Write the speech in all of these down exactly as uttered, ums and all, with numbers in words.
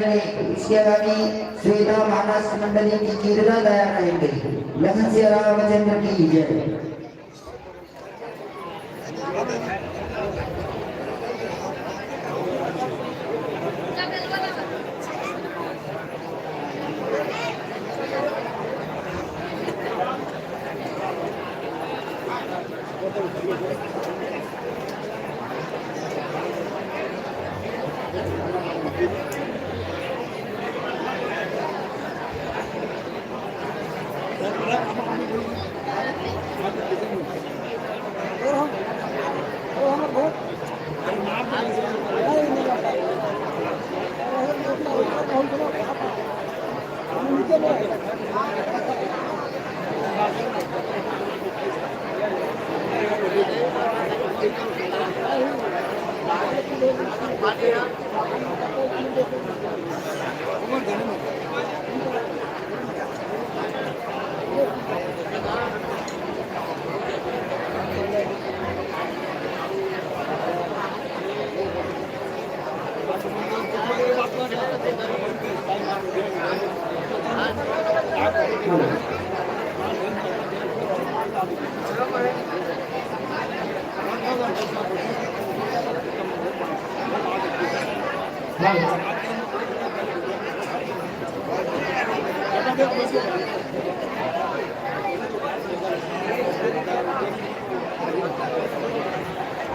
इसके आगामी श्वेता मानस मंडली की कीर्तन गायन करेंगे। लखन सिया रामचंद्र की जय।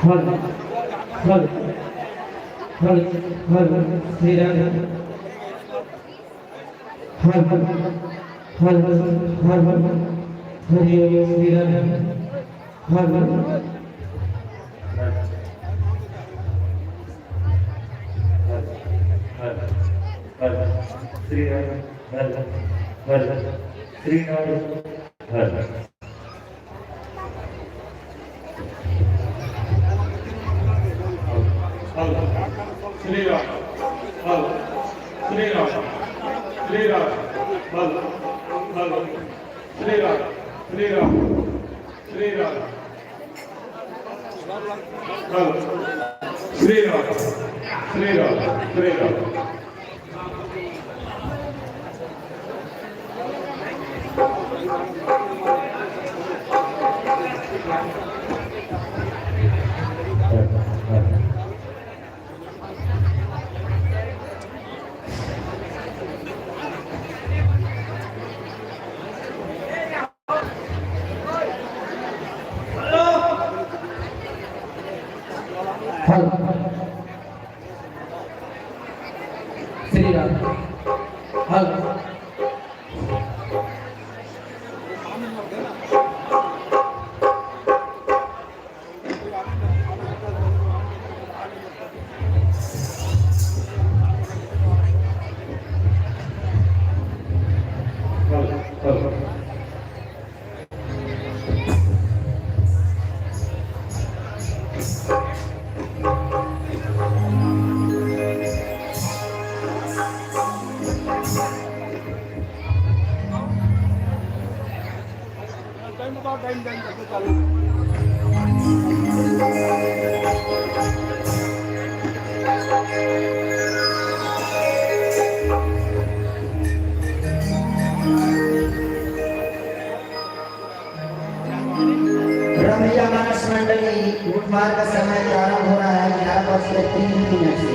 हर हर हर हर श्री राम। हर हर हर हर हर हरि ओम श्री राम। हर हर हर हर श्री राम। हर हर श्री राम। हर हर श्री राम। हर श्री राम। श्री राम। हर हर श्री राम। श्री राम। श्री राम। हर श्री राम। श्री राम। श्री राम। हर श्री राम। हर रमैया मानस मंडली, उठमार का समय प्रारंभ हो रहा है ग्यारह बजकर तीन मिनट से।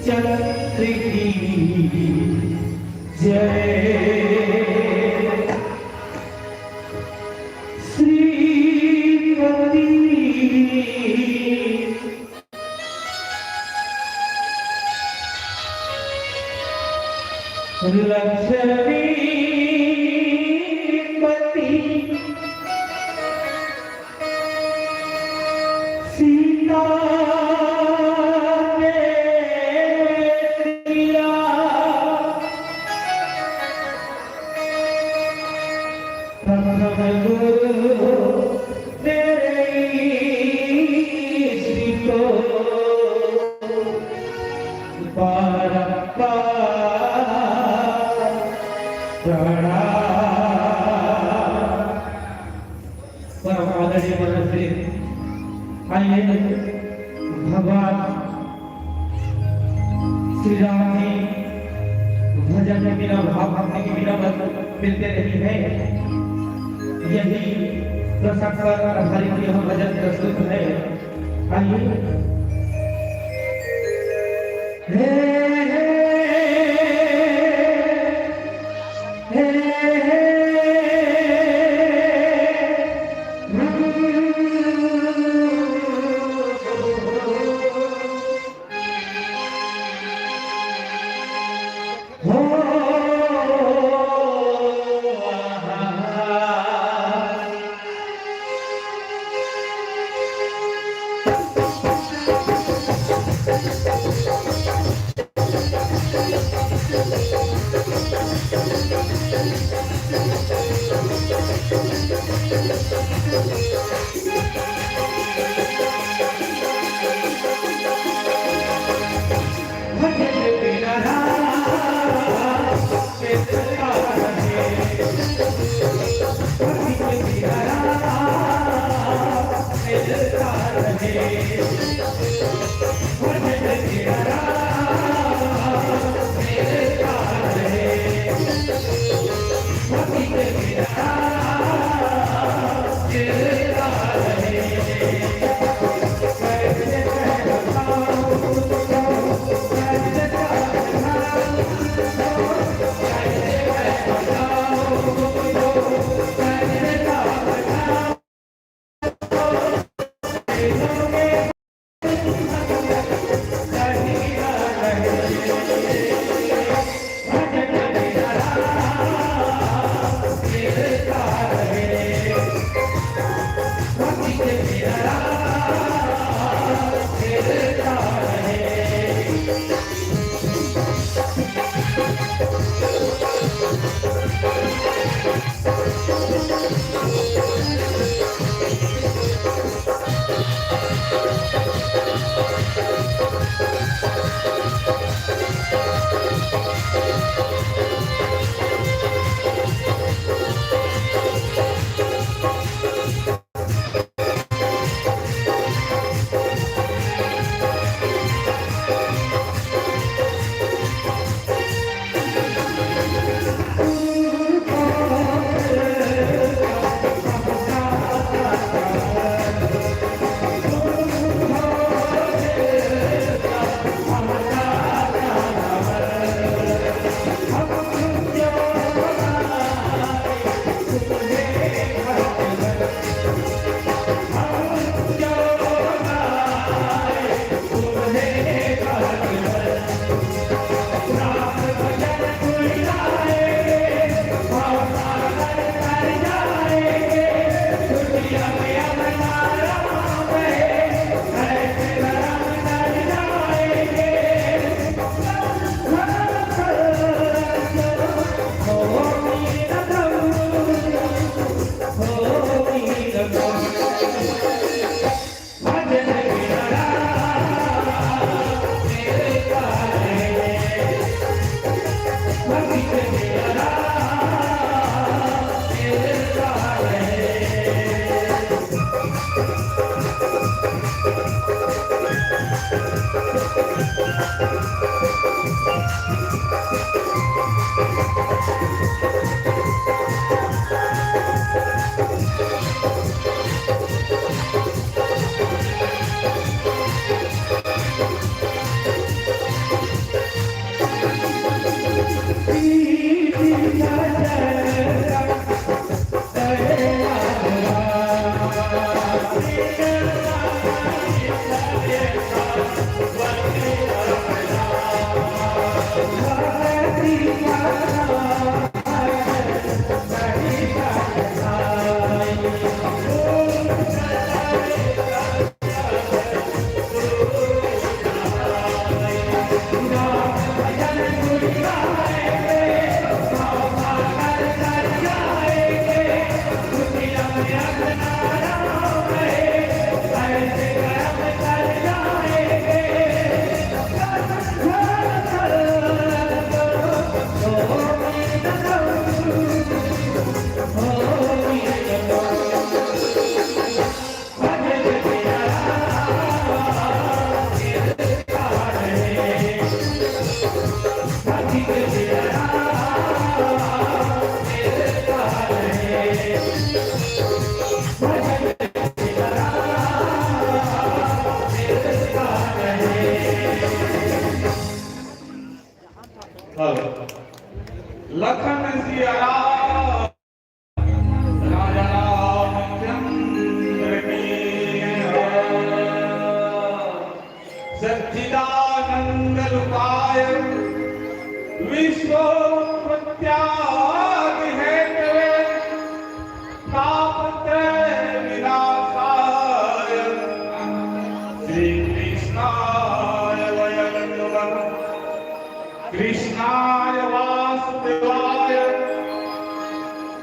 चंद्र की जय। श्रीपति लक्ष्मीपति सतगुरु तेरे इष्ट को बारंबार प्रणाम। परम आदरणीय मनश्री, आइए भगवान श्री राम जी भजन के बिना, भाव भक्ति के बिना बस मिलते नहीं है। यही प्रसंग पर आधारित यह भजन प्रस्तुत है। आइए। हे, हे, हे, हे।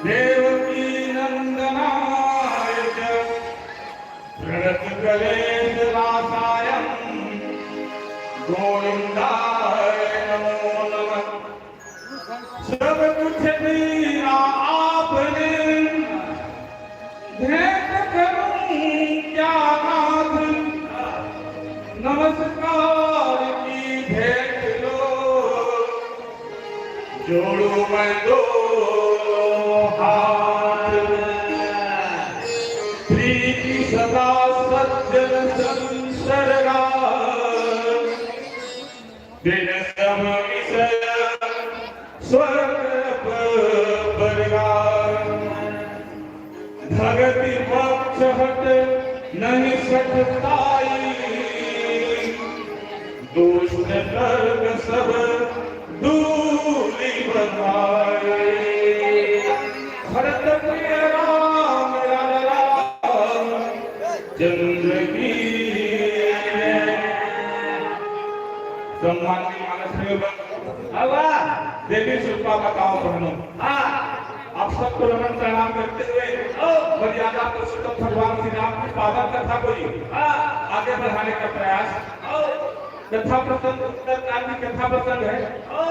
देवकी नंदनाय च प्रणत कलेश नाशाय गोविंदाय नमो नमः। सब कुछ दीना आपने, भेंट करूं क्या नाथ, नमस्कार की भेंट लो, जोड़ू मैं दोनों हाथ। प्रीति सदा सज्जन संसर्गा, दिन सम विषय स्वर्ग प-, परगा। भगति पक्ष हट नहीं सठताई, दुष्ट तर्क सब दूरी बनाई। भरत प्रिय राम लाल राम चंद्र की जय। सम्मानित माननीय श्री बाबा, देवी शिल्पा बताओ बहनों। हाँ। आप सबको नमन प्रणाम करते हुए, ओ, मर्यादा पुरुषोत्तम भगवान श्री राम की पावन कथा को ही, हाँ, आगे बढ़ाने का प्रयास। ओ, कथा प्रसंग उत्तरकांड की कथा प्रसंग है। ओ,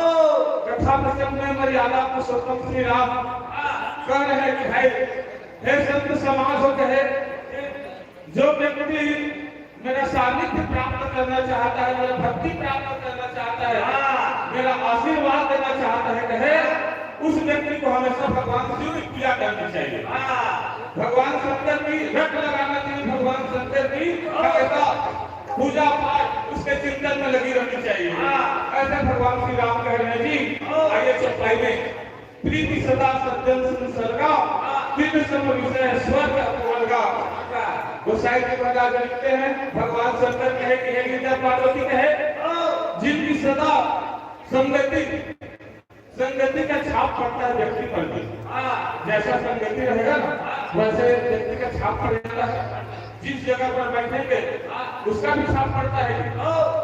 कथा प्रसंग में मर्यादा पुरुषोत्तम श्री राम, हाँ, कह रहे हैं कि भाई, हे संत समाज हो कहे, जो व्यक्ति मेरा सानिध्य प्राप्त करना चाहता है, मेरा भक्ति प्राप्त करना चाहता है, हाँ। मेरा आशीर्वाद देना चाहता है, कहे, उस व्यक्ति को हमेशा भगवान शिव की पूजा करनी चाहिए। हाँ। भगवान शंकर की रट लगाना चाहिए, भगवान शंकर की हाँ। हमेशा पूजा पाठ, उसके चिंतन में लगी रहनी चाहिए। हाँ। ऐसे भगवान श्री राम कह रहे हैं जी। हाँ। आइए चौपाई में। प्रीति सदा सज्जन संसर्गा, दिन सम विषय स्वर्ग अपवर्गा। गोसाई जी महाराज लिखते हैं, भगवान शंकर कहे कि हे गिरजा पार्वती कहे, जिनकी सदा संगति, संगति का छाप पड़ता है व्यक्ति पर भी। जैसा संगति रहेगा ना, वैसे व्यक्ति का छाप पड़ जाता है। जिस जगह पर बैठेंगे, उसका भी छाप पड़ता है।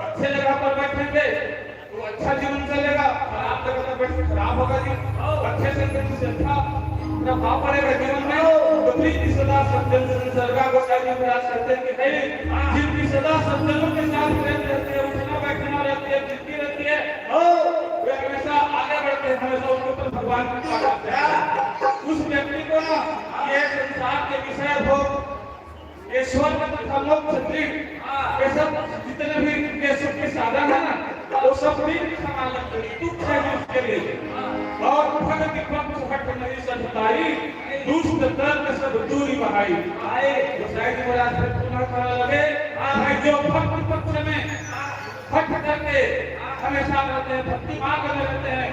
अच्छे जगह पर बैठेंगे, तो अच्छा जीवन चलेगा, खराब जगह पर बैठ के खराब होगा जी। अच्छे संगति से अच्छा प्रभाव पड़ेगा जीवन में। तो प्रीति सदा सज्जन संसर्गा। गोसाई जी महाराज कहते हैं कि भाई, जिनकी सदा सज्जनों के साथ प्रेम रहती है, उठना बैठना रहती है, जिंदगी रहती है, वे हमेशा आगे बढ़ते हैं, हमेशा उनके ऊपर भगवान की कृपा रहती है। उस व्यक्ति को ना ये संसार के विषय भोग, ये स्वर्ग तथा मोक्ष, ये सब जितने भी ये सुख के साधन है ना, वो सब दिन के समान लगते हैं, दुख है जो उसके लिए। और भगति पक्ष हट नहीं सठताई, दुष्ट तर्क सब दूरी बहाई। आए गोसाई जी महाराज फिर पुनः कहने लगे, भाई जो भक्ति पक्ष में हट करके हमेशा रहते हैं, भक्ति मार्ग में रहते हैं,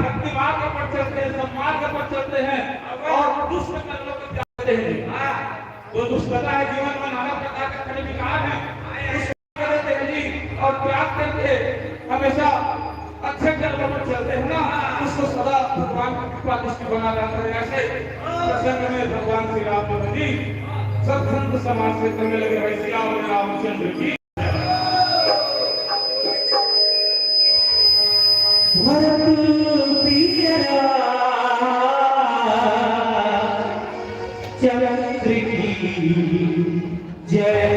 भक्ति मार्ग पर चलते हैं, सन्मार्ग पर चलते हैं और दुष्ट कर्मों को त्यागते हैं। जो दुष्टता है जीवन में, नाना प्रकार के खंड विकार हैं, उसको करते हैं जी, और त्याग करके हमेशा अच्छे कर्म पर चलते हैं ना, उसको सदा भगवान की कृपा दृष्टि बना रहता है। ऐसे प्रसंग में भगवान श्री राम जी सब संत समाज से करने लगे, भाई सियावर रामचंद्र की। भरत प्रिय रामचंद्र की जय।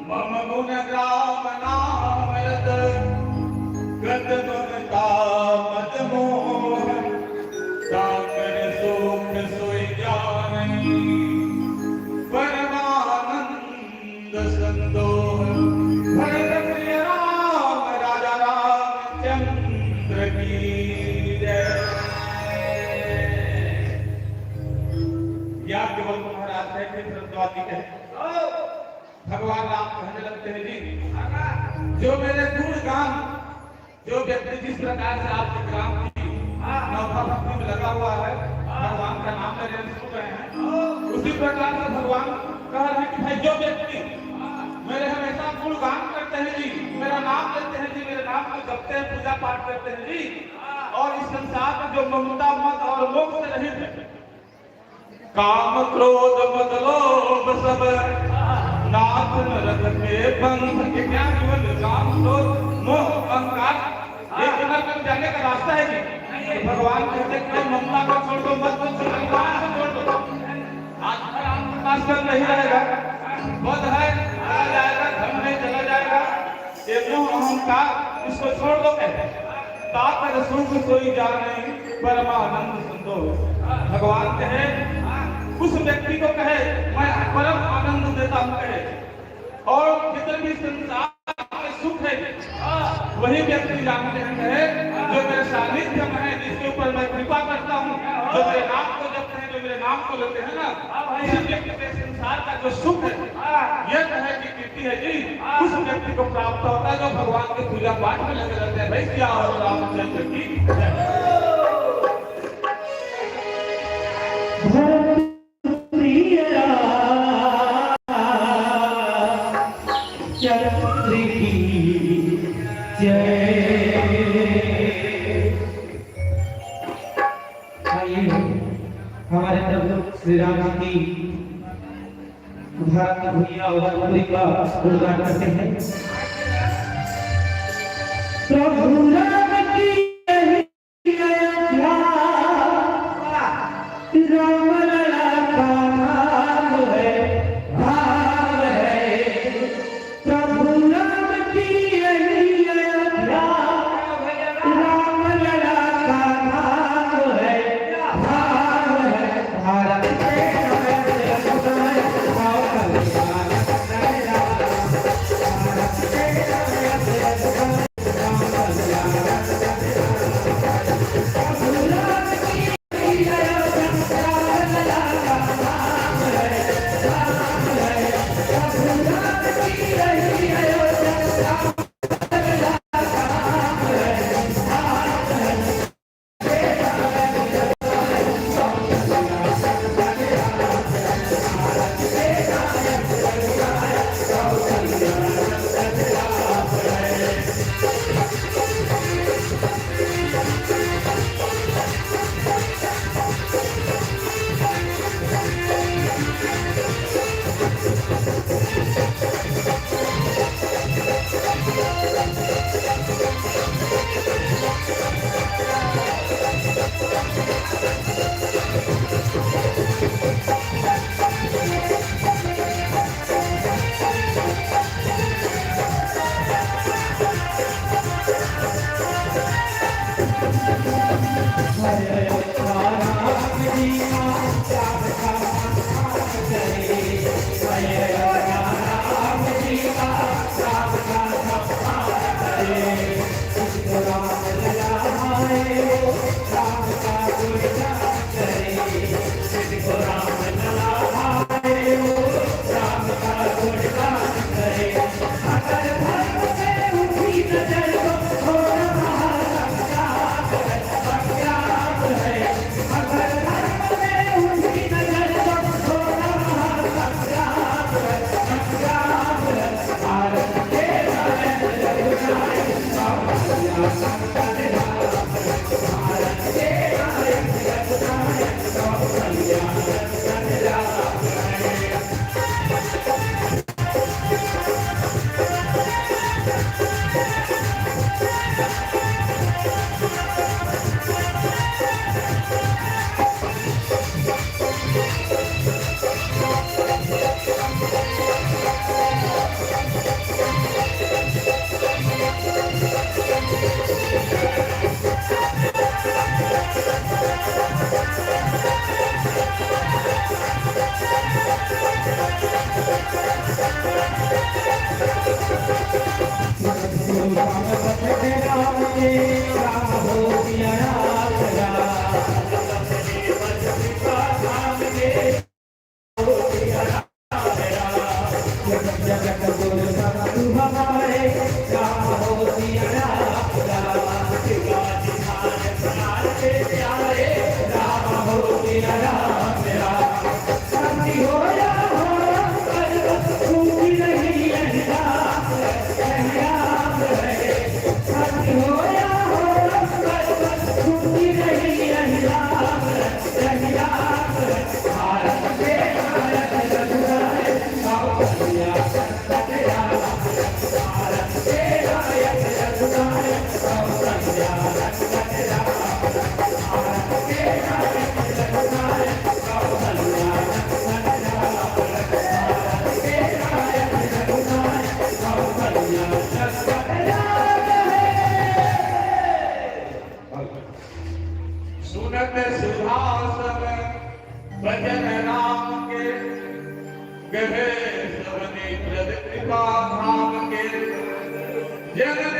मम गुण ग्राम नाम रत कहने लगते हैं जी, जो मेरे गुण गान, जो व्यक्ति जिस प्रकार से आपके ग्राम की नौभा भक्ति में लगा हुआ है, भगवान का नाम लेने में सुन रहे हैं, उसी प्रकार से भगवान कह रहे हैं कि भाई, जो व्यक्ति मेरे हमेशा गुणगान करते हैं जी, मेरा नाम लेते हैं जी, मेरे नाम को जपते हैं, पूजा पाठ करते हैं जी, और इस संसार में जो ममता, मद और मोह से रहित है, काम क्रोध मद लोभ सब नाथ नरक के बंध। ये क्या केवल काम क्रोध मोह अहंकार, ये बिना कहीं जाने का रास्ता है जी? तो भगवान कहते हैं, "क्यों ममता को छोड़ दो, मद को छोड़ दो, काम को छोड़ दो।" आज राम प्रकाश नहीं रहेगा, पद है, चला जाएगा, धन है, चला जाएगा, ये मोह अहंकार, इसको छोड़ दो कहते हैं। "ताकर सुख सोई जाने परमानंद संतोष।" भगवान कहे, उस व्यक्ति को कहे, "मैं परम आनंद देता हूँ," कहे। और जितने भी संसार में सुख है, वही व्यक्ति जानते हैं, कहे, जो मेरे सानिध्य में है, जिसके ऊपर मैं कृपा करता हूँ, जो मेरे नाम को जपते हैं, जो मेरे नाम को लेते हैं ना, इसी व्यक्ति के संसार का जो सुख है, ये कहे कि कीर्ति है जी, उस व्यक्ति को प्राप्त होता है जो भगवान के पूजा पाठ में लगे रहते हैं। भाई, क्या हो, रामचंद्र की जय। भरत प्रिय रामचंद्र की जय। आइए, हमारे प्रभु श्री राम जी की भारत भैया अवतार का गुणगान करते हैं। प्रभु राम की यही अयोध्या, राम लला का धाम है, धाम है। प्रभु राम की यही अयोध्या, राम लला का धाम है, धाम है। भारत के नायक जगत नायक, भाव कल्याण करे राम। भारत के नायक जगत नायक, भाव कल्याण करे राम। प्रभु राम की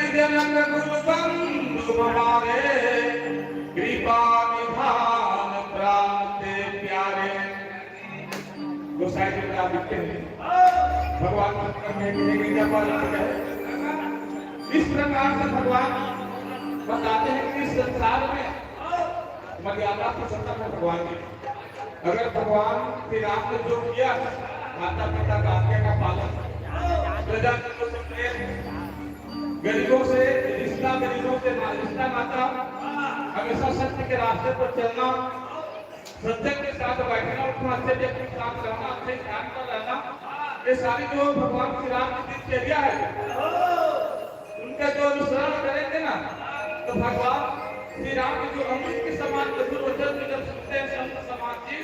जनक कुल बंधु हमारे, कृपा निधान प्राण ते प्यारे। गोसाई जी का लिखते हैं, भगवान शंकर ने भी गीता पर लिखा है। इस प्रकार से भगवान बताते हैं कि इस संसार में मर्यादा पुरुषोत्तम है भगवान जी। अगर भगवान श्री राम ने जो किया, माता पिता का आज्ञा का पालन, प्रजा जनों से प्रेम, गरीबों से रिश्ता, गरीबों से ना-, रिश्ता नाता, हमेशा सत्य के रास्ते पर चलना, सज्जन के साथ बैठना उठना, अच्छे व्यक्ति के साथ रहना, अच्छे ज्ञान पर रहना, ये सारी जो भगवान श्री राम की दिनचर्या है, उनका जो अनुसरण करेंगे ना, तो भगवान श्री राम के जो अमृत के समान मधुर वचन को जब सुनते हैं, संत समाज जी,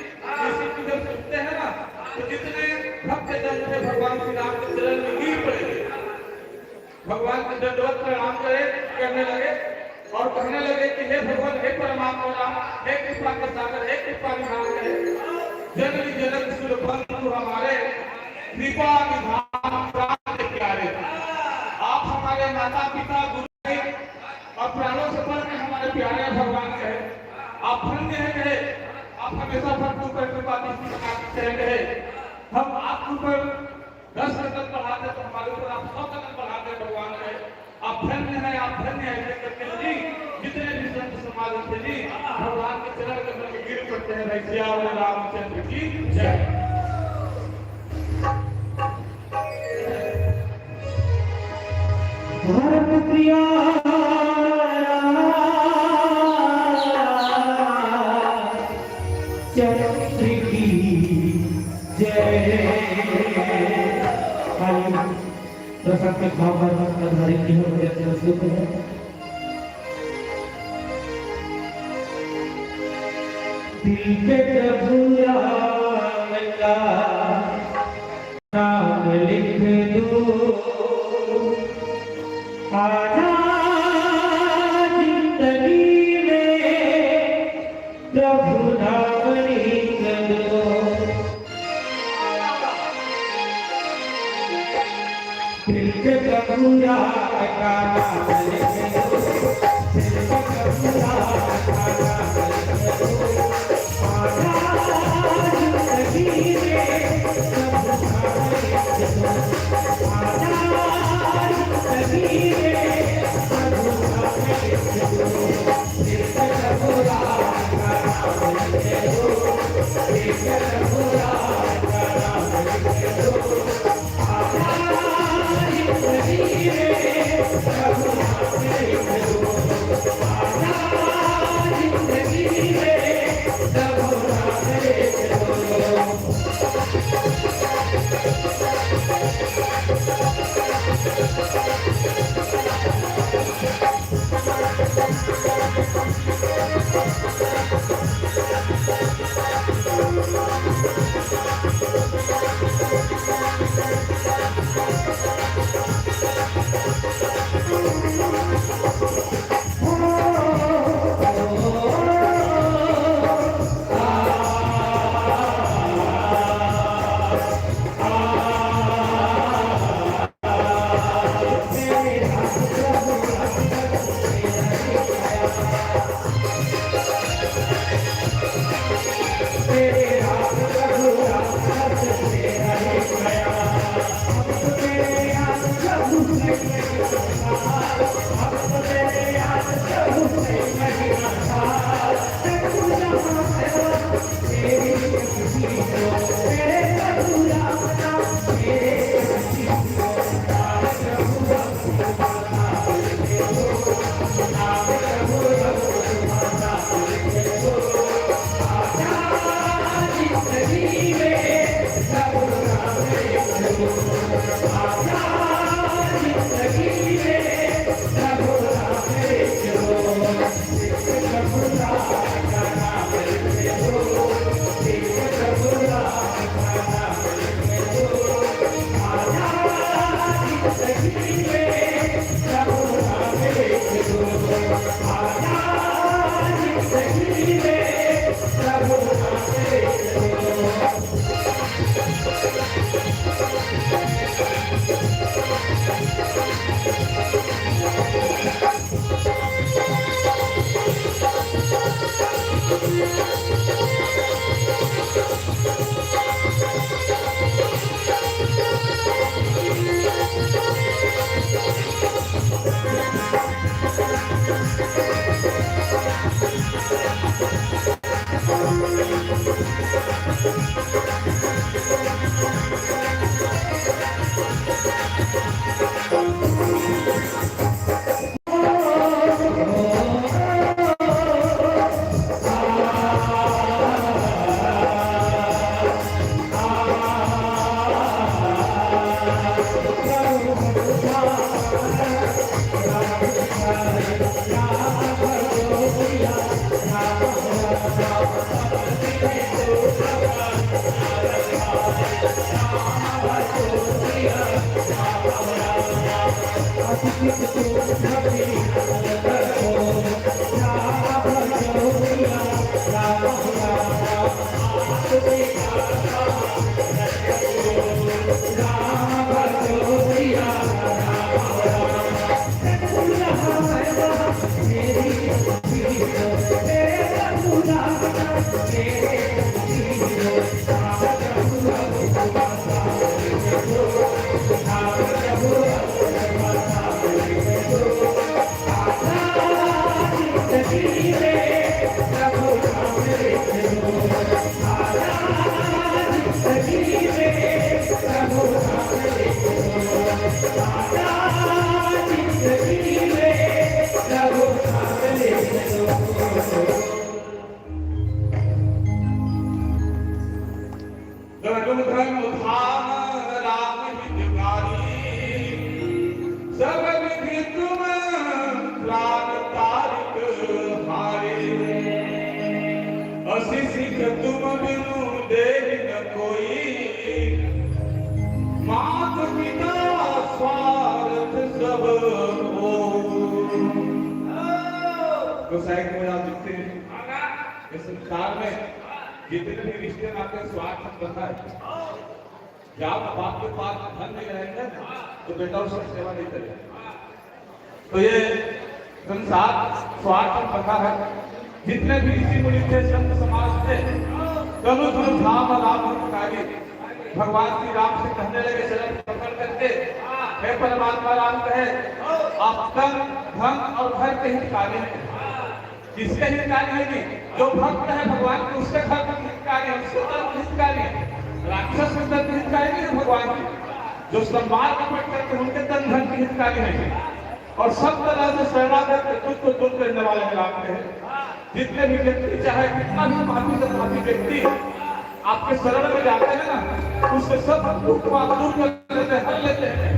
इसी को जब सुनते हैं ना, तो जितने भक्त जन थे भगवान श्री राम के चरण में गिर पड़ेंगे। भगवान को दंडवत प्रणाम करे, करने लगे और कहने लगे कि हे भगवान, हे परमात्मा राम, हे कृपा के सागर, हे कृपा निधान, हे जननी जनक सुर बंधु हमारे, कृपा निधान प्राण प्यारे। आप हमारे माता पिता, गुरु और प्राणों से बढ़ के हमारे प्यारे भगवान कहे, आप धन्य है कहे, आप हमेशा भक्त ऊपर कृपा दृष्टि बनाते हैं कहे। हम आपके ऊपर दस कदम बढ़ाते तो हमारे ऊपर आप सौ कदम बढ़ाते भगवान कहे। आप धन्य हैं, आप धन्य हैं, ऐसे करके जी जितने भी संत समाज थे जी, भगवान के चरण कमल में गिर पड़ते हैं। भाई सियावर रामचंद्र की जय। भरत प्रिया चंद्र की जय। आइए, प्रसंग के भाव पर आधारित यह भजन प्रस्तुत है। दिल के जब बुलावेला नाम लिख दो, आजा जिंदगी में प्रभु नाम लिख दो। दिल के जब बुलावेला नाम लिख दो, दिल के जब बुलावेला नाम लिख दो। धर्म धाम राम हितकारी, सब विधि तुम प्राण तारिक हारे। असी सिख तुम बिनु देहि न कोई, मात पिता स्वार्थ सब हो। गोसाई महाराज लिखते हैं, इस संसार में जितने भी रिश्ते नाते स्वार्थ बंधा है, जब बाप के पास धन नहीं रहेगा, तो बेटा उसकी सेवा नहीं करेगा। तो ये संसार स्वार्थ में बंधा है। जितने भी ऋषि मुनि थे, संत समाज थे, तनु धन धाम राम हितकारी, भगवान श्री राम से कहने लगे, चरण पकड़ करके, हे परमात्मा राम कहे, आप तन, धन और घर के हितकारी हैं। किसके हितकारी है जी? जो भक्त है भगवान के, उसके घर के हितकारी है, उसके तन के हितकारी है। राक्षस के तन के हितकारी नहीं है भगवान जी। जो सन्मार्ग में भटकते हैं, उनके तन धन के हितकारी है जी। और सब तरह से शरणागत के दुख को दूर करने वाले हैं राम के। जितने भी व्यक्ति, चाहे कितना भी पापी से पापी व्यक्ति, आपके शरण में जाते हैं ना, उसके सब दुख पाप दूर कर लेते हैं, हर लेते हैं।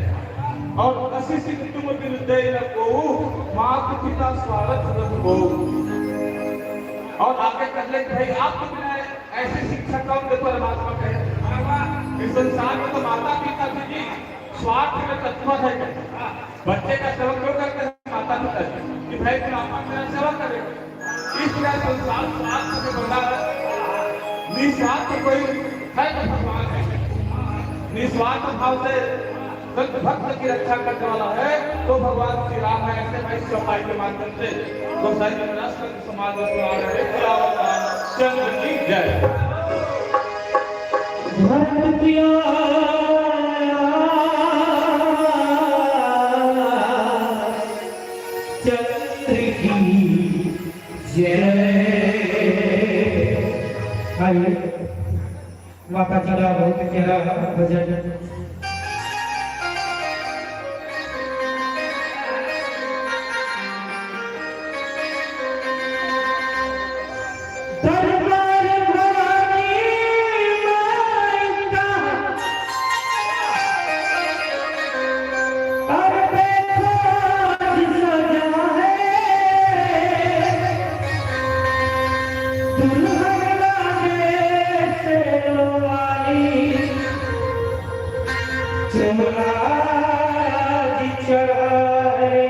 और असी सिख तुम बिनु देहि न कोऊ, मात पिता स्वारथ रघु बोऊ। और आगे कहले कि भाई, आपके बिना ऐसी शिक्षा कौन दे, परमात्मा कहे। इस संसार में तो माता पिता भी जी स्वार्थ में तत्पर है। बच्चे का सेवा क्यों करते हैं माता पिता जी? कि भाई, मेरा आपका मेरा सेवा करे। इस तरह संसार स्वार्थ से बंधा है। निस्वार्थ कोई है तो भगवान है। निस्वार्थ भाव से संत भक्त की रक्षा करने वाला है तो भगवान श्री राम है। ऐसे भाई चौपाई के माध्यम से गोसाई जी महाराज संत समाज में सुना रहे हैं। क्या होता है? चंद्र की जय। भक्त प्यारा चंद्र की जय। आइए, माता जी का बहुत प्यारा भजन। दरबार भवानी माई का, अब देखो आज सजा है, दुल्हन लागे शेरों वाली, चोला जी चढ़ा है।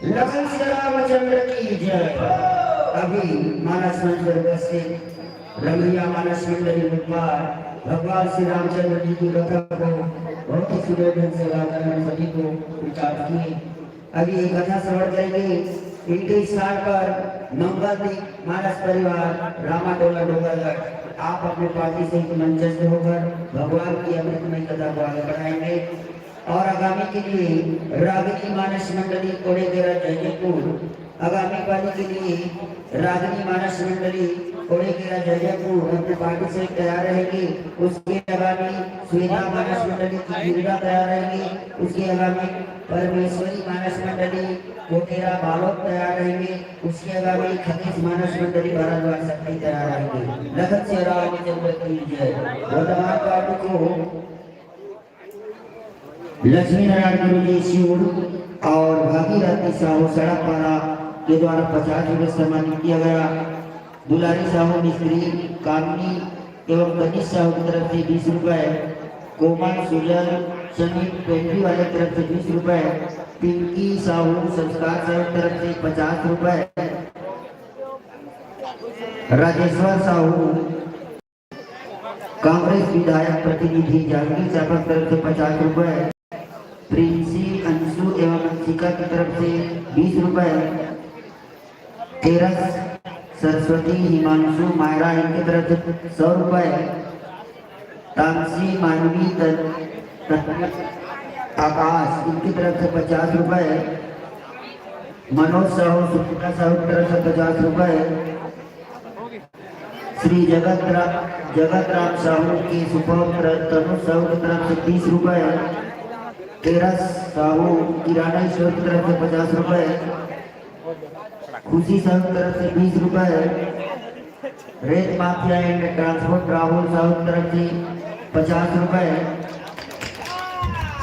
लखन श्री रामचंद्र की जय। अभी मानस मंच पर उपस्थित रमैया मानस मंडली मुखपाल भगवान श्री रामचंद्र जी की कथा को बहुत ही सुंदर ढंग से गाकर हम सभी को विचार किए। अभी ये कथा श्रवण करेंगे। इनके स्थान पर मंगल दीप मानस परिवार रामाटोला डोंगरगढ़, आप अपने पार्टी सहित मंचस्थ होकर भगवान की अमृतमय कथा को आगे बढ़ाएंगे। और आगामी के लिए रागिनी मानस मंडली कोड़ेगेरा जयपुर, आगामी पाली के लिए रागिनी मानस मंडली कोड़ेकेरा जैजैपुर अपने पार्टी से तैयार रहेगी। उसके आगामी सुविधा मानस मंडली की दुर्गा तैयार रहेगी। उसके आगामी परमेश्वरी मानस मंडली कोटेरा बालोद तैयार रहेंगे। उसके आगामी खतीश मानस मंडली भारद्वाज शक्ति तैयार रहेंगे। लखन सिया राम चंद्र की जय। वर्तमान पार्टी को लक्ष्मी नारायण गुरु जी शिवड़ और भागीरथी साहू सड़क पारा के द्वारा पचास रुपये सम्मानित किया गया। दुलारी साहू मिस्त्री, कामनी एवं कनिष साहू की तरफ से बीस रुपए, कोमल सुजल समीप पेंट्री वाले की तरफ से बीस रुपए, पिंकी साहू संस्कार साहू की तरफ से पचास रुपए, राजेश्वर साहू कांग्रेस विधायक प्रतिनिधि जांजगीर चांपा की तरफ से पचास रुपए, प्रिंसी अंशु एवं अंशिका की तरफ से बीस रुपए, तेरस सरस्वती हिमांशु मायरा इनकी तरफ से सौ रुपए, तामसी मानवी तन, तन, आकाश इनकी तरफ से पचास रुपए, मनोज साहू सुपुत्रा साहू की तरफ से पचास रुपए, श्री जगत रा-, जगत राम साहू की सुपौत्र तनु साहू की तरफ से तीस रुपए, तेरस साहू किराना स्टोर की तरफ से पचास रुपए, खुशी साहू की तरफ से बीस रुपए, रेत mafia and transport Rahul Sahu की तरफ से पचास रुपए,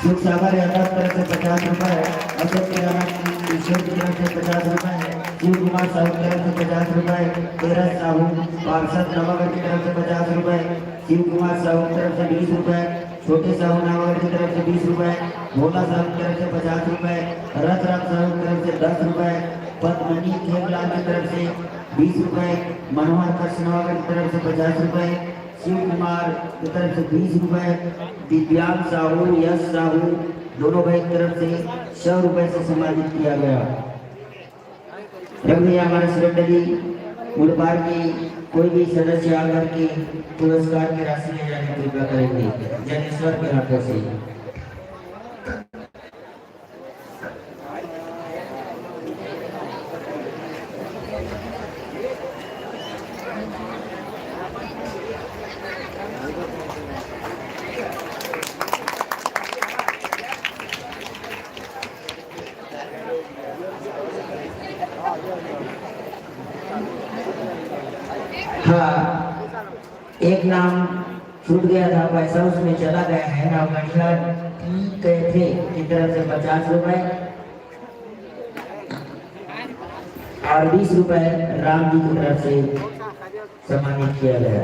सुख सागर यादव की तरफ से पचास रुपए, अशोक किराना किशोर की तरफ से पचास रुपए, शिव कुमार साहू की तरफ से पचास रुपए, तेरस साहू पार्षद नवागढ़ की तरफ से पचास रुपए, शिव कुमार साहू की तरफ से बीस रुपए, छोटे साहू नवागढ़ की तरफ से बीस रुपए, भोला साहू की तरफ से पचास रुपए, रथ राम साहू की तरफ से दस रुपए, पद्मनी खेमलाल की तरफ से बीस रुपए, मनोहर कृष्ण नवागढ़ की तरफ से पचास रुपए, शिव कुमार की तरफ से बीस रुपए, दिव्यांग साहू, यश साहू, दोनों भाई की तरफ से सौ रुपए से सम्मानित किया गया। रघुवीर हमारे श्रद्धेय मुड़पार की कोई भी सदस्य आकर के पुरस्कार की राशि ले जाने की कृपा करेंगे। जनेश्वर के हाथों से। हाँ, एक नाम छूट गया था, पैसा उसमें चला गया है। नवगढ़िया टी कैफे की तरफ से पचास रुपए और बीस रुपए राम जी की तरफ से सम्मानित किया गया।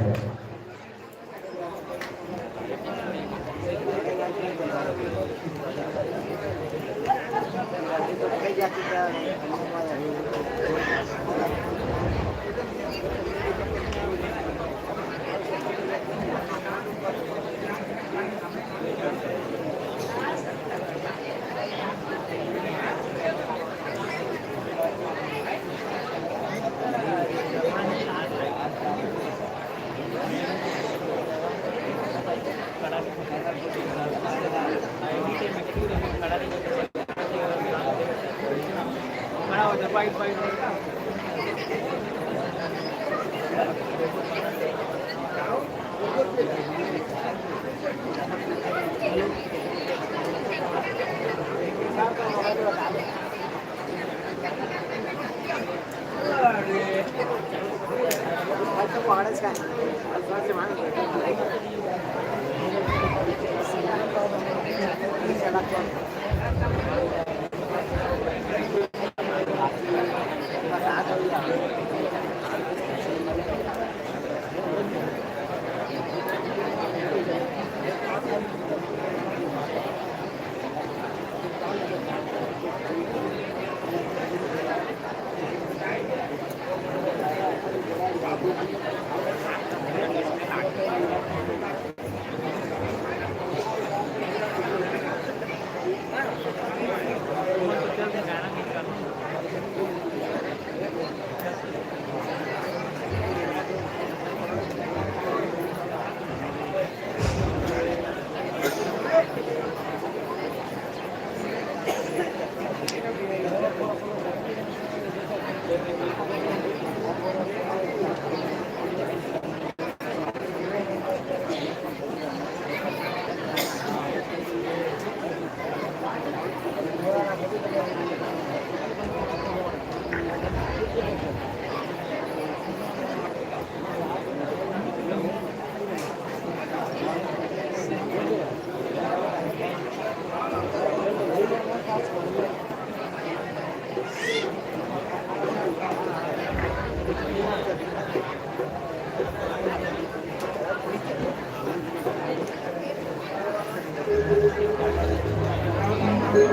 राम,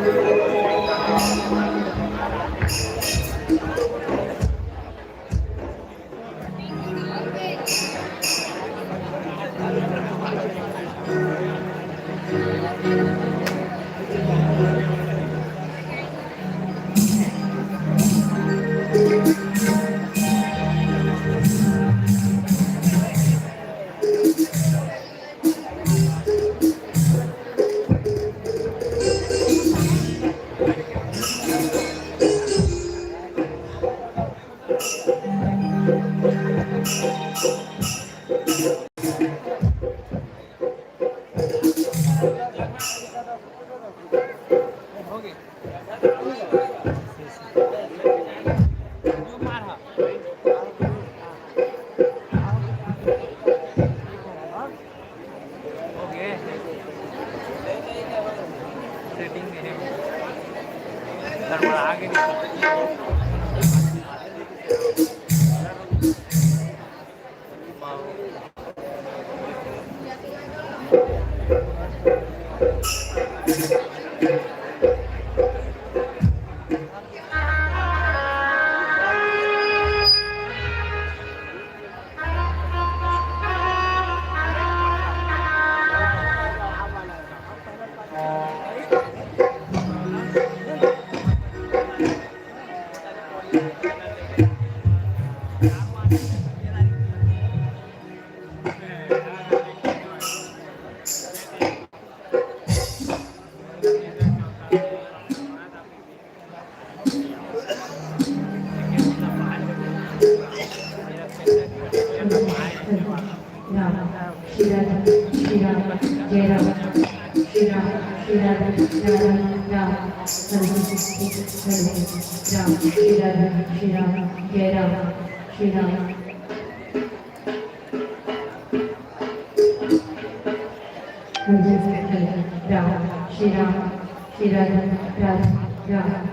श्री राम, श्री राम, जय राम, श्री राम, श्री राम, जय राम, राम, हरे हरे, हरे हरे, राम, श्री राम, श्री राम, जय राम, श्री राम। राम, श्री राम, श्री राम, राम, राम।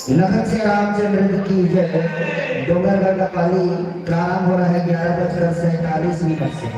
लखन सिया रामचंद्र की जय। डोंगरगढ़ का पाली प्रारंभ हो रहा है ग्यारह बजकर सैंतालीस मिनट से।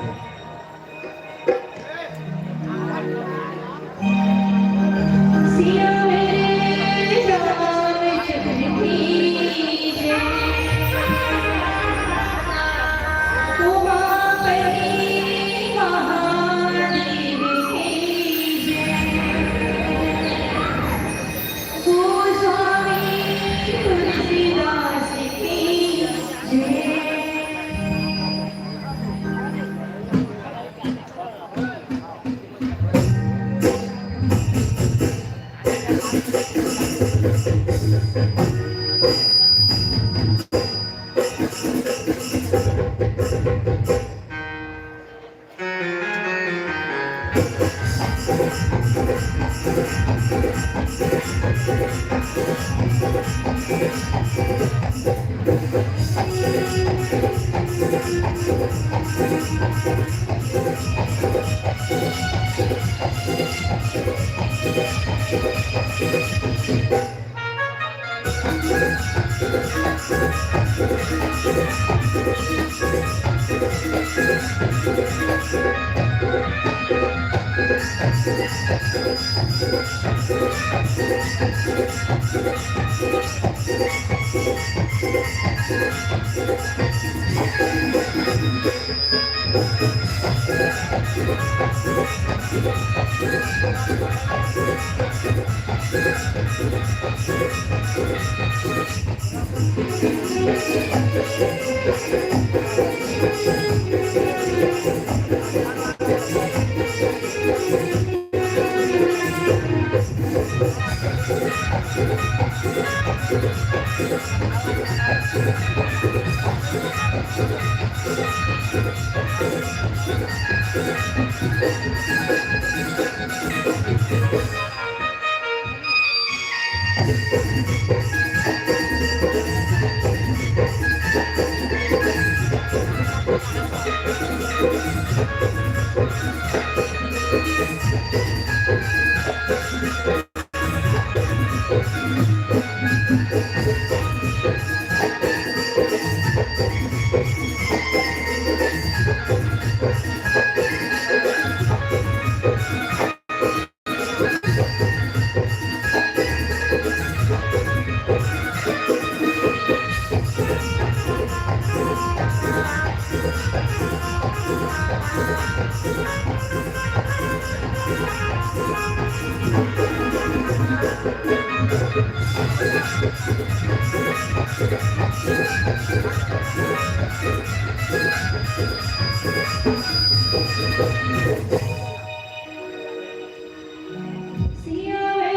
सियावर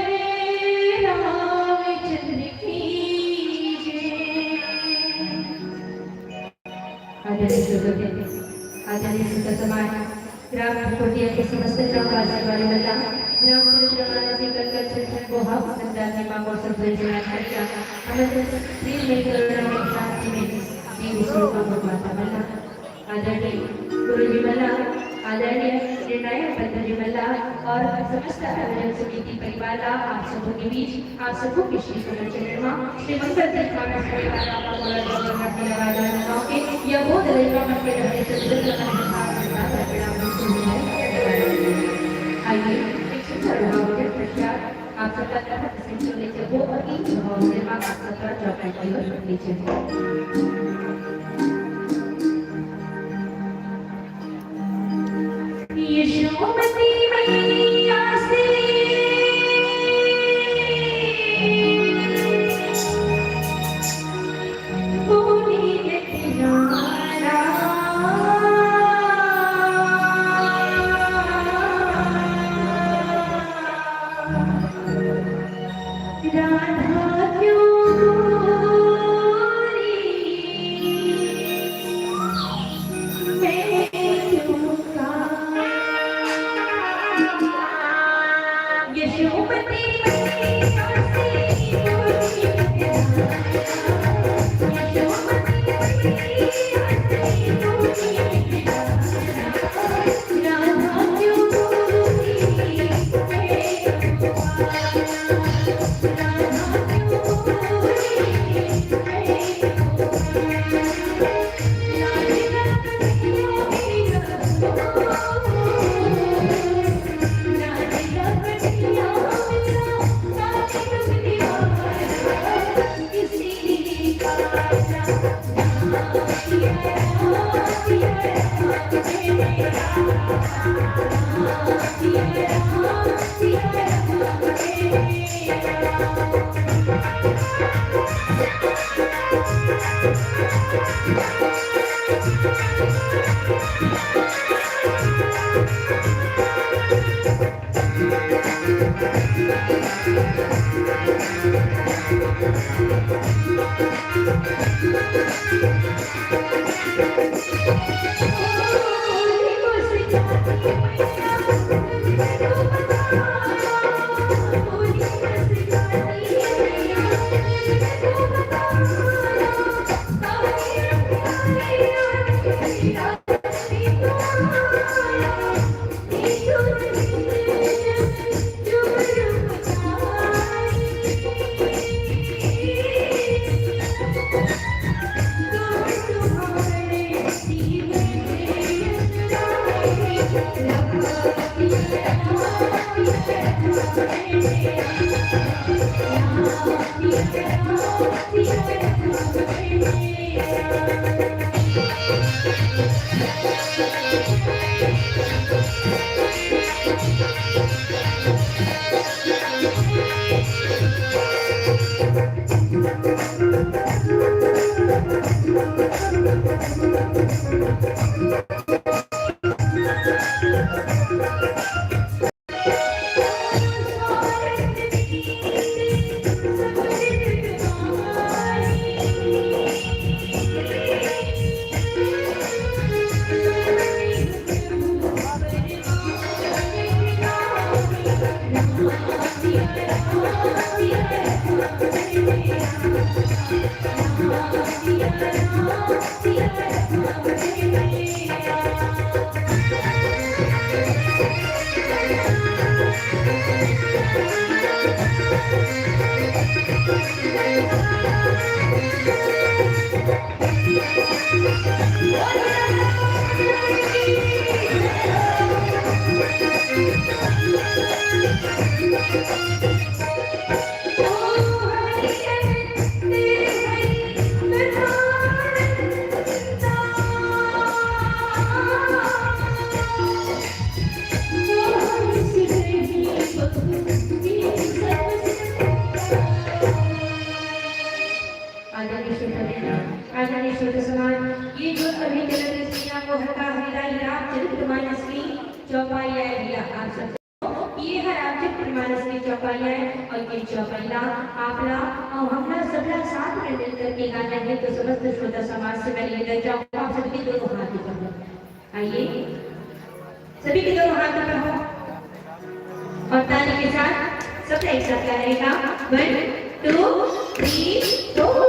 रामचंद्र की जय। आदरणीय श्रोता, आदरणीय श्रोता समाज, ग्राम कोटिया के समस्त ग्रामवासी वाले मन ला ग्राम तिलक जमाना से कल कल छठ बोहा संदान में मांगो सब जय जयकार करके हमर प्रिय मित्र शांति में दीप श्लोक माता मन ला आदरणीय गुरु जी मन ला, आदरणीय निर्णायक पंत जी मन ला और समस्त आयोजन समिति परिवार ला आप सबो के बीच आप सबो के श्री कमल चरण मा श्री मंगल दीप मानस परिवार ला और मोला जगन्नाथ के लगा देना नाव के या वो दलैया मन के रहने से गुजर करना है साथ में साथ प्रणाम करते हुए आइए एक सुंदर भाव के प्रख्यात आप सबका तरफ से चले जब वो और इन भाव से मां का सत्ता चौपाई की ओर नीचे। यशोमती मैया से बोले नखरा। राधा क्यों बोली, मैं क्यों कांपी? यशोमती मैया से बोली, यशोमती मैया से बोली, राधा क्यों बोली, मैं क्यों कांपी? आदरणीय श्रोता, आदरणीय श्रोता समाज, ये जो अभी चलत रहिस, वो हका हे रामचरित मानस के चौपाई आय भैया, आप सब ये ह रामचरित मानस के चौपाई आय, और ये चौपाई ला आप ला और हमला सबला साथ में मिलकर के गाना है, तो समस्त श्रोता समाज से मैं निवेदन चाहूंगा, आप सबके दोनों हाथ ऊपर हो। आइए, सभी के दोनों हाथ ऊपर हो और ताली के साथ सबका एक साथ गाना रहेगा। One, two, three, four।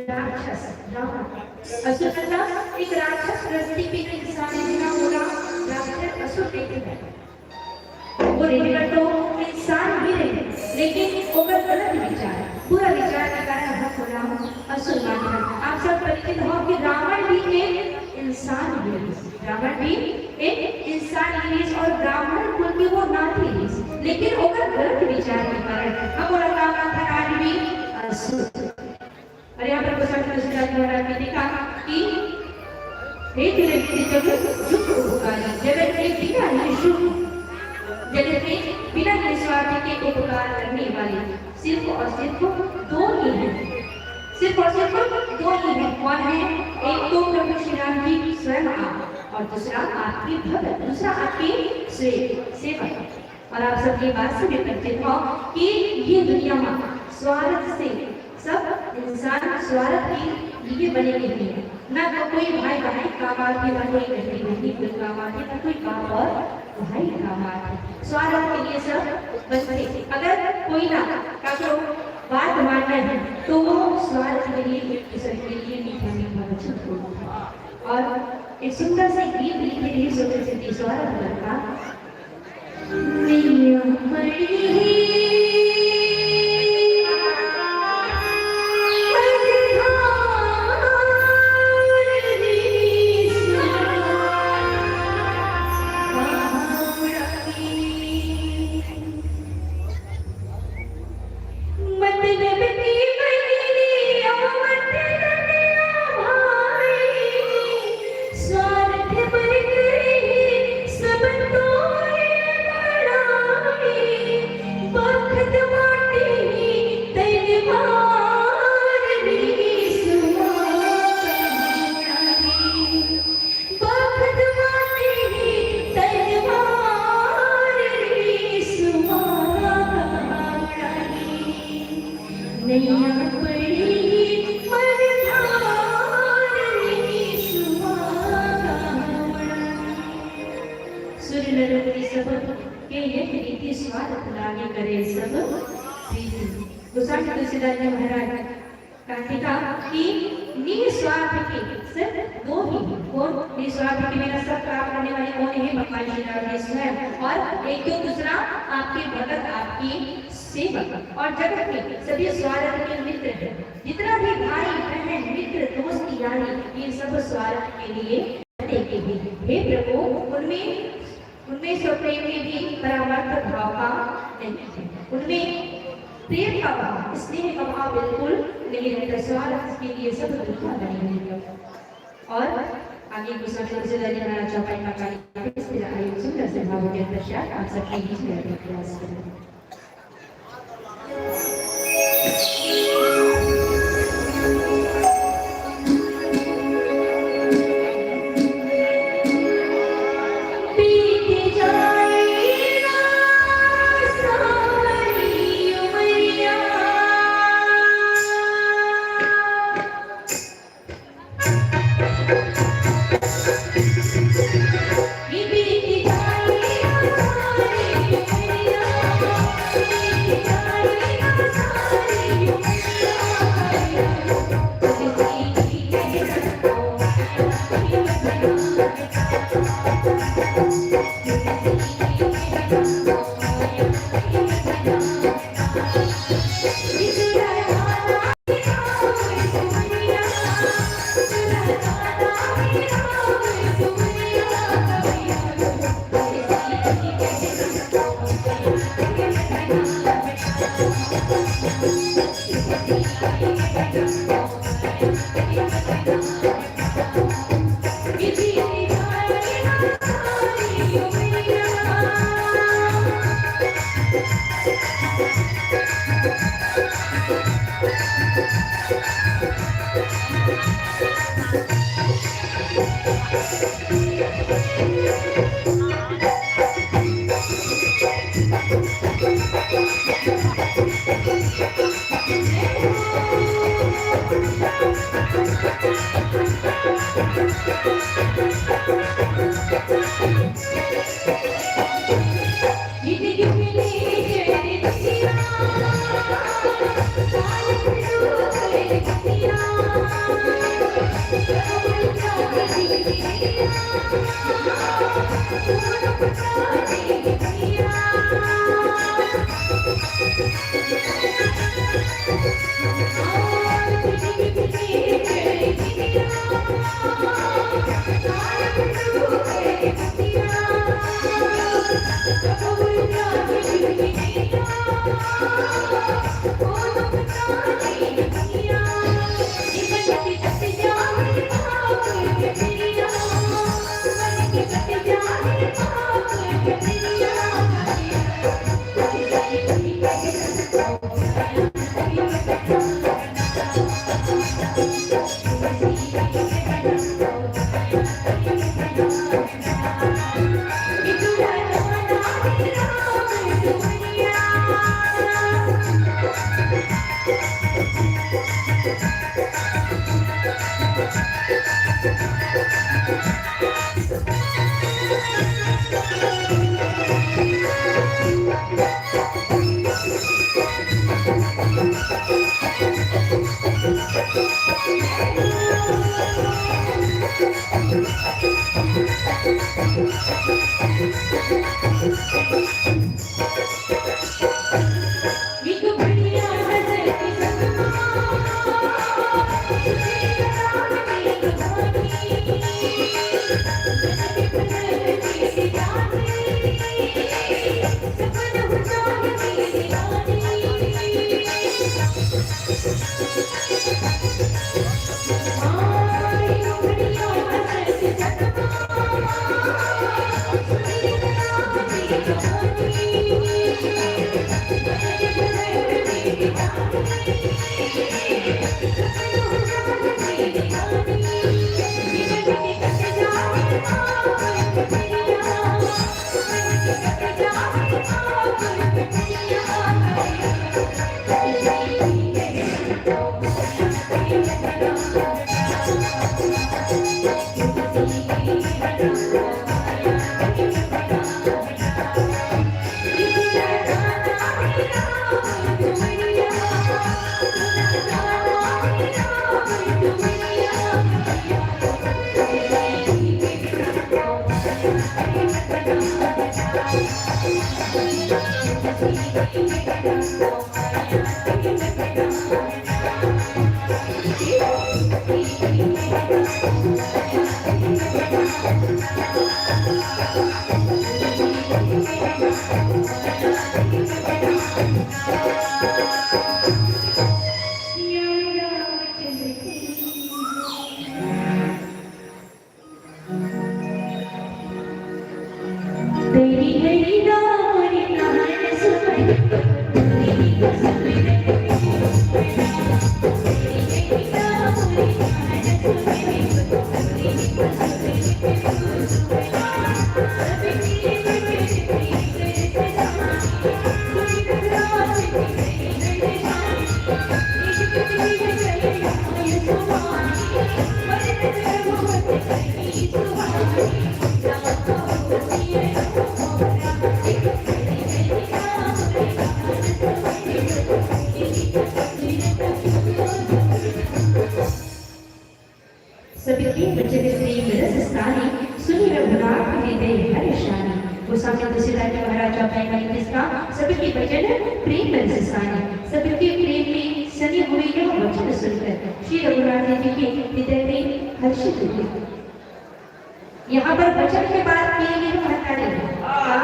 राक्षस रावण। असुर मतलब एक राक्षस सृष्टि के इंसान है, ना बोला राक्षस असुर एक है। वो रिंगटो इंसान भी रहे, लेकिन ओकर गलत विचार, बुरा विचार के कारण हम बोला असुर मानव। आप सब परिचित हो कि रावण भी एक इंसान ही है। रावण भी एक इंसान ही है और ब्राह्मण कुल के वो नाती है, लेकिन ओकर गलत विचार के कारण हम बोला का माथा आज भी असुर। और यहाँ पर गोस्वामी तुलसीदास जी महाराज ने लिखा कि हे तुरंत जगत दुख उपकारी, जगत में बिना निस्वार्थ, जगत में बिना निस्वार्थ के उपकार करने वाले सिर्फ और सिर्फ दो ही हैं, सिर्फ और सिर्फ दो ही हैं। कौन है? एक तो प्रभु श्री राम जी स्वयं आप और दूसरा आपकी भगत, दूसरा आपके से-, सेवक। और आप सब ये बात से भी परिचित हो कि ये दुनिया में स्वार्थ से सब इंसान स्वार्थ के लिए बने नहीं है। ना तो कोई भाई भाई काम आथे, ना कोई बहनी बहनी कोई काम आथे, ना कोई बाप और भाई काम आथे। स्वार्थ के लिए सब बनथे। अगर कोई ना काकरो बात मानना है तो वो स्वार्थ के लिए एक दूसरे के लिए मीठा मीठा वचन बोलथे। और एक सुंदर से गीत लिखे रहिस सोचे सिद्धि स्वार्थ बरका। सुर नर मुनि सब के यह रीति, स्वार्थ लागे करे सब प्रीति। गोस्वामी तुलसीदास जी महाराज कहते का कि निस्वार्थ के सिर्फ दो ही, कौन निस्वार्थ के मेरा सब काम करने वाले कौन है? भगवान श्री राम जी स्वयं, और एक तो दूसरा आपके भगत, आपके सेवक। और जगत में सभी स्वार्थ के मित्र हैं, जितना भी भाई बहन मित्र दोस्त यारी, ये सब स्वार्थ के लिए बने के हैं। हे प्रभु, उनमें उनमें स्वप्रेम में भी परामर्थ भाव का नहीं है, उनमें प्रेम का भाव, स्नेह का भाव बिल्कुल नहीं रहता। स्वार्थ के लिए सब दुनिया बनी हुई है। और आगे गोस्वामी तुलसीदास जी महाराज चौपाई का कार्य, फिर आइए सुंदर से भावों के पश्चात आप सबके बीच में प्रयास करें। सबके बचन प्रेम रस सानी, सुनि रघुनाथ हृदय हर्ष आनी। गोस्वामी तुलसीदास जी महाराज चौपाई वाली किस्सा, सबके बचन प्रेम रस सानी, सबके प्रेम में सने हुए यह वचन सुनकर श्री रघुनाथ जी के हृदय में हर्षित हुए। यहाँ पर वचन के बाद किए गए महत्कारी का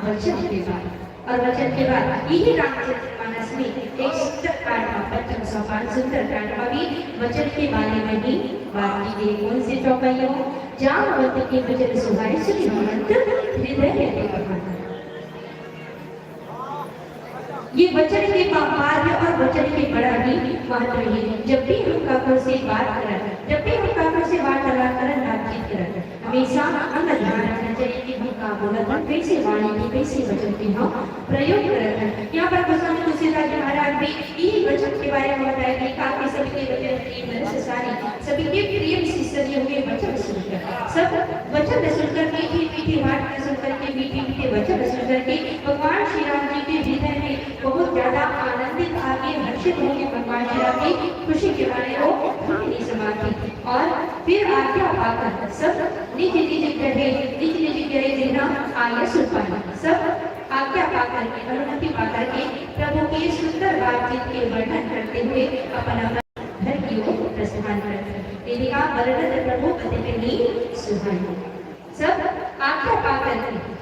वचन के बाद, और वचन के बाद यही रामचरित मानस में एक सुंदर कांड में, पंचम सोपान सुंदर कांड में भी वचन के बारे में ही बात की गई। कौन से चौपाइयों? जामवंत के वचन सुहाए, सुनि हनुमंत हृदय रति कहाए। ये वचन के पा-, पार है और वचन के बड़ा ही महत्व है। जब भी हम काकरो से बात करन, जब भी हम काकरो से वार्तालाप करन, बातचीत करन, हमेशा हमें ध्यान रखना चाहिए कि हम का बोलत हन, कैसे वाणी के, कैसे वचन के हम प्रयोग करत हन। यहाँ पर गोस्वामी तुलसीदास जी महाराज भी यही वचन के बारे में बताया कि काके सबके वचन प्रेम रस सानी, सबके प्रेम से सजे हुए वचन सुनकर, सब वचन सुनकर, मीठे मीठे वाणी सुनकर के, मीठे मीठे वचन सुनकर के भगवान श्री राम जी के हृदय में बहुत ज्यादा आनंदित आके हर्षित होंगे भगवान श्री राम की खुशी के मारे वो भूख नहीं समाती। और फिर आज्ञा पाकर सब निज निज गृहे, निज निज गृहे जिन्ना आय सुपाए। सब आज्ञा पाकर के, अनुमति पाकर के प्रभु के सुंदर बातचीत के वर्णन करते हुए अपन अपन घर की ओर प्रस्थान करते हैं। देवी का वर्णन प्रभु अति ही सुहाए। सब आज्ञा पाकर के,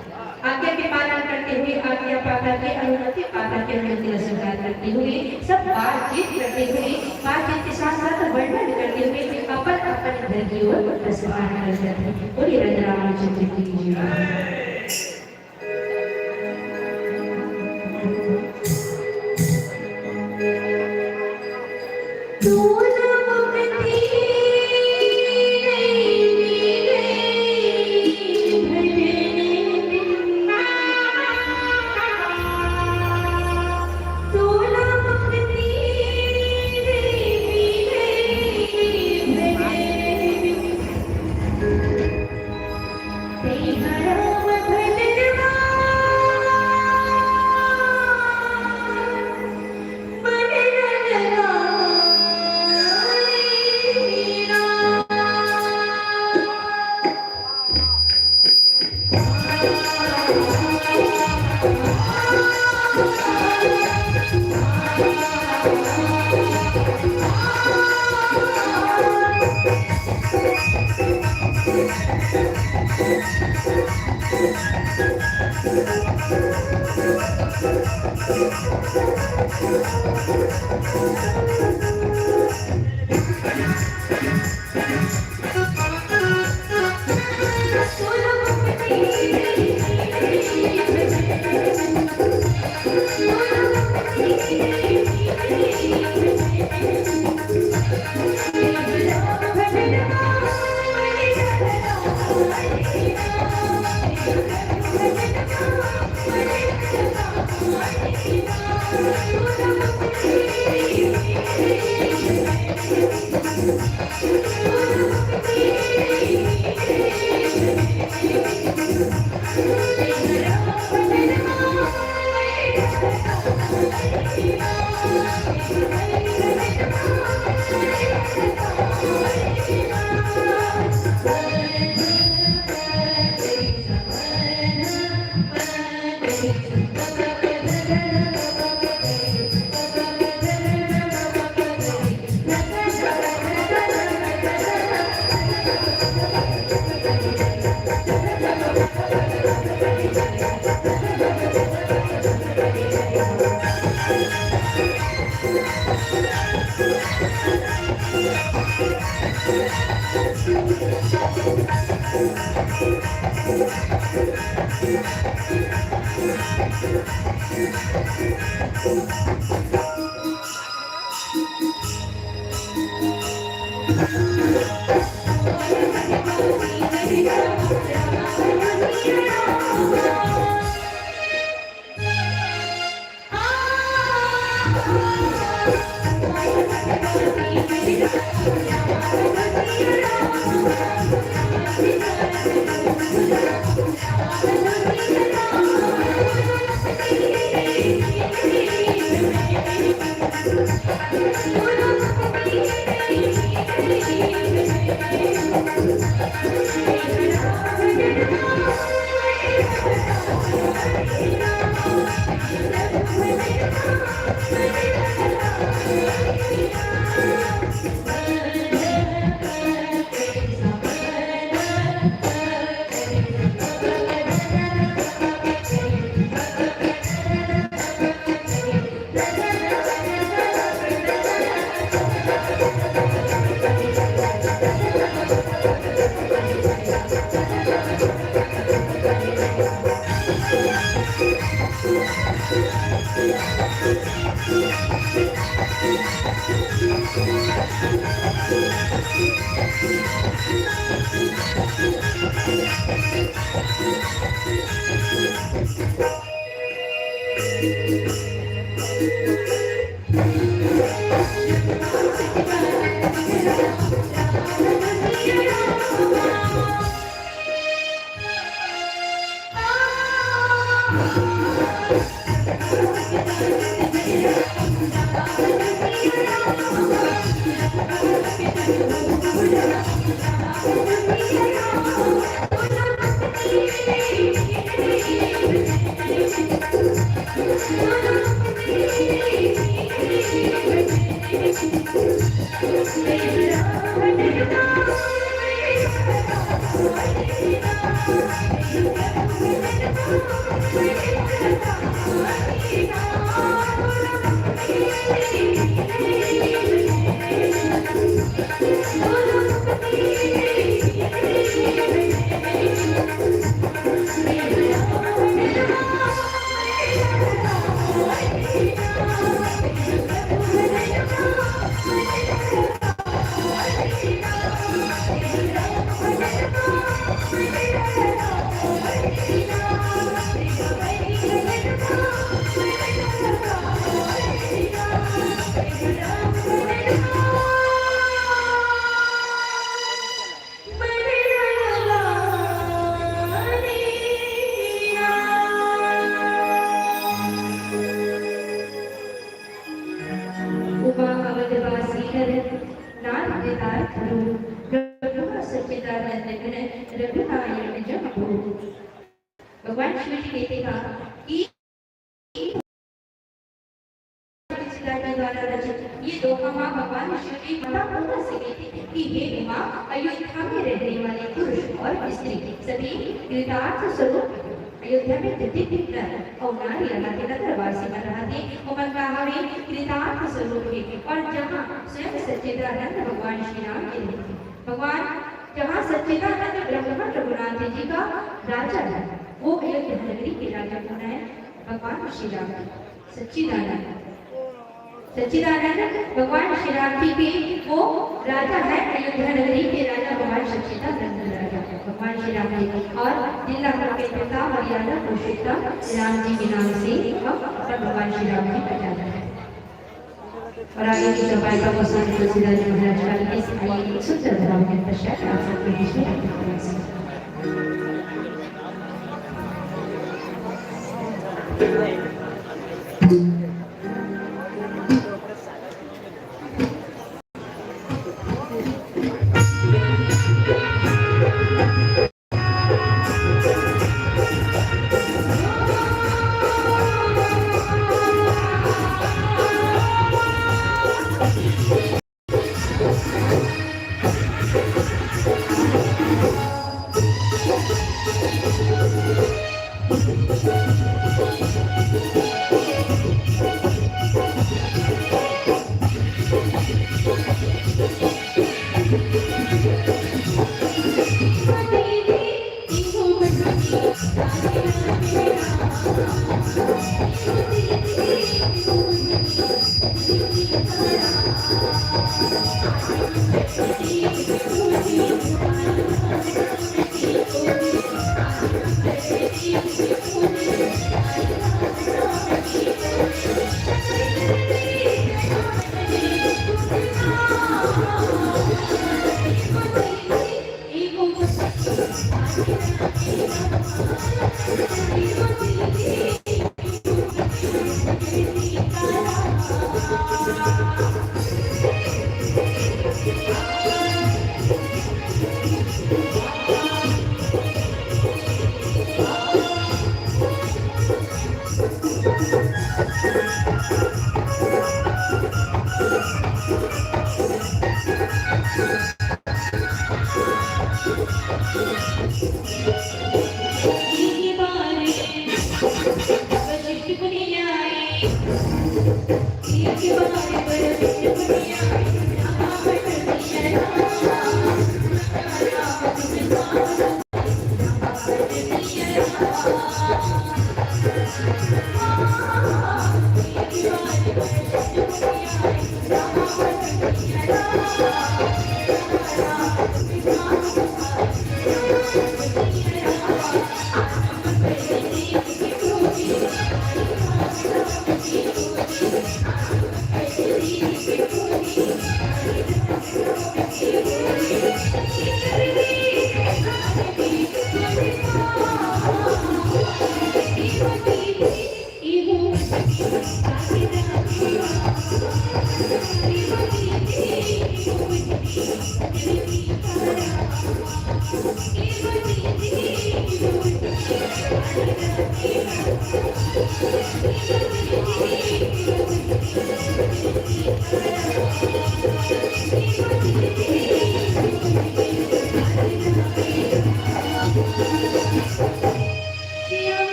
आज्ञा के पालन करते हुए, आज्ञा पाकर के, अनुमति पाकर के, अनुमति का स्वीकार करते हुए, सब बातचीत करते हुए, बातचीत के साथ साथ वर्णन करते हुए अपन अपन घर की ओर प्रस्थान कर जाते हैं। बोलिए राजा रामचंद्र की जय। उमा अवध वासी हर नाथ कृतार्थ रूप, प्रभु सच्चिदानंद गुण रघुनायक जम भूप। भगवान शिव जी कहते हैं कि सच्चिदानंद द्वारा रचित ये दोहा माँ भगवान शिव जी माता उमा से कहते हैं कि हे उमा, अयोध्या में रहने वाले पुरुष और स्त्री सभी कृतार्थ स्वरूप अयोध्या में जितने भी नर और नारी यहाँ के नगरवासी मन रहा थे, ओमन का हवे कृतार्थ स्वरूप है। और जहाँ स्वयं सच्चिदानंद भगवान श्री राम जी रहते, भगवान जहाँ सच्चिदानंद ब्रह्म रघुनाथ जी का राजा है, वो अयोध्या नगरी के राजा कौन है? भगवान श्री राम जी। सच्चिदानंद, सच्चिदानंद भगवान श्री राम जी के वो राजा है, अयोध्या नगरी के राजा भगवान सच्चिदानंद राजा, भगवान श्री राम जी। और जिला के पिता मर्यादा पुरुषोत्तम राम जी के नाम से हम अपन भगवान श्री राम जी का जाना है। और आगे की चौपाई का प्रसंग तुलसीदास जी महाराज का, इस आइए एक सुंदर भाव के पश्चात आप सबके बीच में रखते हैं।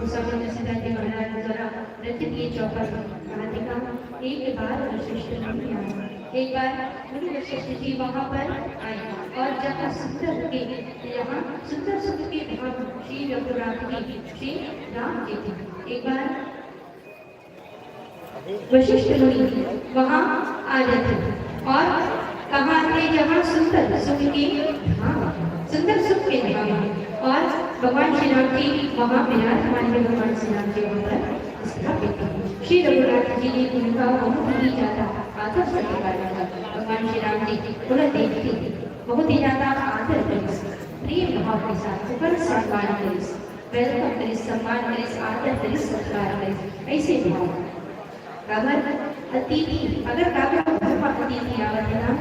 गोसावी तुलसीदास जी महाराज द्वारा रचित ये चौपद कहानी का एक बार वशिष्ठ मुनि आए। एक बार मुनि वशिष्ठ जी वहां पर आए और जहाँ सुंदर के, यहाँ सुंदर सुख के धाम श्री रघुनाथ जी, श्री राम जी थे। एक बार वशिष्ठ मुनि वहां आ जाते हैं और कहा थे, जहाँ सुंदर सुख के धाम, सुंदर सुख के धाम है। और भगवान श्री राम जी वहां विराजमान है, भगवान श्री राम जी वहां पर स्थापित है। श्री रघुनाथ जी ने उनका बहुत ही ज्यादा आदर सत्कार किया। भगवान श्री राम जी उन्हें देखते ही बहुत ही ज्यादा आदर करिस, प्रेम भाव के साथ ओकर सम्मान करिस, welcome करिस, सम्मान करिस, आदर करिस, सत्कार करिस, ऐसे भाव। काबर अतिथि, अगर काकरो घर म अतिथि आवत है ना,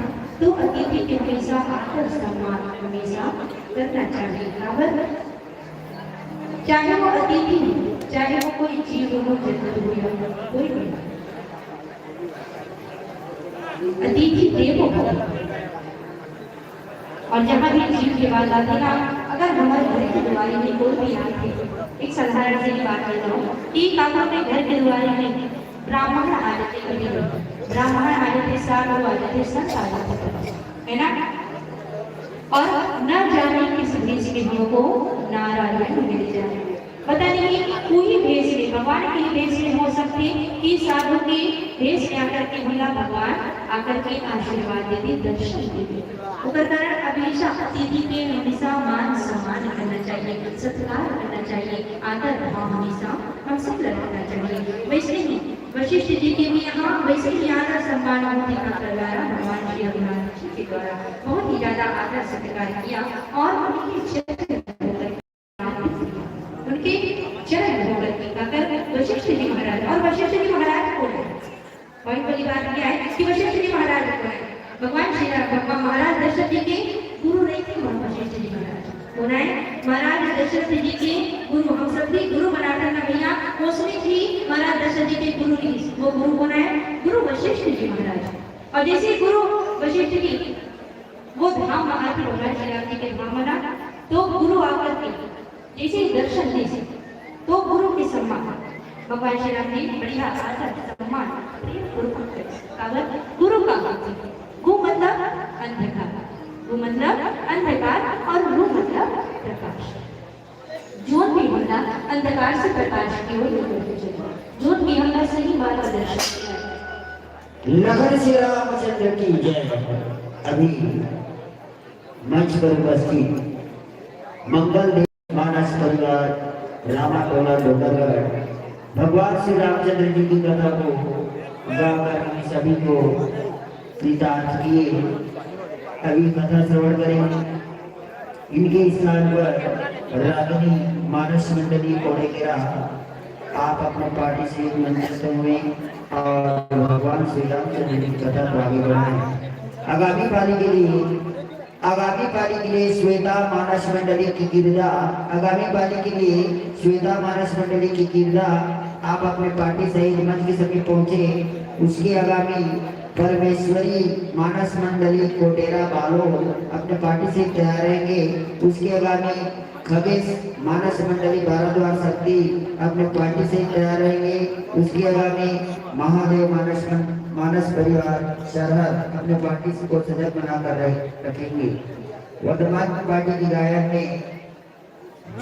तो अतिथि के हमेशा आदर सम्मान हमेशा करना चाहिए। काबर चाहे वो अतिथि हो, चाहे वो कोई जीव हो, जंतु हो या कोई भी, अतिथि देवो भव। और जहाँ भी जीव के बात आती ना, अगर हमारे घर के दुआरे में कोई भी आते, एक साधारण सी बात बताऊँ कि काका के घर के दुआरे में ब्राह्मण आ जाते, कभी ब्राह्मण आ जाते, साधु आ जाते, संत आ जाते, है ना? और न जाने किस भेष में हमको नारायण मिल जाए। पता नहीं कोई भेष में, भगवान के भेष में हो सकते कि साधु के भेष में आकर के हमला भगवान आकर के आशीर्वाद देते, दर्शन देते। ओकर कारण हमेशा अतिथि के हमेशा मान सम्मान करना चाहिए, सत्कार करना चाहिए, आदर भाव हमेशा हम सब रखना चाहिए। वैसे ही वशिष्ठ जी के भी यहाँ वैसे ही आदर सम्मान होते का करवाया भगवान श्री रघुनाथ जी के द्वारा, बहुत ही ज्यादा आदर सत्कार किया और उनके चरण उनके चरण धोकर के काकर वशिष्ठ जी महाराज और वशिष्ठ जी महाराज कौन है? पॉइंट वाली बात ये है कि वशिष्ठ जी महाराज कौन है? भगवान श्री राम, भगवान महाराज दशरथ जी के गुरु नहीं थे, वशिष्ठ जी महाराज कौन है? महाराज दशरथ जी के गुरु, हम सब भी गुरु बनाते हैं ना भैया, उसमें भी महाराज दशरथ जी के गुरु नहीं, वो गुरु कौन है? गुरु वशिष्ठ जी महाराज। और जैसे गुरु वशिष्ठ जी वो धाम वहां के भगवान श्री राम जी के धाम बना, तो गुरु आकर के जैसे ही दर्शन दे, तो गुरु के सम्मान, भगवान श्री राम जी बढ़िया आदर सम्मान प्रेम पूर्वक करते। काबर? गुरु का भक्ति। गु मतलब अंधकार, गु मतलब अंधकार और रु मतलब प्रकाश। जोत भी हमला अंधकार से प्रकाश की ओर लेकर के चले, जोत भी हमला सही मार्गदर्शन किया। लखन श्री रामचंद्र की जय। अभी मंच पर उपस्थित मंगल देव मानस परिवार रामा टोला डोंगरगढ़ भगवान श्री रामचंद्र जी की कथा को गाकर हम सभी को कृतार्थ किए। अभी कथा श्रवण करें। इनके स्थान पर रागिनी मानस मंडली कोड़ेकेरा, आप अपने पार्टी से एक मंचस्थ हुए और भगवान श्री रामचंद्र की कथा को आगे बढ़ाएं। आगामी पारी के लिए, आगामी पारी के लिए श्वेता मानस मंडली की गिरजा, आगामी पारी के लिए श्वेता मानस मंडली की गिरजा, आप अपने पार्टी सहित मंच के समीप पहुंचे। उसके आगामी परमेश्वरी मानस मंडली कोटेरा बालोद अपने पार्टी से तैयार रहेंगे। उसके आगामी खगेश मानस मंडली भारद्वाज शक्ति अपने पार्टी से तैयार रहेंगे। उसके आगामी महादेव मानस मं-, मानस परिवार सरहद अपने पार्टी को सजग बनाकर रह-, रखेंगे। वर्तमान पार्टी की गायक में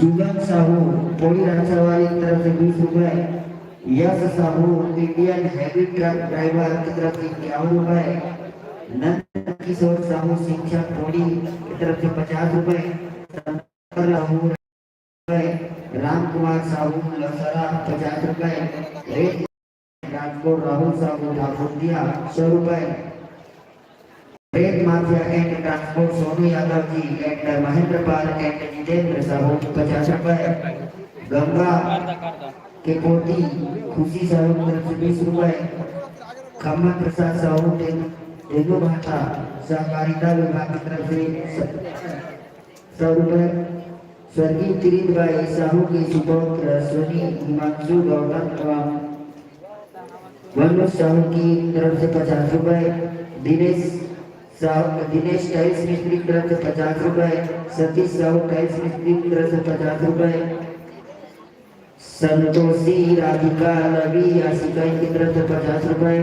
जुगन साहू, पोड़ी राजवाड़ी की तरफ से बीस रुपए, Yash Sahu, Indian heavy truck driver की तरफ से इक्यावन रुपए, नंद किशोर साहू, शिक्षक, पोड़ी की तरफ से पचास रुपए, शंकर साहू, राम कुमार साहू, लसरा, पचास रुपए, रेत ट्रांसपोर्ट राहुल साहू ठाकुर दिया सौ रुपए। रेत mafia and transport Sonu Yadav ji and Mahendra Pal and Jitendra Sahu पचास रुपए। गंगा के पोती खुशी साहू की तरफ से बीस रुपए। खम्मत प्रसाद साहू ते-, तेंदू भाटा सहकारिता विभाग की तरफ से सौ रुपए। स्वर्गीय किरीट भाई साहू के सुपुत्र स्वनी हिमांशु गौतम एवं मनोज साहू की तरफ से पचास रुपए, दिनेश साहू, दिनेश टाइल्स मिस्त्री की तरफ से पचास रुपए, सतीश साहू टाइल्स मिस्त्री की तरफ से पचास रुपए, संतोषी राधिका लवी आशिका की तरफ से पचास रुपए,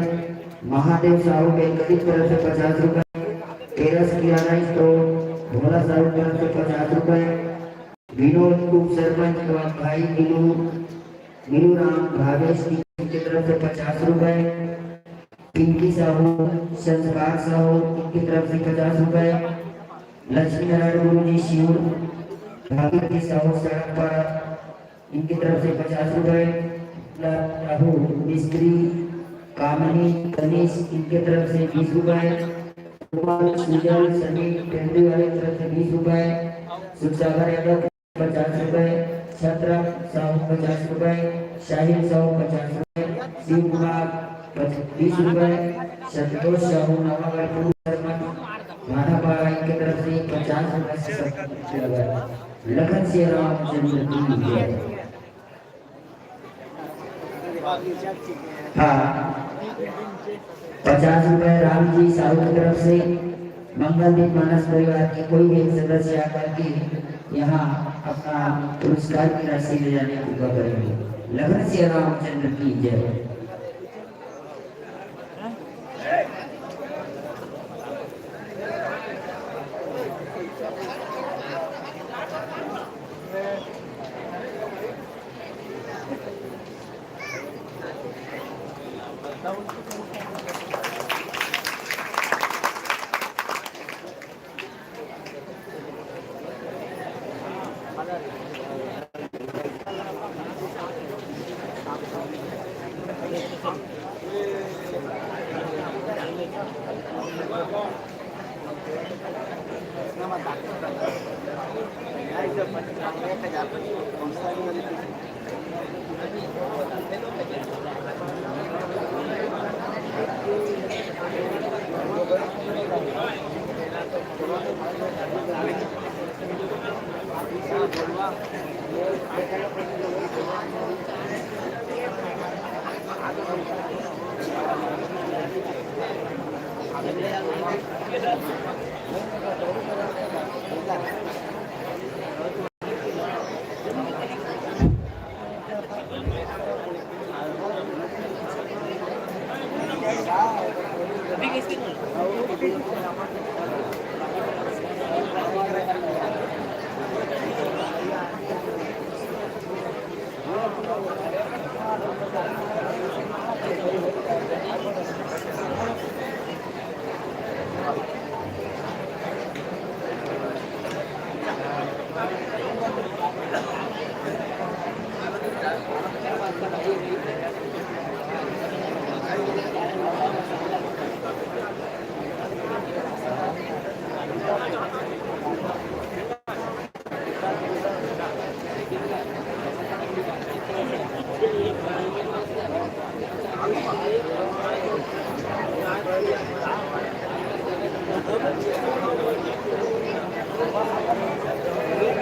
महादेव साहू बेकरी की तरफ से पचास रुपए, तेरस किराना स्टोर भोला साहू की तरफ से पचास रुपए, विनोद उप सरपंच एवं भाई गिलू, गिलू राम भावेश की तरफ से पचास रुपए, पिंकी साहू, संस्कार साहू इनकी तरफ से पचास रुपए, लक्ष्मी नारायण गुरु जी शिव, भागीरथी साहू सड़क पर इनकी तरफ से पचास रुपए, राहु मिस्त्री, कामनी, कनिष इनके तरफ से बीस रुपए, कुमार सुजल समीर टेंडू वाले तरफ से बीस रुपए, सुखसागर यादव पचास रुपए, छत्र साहू पचास रुपए, शाहिल साहू पचास रुपए, शिव कुमार पच-, बीस रुपए, संतोष साहू नवागढ़ पूर्व सरपंच भाटापारा इनके तरफ से पचास रुपए से सब किया गया। लखन सिया रामचंद्र की जय। हाँ, पचास रुपए राम जी साहू की तरफ से। मंगलदीप मानस परिवार के कोई भी एक सदस्य आकर के यहाँ अपना पुरस्कार की राशि ले जाने की कृपा करेंगे। लखन सिया रामचंद्र की जय।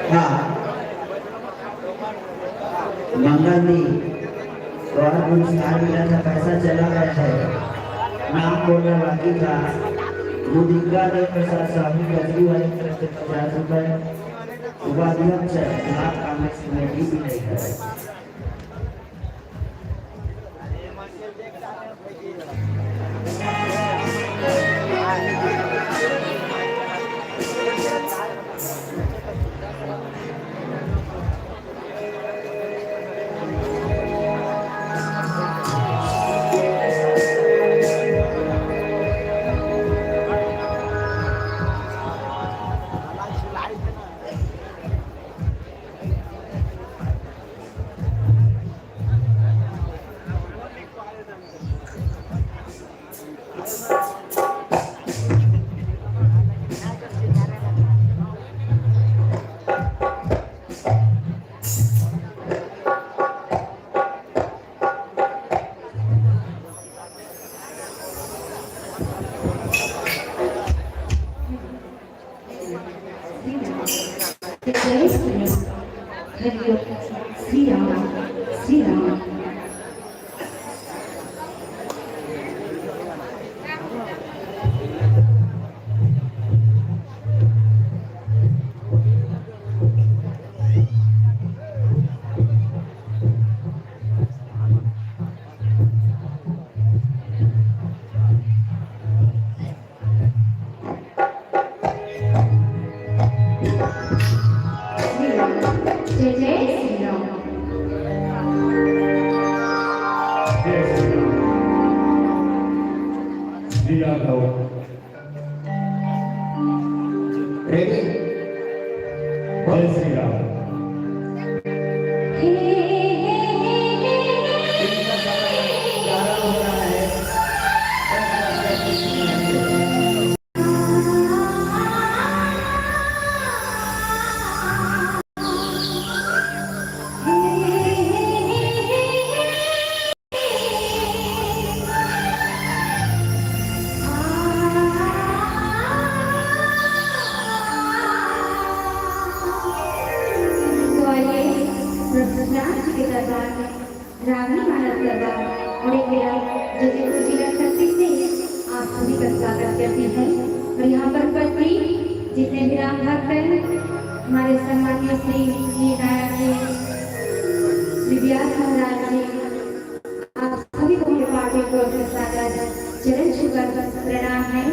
हाँ, मंगल दी, तोहर पुरस्कार मिला था, पैसा चला गया है, नाम बोलना बाकी था। मुदिका देव प्रसाद स्वामी कजरी वाले तरफ से पचास रुपए, उपाध्यक्ष ब्लॉक कांग्रेस कमेटी भी नहीं है। जय श्री राम। हरि ओम। श्री राम, श्री राम। श्री राम। जय जय श्री राम। जय श्री राम। जी, आप लोग। Ready? जय श्री राम। तो आइए, प्रभु नाथ जी के दरबार में रागनी मानस करवा और एक बेरा जैसे कुछ जिला शक्ति से आप सभी का स्वागत करती है। और यहाँ पर उपस्थित जितने भी राम भक्त हैं, हमारे सम्माननीय श्री नील नारायण जी, श्री व्यास महाराज जी, आप सभी को मेरे पार्टी की ओर से सादर चरण छूकर प्रणाम है।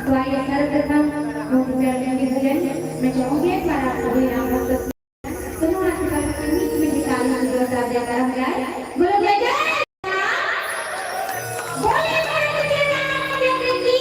तो आइए, सर्वप्रथम मुख्य चरण के भजन मैं चाहूंगी एक बार आप सभी राम भक्त सुनो, आज कल के बीच में भी ताली की जोरदार जयकारा हो जाए। बोलो जय जय राम। बोले भारत के राम की।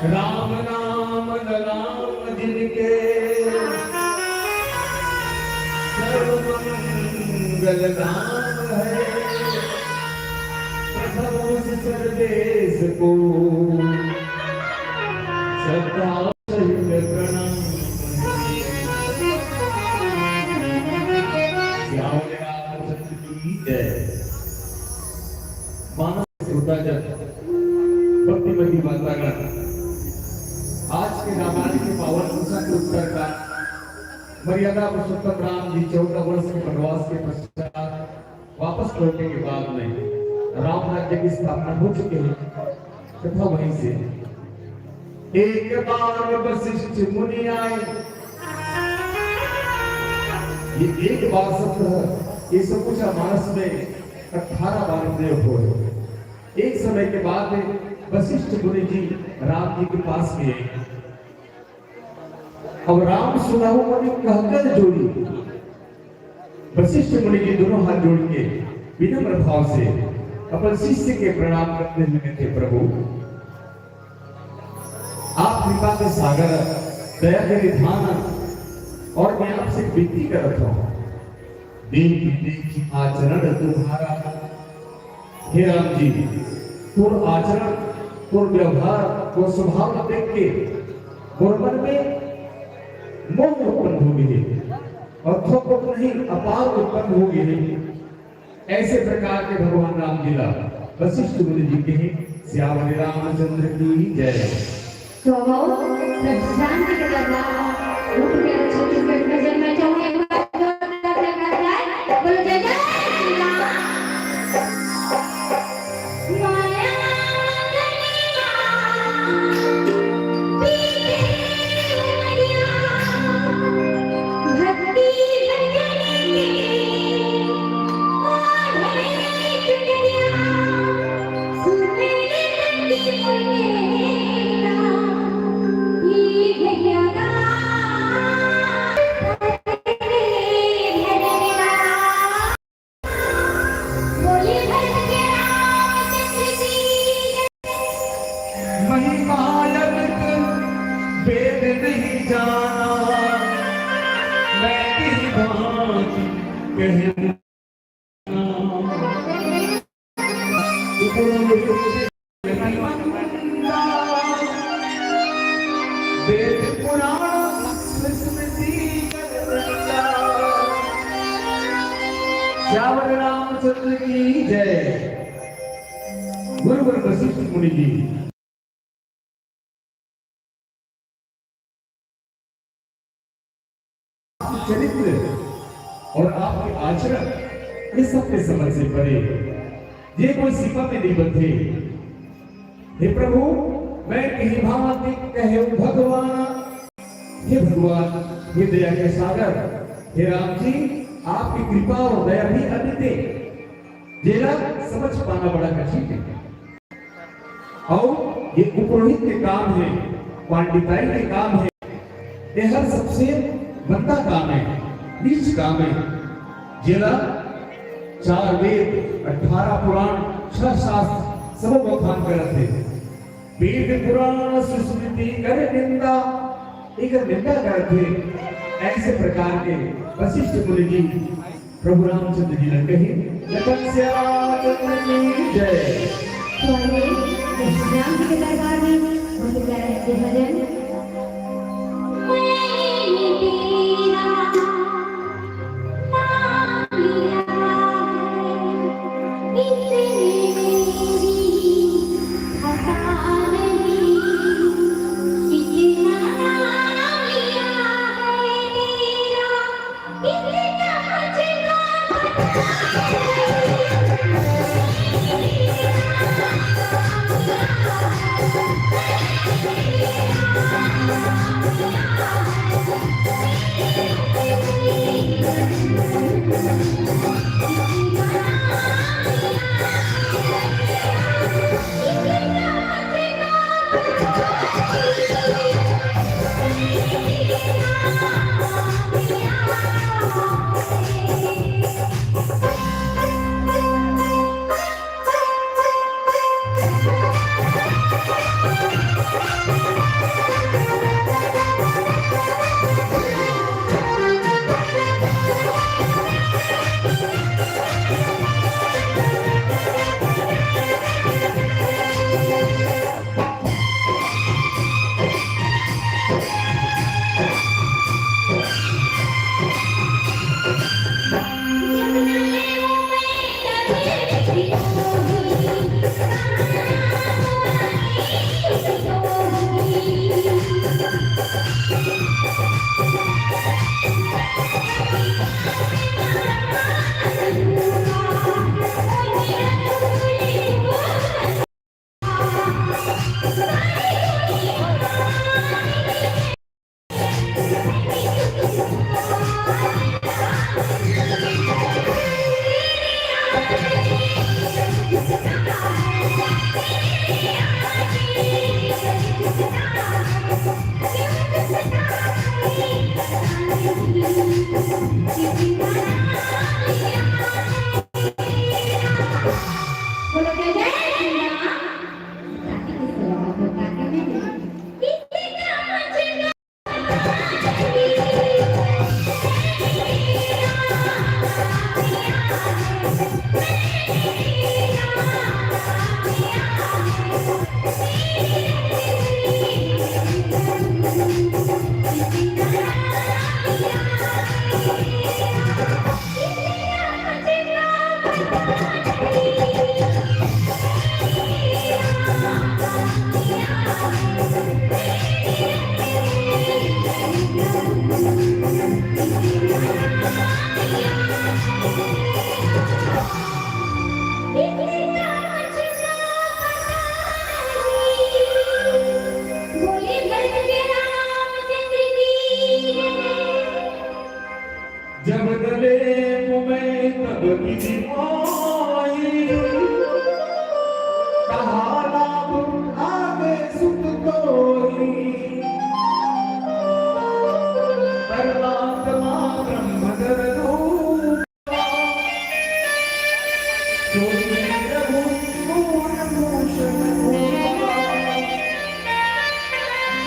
राम नाम न राम जिनके, सर्व मंगल नाम है। प्रथम उस सर्वेश को श्रद्धा सहित प्रणाम। श्याम रामचंद्र की जय। मानस श्रोतागण, भक्तिमती मातागण, आज के रामायण के पावन दिवस के उत्तर का मर्यादा पुरुषोत्तम राम जी चौदह वर्ष के वनवास के पश्चात वापस लौटने के बाद में राम राज्य की स्थापना हो चुकी है तथा वहीं से एक बार वशिष्ठ मुनि आए। ये एक बार शब्द है, ये सब कुछ मानस में अठारह बार प्रयोग हो। एक समय के बाद वशिष्ठ मुनि जी राम जी के पास गए। अब राम सुनहु मुनि कहकर जोड़ी। वशिष्ठ मुनि जी दोनों हाथ जोड़ के विनम्र भाव से अपन शिष्य के प्रणाम करते हुए कहते, प्रभु, आप कृपा के सागर, दया के निधान, और मैं आपसे विनती करत हूँ, देख देख आचरण तुम्हारा। हे राम जी, तोर आचरण, तोर व्यवहार, तोर स्वभाव देख के मोर मन में मोह उत्पन्न हो गई है और थोक नहीं, अपार उत्पन्न हो गई है। ऐसे प्रकार के भगवान राम जी ला वशिष्ठ मुनि जी कहे। सियावर रामचंद्र की जय। तो अब आओ, सब शांति के साथ उठ के छत्तीसगढ़ भजन में जाओ, एक बार जोरदार जयकारा है। बोलो, जय जय श्री राम। मायक वेद नहीं जाना, मैं किस भांति कहूँ। वेद पुराण स्मृति श्यावर रामचंद्र की जय। गुरुवर वशिष्ठ मुनि जी। चरित्र और आपके आचरण, ये सब के समझ से परे, ये कोई सीमा में नहीं बंधे। हे प्रभु, मैं कही भांति कहे भगवान। हे भगवान, हे दया के सागर, हे राम जी, आपकी कृपा और दया भी अद्वितीय, जेला समझ पाना बड़ा कठिन है। अउ ये उपरोहित के काम है, पंडिताई के काम है, ये हर सबसे गंदा काम है, नीच काम है, जेला चार वेद, अठारह पुराण, छह शास्त्र, सबो बखान करत हे। वेद पुराण सुस्मृति कर निंदा, एकर निंदा करत हे। ऐसे प्रकार के वशिष्ठ मुनि जी प्रभु रामचंद्र जी ने कही, लखन श्याम चंद्र की जय। तो आइए, प्रभु राम जी के दरबार में उनके प्यारे से भजन।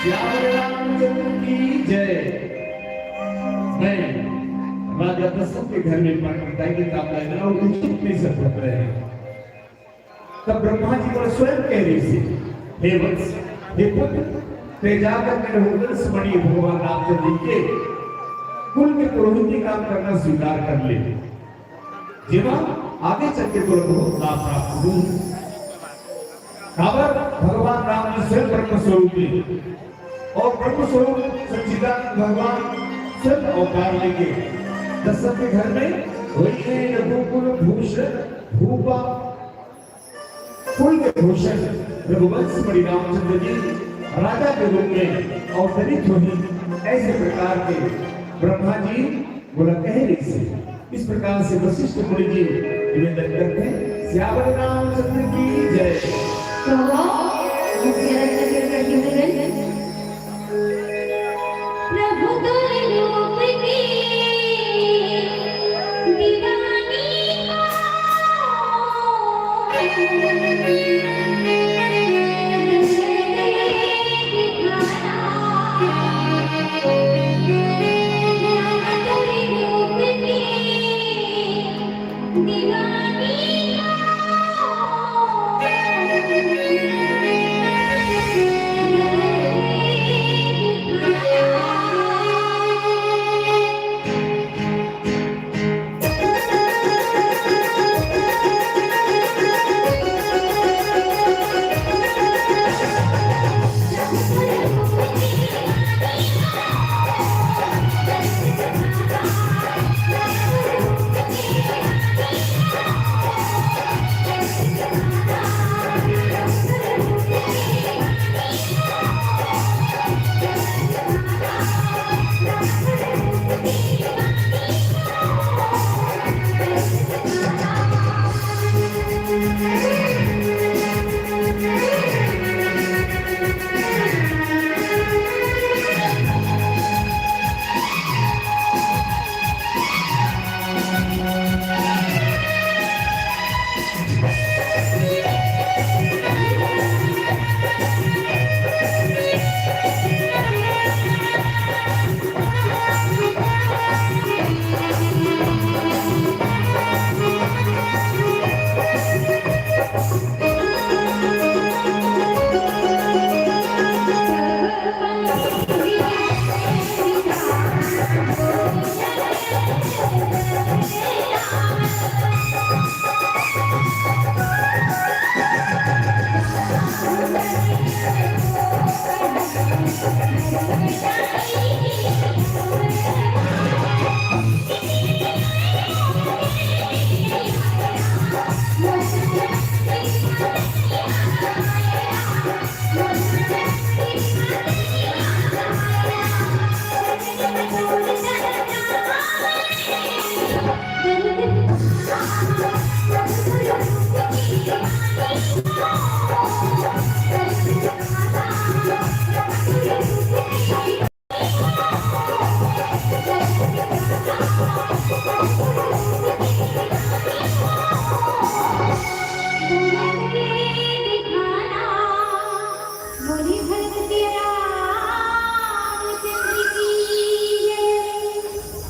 सियावर रामचंद्र की जय। मैं राजा दशरथ के घर में पंडिताई की कामना में उत्सुक नहीं सफर रहे। तब ब्रह्मा जी को स्वयं कह रही थी, हे वत्स, हे पुत्र, ते जाकर मेरे वंश मणि भगवान रामचंद्र जी के कुल के पुरोहित काम करना स्वीकार कर ले। जेमा आगे चल के तोला बहुत लाभ प्राप्त होही। काबर भगवान राम जी स्वयं ब्रह्म स्वरूप हे और ब्रह्म स्वरूप सच्चिदानंद भगवान स्वयं अवतार लेके दशरथ के घर में वही है रघुकुल भूषण भूपा कुल के भूषण रघुवंश मणि रामचंद्र जी राजा के रूप में अवतरित हुई। ऐसे प्रकार के ब्रह्मा जी बोला कह रही से। इस प्रकार से वशिष्ठ मुनि जी निवेदन करते हैं, सियावर रामचंद्र की जय। तो वो मुझे रचना कर रही हूँ। प्रभु तुम रूप की दीवानी हो।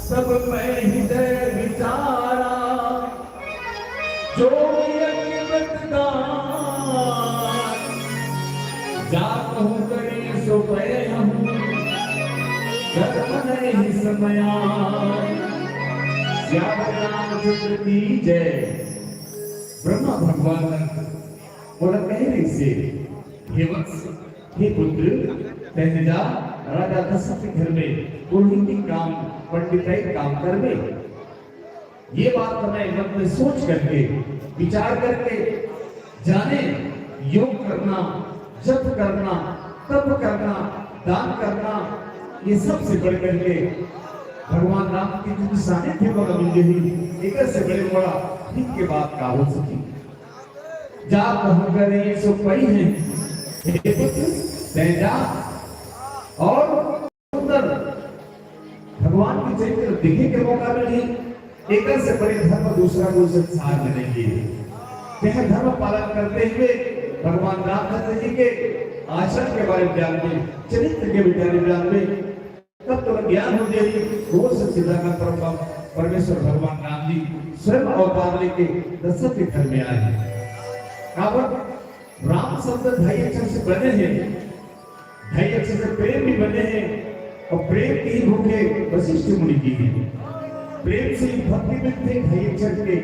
सब मैं हृदय विचारा, जो यज्ञ व्रत दान, जा कहूँ करे सो पै हूँ, धर्म नहीं समयान। सियावर रामचंद्र की जय। ब्रह्मा भगवान बोला कह रही से, हे वत्स, हे पुत्र, तैं जा राजा दशरथ के घर में पुरोहिती काम, पंडिताई काम करबे। ये बात मैं मन में सोच करके, विचार करके, जाने योग करना, जप करना, तप करना, दान करना, ये सबसे बढ़ करके भगवान राम के जो सानिध्य वाला मिल गई, एक से बड़े बड़ा हित के बात का हो सकी। जा कहूँ करे सो पै है, हे पुत्र, तैं जा और सुंदर भगवान के चरित्र देखे के मौका मिली। एकर से बड़े धर्म दूसरा कोई संसार में नहीं है। यह धर्म पालन करते हुए भगवान रामचंद्र जी के आचरण के बारे में जानबे, चरित्र के बारे में जानबे, तब तोला ज्ञान हो जाही। वो से सीधा का परम परमेश्वर भगवान राम जी स्वयं अवतार लेके दशरथ के घर में आए। काबर? राम शब्द ढाई अक्षर से बने हे, ढाई अक्षर से प्रेम भी बने हे, और प्रेम के ही भूखे वशिष्ठ मुनि जी हैं। प्रेम से ही भक्ति मिलते, ढाई अक्षर के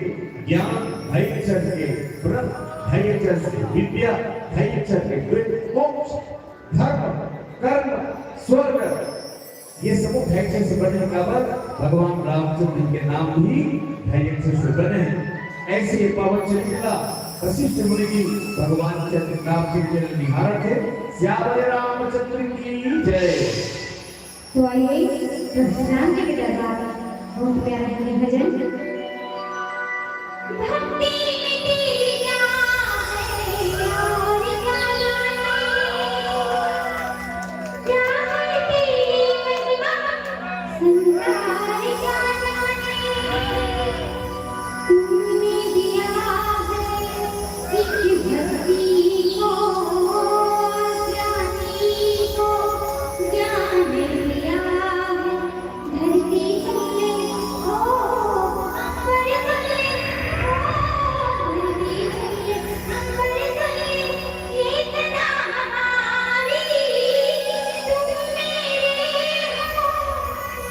ज्ञान, ढाई अक्षर के व्रत, ढाई अक्षर से विद्या, ढाई अक्षर के द्वैत, मोक्ष, धर्म, कर्म, स्वर्ग, ये सब ढाई अक्षर से बने। काबर? भगवान रामचंद्र के नाम भी ढाई अक्षर से बने हैं। ऐसे ये पावन चरित्र का वशिष्ठ मुनि जी भगवान चंद्र रामचंद्र के निहारक है। सियावर रामचंद्र की जय। तो आइए, प्रभु श्री राम जी के दरबार में बहुत प्यारा है भजन। भक्ति में तेरी जान है और क्या जाने, क्या है तेरी महिमा, संसार क्या जाने। तूने दिया है इस धरती को, ज्ञानी को ज्ञान दिया है। धरती सुन ले, ओ, अंबर सुन ले, ओ, धरती सुन ले, अंबर सुन ले, ये सदा हमारी, तुम मेरे हो,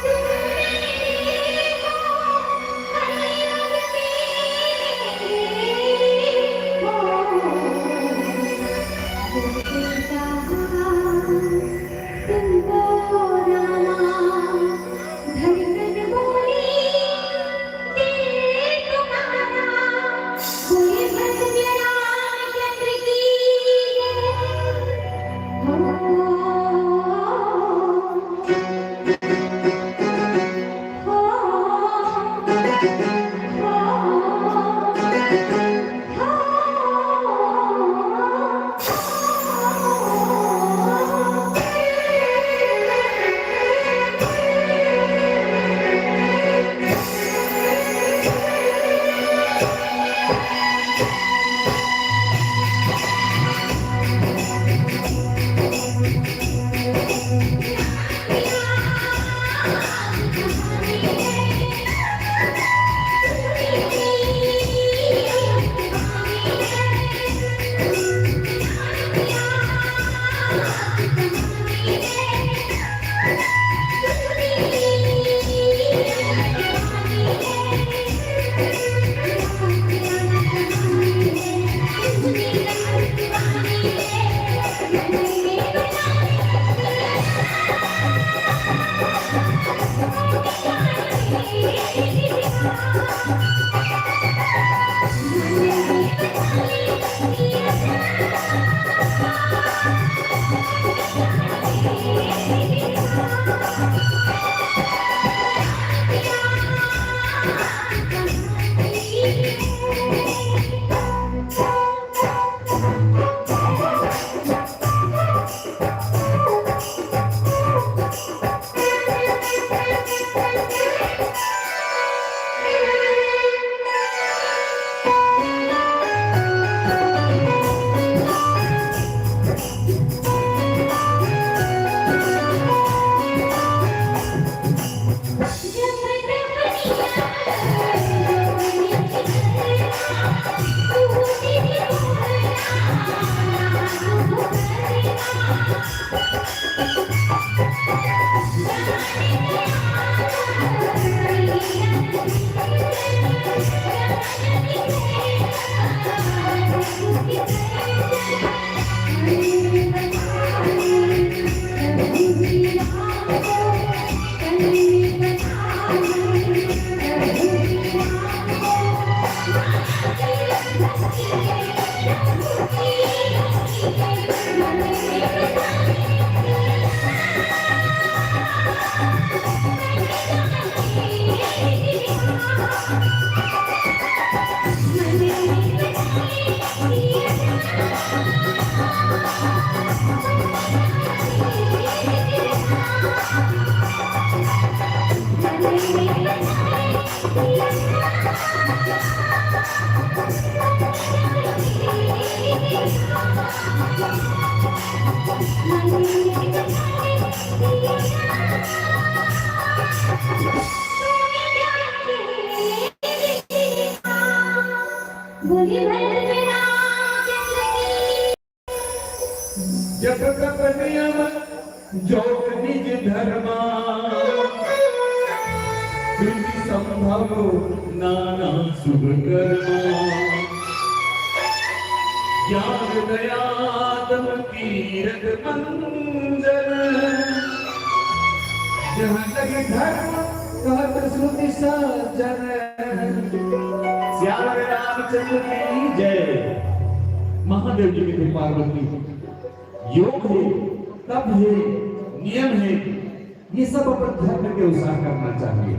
तुम मेरे हो, हर युग तेरे हो। तुमको रामा धड़कन बोली, दिल तुम्हारा। बोले भक्त रामचंद्र की जय। हो, हो, हो। जप तप नियम जोग निज धर्मा, विधि संभव नाना शुभ कर्मा। ज्ञान दया तम तीरथ मंजन, जहाँ लगे धर्म कहत श्रुति सज्जन। श्याम रामचंद्र की जय। महादेव जी के पार्वती योग है, तप है, नियम है, ये सब अपन धर्म के अनुसार करना चाहिए।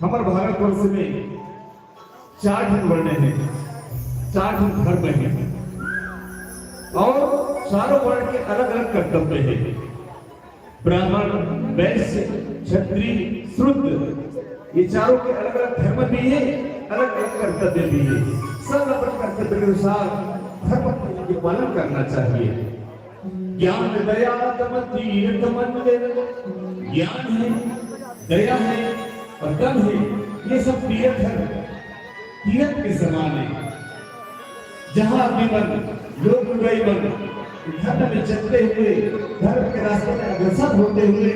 हमर भारतवर्ष में चार ठन वर्ण हैं, चार ठन धर्म हैं और चारों वर्ण के अलग-अलग कर्तव्य हैं। ब्राह्मण, वैश्य, क्षत्रिय, शूद्र, ये चारों के अलग-अलग धर्म भी है, अलग-अलग कर्तव्य भी है। सब अपन कर्तव्य के अनुसार धर्म के पालन करना चाहिए। ज्ञान दया तम तीरथ मंजन, ज्ञान है, दया है और तप है, ये सब तीरथ है, तीरथ के समान है। जहाँ आदमी मन, लोक लुगाई मन धर्म में चलते हुए, धर्म के रास्ते में अग्रसर होते हुए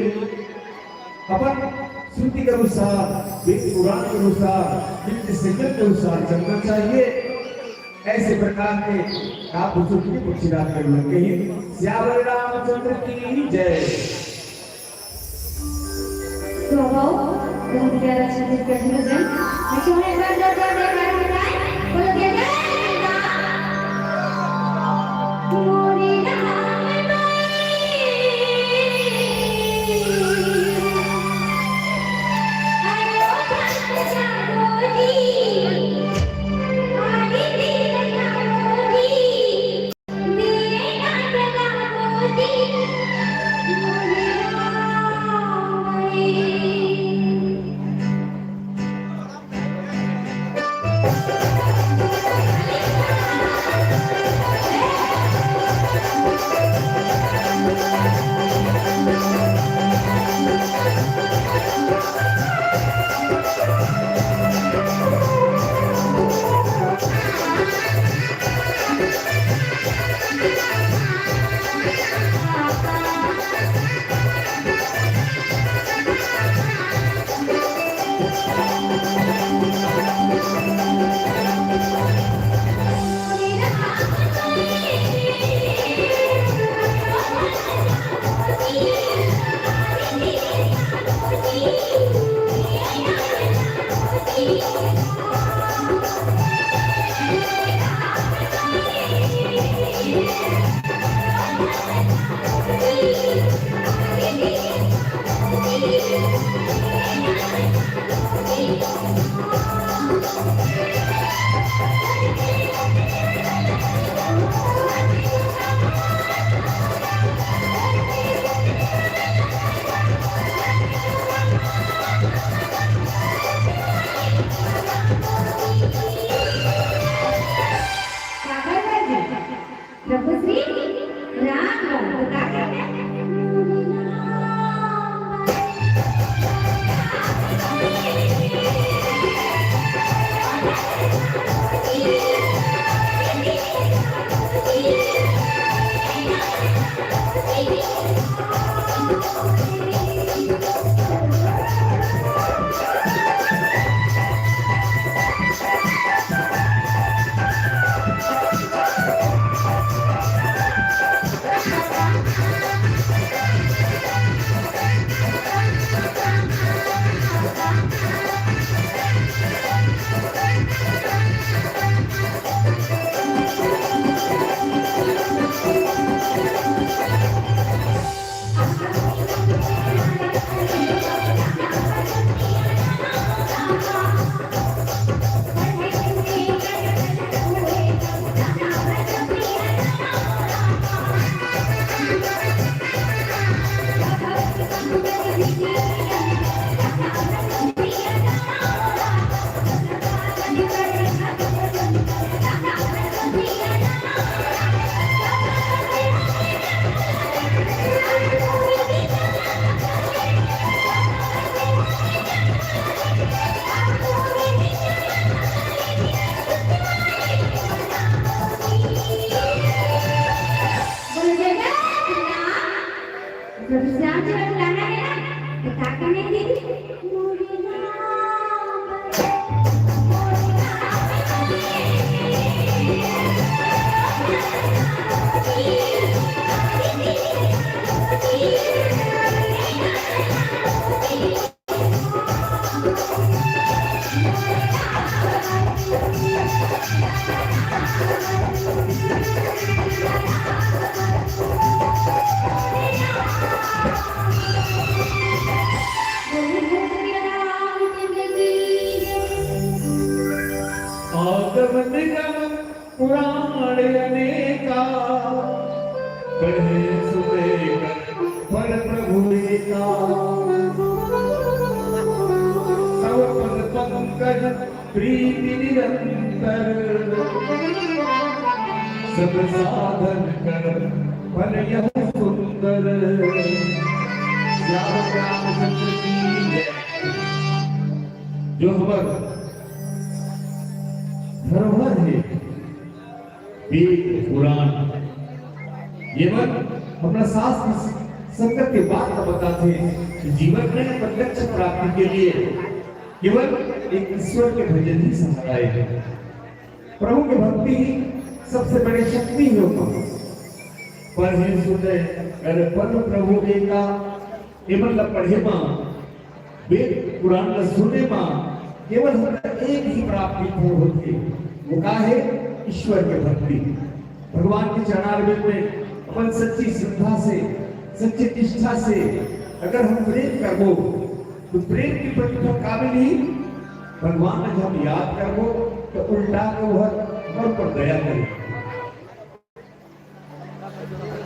अपन श्रुति के अनुसार, वेद पुराण के अनुसार, नित्य संयम के अनुसार चलना चाहिए। ऐसे प्रकार के काव्य सूत्र की पक्षीराज कर लग गई। सियावर रामचंद्र की जय। तो अब आओ, बहुत प्यारा छत्तीसगढ़ी भजन। अच्छा, एक बार जोरदार जयकारा हो जाए। बोलो, जय जय राम। मोरे राम भाई। आयो भक्त जागो जी। आदि देव जागो जी। प्रभु श्री राम। तो का कहते हैं? श्याम जी, लाना है ना? तो का करने दीदी? आगम निगम पुराण अनेका, पढ़े सुने कर पर प्रभु एका। सब पद पंकज प्रीति निरंतर, सब साधन कर फल यह सुंदर। श्याम रामचंद्र की जय। जो हमर धरोहर हे, वेद, पुराण, ये मन अपना शास्त्र संगत के बात का बताथे कि जीवन में अपन लक्ष्य प्राप्ति के लिए केवल एक ईश्वर के भजन ही सहारा है। प्रभु की भक्ति ही सबसे बड़ी शक्ति है। ओमा पढ़े सुने कर पर प्रभु एका, ये मन ला पढ़े मा, वेद पुराण ला सुने मा केवल हमला एक ही प्राप्ति पूर्ण होथे, वो का है? ईश्वर के भक्ति। भगवान के चरणारविंद में अपन सच्ची श्रद्धा से, सच्ची निष्ठा से अगर हम प्रेम करबो, तो प्रेम के प्रतिफल का मिलही? भगवान ला हम याद करबो, तो उल्टा के वह हमर ऊपर दया करी।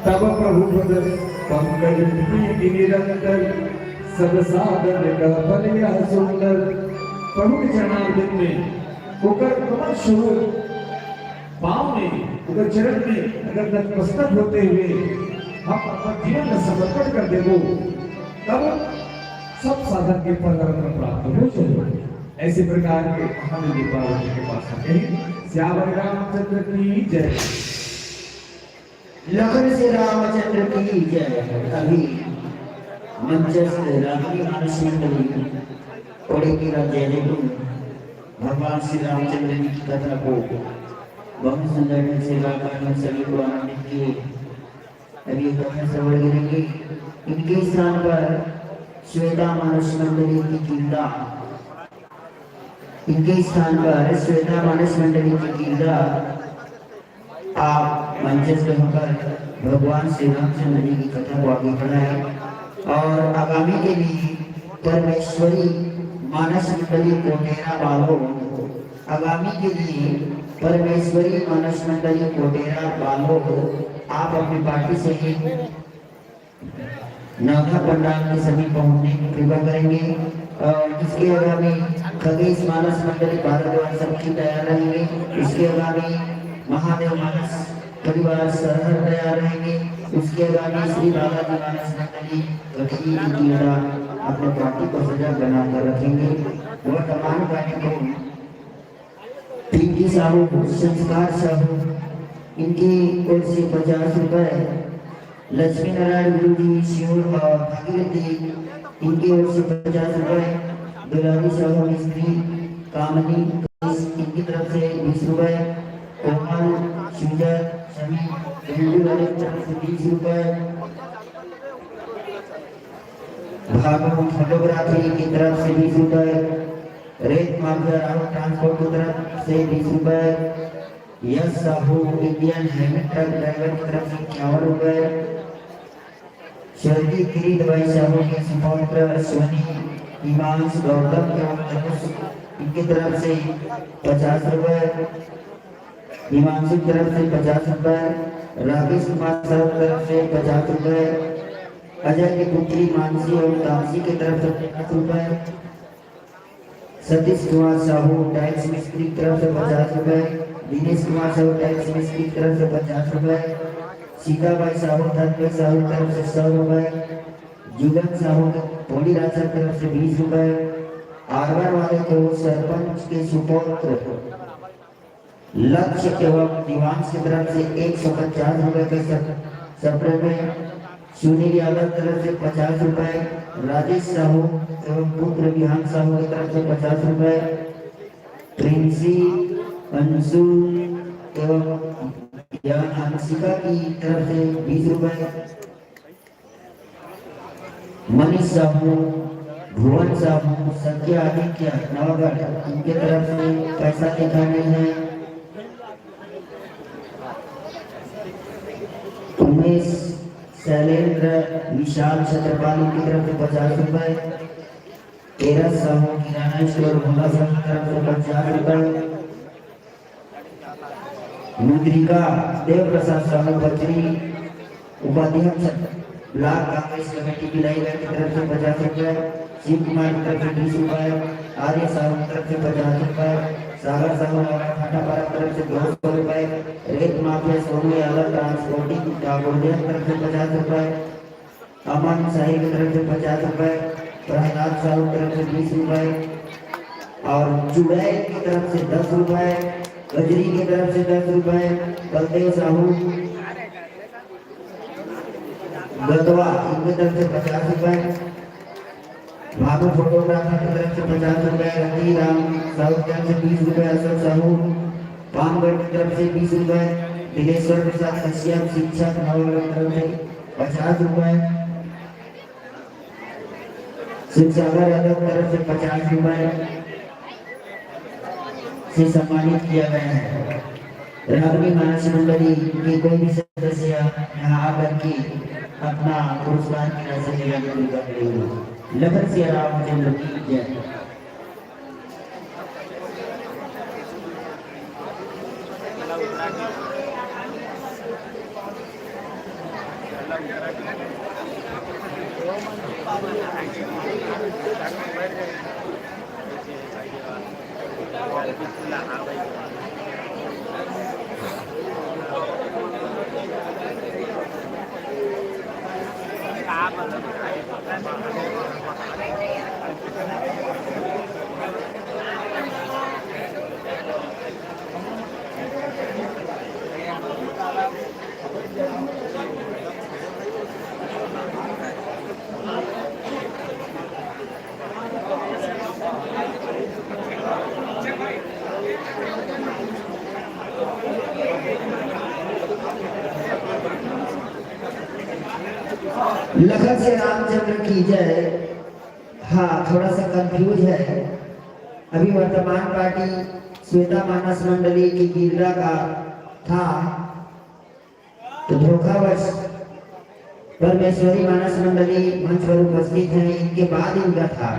तब प्रभु पद पंकज प्रीति निरंतर, सब साधन का फल यह सुंदर। प्रभु के चरणारविंद में ओकर कमल स्वरूप पाँव में, ओकर चरण में अगर नतमस्तक होते हुए हम अपन जीवन ला समर्पण कर देबो, तब सब साधन के फल हमन ला प्राप्त हो जाए। ऐसे प्रकार के महादेव पार्वती के पास आते हैं। सियावर रामचंद्र की जय। लखन श्री रामचंद्र की जय। अभी मंचस्थ रागनी मानस मंडली कोड़े की राम जय जय गुरु। भगवान श्री रामचंद्र जी की कथा को बहुत सुंदर ढंग से गाकर हम सभी को आनंदित किए। अभी कथा श्रवण करेंगे। इनके स्थान पर श्वेता मानस मंडली की कीर्ता, इनके स्थान पर श्वेता मानस मंडली की कीर्ता आप मंचस्थ होकर भगवान श्री रामचंद्र जी की कथा को आगे बढ़ाएं और आगामी के लिए परमेश्वरी मानस मंडली कोटेरा बालोद, आगामी के लिए परमेश्वरी मानस मंडली कोटेरा बालोद, आप अपनी पार्टी से ही नवधा पंडाल के समीप पहुंचने की कृपा करेंगे। और इसके आगामी खगेश मानस मंडली भारद्वाज सबकी तैयार रहेंगे। इसके आगामी महादेव मानस परिवार सरहर तैयार रहेंगे। उसके आगामी श्री बालाजी मानस मंडली कटनी की टीम अपने पार्टी को सजग बनाकर रखेंगे। वर्तमान कार्यक्रम पिंकी साहू, संस्कार साहू, इनकी ओर से पचास रुपए। लक्ष्मी नारायण गुरु जी, शिवर और भागीरथी, इनकी ओर से पचास रुपए। दुलारी साहू मिस्त्री, कामनी, इनकी तरफ से बीस रुपए। कोमल, सुजय, समीर, बेंगलुरु वाले की तरफ से बीस रुपए। भानु फोटोग्राफी की तरफ से बीस रुपए। रेत माफिया राहुल ट्रांसपोर्ट की तरफ से बीस रुपए। Yash Sahu Indian heavy truck driver की तरफ से इक्यावन रुपए। स्वर्गीय किरीट भाई साहू के सुपुत्र सोनी हिमांश गौतम एवं धनुष, इनकी तरफ से पचास रुपए। हिमांशु की तरफ से पचास रुपए। राकेश कुमार साहू की तरफ से पचास रुपए। अजय की पुत्री मानसी और तापसी की तरफ से पचास रुपए। सतीश कुमार साहू टैक्स मिस्त्री की तरफ से पचास रुपए। दिनेश कुमार साहू टैक्स मिस्त्री की तरफ से पचास रुपए। सीताबाई साहू, धनबाई साहू की तरफ से सौ रुपए। जुगन साहू, पोली राजा की तरफ से बीस रुपए। आरवन वाले को सरपंच के सुपुत्र लक्ष्य एवं दीवान की तरफ से एक सौ पचास रुपए के सप-, सप्रे में। सुनील यादव की तरफ से पचास रुपए, राजेश साहू एवं पुत्र विहान साहू की तरफ से पचास रुपए, प्रिंसी, अंशु एवं या अंशिका की तरफ से बीस रुपए, मनीष साहू, भुवन साहू, सत्य आदित्य नवागढ़, इनके तरफ से पैसा लिखा नहीं है। उमेश, शैलेंद्र, विशाल छत्रपाल, इनकी तरफ से पचास रुपए। तेरह साहू किराना स्टोर भोला साहू की तरफ से पचास रुपए। मुद्रिका, देव प्रसाद साहू बचरी, उपाध्यक्ष ब्लॉक कांग्रेस कमेटी भिलाई की तरफ से पचास रुपए, शिव कुमार की तरफ से बीस रुपए, आर्य साहू की तरफ से पचास रुपए, सागर साहू लाला फाटापारा की तरफ से दो सौ रुपए, रेत माफिया सोनू यादव ट्रांसपोर्टिंग कागोरिया की तरफ से पचास रुपए, अमन शाही की तरफ से पचास रुपए, प्रहलाद साहू की तरफ से बीस रुपए और चुड़ैल की तरफ से दस रुपए, गजरी की तरफ से दस रुपए, बलदेव साहू गतवा इनकी तरफ से पचास रुपए, भानु फोटोग्राफर की तरफ से पचास रुपए, रति राम साहू की तरफ से बीस रुपए, अशोक साहू पामगढ़ की तरफ से बीस रुपए, दिलेश्वर प्रसाद कश्यप शिक्षक नवागढ़ की तरफ से पचास रुपए, शिवसागर यादव की तरफ से पचास रुपए से सम्मानित किया गया है। रागनी मानस मंडली के कोई भी सदस्य यहाँ आकर के अपना पुरस्कार की राशि लेने की विनती करेंगे। लखन सिया रामचंद्र की जय। लखन सिया रामचंद्र की जय। हाँ, थोड़ा सा कंफ्यूज है। अभी वर्तमान पार्टी श्वेता मानस मंडली की गिरदा का था, तो धोखावश परमेश्वरी मानस मंडली मंच पर उपस्थित हैं, इनके बाद इनका था।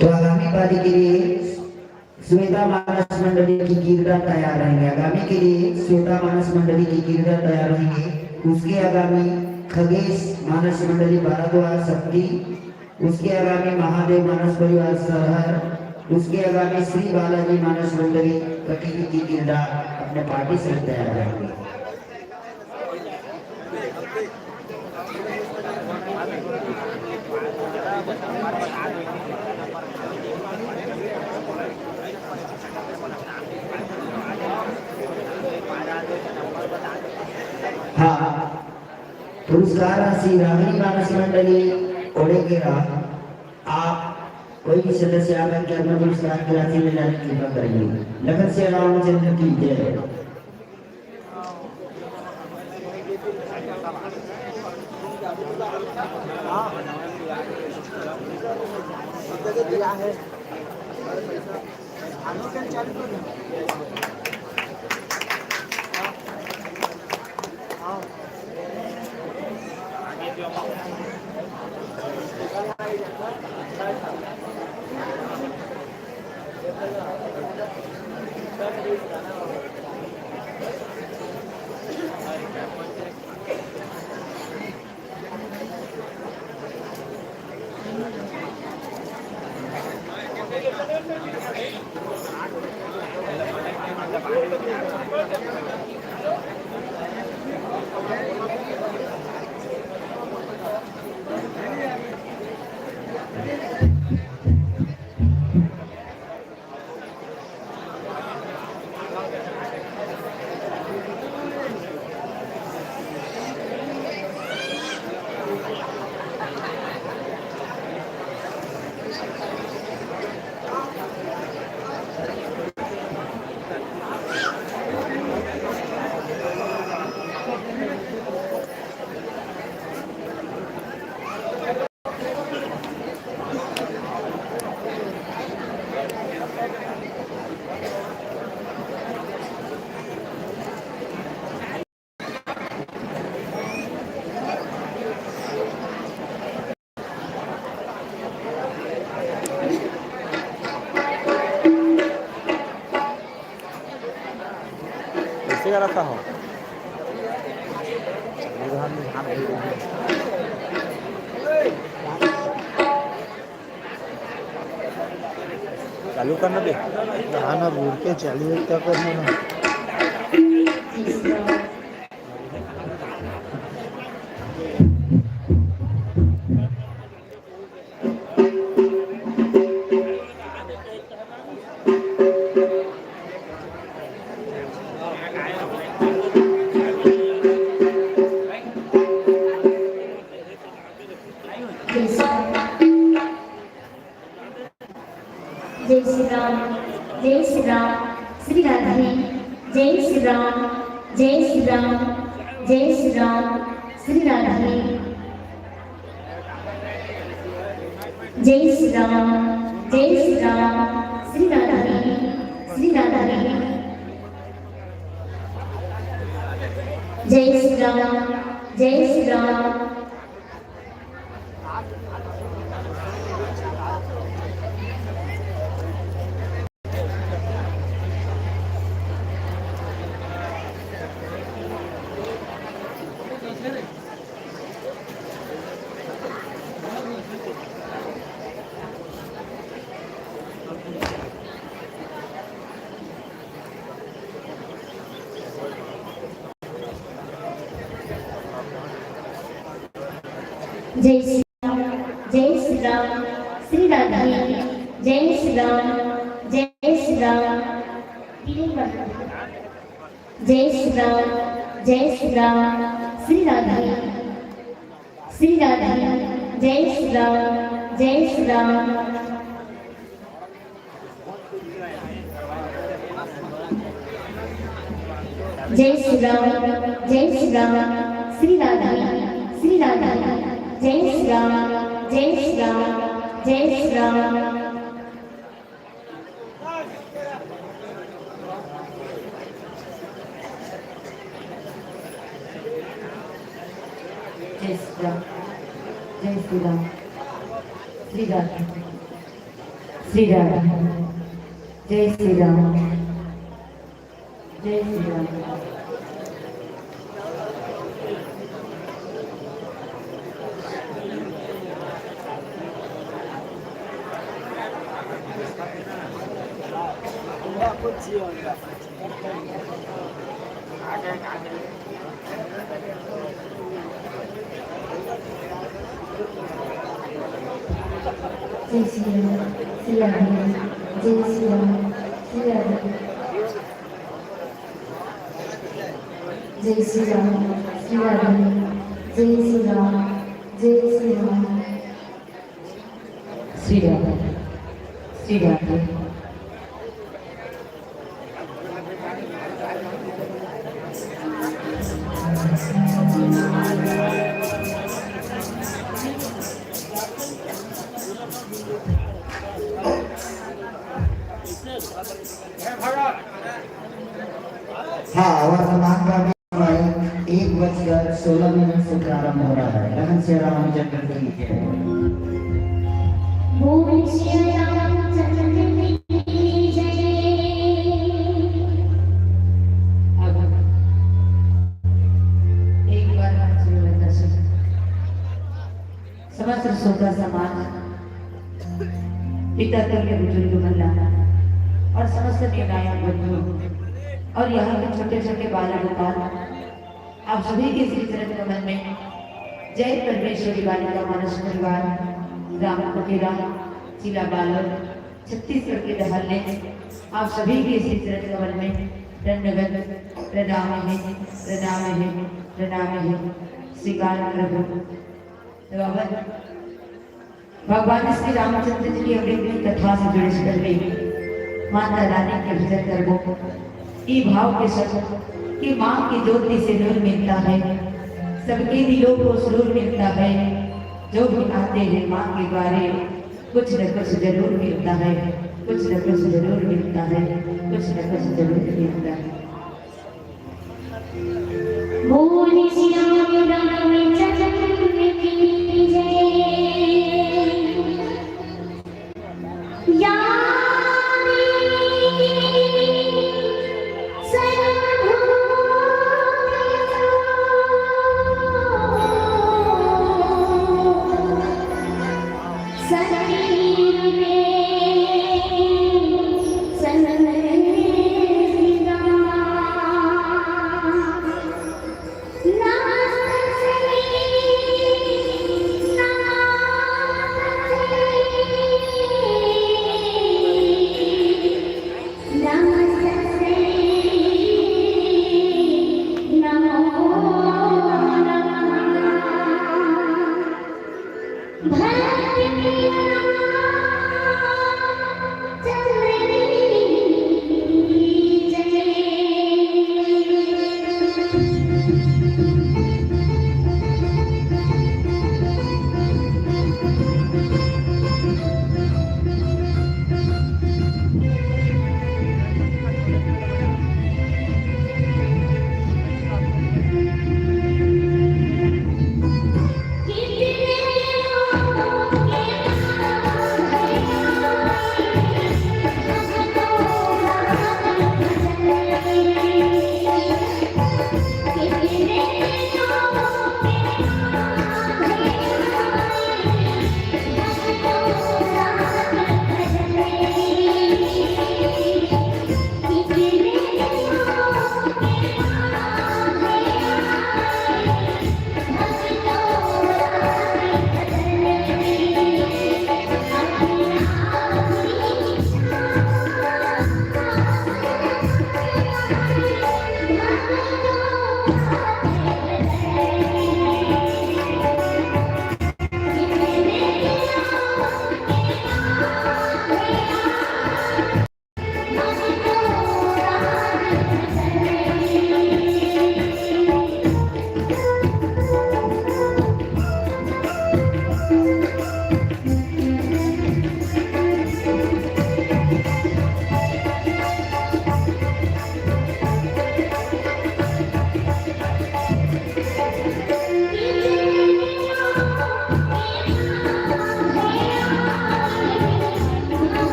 तो आगामी पारी के लिए श्वेता मानस मंडली की गिरदा तैयार रहेंगे। आगामी के लिए श्वेता मानस मंडली की गिरदा तैयार रहेंगे। उसके आगामी खगेश मानस मंडली भारद्वाज शक्ति, उसके आगामी महादेव मानस परिवार सरहर, उसके आगामी श्री बालाजी मानस मंडली कटिकी की गिरदा अपने पार्टी से तैयार रहेंगे। हाँ, पुरस्कार राशि रागनी मानस मंडली कोड़ेकेरा। आप कोई भी सदस्य आकर के अपना पुरस्कार की राशि ले जाने की कृपा करेंगे। लखन सिया रामचंद्र की जय। करत हो। चालू करना दे। गाना बोल के चालू है, क्या करना है? जय श्री राम, जय श्री राम, श्री राधे। जय श्री राम, जय श्री राम, जय श्री राम, श्री राधे। जय श्री राम, जय श्री राम, श्री राधे, श्री राधे। जय श्री राम, जय श्री राम। जय श्री राम, जय श्री राम, श्री राधे। जय श्री राम, जय श्री राम, जय श्री राम, जय श्री राम, श्री राधे। श्री राधे। जय श्री राम, जय श्री राम। जय श्री राम, जय श्री राम, श्री राधे, श्री राधे। जय श्री राम, जय श्री राम, जय श्री राम। जय श्री राम, जय श्री राम, श्री राधे, श्री राधे। जय श्री राम, जय श्री राम। जय श्री राम, श्री राधे। जय श्री राम, श्री राधे। जय श्री राम, श्री राधे। जय श्री राम, जय श्री राम। श्री राधे, श्री राधे। हाँ, वर्तमान का समय एक बजकर सोलह मिनट से प्रारंभ हो रहा है। रहन से रामचंद्र की जय। बोल श्री रामचंद्र की जय। अब एक बार मंच में दर्शक, समस्त श्रोता समाज, पितर तुल्य बुजुर्ग मन ला और समस्त निर्णायक बंधु और यहाँ के छोटे-छोटे बाल गोपाल, आप सभी के श्री चरण कमल में जय परमेश्वरी बालिका मानस परिवार, राम कुटीरा, जिला बालोद, छत्तीसगढ़ के डहार ले आप सभी के श्री चरण कमल में दंडवत प्रणाम है, प्रणाम है, प्रणाम है। स्वीकार करबो। तो अब भगवान श्री रामचंद्र जी की अमृतमय कथा से जुड़े स्वर में माता रानी के भजन करबो। ई भाव के साथ कि माँ की ज्योति से नूर मिलता है, सबके दिलों को सुरूर मिलता है। जो भी आते हैं माँ के द्वारे, कुछ न कुछ जरूर मिलता है, कुछ न कुछ जरूर मिलता है, कुछ न कुछ जरूर मिलता है। बोल श्याम रामचंद्र की जय। या देवी सर्वभूत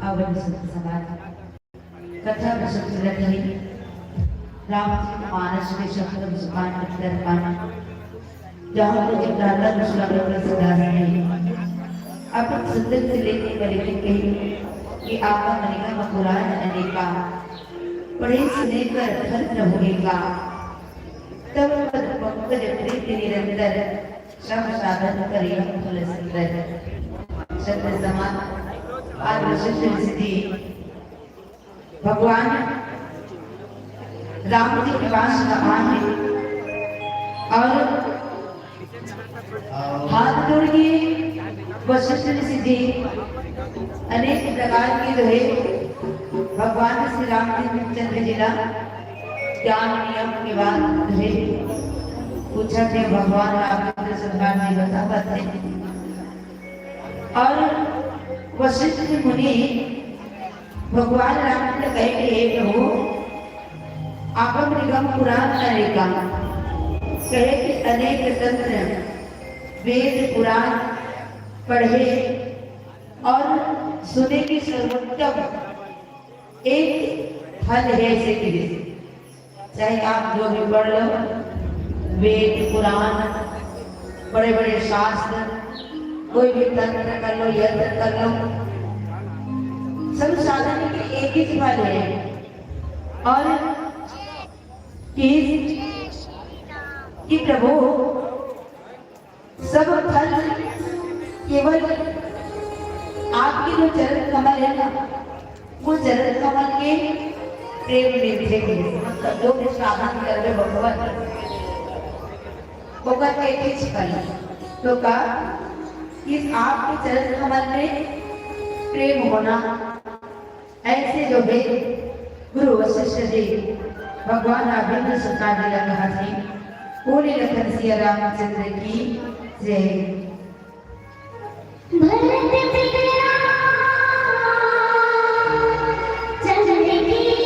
अवध सुत समाज। कथा प्रसंग चलत हे रामचरित मानस के सप्तम स्कंध उत्तर कांड, जहाँ पर जब राजा दशरथ का सदा से अपन संदर्भ से लेके परिचित कही कि आवा मनिका मकुरान अनेका, पढ़े सुने कर फल न होएगा, तब पद पंकज प्रीति निरंतर, श्रम साधन करियम फल सुंदर। शब्द समान। आज वशिष्ठ ऋषि जी भगवान राम जी के पास आए हैं और हाथ जोड़ के वशिष्ठ ऋषि जी अनेक प्रकार के जो है भगवान श्री रामचंद्र जी ला ज्ञान नियम के बाद जो है पूछा थे भगवान रामचंद्र सरकार जी बता पाते हैं। और वशिष्ठ मुनि भगवान राम से कहे कि हे प्रभु, आपम निगम पुराण अनेका, कहे कि अनेक तंत्र, वेद पुराण पढ़े और सुने की सर्वोत्तम एक फल है, ऐसे कहे। चाहे आप जो भी पढ़ लो, वेद, पुराण, बड़े-बड़े शास्त्र, कोई भी तंत्र कर लो, यंत्र कर लो, सब साधन के एक ही फल है। और कि, कि प्रभु, सब फल केवल आपके जो चरण कमल है ना, वो चरण कमल के प्रेम में मिलेंगे। मतलब जो भी साधन करबे भगवान, ओकर एक ही फल। तो का कि आपके चरण कमल में प्रेम होना, ऐसे जो है गुरु वशिष्ठ जी भगवान राघवेंद्र सरकार जी का कहा थे। बोले लखन सिया रामचंद्र की जय। भरत बिन राम चंद्र की जय।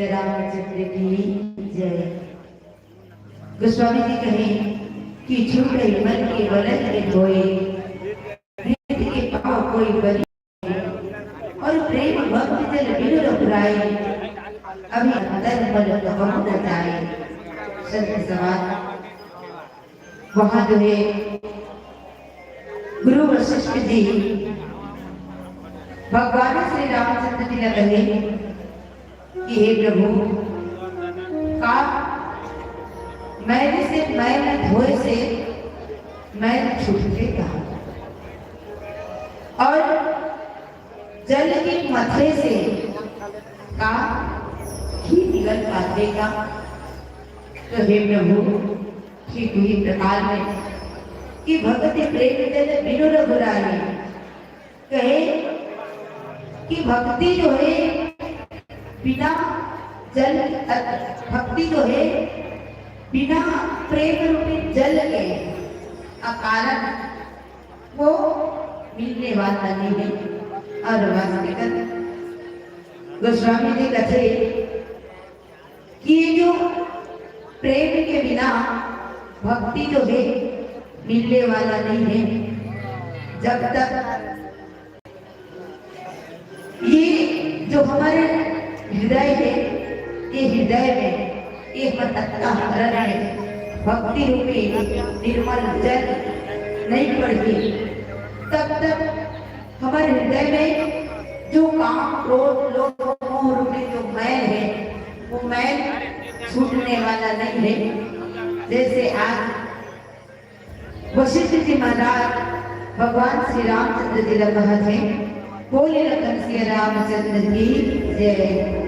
रामचंद्र की जय। गोस्वामी जी कहे कि छूटइ मन के बलत में धोए, प्रीत के पाँव कोई बलि, और प्रेम भक्ति जल बिनु रघुराई, अभी अंतर मल कहूँ न जाए। संत समाज, वहां जो है गुरु वशिष्ठ जी भगवान श्री रामचंद्र जी ने कहे कि हे प्रभु, का मैल से मैल धोए से मैल छूटते का? और जल के मथे से का घी निकल पाते का? तो हे प्रभु, ठीक उही प्रकार में कि भगति प्रेम जल बिनु रघुराई। कहे कि भक्ति जो है बिना जल, भक्ति जो है बिना प्रेम रूपी जल के अकारण वो मिलने वाला नहीं है। और वास्तविकत गोस्वामी जी कथे कि ये जो प्रेम के बिना भक्ति जो है मिलने वाला नहीं है। जब तक ये जो हमारे हृदय है, ये हृदय में ये ममता हरण है, भक्ति रूपी निर्मल जल नहीं पड़ती, तब तक हमारे हृदय में जो काम, क्रोध, लोभ, मोह रूपी जो मैल है, वो मैल छूटने वाला नहीं है। जैसे आज वशिष्ठ जी महाराज भगवान श्री रामचंद्र जी ला कहत हे, बोले लखन सिया रामचंद्र की जय।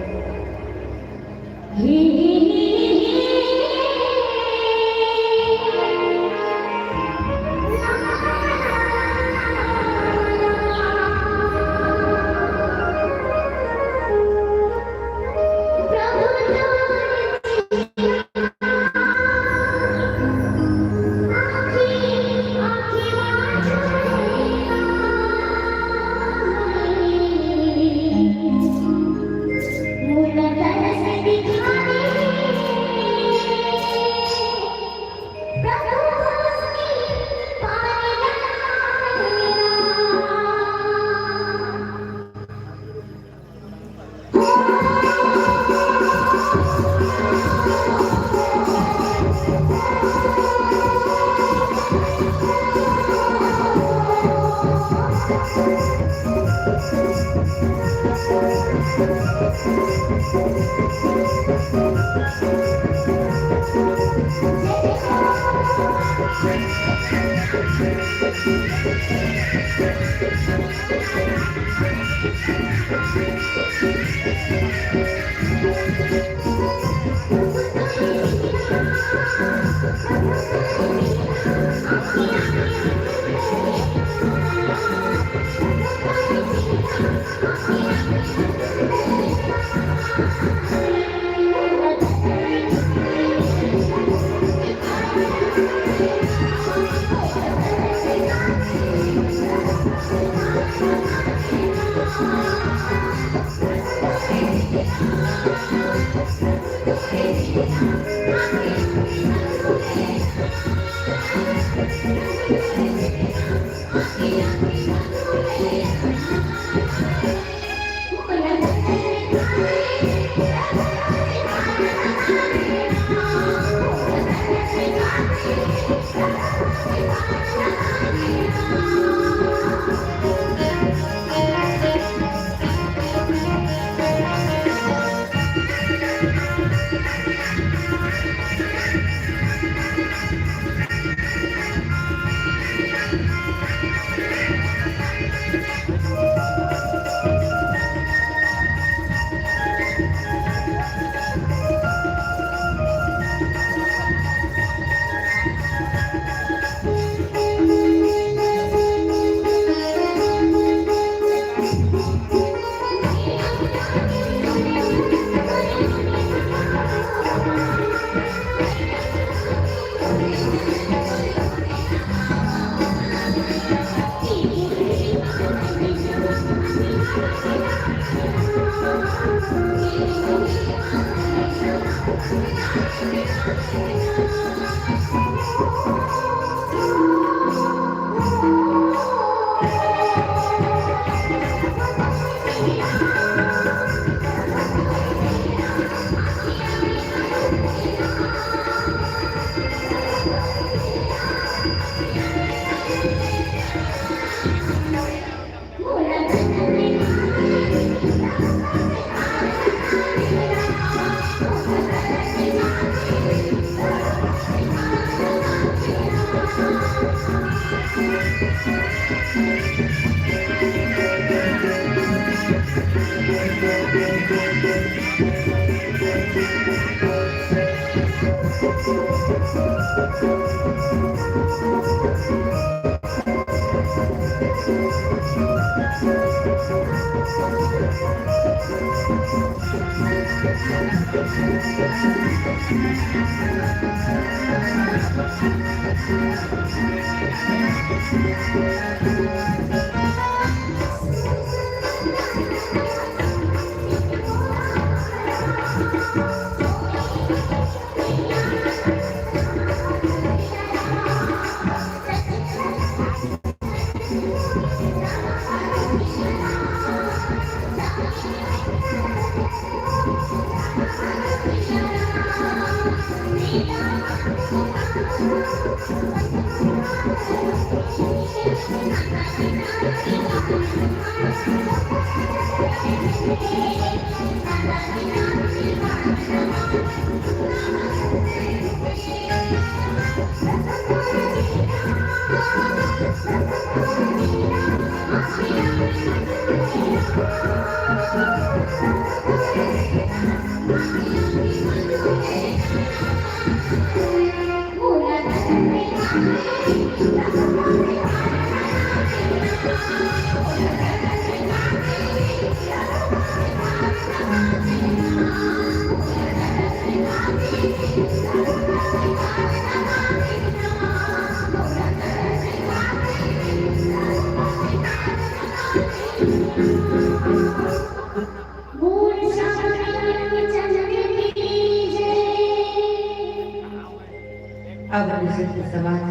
अब विशिष्ट समाज।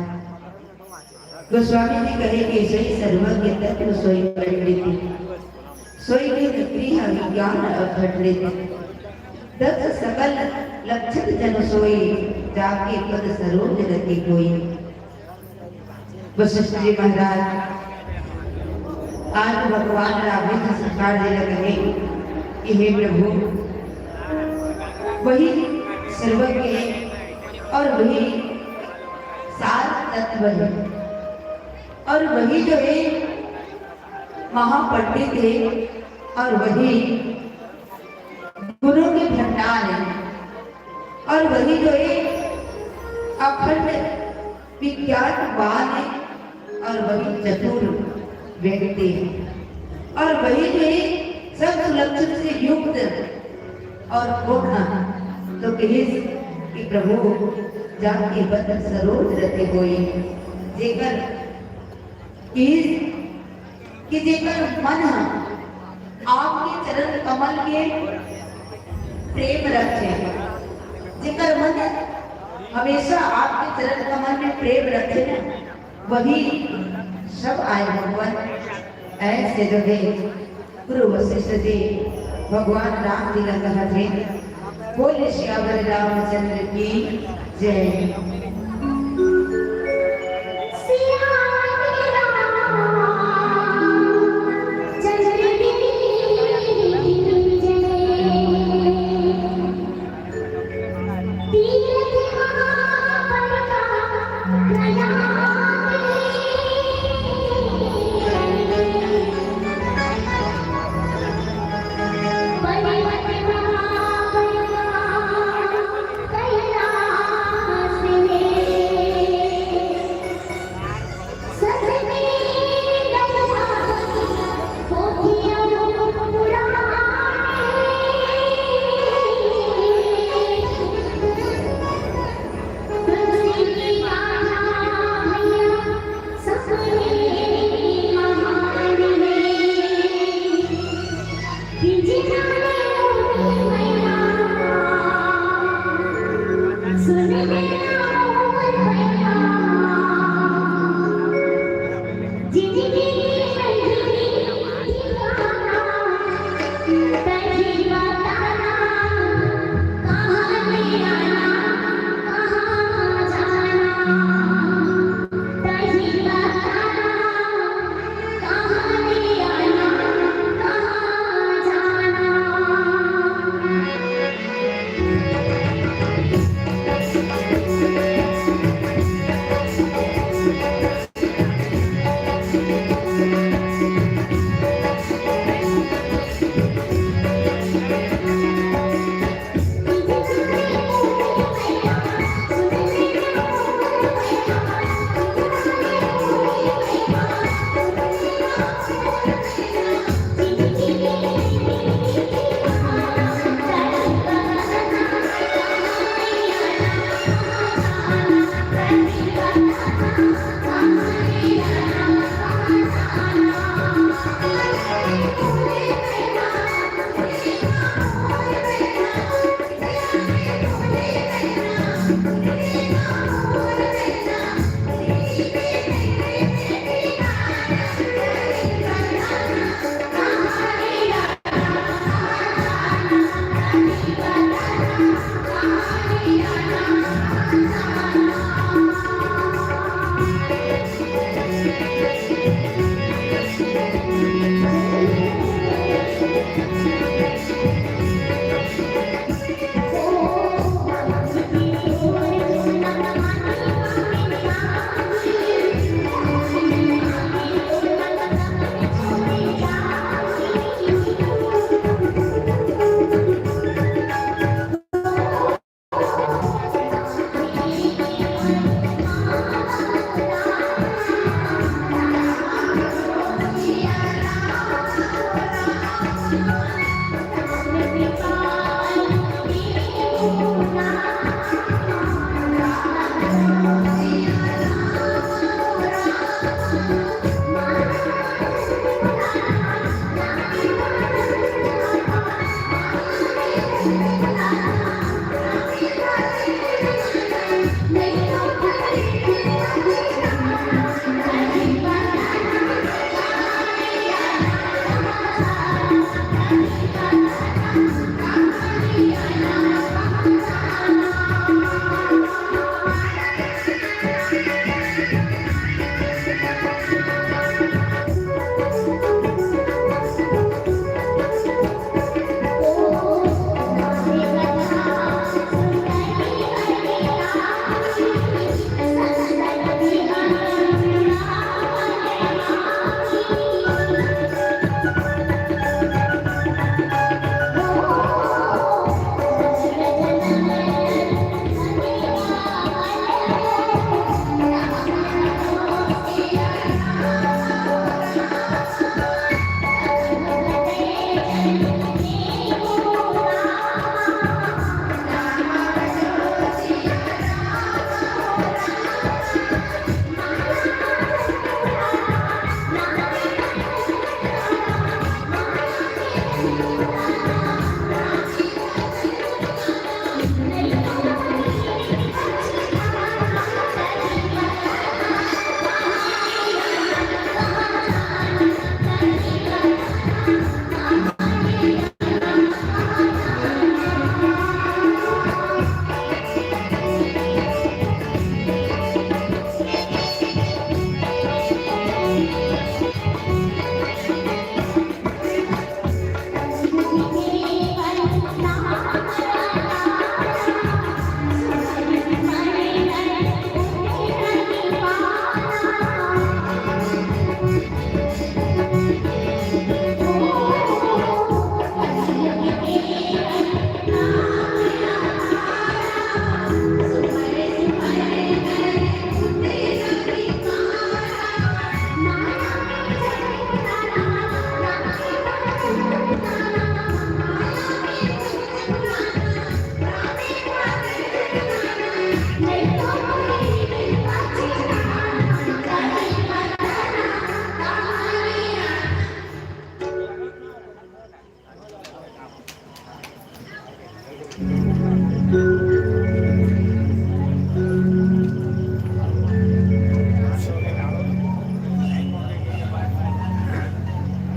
गोस्वामी जी कहे कि सोई सर्वज्ञ तत्व सोई पंडित, सोई के गृह विज्ञान अखंडित। दक्ष सकल लक्षण जन सोई, जाके पद सरोज रति कोई। वशिष्ठ जी महाराज आज भगवान राम जी शंकर जी ला कहे कि हे प्रभु, वही सर्वज्ञ है और वही सार तत्व है और वही जो है महापंडित है और वही गुणों के भंडार है और वही जो है अखंड विख्यात बान है और वही चतुर व्यक्ति है और वही जो है सब सुलक्षण से युक्त और वो था तो कहिस कि प्रभु, जाके पद सरोज रति कोई। जेकर कहिस कि जेकर मन ह आपके चरण कमल के प्रेम रखे, जेकर मन हमेशा आपके चरण कमल में प्रेम रखे ना, वही सब आए भगवान। ऐसे जो है गुरु वशिष्ठ जी भगवान राम जी ला कहत हे। बोल सियावर रामचंद्र की जय।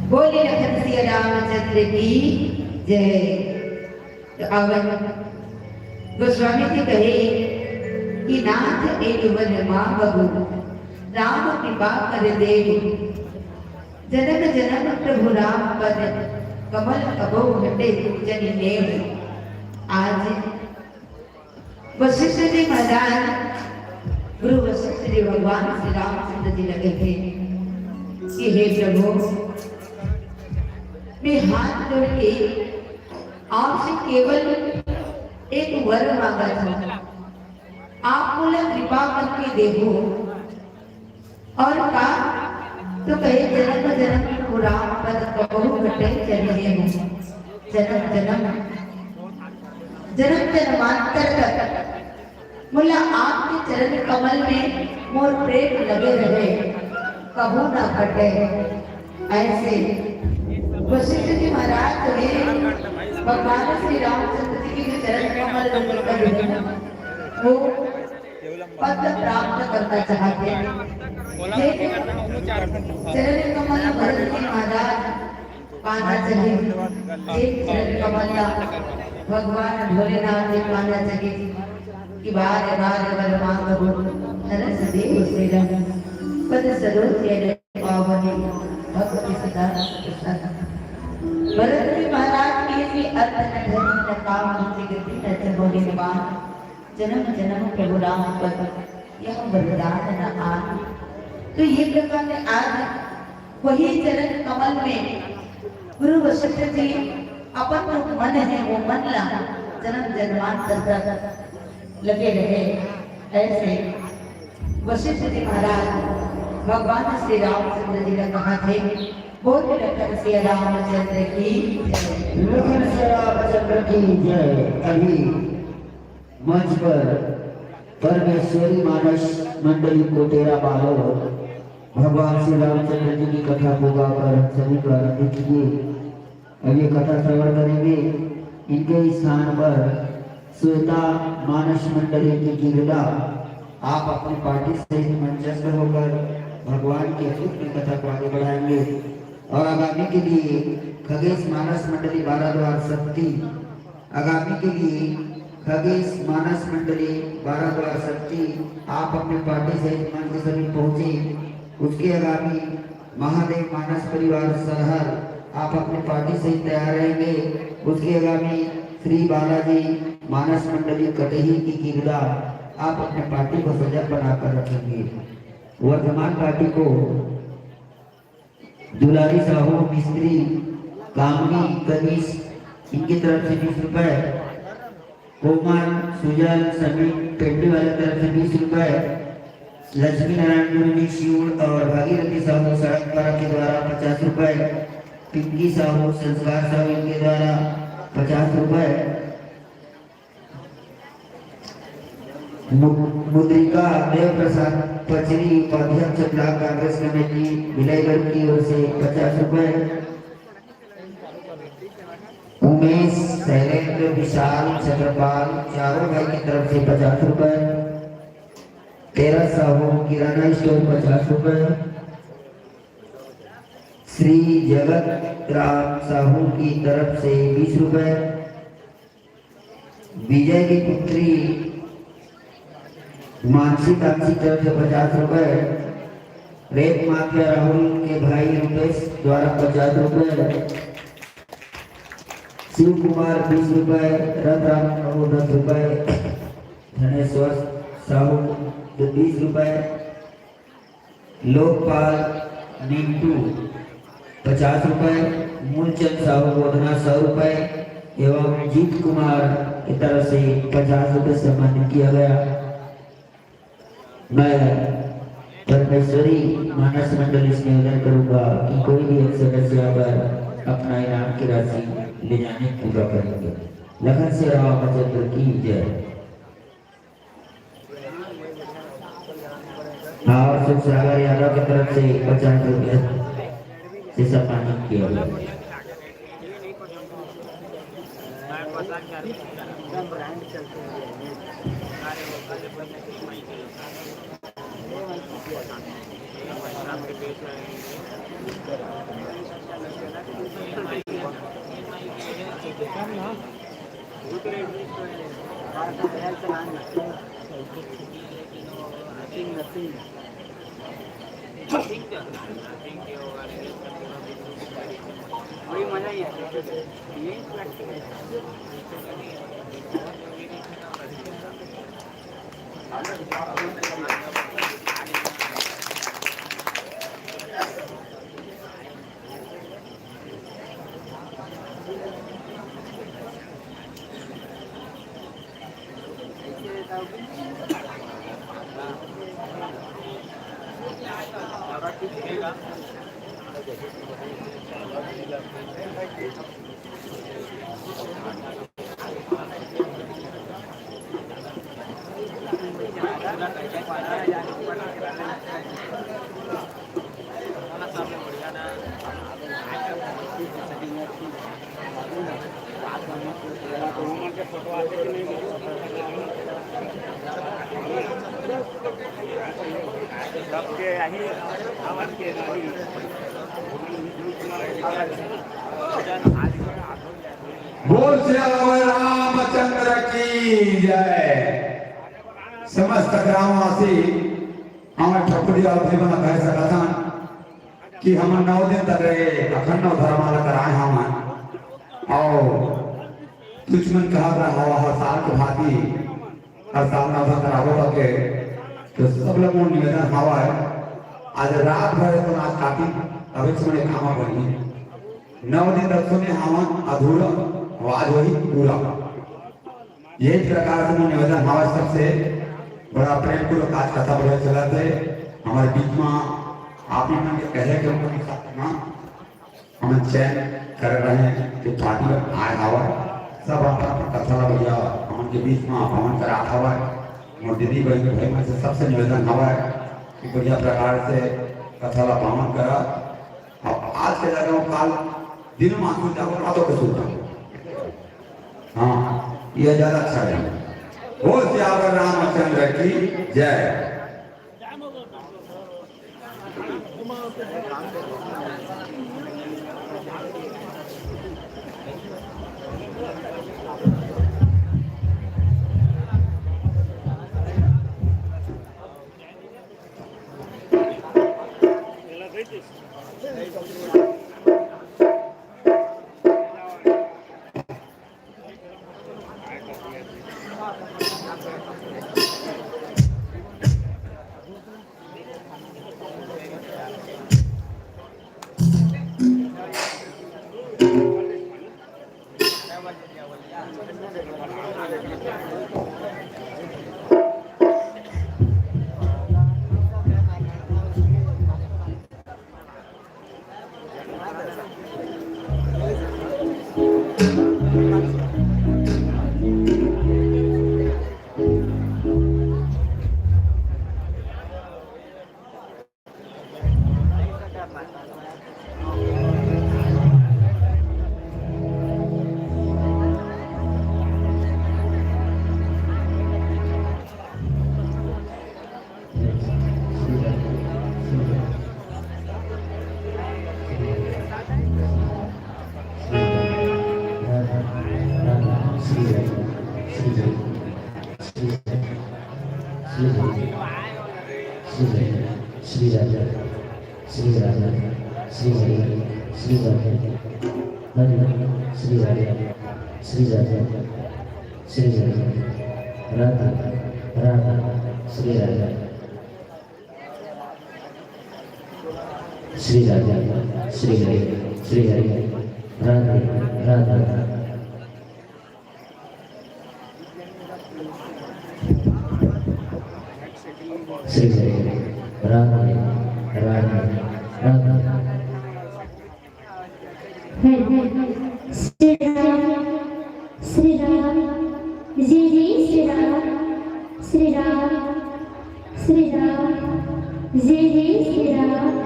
बोले लखन सिया रामचंद्र की जय। तो अब गोस्वामी जी कहे कि नाथ एक वर मांगहु, राम कृपा कर देव। जन्म जन्म प्रभु राम पद, कमल कबहु घटे जनि नेव। आज वशिष्ठ जी महाराज गुरु वशिष्ठ जी भगवान श्री रामचंद्र जी ल कहिथे कि हे प्रभु, मैं हाथ जोड़ के आपसे केवल एक वर मांगत हूँ, आप मोला कृपा करके देहू। और का तो कहे, जन्म जन्म प्रभु राम पद कबहु घटे जनि नेव। जन्म जन्म, जन्म जन्मांतर तक मोला आपके चरण कमल में मोर प्रेम लगे रहे, कबहु ना घटे। ऐसे वशिष्ठ जी महाराज जो है, भगवान श्री रामचंद्र जी के जो चरण कमल में लगे हैं, वो पद प्राप्त करना चाहते हैं। जे चरण कमल भरत जी महाराज पाना चाहे, जे चरण कमल ला भगवान भोलेनाथ जी पाना चाहे कि बार बार वर मांगहु, हरष देव सेवन, पद सरोज अनय पावहि, भक्त सदा प्रसन्न। भरत जी महाराज के भी अर्थ न धरी न काम, रुचि गति न चहो निर्वाण। जन्म जन्म प्रभु राम पद, यह वरदान न आन। तो ये प्रकार से आज वही चरण कमल में गुरु वशिष्ठ जी अपन जो मन है, वो मन ला जन्म जन्मांतर तक लगे रहे। ऐसे वशिष्ठ जी महाराज भगवान श्री रामचंद्र जी ने कहा थे, बोल लखन सिया रामचंद्र की जय। लखन सिया रामचंद्र की जय। अभी मंच पर परमेश्वरी मानस मंडली कोटेरा बालोद भगवान श्री रामचंद्र जी की कथा को गाकर हम सभी को आनंदित किए। अब ये कथा श्रवण करेंगे इनके स्थान पर श्वेता मानस मंडली की गिरदा, आप अपने पार्टी सहित मंचस्थ होकर भगवान के अद्भुत कथा को आगे बढ़ाएंगे। और आगामी के लिए खगेश मानस मंडली बारह द्वार शक्ति, आगामी के लिए खगेश मानस मंडली बारह द्वार शक्ति, आप अपने पार्टी सहित मंच के समीप पहुंचे। उसके आगामी महादेव मानस परिवार सरहर, आप अपने पार्टी सहित तैयार रहेंगे। उसके आगामी श्री बालाजी मानस मंडली कटही की गिरदा, आप अपने पार्टी को सजग बनाकर रखेंगे। वर्धमान पार्टी को दुलारी साहू मिस्त्री, कामनी कनिष, इनकी तरफ से बीस रुपए। कोमल, सुजल, समीर पेंडे वाले तरफ से बीस रुपए। लक्ष्मी नारायण गुरु जी शिवड़ और भागीरथी साहू सड़क पारा के द्वारा पचास रुपए। पिंकी साहू, संस्कार साहू इनके द्वारा पचास रुपए। मु-, मुद्रिका देव प्रसाद पचरी, उपाध्यक्ष ब्लॉक कांग्रेस कमेटी भिलाईगढ़ की ओर से पचास रुपए। उमेश, शैलेंद्र, विशाल, छत्रपाल, चारों भाई की तरफ से पचास रुपए। तेरा साहू किराना स्टोर पचास रुपए। श्री जगत राम साहू की तरफ से बीस रुपए। विजय की पुत्री मानसी, तानसी तरफ से पचास रुपए। रेत माफिया राहुल के भाई रुपेश द्वारा पचास रुपए। शिव कुमार बीस रुपए। रतन राम साहू दस रुपए। धनेश्वर साहू बीस रुपए। लोकपाल मिंटू पचास रुपए, मूलचंद साहू गोधना सौ रुपए एवं जीत कुमार की तरफ से पचास रुपए सम्मानित किया गया। मैं परमेश्वरी मानस मंडली से निवेदन करूंगा कि कोई भी एक सदस्य आकर अपना इनाम की राशि ले जाने की कृपा करेंगे। लखन से राव रामचंद्र की जय। हाँ, और सुखसागर यादव की तरफ से पचास रुपए से सम्मानित किया गया। वही मजा ही आता है। यही तो acting है। बोल सियावर रामचंद्र की जय। समस्त ग्रामवासी हमर ठकुरिया अवधि मन कह सकत हन कि हमन नौ दिन तक ये अखंड नवधर्मा ल कराए हवन। अउ तुझ मन कहत रहा हर साल के भांति हर साल नवधा कराबो करके, तो सब लोग मोर निवेदन हवय, आज रात भर तो आज काटी, तबे से मने खामा बनी। नौ दिन तक सुने हवन अधूरा, आज वही पूरा। यही प्रकार से मोर निवेदन हवय सबसे, बड़ा प्रेम पूर्वक आज कथा बढ़िया चलत हे। हमर बीच में आप ही मन के कहे के ऊपर साथ में हमन चयन करे रहेन कि पार्टी बर आए हवय। सब अपन अपन कथा ला भैया हमन के बीच म पवन करात हवय। मोर दीदी बहिनी भाई मन से सबसे निवेदन हवय कि बढ़िया प्रकार से कथा ला पावन करा। अब आज के जगह काल दिन म आंसू जाओ, रातों के सूत जाओ। हाँ, ये ज्यादा अच्छा है। बोल सियावर रामचंद्र की जय। श्री राधे, श्री राधे, श्री राधे, श्री राधे, श्री राधे, हरि हरि, श्री राधे, श्री राधे, श्री राधे, राधे, राधे, श्री राधे, श्री राधे, श्री हरि, श्री हरि, राधे, राधे। श्री हरि, राधे, राधे, राधे। हरि हरि। श्री राम, श्री राम, जय जय श्री राम, श्री राम, श्री राम, जय जय श्री राम।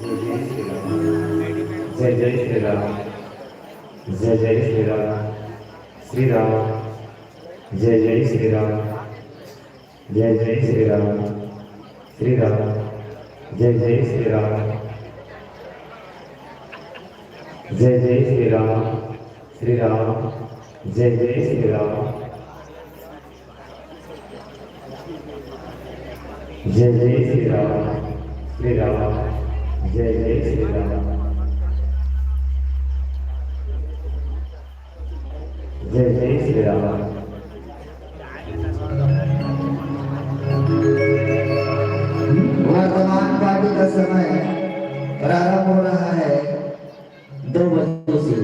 जय जय श्री राम। जय जय श्री राम। जय जय श्री राम। श्री राम। जय जय श्री राम। जय जय श्री राम। श्री राम। जय जय श्री राम। जय जय श्री राम। श्री राम। जय जय श्री राम। जय जय श्री राम। श्री राम। जय जय श्री राम। जय जय श्री राम। वर्तमान पार्टी का समय प्रारंभ हो रहा है दो बजे से।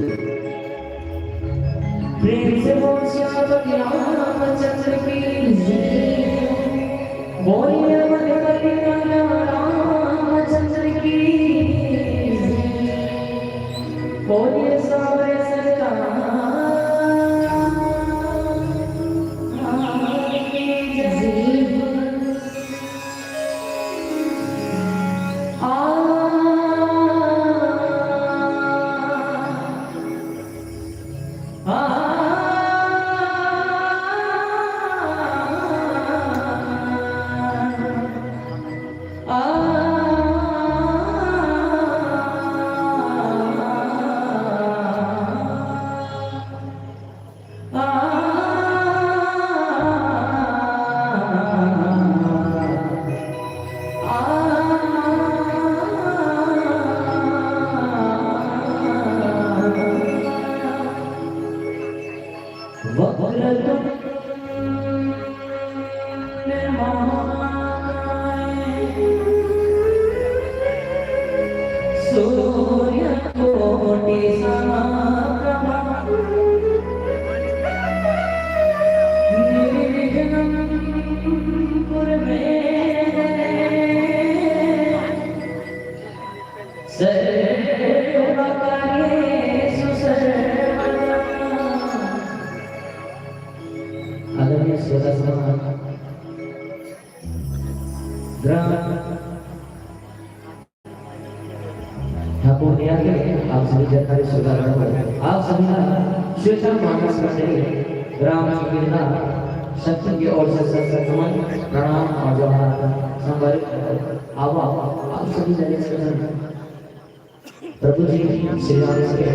प्रेम से बोल सियापति रामचंद्र की जय। बोलिए मधुबनी रामचंद्र की जय। बोलिए सावरे सरकार की जय। आ, आ, आ, जय हरि सुधा प्रभु। आप सभी का श्वेता मानस मंडली ग्राम संवेदना शक्ति की ओर से सत नमन, प्रणाम और जोहार संवारित करते हैं। आवा, आप सभी जने से प्रभु जी श्री राम के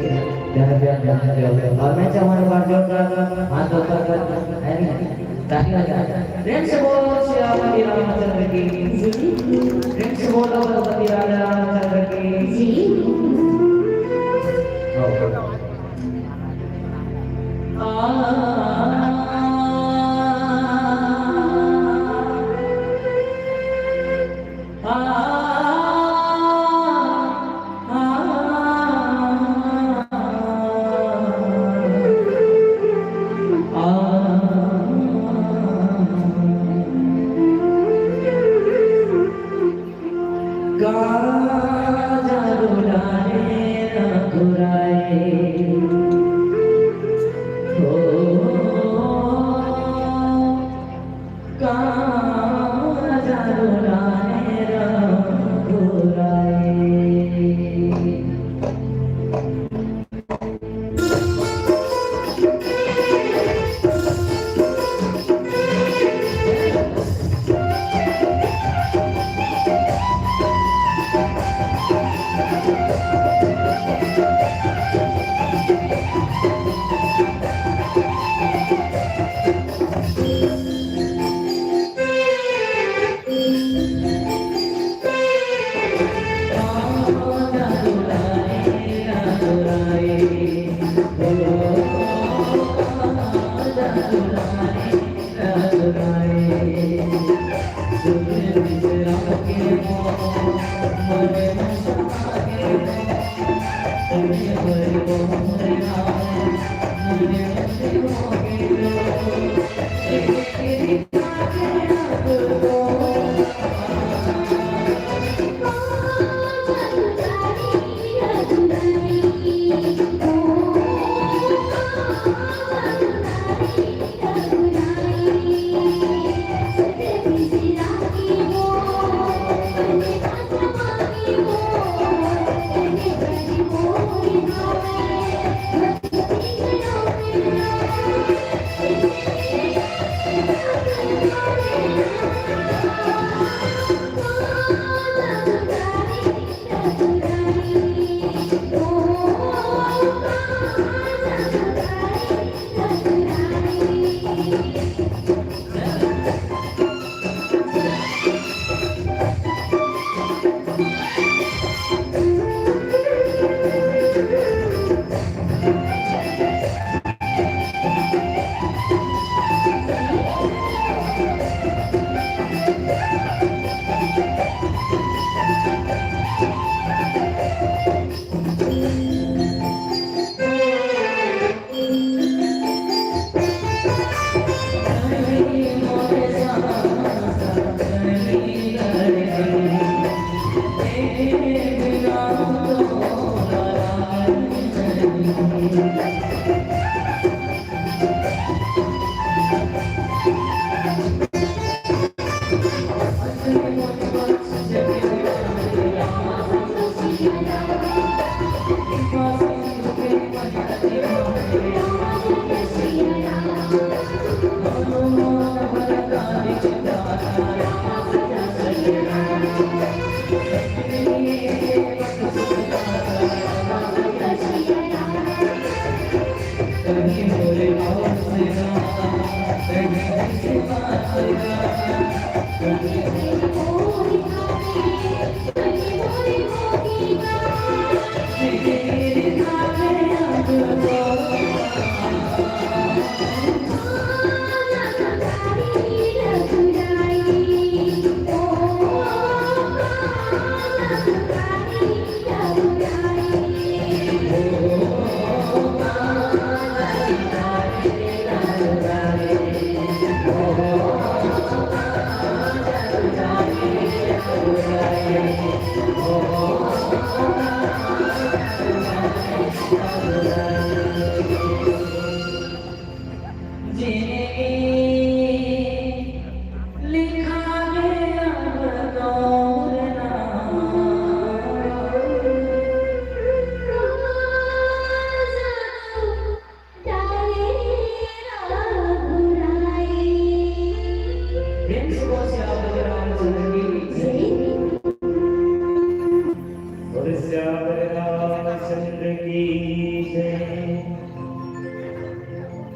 प्यारे प्यारे प्यारे प्यारे। और मैं चाहूंगा एक बार जोरदार हाथ ऊपर कर, है नहीं? ताली बजा। प्रेम से बोलो सियापति रामचंद्र की। प्रेम से बोलो भगवती राधा रामचंद्र की।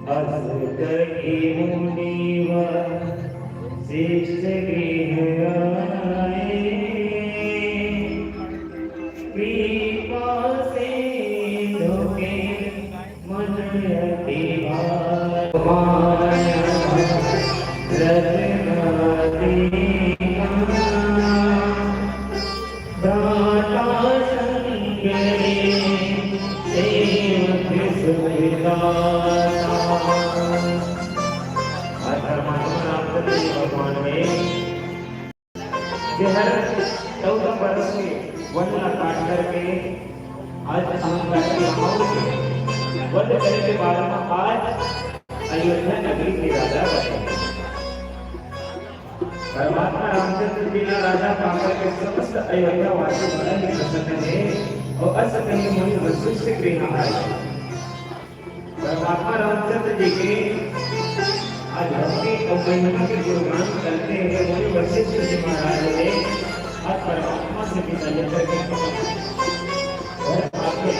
अस कहि मुनिवर शिष्ट गृह आए, कृपा सिंधु के मन अति भाए। माया रचना देखा, भ्राता संग सेवक सुख दाता। अतः परमात्मा रामचंद्र जी भगवान में जे हर चौदह बरस के वन ला काट करके आज अहंकार के माहौल के वध करे के बाद में आज अयोध्या नगरी के राजा बने। परमात्मा रामचंद्र जी ला राजा पाकर के समस्त अयोध्या वासी बड़ा ही प्रसन्न हे और अस कहि मुनि वशिष्ठ गृह आए। परमात्मा रामचंद्र जी के आज भक्ति और महिमा के गुणगान करते हुए मुनि वशिष्ठ जी महाराज ने आज परमात्मा से विदा लेकर के घर आके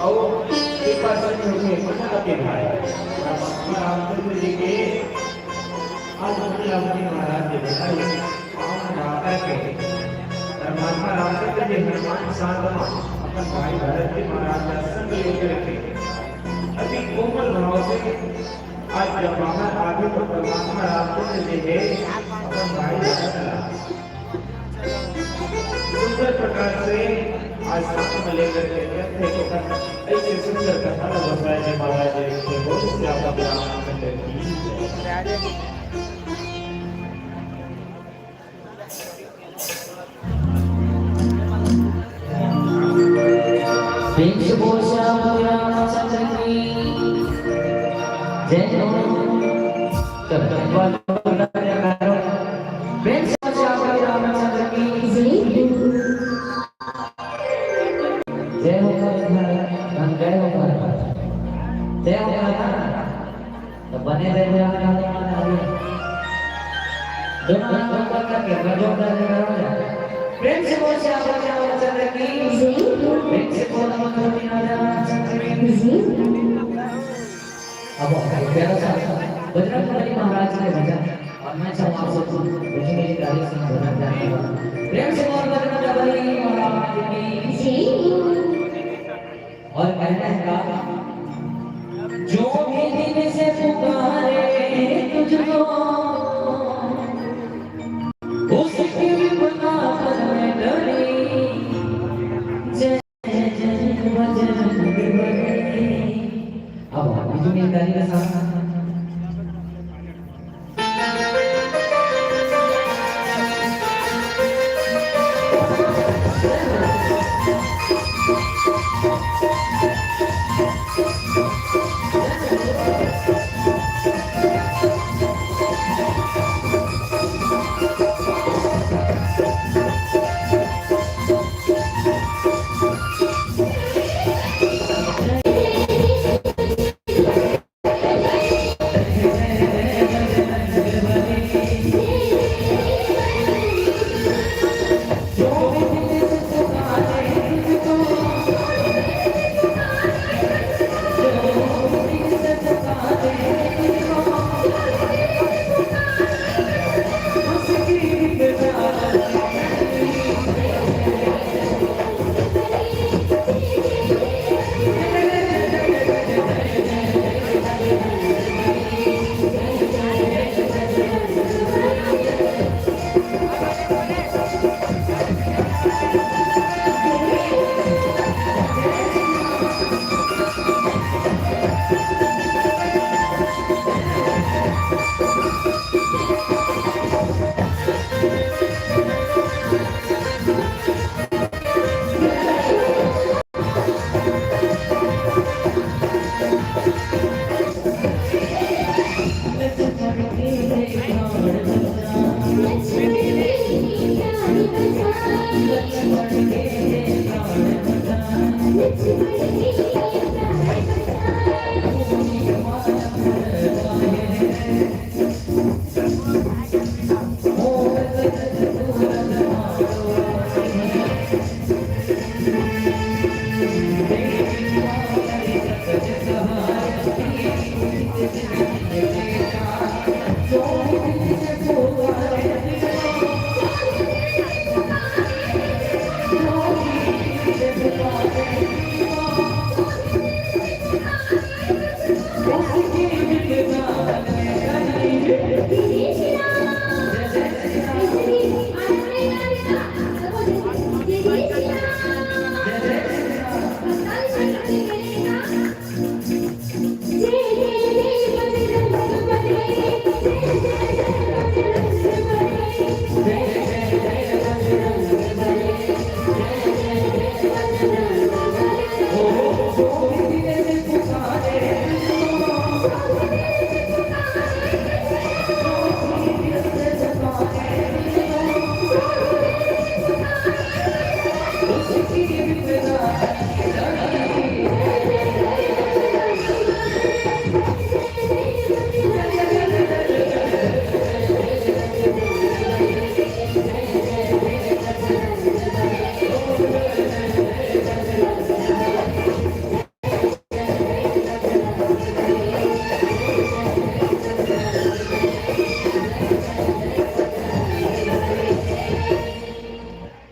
और कृपा से उनके मन अति भाए। परमात्मा रामचंद्र जी के आज मुनि रामजी महाराज जी बताई, पावन माता के परमात्मा रामचंद्र जी हनुमान साथ में अपन भाई भरत जी महाराज का संग लेकर के अति कोमल भाव से आज जब बाहर आगे तो परमात्मा रामचंद्र जी है अपन भाई भरत ला सुंदर प्रकार से आज साथ में लेकर के रखे तो ऐसे सुंदर कथा ला बताए जी महाराज जी के बोल श्याम रामचंद्र की जय। प्रेम से बोल श्याम रामचंद्र की जय हो। चलो, प्रेम से बोल श्याम रामचंद्र की जय। जय हो, हम जय हो, जय हो। तो बने रहे, दोनों हाथ ऊपर करके, मैं जोरदार से करूँगा। प्रेम से बोल श्याम रामचंद्र की जय। प्रेम से बोल रामचंद्र की जय। अब प्यारा सा बजरंग बली महाराज के भजन, और मैं चाहूँ आप सबको बजरंग बली का एक संग भजन गाने का। प्रेम से बोल बजरंग बली महाराज की जय। और कहना है का, जो भी दिल से पुकारे तुझको, उसकी विपदा पल में टले। जय जय बजरंग बली। अब आप भी सुनिए ताली के साथ।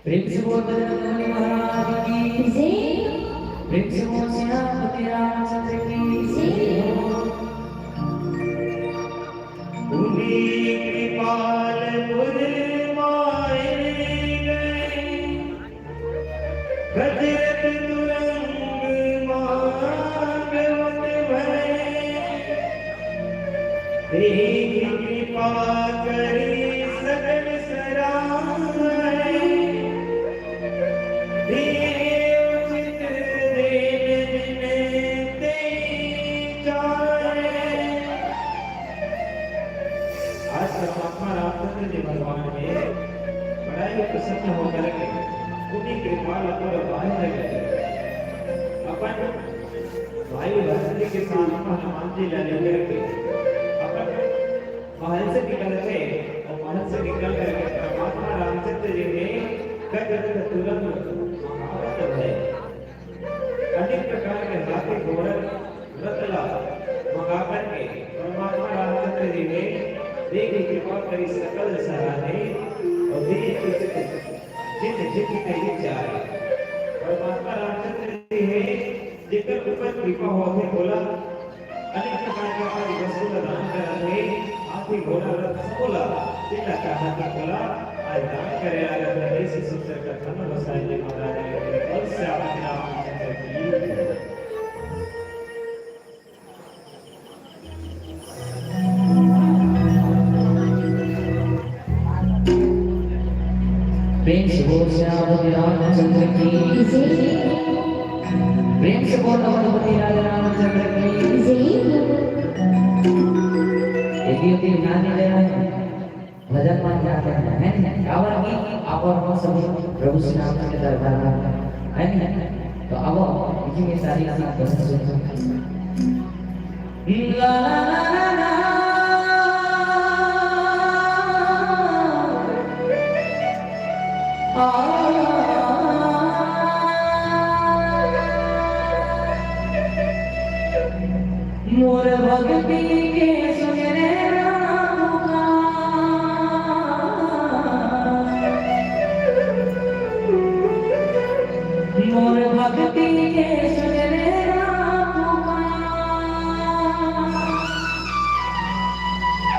प्रेम से बोल बजरंग बली महाराज की। जय। प्रेम से बोल सेनापति रामचंद्र की। जय। उनी कृपाल पुर माय गए, गजरत तुरंग मांगवत भय। देहि कृपा करी सकल सराय। दिए उचित देन जिन ते चाहे। आज परमात्मा रामचंद्र जी भगवान के बड़ा ही प्रसन्न होकर के उनी कृपाल पुर बाहर लगे। अपन भाई भरत जी के साथ में हनुमान जी ला लेकर के अपन महल से निकलथे और महल से निकल करके परमात्मा रामचंद्र जी ने गजरत तुरंग महावत भय अनेक प्रकार के हाथी घोड़ा रथ ला मंगा करके परमात्मा रामचंद्र जी ने देहि कृपा करी सकल सराहे और देहि उचित जिन जिन ते चाहे। परमात्मा रामचंद्र जी हे जेकर ऊपर कृपा होथे, बोला अनेक प्रकार के अपन वस्तु ला दान करत हे, हाथी घोड़ा रथ सबो ला जेला चाहत हे बोला आज दान करे आ रहे। ऐसी सुंदर कथा में बसाए जी महाराज के कल से आप रामचंद्र की। प्रेम से बोल श्यामपति रामचंद्र की। प्रेम से बोल अवधपति राजा रामचंद्र की। यदि यदि ध्यान नहीं देना है, भजन मान जाते हैं, है नहीं? कावर की आप और हम सभी प्रभु श्री राम के दरबार में, है नहीं? तो अब इसी में सारी अपना भजन सुनते हैं। मोर भक्ति के सुन रे राम पुकार। मोर भक्ति के सुन रे राम पुकार।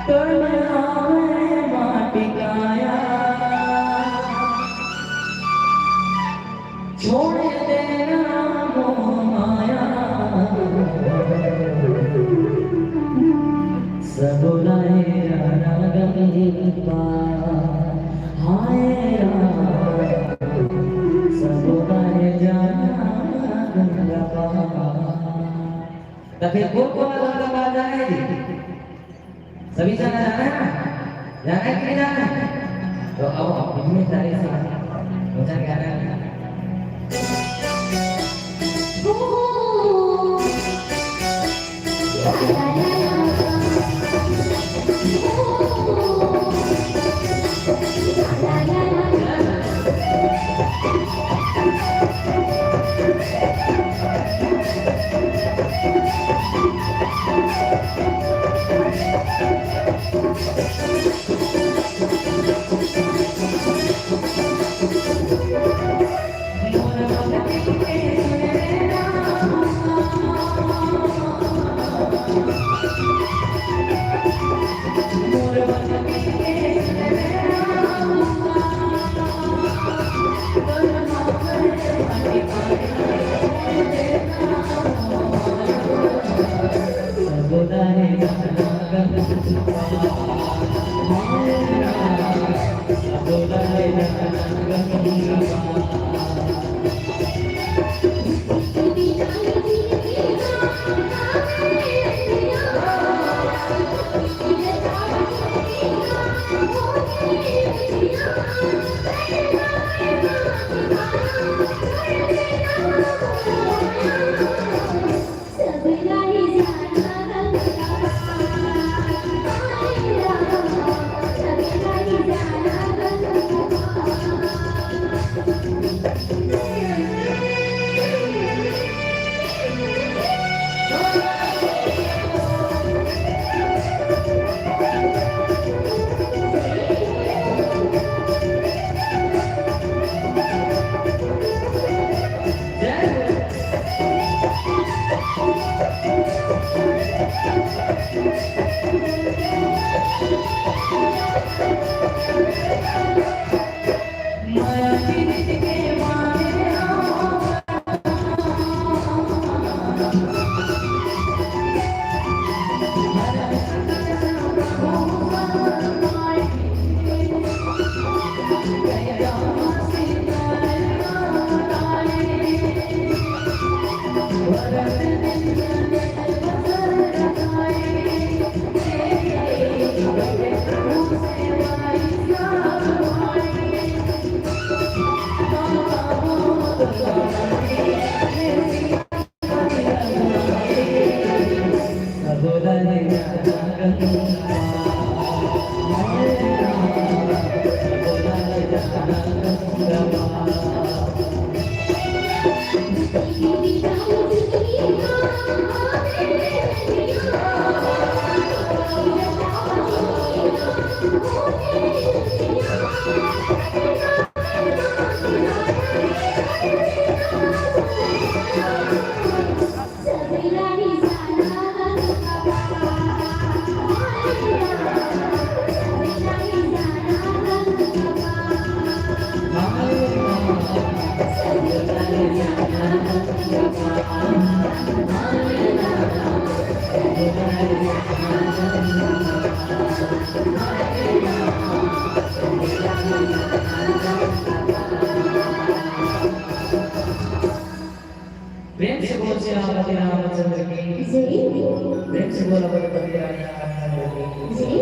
तन आवे माटी काया। छोड़ देना मोह माया। सब लाए जाना गंगा पार। हाय राम, सब लाए जाना गंगा पार। तो फिर कौन कौन गंगा पार जाना है जी? सभी जाना, जाना है ना? जाना है कि नहीं जाना है? तो अब आप इतनी तारीफ से वचन गाना है। प्रेम से बोल श्री रामपति रामचंद्र की। जय। प्रेम से बोल अवधपति राजा रामचंद्र की। जय।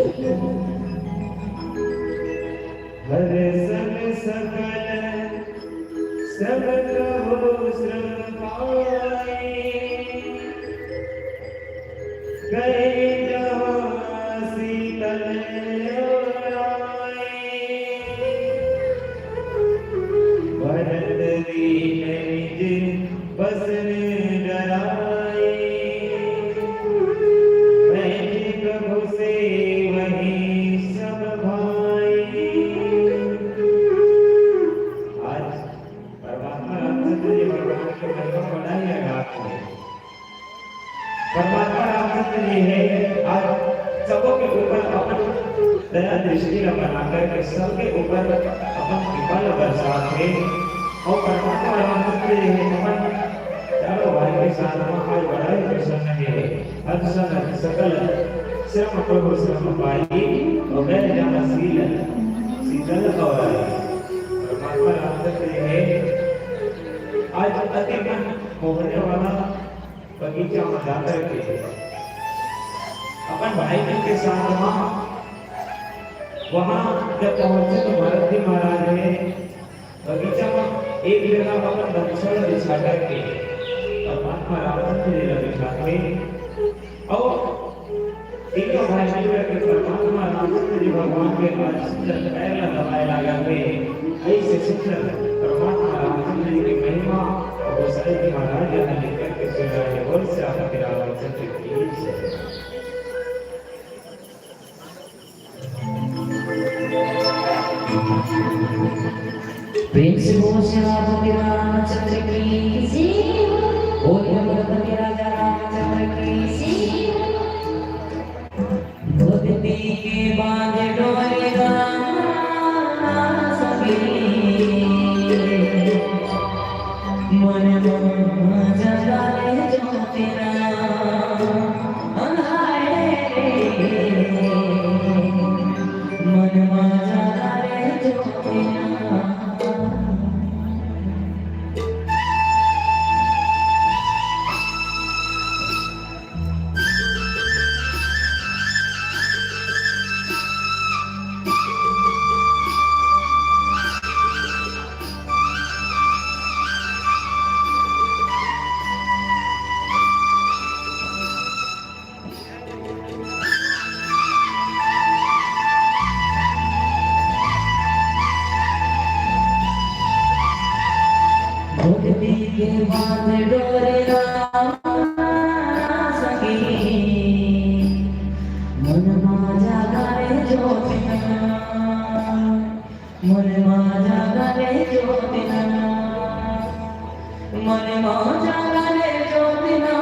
हर सन सकल सब कहो श्रम पाए, गए जहाँ शीतल ओराए। भरत दीन निज बसन डराए, बैठे प्रभु से वहीं सब भाई। आज परमात्मा रामचंद्र जी भगवान के महिमा बड़ा ही अगाध है। परमात्मा रामचंद्र जी हे, आज सबो के ऊपर अपन दया दृष्टि ला बना करके सबके ऊपर अपन कृपा ला बरसात हे। अउ परमात्मा रामचंद्र जी हे अपन चारों भाई के साथ में आज बड़ा ही प्रसन्न हे। हर सन सकल श्रम प्रभु श्रम पाई, अउ गए जहाँ शीतल, शीतल ओराई। परमात्मा रामचंद्र जी हे, आज अति मन मोहने वाला बगीचा में जाकर के अपन भाई मन के साथ वहाँ, वहाँ जब पहुँचे तो भरत जी महाराज हे बगीचा में एक जगह अपन दक्षिण बिछा करके परमात्मा रामचंद्र जी ला बिठाथे। अउ तीनों भाई मिल करके परमात्मा रामचंद्र जी भगवान के आज सुंदर पैर ला दबाए लागत हे। ऐसे सुंदर परमात्मा रामचंद्र जी की महिमा अउ गोसाई जी महाराज जी ने लेकर के सुनाए हे। बोल श्री रामचंद्र की जय। प्रेम से बोल श्री रामचंद्र की जय। बोल रघुपति राजा रामचंद्र की जय। भक्ति के बांध डोरी राम सखी, मन मोह जगाले ज्योति राम। मन मोह जगाले ज्योति राम। भक्ति के बांध डोरे राम सखी, मन मा जागा रे ज्योति ना, मन मा जागा रे ज्योति ना, मन मा जागा रे ज्योति ना।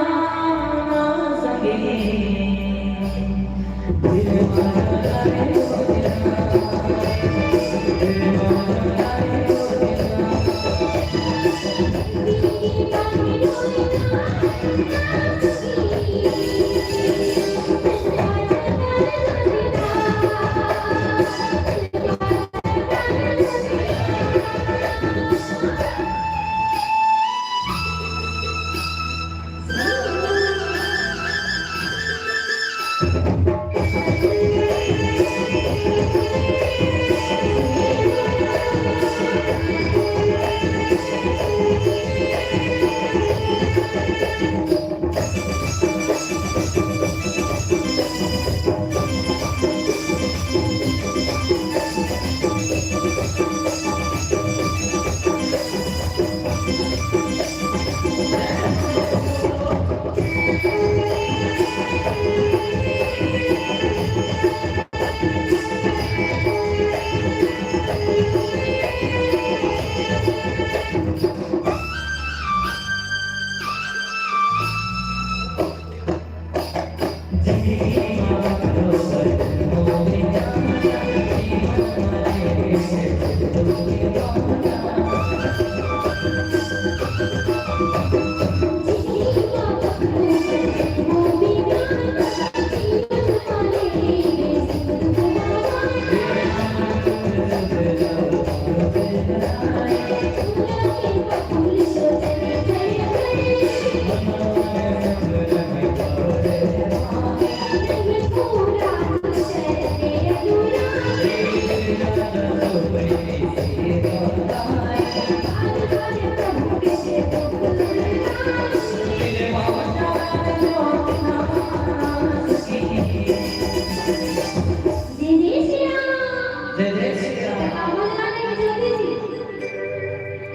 जय जय श्री राम। जय जय श्री राम। काबर जलाने के ज्योति जी?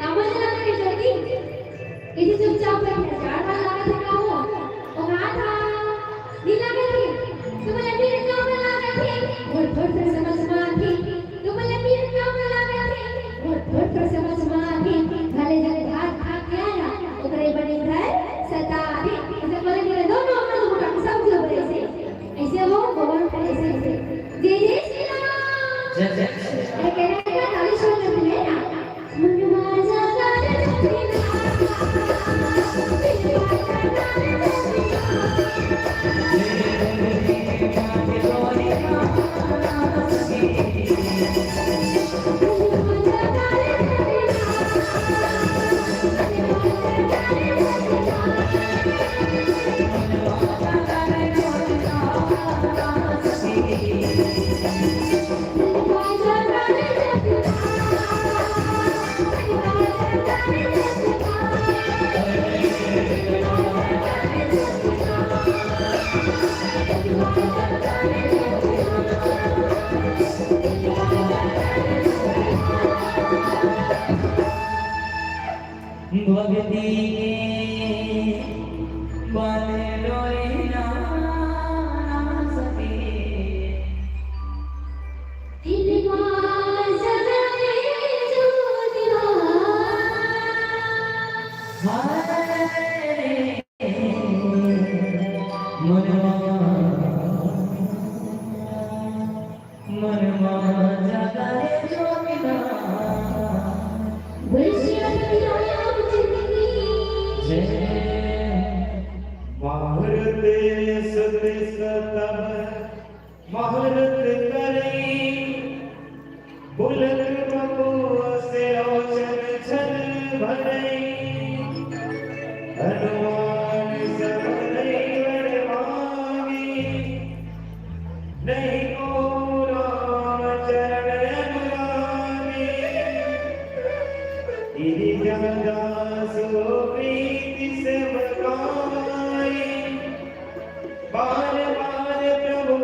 काबर जलाने के ज्योति? इसी चुपचाप बैठे, चार बार लगा था का वो? वो कहा था, नहीं लगे थे। तुम्हें अभी इतना बड़ा लगे थे। और थोड़ा सा समझ में आती। तुम्हें अभी इतना बड़ा लगे थे। और थोड़ा सा समझ में आती। भले जब भात खा के आया, ओकरे बने घर सता आती। इसे बोले, मेरे दोनों हाथ उठा के सब जो बड़े से। ऐसे वो गोबर करे से, ऐसे। जय जय श्री राम। जय जय श्री राम। अरे, कहने का ताली सुन लेते हैं ना। भक्ति के बल डोरी ना सके। जय। माहुरत सुत सुतब माहुरत करई, बुलक बबुआ से लोचन छल भरई। हनुमान सब नई वर मांगी, नहीं को राम चरण अनुरागी। गिरिजा दास प्रीति से बरकाई, बार बार प्रभु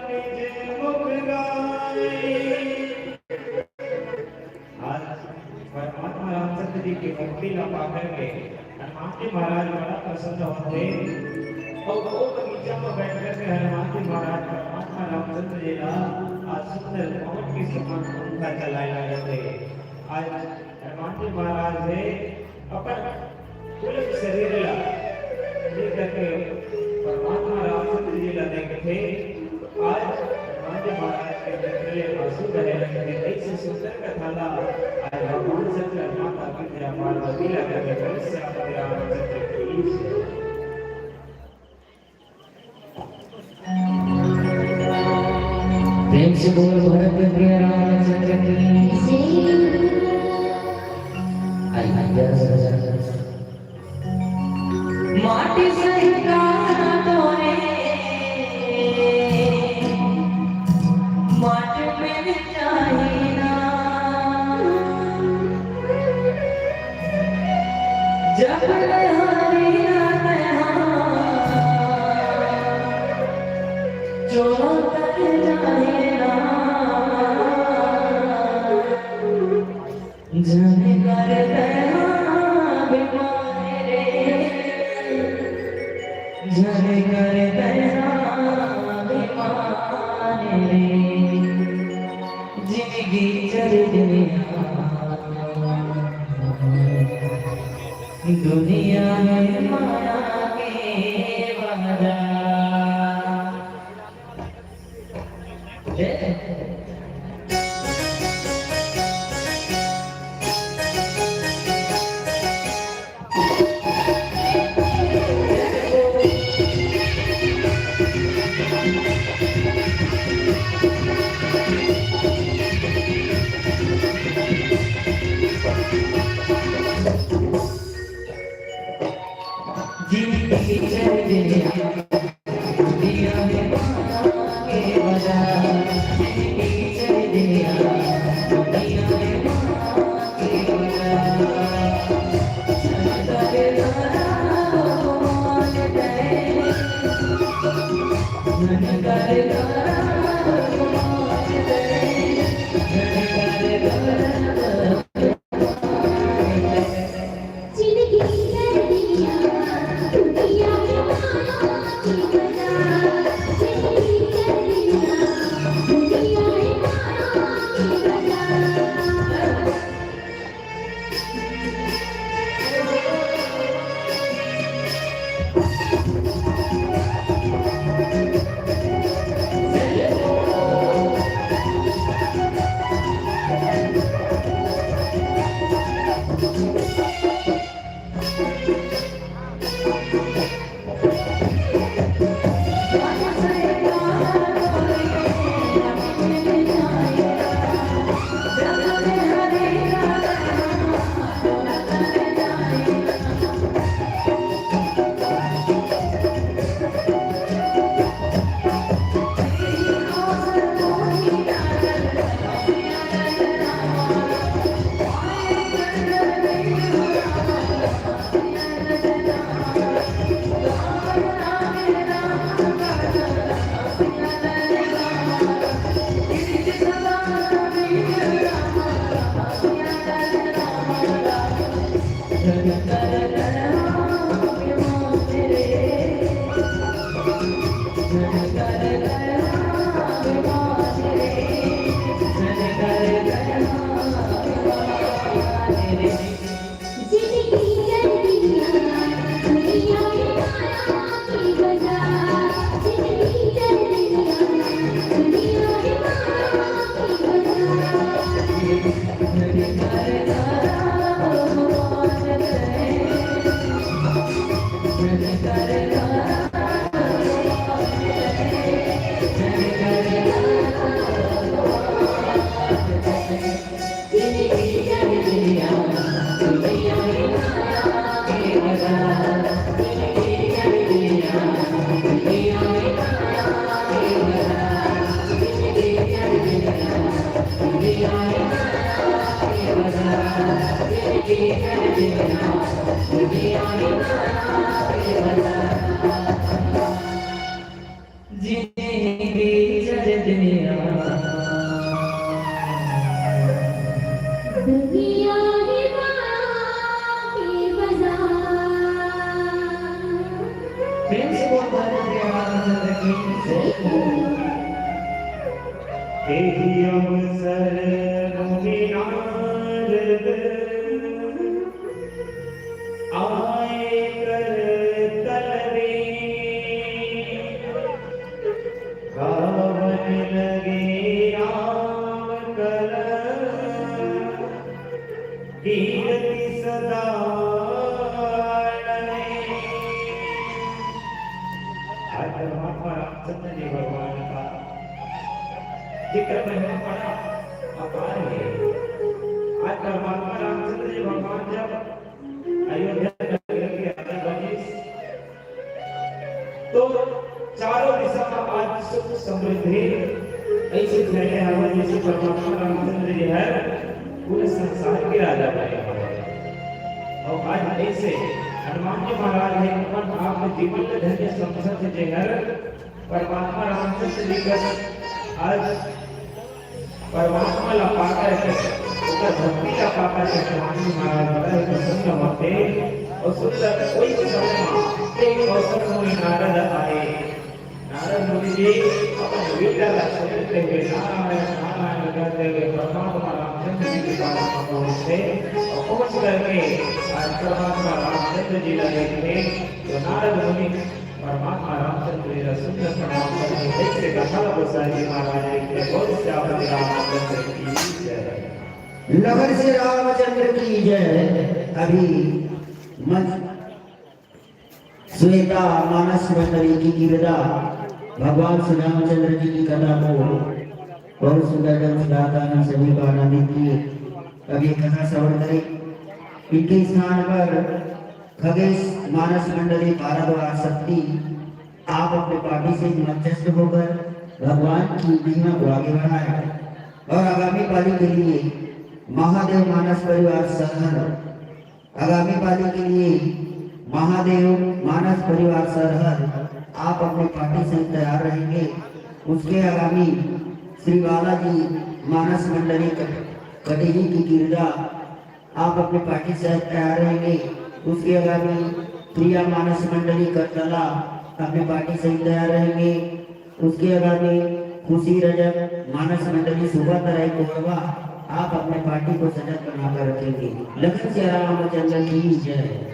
निज मुख गाए। आज परमात्मा रामचंद्र जी के भक्ति ला पाकर के हनुमान जी महाराज बड़ा प्रसन्न होते। और वो बगीचा में बैठ करके हनुमान जी महाराज परमात्मा रामचंद्र जी ला आज सुंदर पवन के समान पंखा चलाए लगे थे। आज हनुमान जी महाराज हे अपन कुल शरीर ला लेकर के परमात्मा रामचंद्र जी ला देखथे। आज हनुमान जी महाराज के नेत्र ले आंसू बहे लगे। ऐसे सुंदर कथा ला आज भगवान शंकर माता विद्या पार्वती ला करके श्याम रामचंद्र की जय। प्रेम से बोल भरत प्रिय रामचंद्र की। आई, आई, जरा सा, जरा सा। माटी सही कहा तोरे, माटी में चाहिना। जब ले हरी ना तैहा, चोला तय चाहिना। जन कर तैहा अभिमान रे, जन कर तैहा अभिमान रे। जिनगी चल दुनिया, दुनिया में माया के बाजार। प्रेम से बोल भारत के रामचंद्र की जय। एहि अवसर मुनि नारद आए कर तलबे, गावन लगे राम कला कीरति सदा रहे। आज परमात्मा रामचंद्र जी भगवान का जिक्र महिमा बड़ा अपार है। आज परमात्मा रामचंद्र जी भगवान जब अयोध्या नगरी के अंदर बनिस, तो चारों दिशा म आज सुख समृद्धि ऐसे फैले हवय, जैसे परमात्मा रामचंद्र जी हर पूरे संसार के राजा बने हवय। अउ आज ऐसे हनुमान जी महाराज हे अपन आप जीवन ल धन्य समझत हे, जे हर परमात्मा रामचंद्र जी कर आज परमात्मा ला पाकर के, ओकर भक्ति ला पाकर के हनुमान जी महाराज बड़ा ही प्रसन्न होथे। अउ सुंदर कोई भी समय म एक अवसर मुनि नारद आए। नारद मुनि जी अपन बेटा ला छोड़ते हुए नारायण, नारायण कहते हुए परमात्मा रामचंद्र जी के पास पहुंचते और पहुंच करके आज परमात्मा रामचंद्र जी ला देखते तो नारद मुनि परमात्मा रामचंद्र जी ला सुंदर प्रणाम करके ऐसे कथा ला गोसाई जी महाराज जी बोल सियापति रामचंद्र की जय। लखन श्री रामचंद्र की जय। अभी मंच श्वेता मानस मंडली की गिरदा भगवान श्री रामचंद्र जी की कथा को बहुत सुंदर ढंग से गाता है, सभी को आनंदित किए। अब ये कथा श्रवण करें। इनके स्थान पर खगेश मानस मंडली भारद्वाज शक्ति, आप अपने पार्टी से मंचस्थ होकर भगवान की महिमा को आगे बढ़ाएं और आगामी पाली के लिए महादेव मानस परिवार सरहद आगामी पाली के लिए महादेव मानस परिवार सरहद, आप अपनी पार्टी से तैयार रहेंगे। उसके आगामी श्री बालाजी मानस मंडली क-, कटेही की गिरदा, आप अपनी पार्टी से तैयार रहेंगे। उसके आगामी प्रिया मानस मंडली करतला, अपनी पार्टी से तैयार रहेंगे। उसके आगामी खुशी रजक मानस मंडली सुबह तराई कोरबा, आप अपने पार्टी को सजग बनाकर रखेंगे। लखन सिया रामचंद्र की जय।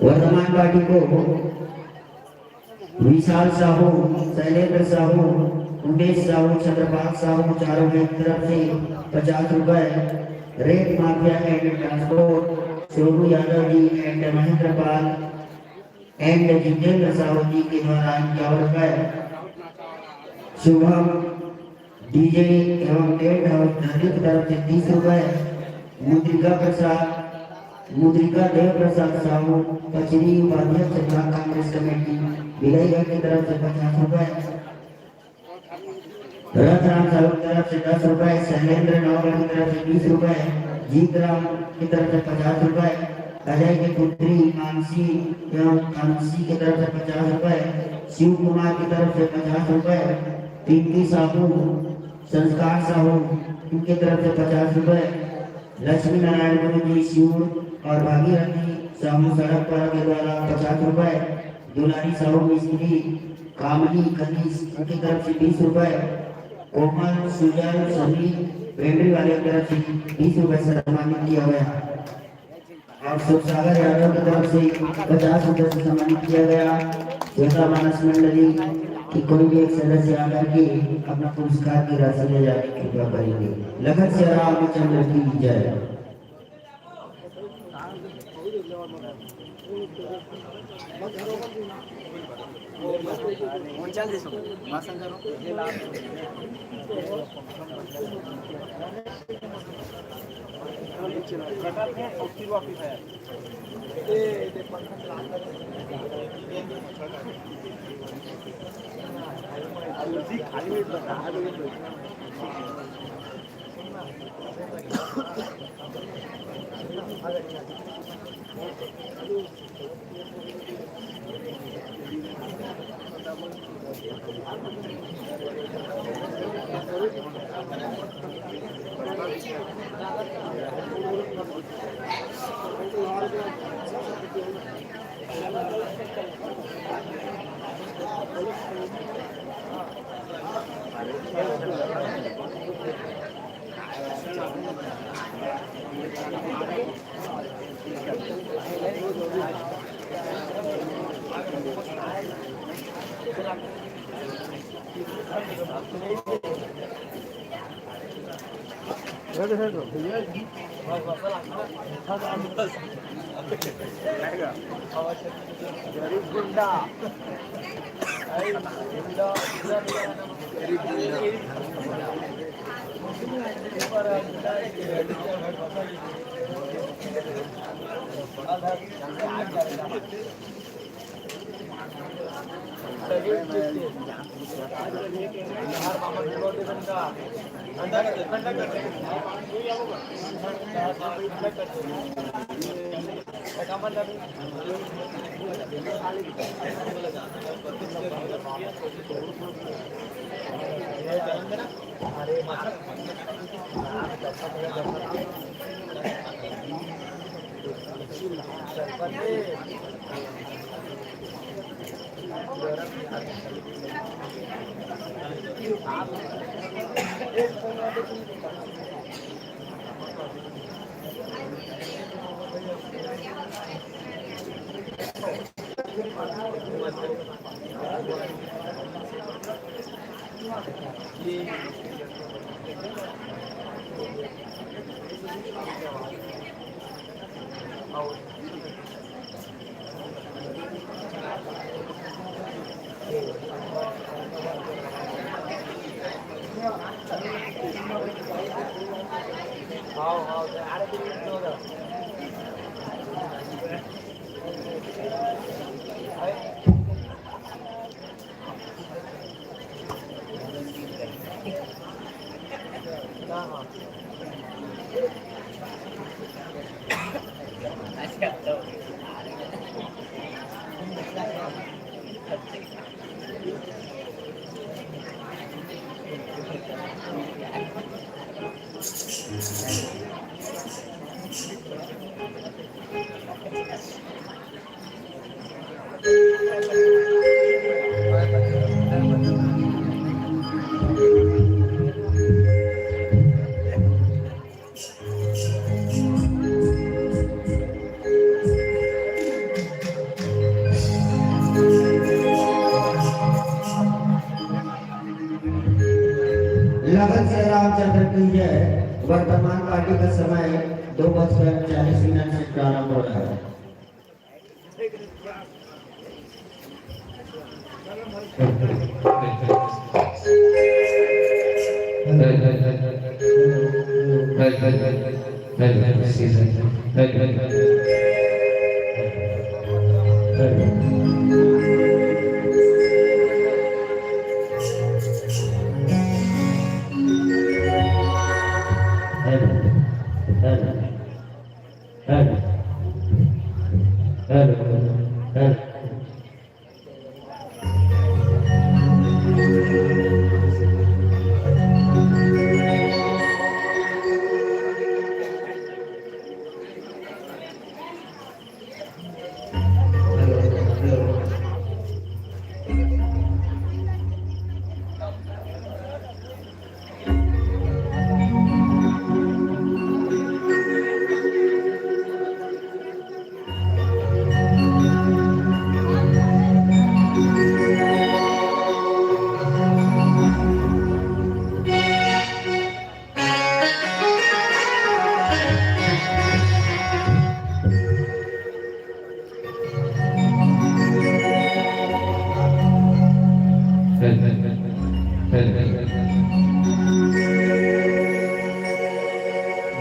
वर्तमान पार्टी को विशाल साहू, शैलेंद्र साहू, उमेश साहू, चंद्रपाल साहू, चारों की तरफ से पचास रुपए, रेड mafia and transport, Sonu Yadav ji and Mahendra Pal, and Jitendra Sahu ji के द्वारा इक्यावन रुपए। शुभम डीजे एवं टेंट हाउस धरती की तरफ से तीस रुपए। मुद्रिका प्रसाद, मुद्रिका देव प्रसाद साहू, कचरी उपाध्यक्ष ब्लॉक कांग्रेस कमेटी, बिलईगढ़ की तरफ से पचास रुपए। रतनराम साहू की तरफ से दस रुपए, शैलेंद्र नौगढ़ की तरफ से बीस रुपए, जीतराम की तरफ से पचास रुपए, अजय की पुत्री मानसी एवं मानसी की तरफ से पचास रुपए, शिव कुमार की तरफ से पचास रुपए, पिंकी साहू, संस्कार साहू, इनकी तरफ से पचास रुपए, लक्ष्मी नारायण गुरु जी शिव और भागीरथी साहू सड़क पर के द्वारा पचास रुपए, दुलारी साहू मिस्त्री, कामनी कनीस, उनकी तरफ से बीस रुपए, कोमल, सुजल, सनी, पेंड्री वाले की तरफ से बीस रुपए सम्मानित किया गया और सुखसागर यादव की तरफ से पचास रुपए से सम्मानित किया गया। श्वेता मानस मंडली की कोई भी एक सदस्य आकर के अपना पुरस्कार की राशि ले जाने की कृपा करेंगे। लखन सिया रामचंद्र की जय। गरीब गुंडा। लगन से रामचंद्र की जय। वर्तमान पार्टी का समय दो बजकर चालीस मिनट से प्रारंभ हो रहा है।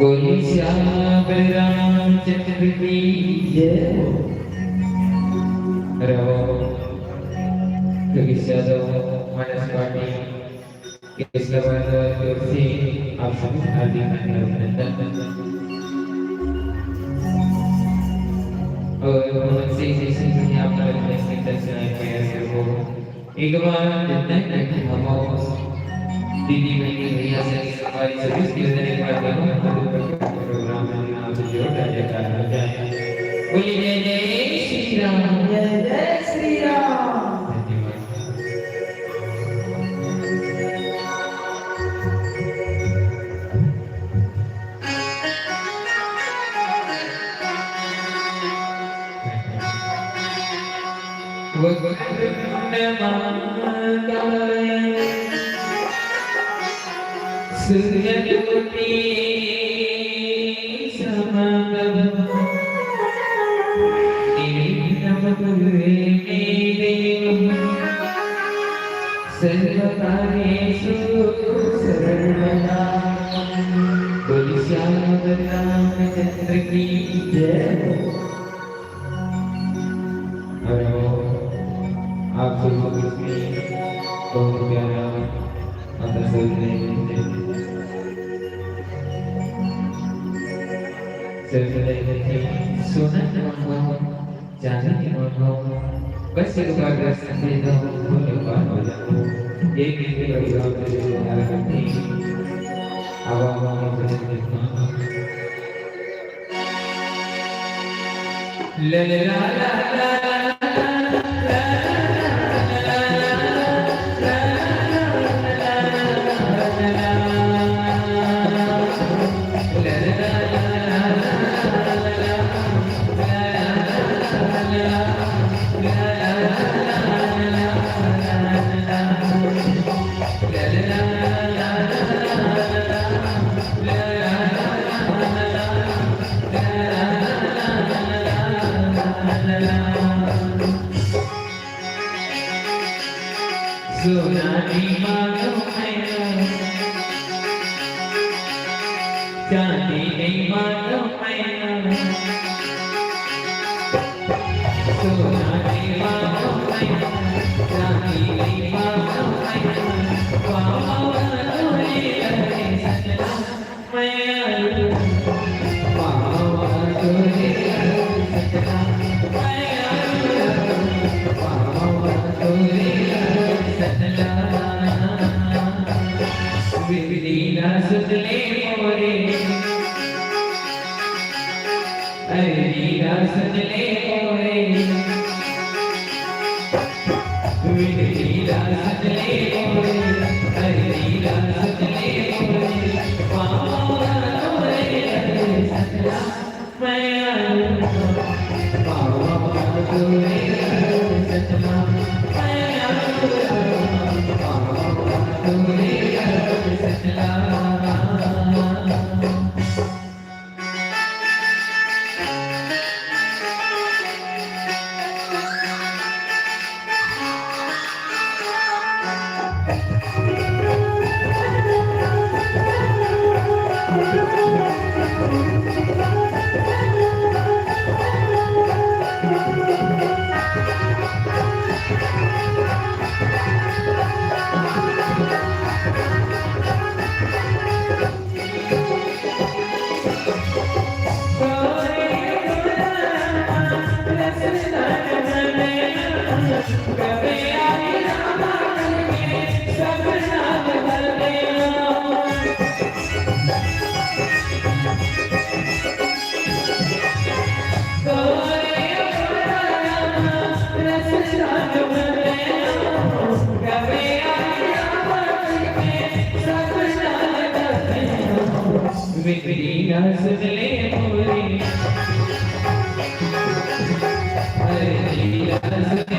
बोलिए श्याम रामचंद्र की जय। रवो, कवि यादव, मानस पाटिल, इसके बाद जोर से आप सभी हार्दिक हार्दिक अभिनंदन। और बहुत से जैसे कि आप लोग ने दर्शन किया है वो एक बार जितना ही हम दीदी बहनी भैया से हमारी सर्विस के लिए एक बार दोनों हाथों पर प्रोग्राम में आप जोरदार जयकार हो जाए। बोलिए जय जय श्री राम। जय जय श्री राम। धन्यवाद। वक्रतुंड महाकाय सूर्यकोटि समप्रभ निर्विघ्नं कुरु मे देव सर्वकार्येषु सर्वदा। बोल श्याम रामचंद्र की जय। और आप सभी को इसमें बहुत प्यारा आता सुनने। सोना के मांगो, चांदी के मांगो, बस एक बार दर्शन दे दो, भोले बाबा हो जाओ। एक दिन के प्रोग्राम के लिए तैयार करते हैं। अब आप हमारे भजन के मांगो। सोना नइ मांगों मैं, चांदी नइ मांगों मैं, सोना नइ मांगों मैं, चांदी नइ मांगों मैं, पावा तोरे दर्शन।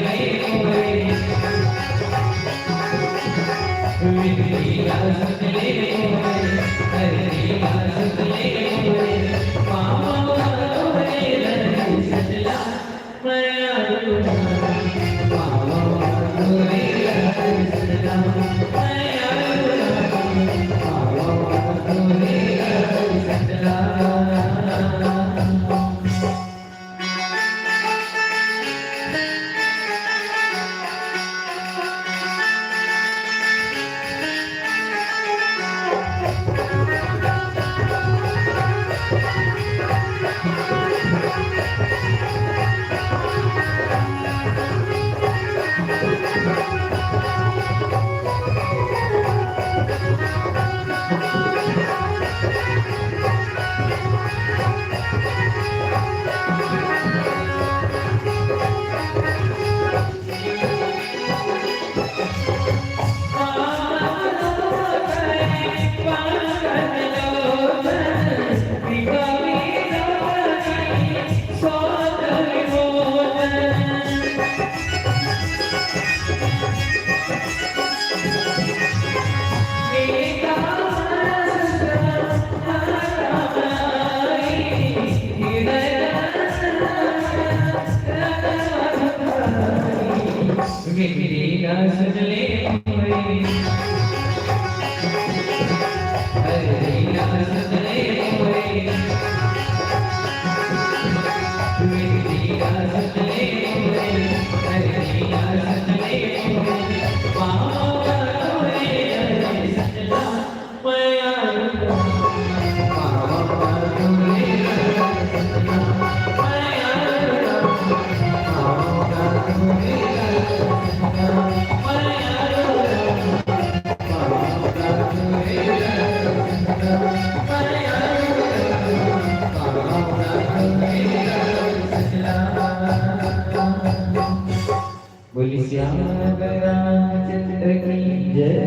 बोलिए श्याम रामचंद्र की जय।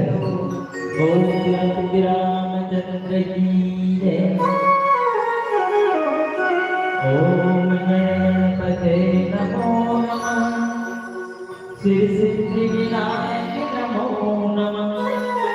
बोल रामचंद्र की जय। ओम गणपते नमो नमः। श्री सिद्धि विनायक नमो नमः।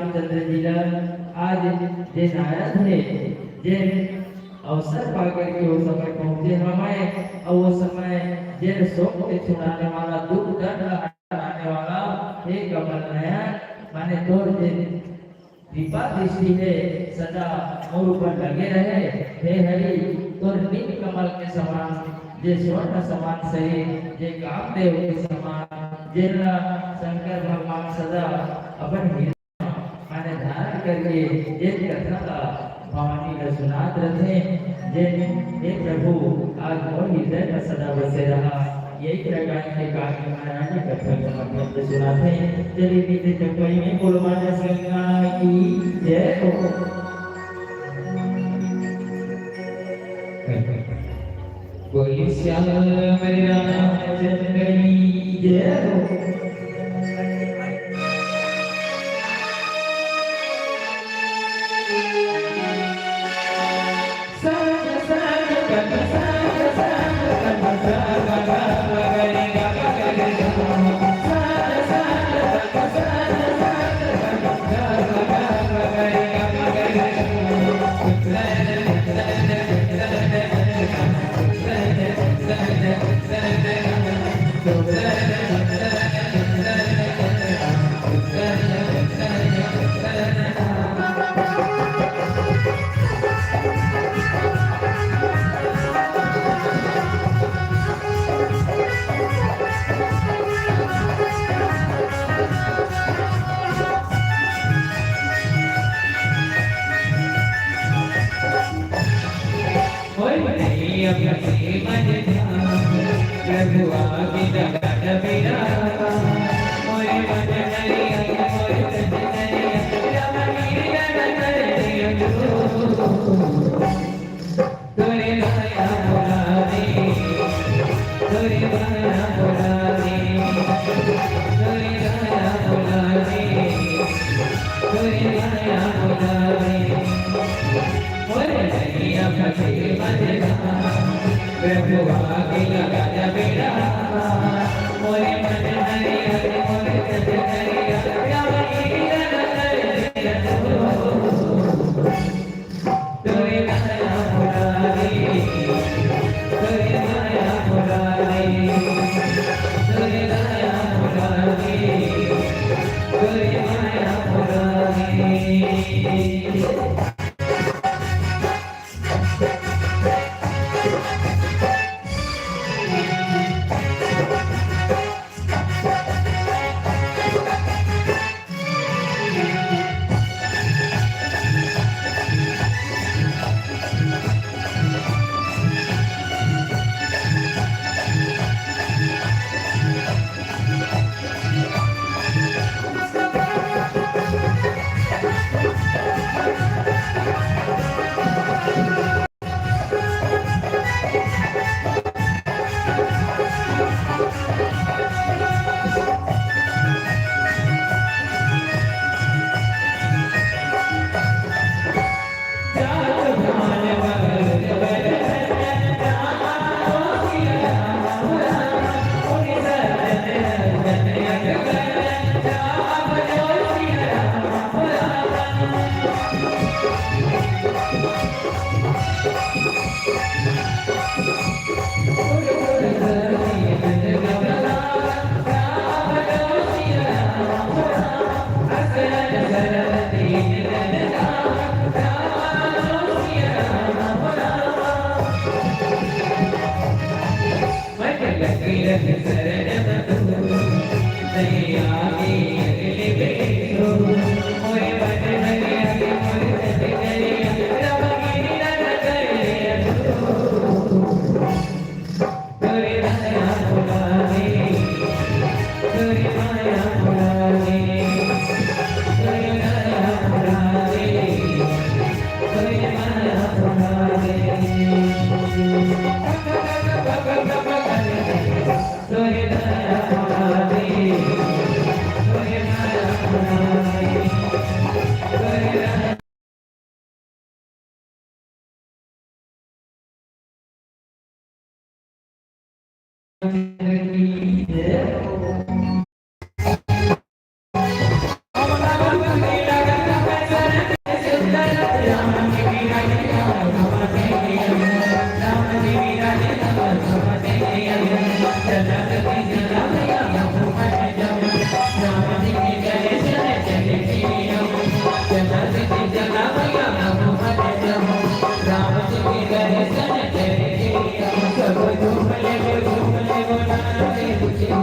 रामचंद्र जी ला आज जे नारद हे, जे अवसर पा करके वो समय पहुंचे हवय, अउ वो समय जे शोक के छुड़ाने वाला, दुख दर्द ला हटाने वाला, हे कमल नयन, माने तोर जे कृपा दृष्टि हे सदा मोर ऊपर लगे रहे। हे हरि, तोर नील कमल के समान, जे स्वर्ण समान शरीर, जे कामदेव के समान, जेला शंकर भगवान सदा अपन हृदय माने धारण करके जेन कथा ला भवानी ला सुनात रथे, जेन, हे प्रभु, आज मोर हृदय म सदा बसे रहा। यही प्रकार के काव्य महारानी कथा के माध्यम से सुनाथे। चलिए, बीते चौपाई में बोलो माता गंगा की जय हो। बोलिए श्याम रामचंद्र की जय हो।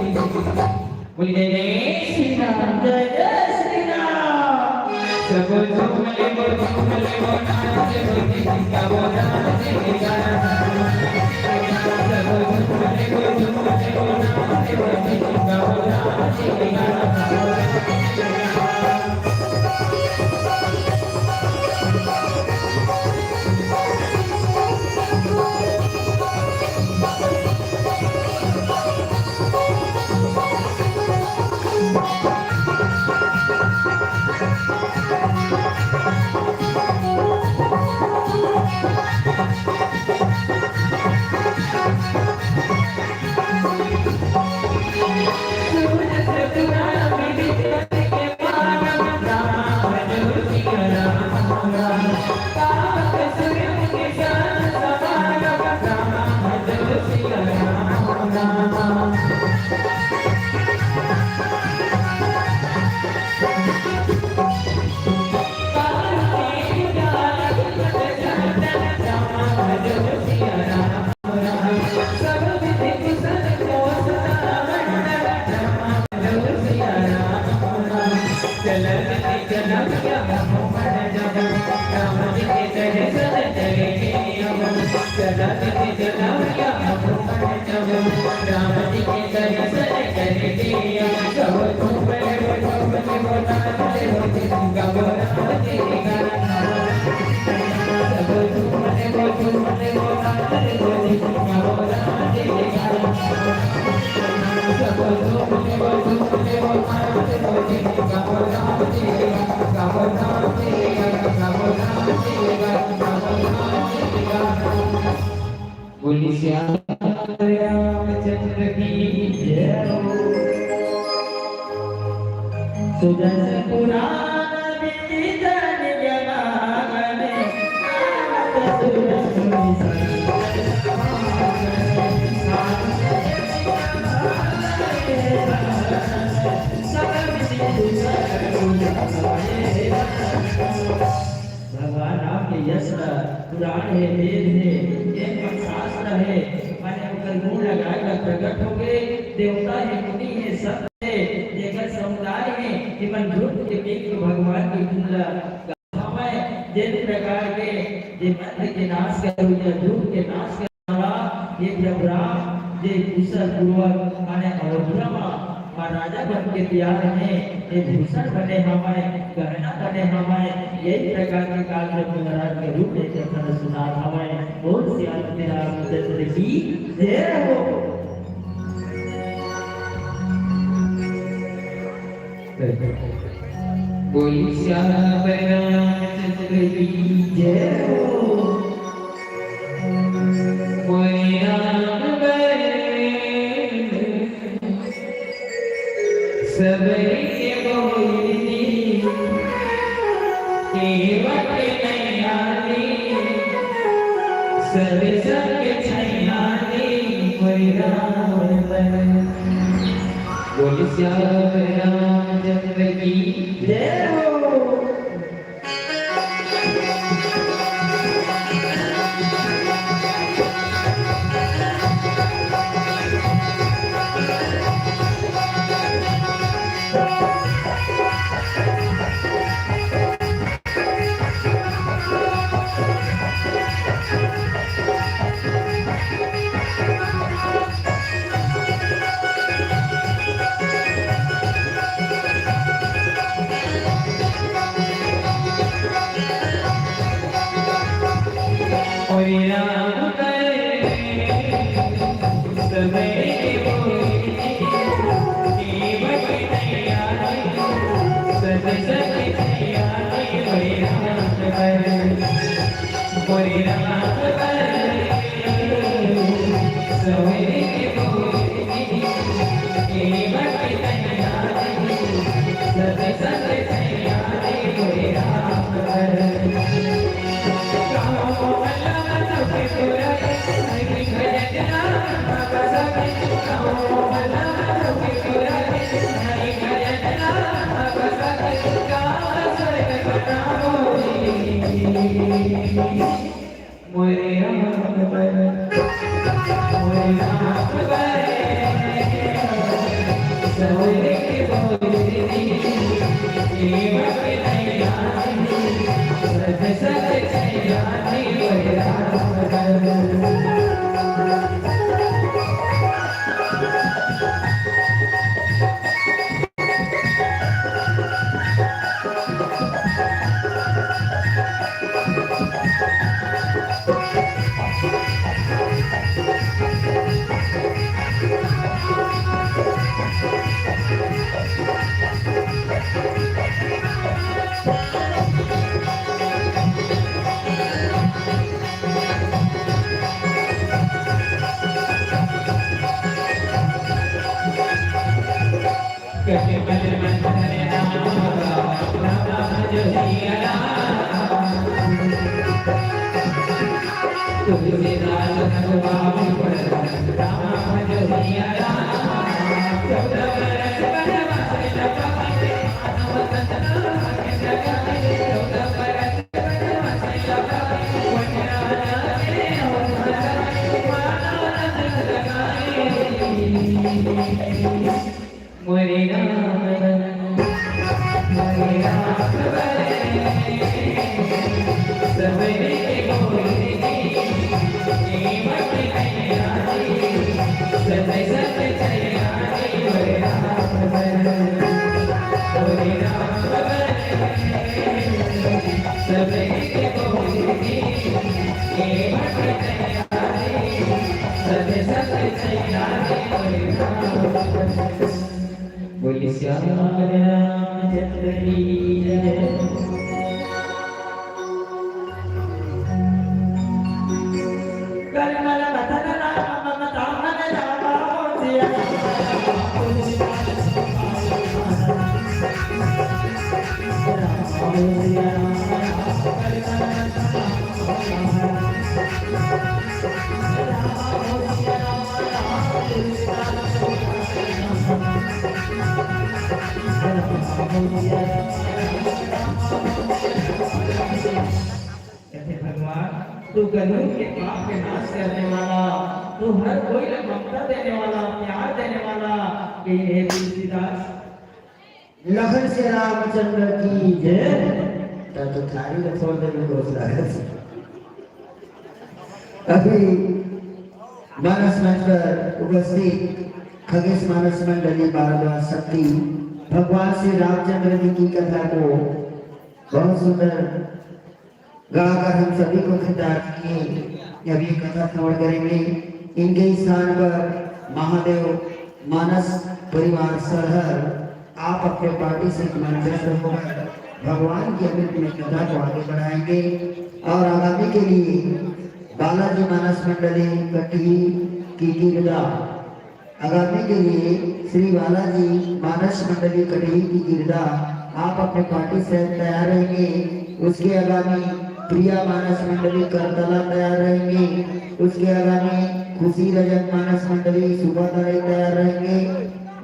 बोल जय जय श्री राम, जय जय श्री राम। सबो झूम ले वो, झूम ले वो, नाच ले वो, जिसका वो नाच ले गाना। सबो झूम ले वो, झूम ले वो, नाच ले वो, जिसका वो नाच ले गाना। बोली सिया रामचंद्र की जय हो। सुदर्शन पुराण बीतन जमाने, सुदर्शन भगवान राम के यश पुराण हे, वेद हे, एक शास्त्र हे, माने ओकर गुण लगाए बर प्रकट होगे, देवता हे, मुनि हे, संत हे, जेकर समुदाय हे, जेमन ध्रुव के मित्र भगवान के गुण ल गावय, जेन प्रकार के जे मंद के नाश करोइया, ध्रुव के नाश करने वाला, ये प्रभु राम जे कुशल पूर्वक माने अयोध्या म महाराजा बन के तैयार हे, ये भूषण बने हवय, गहना बने हवय, यही प्रकार के काल में महाराज के रूप लेकर प्रदर्शनार्थ हवय। बोल सियापति रामचंद्र की जय हो। बोल सियापति रामचंद्र की जय हो। मोरे राम बल सबरी के बोलनी, केवट नैयाली, सब संग छैयाली, मोरे राम बल। बोल सियावर रामचंद्र की जय हो। बोलिए श्याम रामचंद्र की जय। कहते, भगवान, तू कलयुग के पाप के नाश करने वाला, तू हर कोई ला ममता देने वाला, प्यार देने वाला, कहिन हे तुलसीदास। लखन से रामचंद्र की जय। ता तो थारी ला फोड़ दे, मेरे को उस लागत। अभी मानस मंच पर उपस्थित खगेश मानस मंडली भारद्वाज शक्ति भगवान श्री रामचंद्र जी की कथा को बहुत सुंदर गाकर हम सभी को कृतार्थ किए। अभी कथा श्रवण करेंगे। इनके स्थान पर महादेव मानस परिवार सरहर आप अपने पार्टी से मंचस्थ होकर भगवान की अमृतमय कथा को आगे बढ़ाएंगे। और आगामी के लिए बालाजी मानस मंडली कटही की गिरदा, आगामी के लिए श्री बालाजी मानस मंडली कटही की गिरदा, आप अपने पार्टी से तैयार रहेंगे। उसके आगामी प्रिया मानस मंडली करतला तैयार रहेंगे। उसके आगामी खुशी रजक मानस मंडली सुबह तैयार रहेंगे।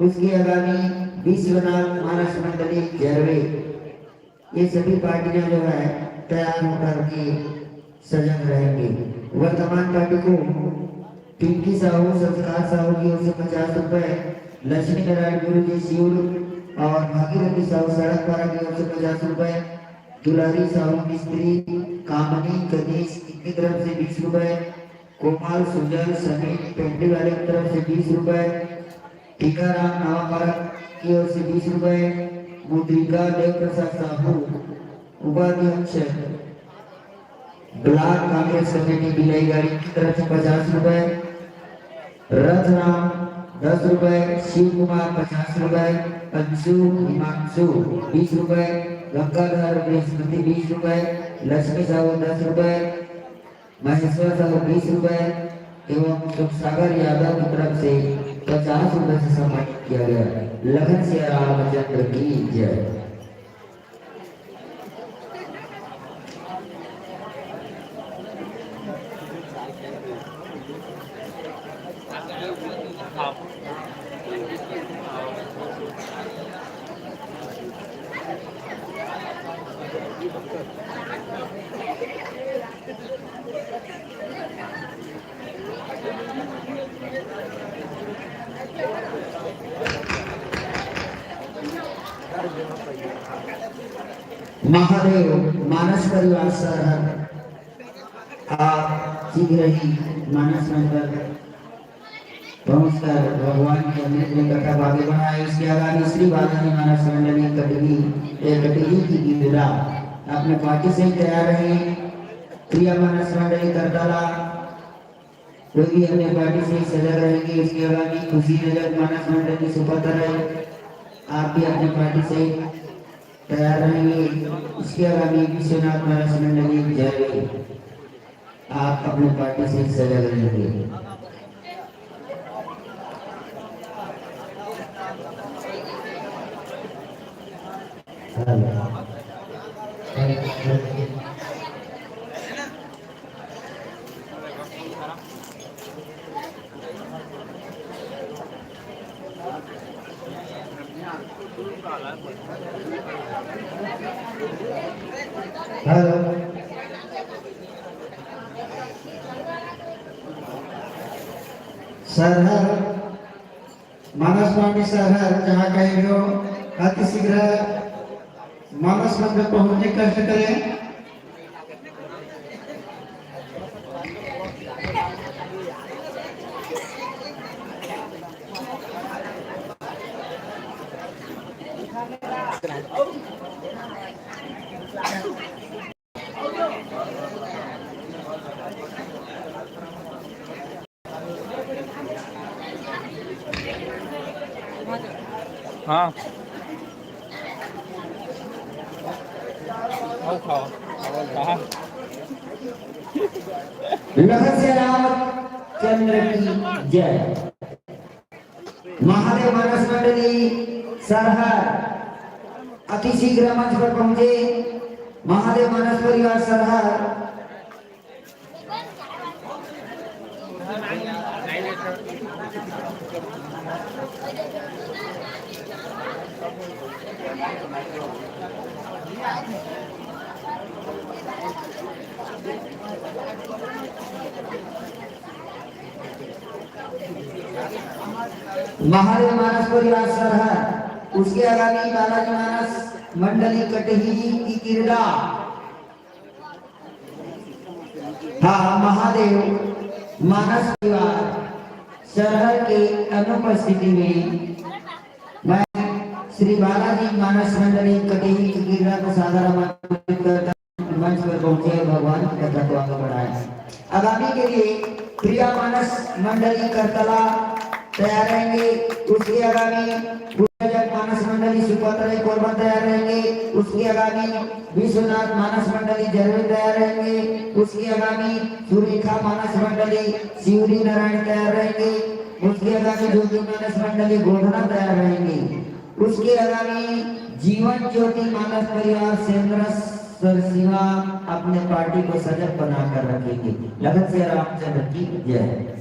उसके आगामी विश्वनाथ मानस मंडली जरवे। ये सभी पार्टियां जो है तैयार होकर के सजग रहेंगे। वर्तमान पार्टी को पिंकी साहू, संस्कार साहू की ओर से पचास रुपए, लक्ष्मी नारायण गुरु जी शिव और भागीरथी साहू सड़क पारा की ओर से पचास रुपए, दुलारी साहू मिस्त्री, कामनी गणेश इनकी तरफ से बीस रुपए, गोपाल सुजल समीर पेंडी वाले की तरफ से बीस रुपए, टीकाराम नवापारा की ओर से बीस रुपए, मुद्रिका देव प्रसाद साहू उपाध्यक्ष ब्लॉक कांग्रेस कमेटी बिलाईगाड़ी की तरफ से पचास रुपए, रथराम दस रुपए, शिव कुमार पचास रुपए, अंशु हिमांशु बीस रुपए, गंगाधर बृहस्पति बीस रुपए, लक्ष्मी साहू दस रुपए, महेश्वर साहू बीस रुपए एवं सुखसागर यादव की तरफ से पचास रुपए से सम्मानित किया गया। लखन सिया रामचंद्र की जय। महादेव मानस परिवार सरहद, आप शीघ्र ही मानस मंडल पहुंचकर भगवान के अमृत में कथा को आगे बढ़ाए। इसके अलावा श्री बालाजी मानस मंडली कटगी, ए, कटगी की गिरदा अपने पार्टी से ही तैयार रहे। प्रिया मानस मंडली करताला, वो भी अपने पार्टी से ही सजग रहेंगे। इसके अलावा खुशी रजक मानस मंडली सुपत्र है, आप भी अपने पार्टी से ही तैयार रहेंगे। इसके अलावा विश्वनाथ मानस मंडली जय, आप अपने पार्टी से ही सजग रहेंगे। हेलो। सरहद, मानस पांडे सरहद, जहाँ कहीं भी हो, अति शीघ्र मानस मंडप पहुँचने की कष्ट करें। हाँ। आओ खाओ। कहाँ? लखन से रामचंद्र की जय। महादेव मानस मंडली सरहद अति शीघ्र मंच पर पहुंचे। महादेव मानस परिवार सरहद। महादेव मानस परिवार सरहद, उसके आगामी बालाजी मानस मंडली कटही जी की किरदा। हाँ, महादेव मानस परिवार सरहद के अनुपस्थिति में मैं श्री बालाजी मानस मंडली कटही की किरदा को सादर आमंत्रित करता हूँ। मंच पर पहुंचे, भगवान की कथा को आगे बढ़ाए। आगामी के लिए प्रिया मानस मंडली करतला तैयार रहेंगे। उसके आगामी गुरुजन मानस मंडली सुपत्र कोरबा तैयार रहेंगे। उसके आगामी विश्वनाथ मानस मंडली जरवे तैयार रहेंगे। उसके आगामी सुरेखा मानस मंडली शिवरी नारायण तैयार रहेंगे। उसके आगामी ज्योति मानस मंडली गोधना तैयार रहेंगे। उसके आगामी जीवन ज्योति मानस परिवार सेंद्र सरसीवा अपने पार्टी को सजग बनाकर रखेंगे। लखन से रामचंद्र की जय।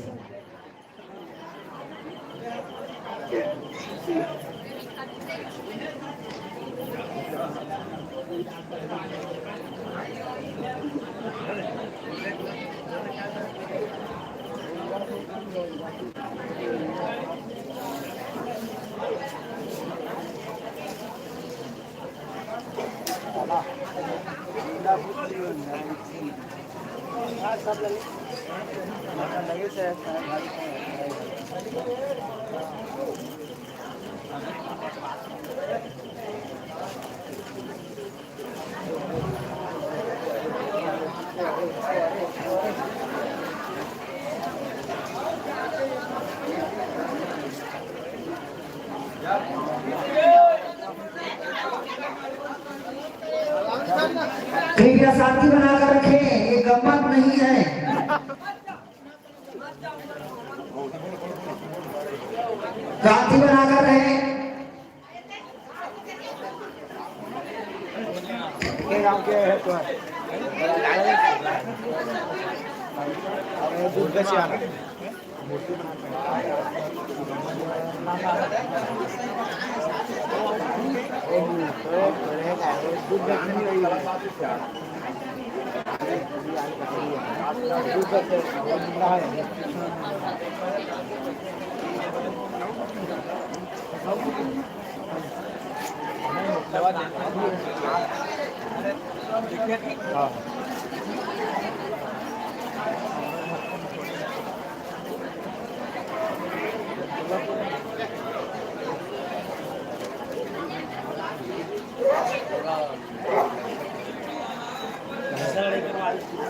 कृपया शांति बनाकर रखें, ये गम्मत नहीं है। शांति बनाकर रहें। हाँ।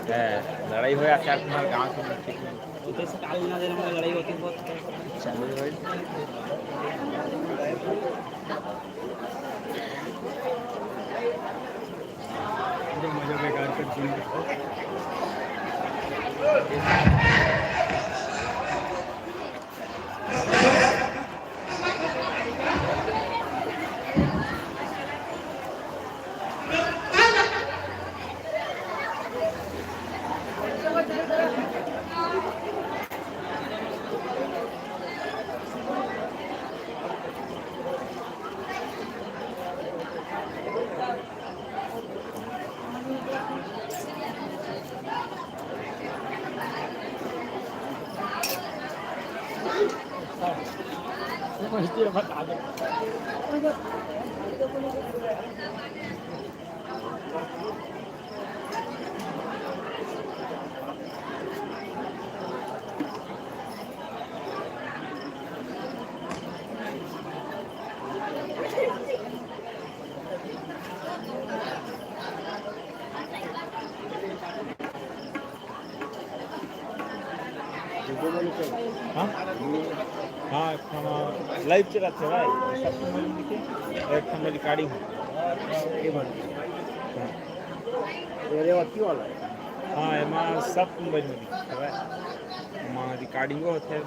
है, लड़ाई हो या चार तुम्हारे गांव के बीच में। उधर से काल ना देना, लड़ाई होती बहुत। चालू है भाई। पूरा मजा बेकार कर दिया। हाँ? हाँ, एक ठन live चलत हे भाई, सब तो मैं लिखे, एक ठन recording हे। ये बन। हाँ। ये रेवती वाला हे। हाँ, एमा सब mobile में दिखत हे भाई। एमा recording होथे।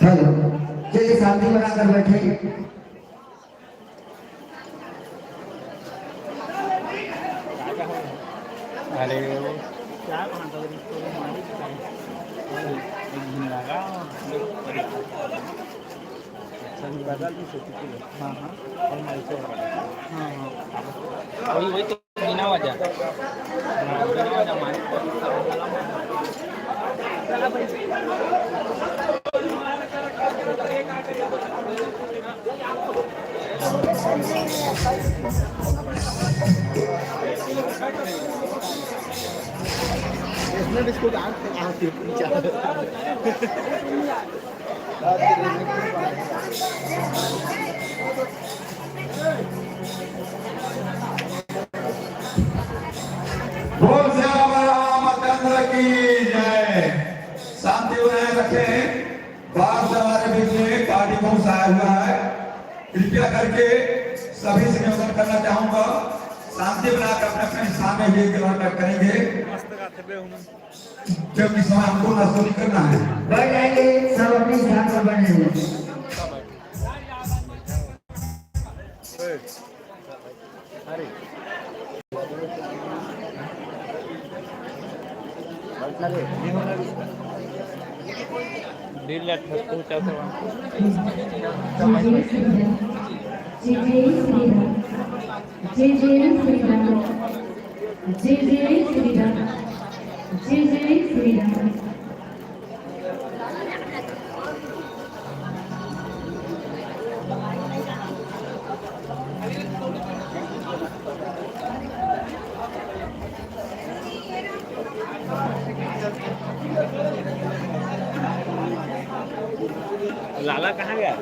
हेलो, चलिए शांति बनाकर बैठे। अरे वो क्या कहा था, एक दिन लगा। अच्छा, पैदल भी सोती थी। हाँ, हाँ। और माइक से। हाँ, हाँ। वही, वही तो बिना वजह। हाँ, बिना वजह माइक। इसमें बिस्कुट आग, आग के पीछे। बोल सियावर रामचंद्र की जय। शांति बनाए रखें। बाहर से हमारे बीच में एक पार्टी पहुंच आया हुआ है, कृपया करके सभी से निवेदन करना चाहूंगा, शांति बनाकर अपने अपने स्थान में ये ग्रहण करेंगे। क्योंकि समय हमको नष्ट नहीं करना है। बैठ जाएंगे, सब अपने स्थान पर बने हुए। डेढ़ लाख तक पहुंचा था वहाँ। जय जय श्री राम। जय जय श्री राम। जय जय श्री राम। जय जय श्री राम। लाला कहाँ गया?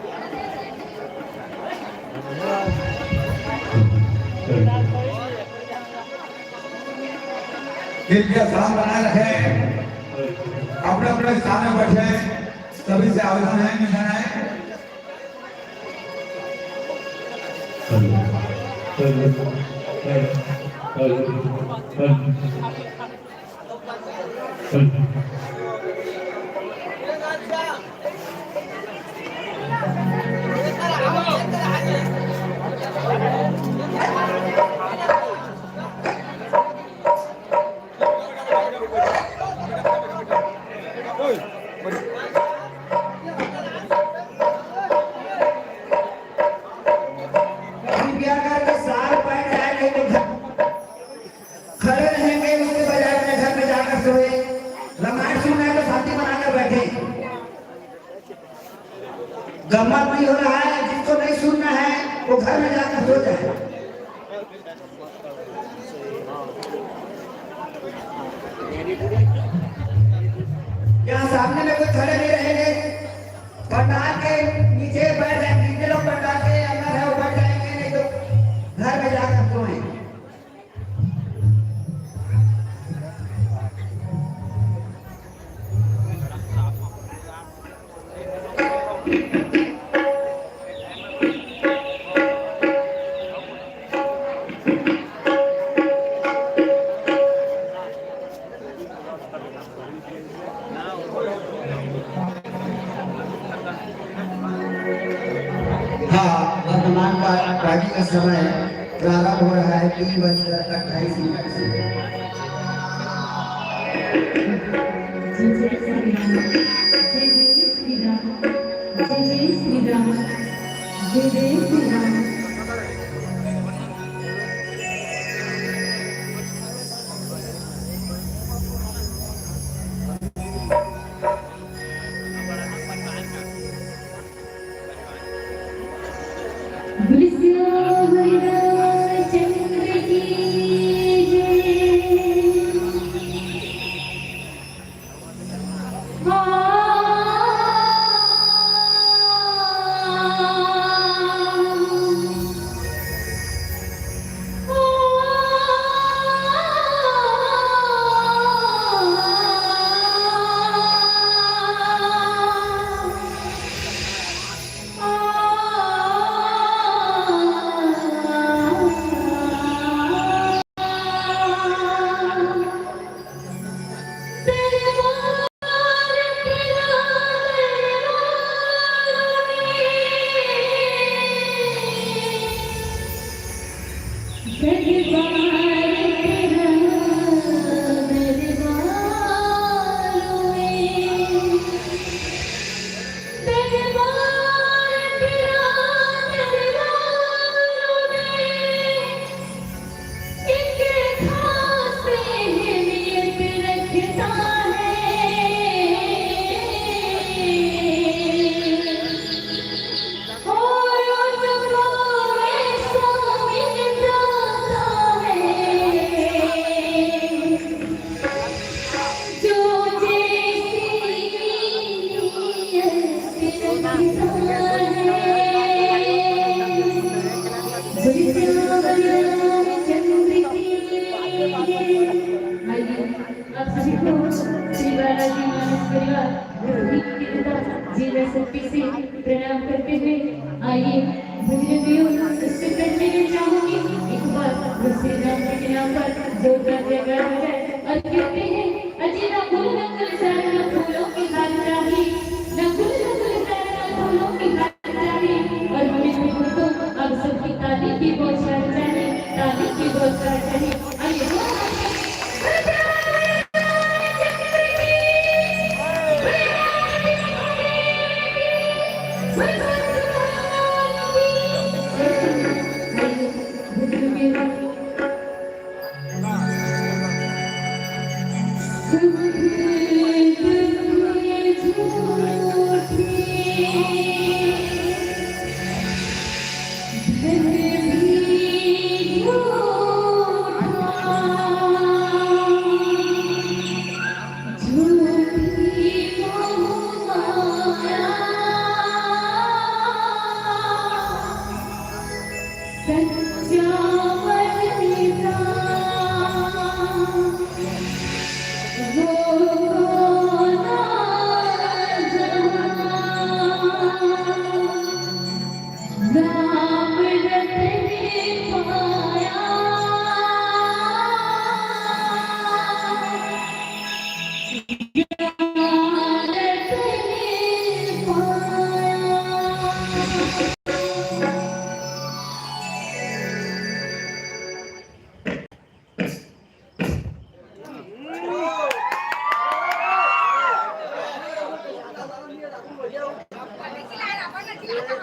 कृपया शांत बनाए रखें, अपने अपने स्थान में बैठे। सभी से आवेदन है, निवेदन है। अभी बिहार का तो साल बैठ जाएंगे तो खड़े रहेंगे, उसके बजाय अपने घर में जाकर सोए। रामायण सुनना है तो शांति बनाकर बैठे। गम्मत नहीं हो रहा है, जिसको नहीं सुनना है वो घर में जाकर सो जाए। यहाँ सामने में कोई खड़े नहीं रहेंगे, पंडाल के नीचे बैठ जाएंगे। जितने लोग पंडाल के अंदर है वो बैठ जाएंगे, नहीं तो घर में जाकर सोएं। हाँ, वर्तमान का पार्टी का समय प्रारंभ हो रहा है तीन बजकर अट्ठाईस मिनट से। जय जय श्री राम, जय जय श्री राम, जय जय श्री राम, जय जय श्री राम। बोल श्याम रामचंद्र की जय। आइए, आप सभी को श्री बालाजी मानस परिवार गुरुजी की कृपा, जीवन शक्ति से प्रणाम करते हुए, आइए बुजुर्गों, इससे पहले मैं चाहूंगी एक बार श्री राम जी के नाम पर जोरदार जयकार हो जाए और कहते हैं, अजी ना गुल ना गुलजार ना फूलों की बादशाही, ना गुल ना गुलजार ना फूलों की बादशाही, और हमें भी तो अब सबकी ताली की बौछार चाहिए, ताली की बौछार चाहिए। आइए, जोरदार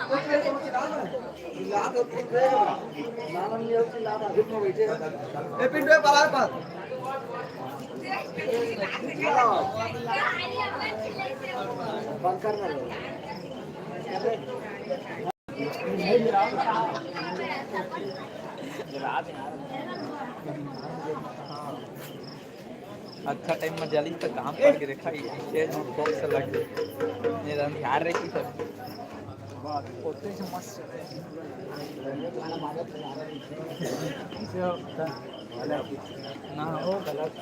ए, पिंटू, ए, परा, परा। बंद कर ना। अच्छा टाइम में जली तो काम करके देखा, ये चीज में बॉक्स लग गई। ये अंधियार रही सब। ओते से मस्त चले। ना हो गलत।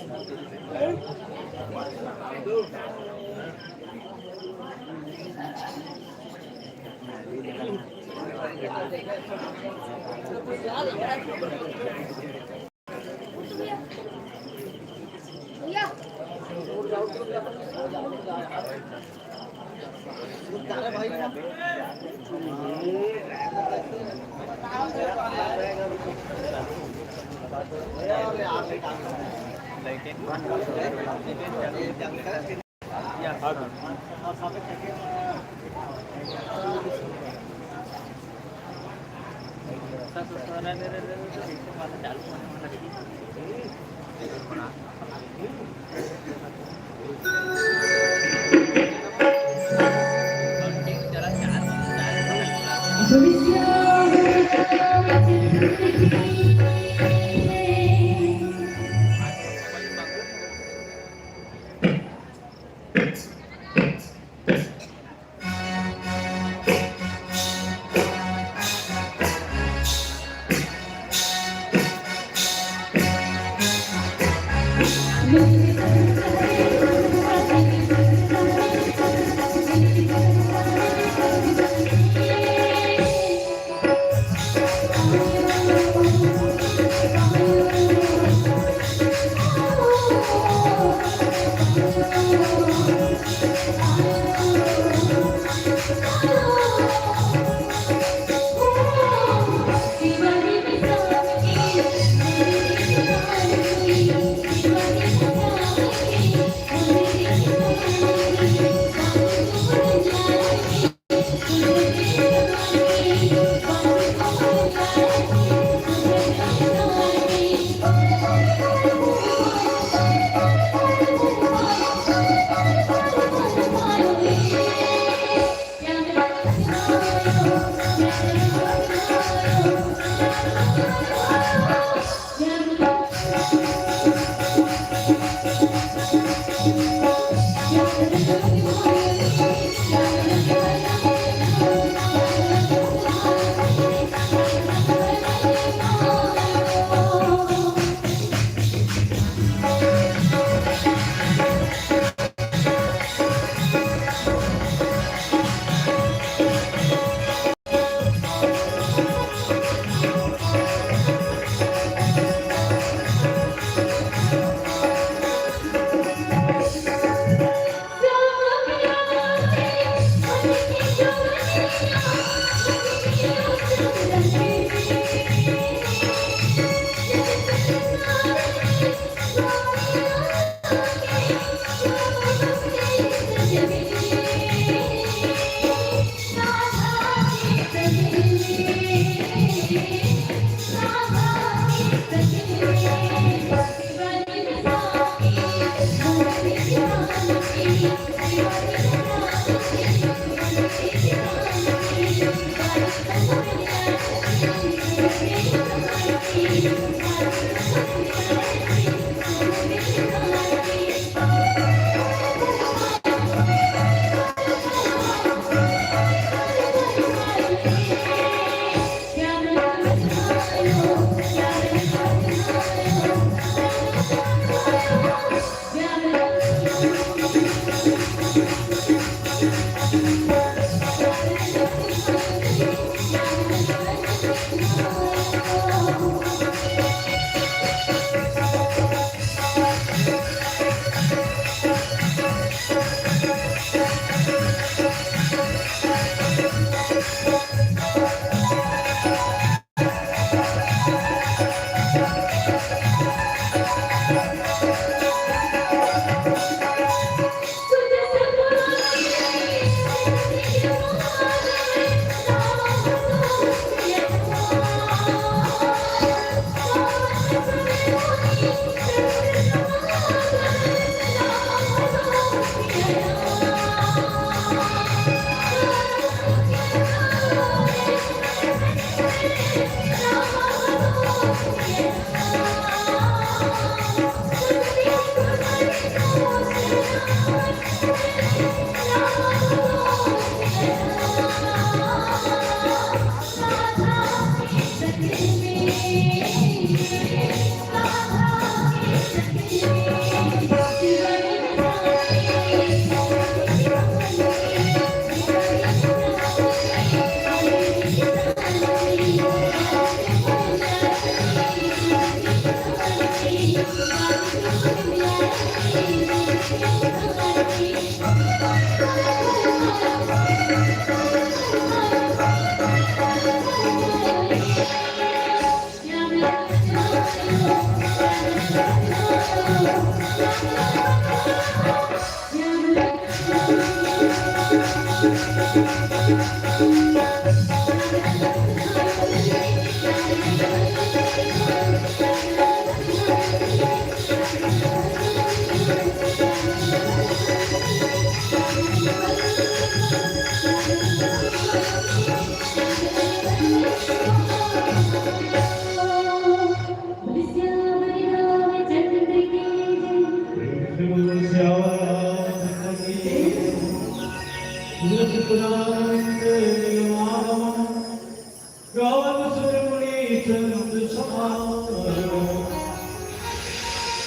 गावत सुर मुनि चंद समान।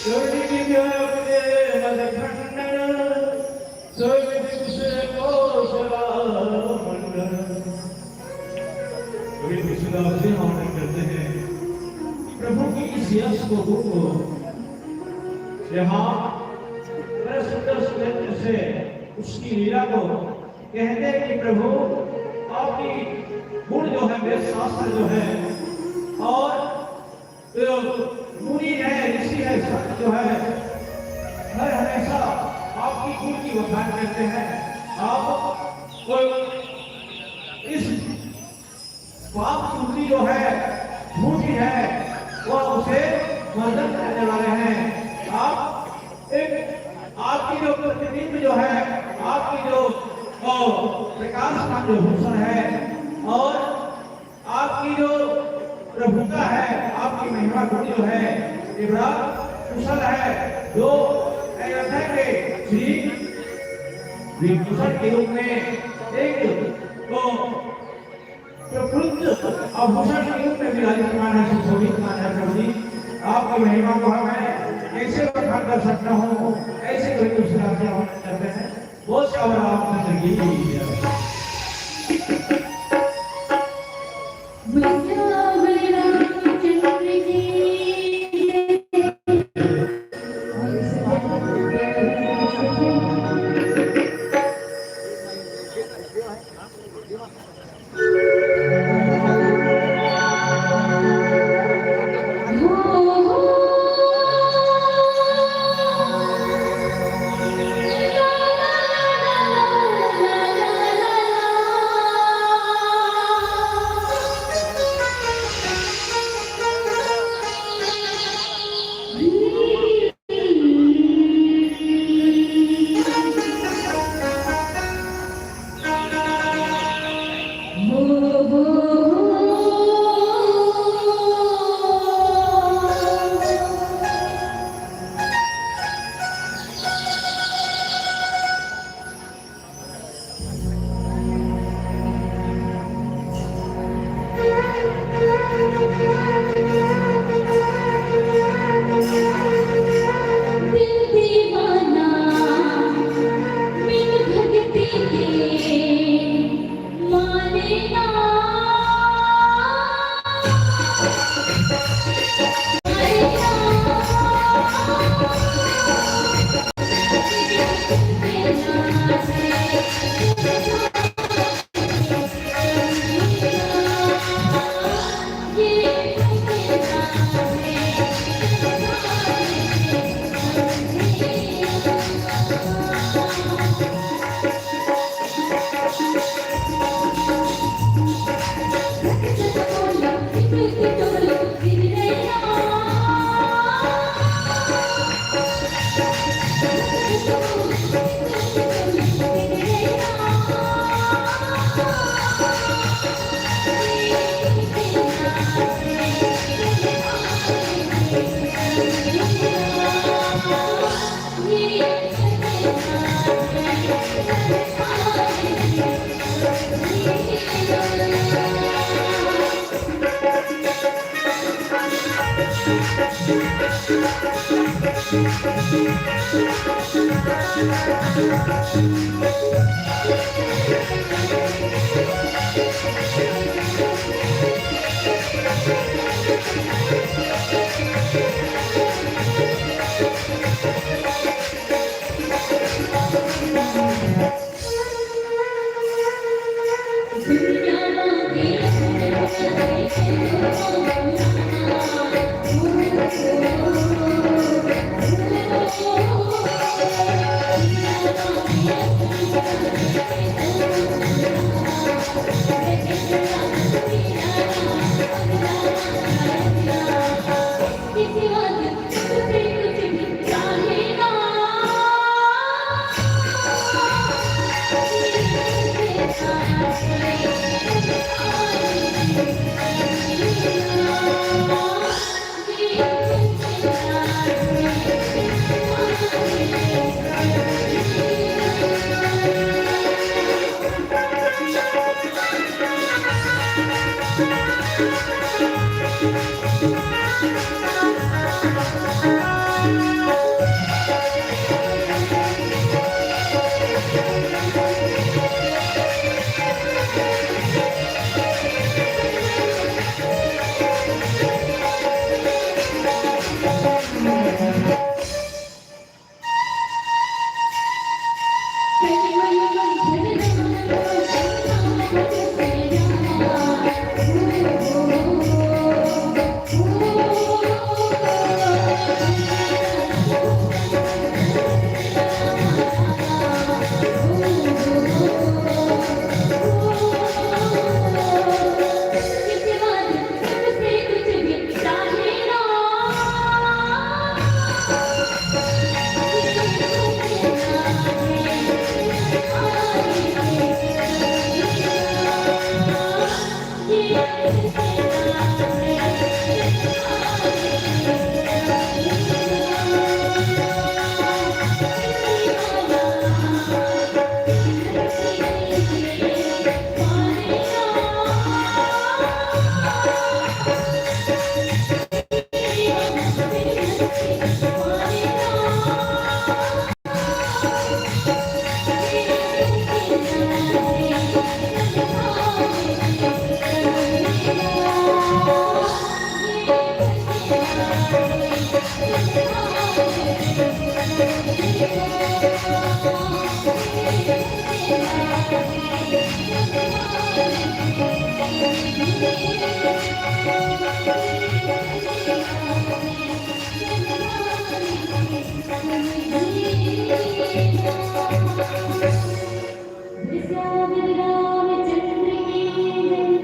कर्णिक व्यापते मद खंडन, सोई विधि कुशल कौशला मंडन। कवि तुलसीदास जी वर्णन करते हैं प्रभु की इस यश को, गुण को। यहाँ बड़े सुंदर सुंदर से उसकी लीला को कहते हैं कि प्रभु, आपकी गुण जो है, वेद शास्त्र जो है, और जो मुनि है, ऋषि है, संत जो है, हर हमेशा आपकी गुण की बखान करते हैं। आप को इस पाप की जो है, झूठी है, वो उसे मर्दन करने वाले हैं। आप एक, आपकी जो प्रतिबिंब जो है, आपकी जो, अ, प्रकाश का जो भूषण है और आपकी जो प्रभुता है, आपकी महिमा गुण जो है, ये बड़ा कुशल है। जो अयोध्या के श्री विभूषण के रूप में एक तो प्रकृत आभूषण के रूप में विराजमान है, सुशोभित मान है प्रभु जी। आपकी महिमा को हम मैं कैसे बखान कर सकता हूँ, कैसे कोई दूसरा क्या करते हैं। बोल श्याम रामचंद्र की जय। बोल श्याम रामचंद्र की जय।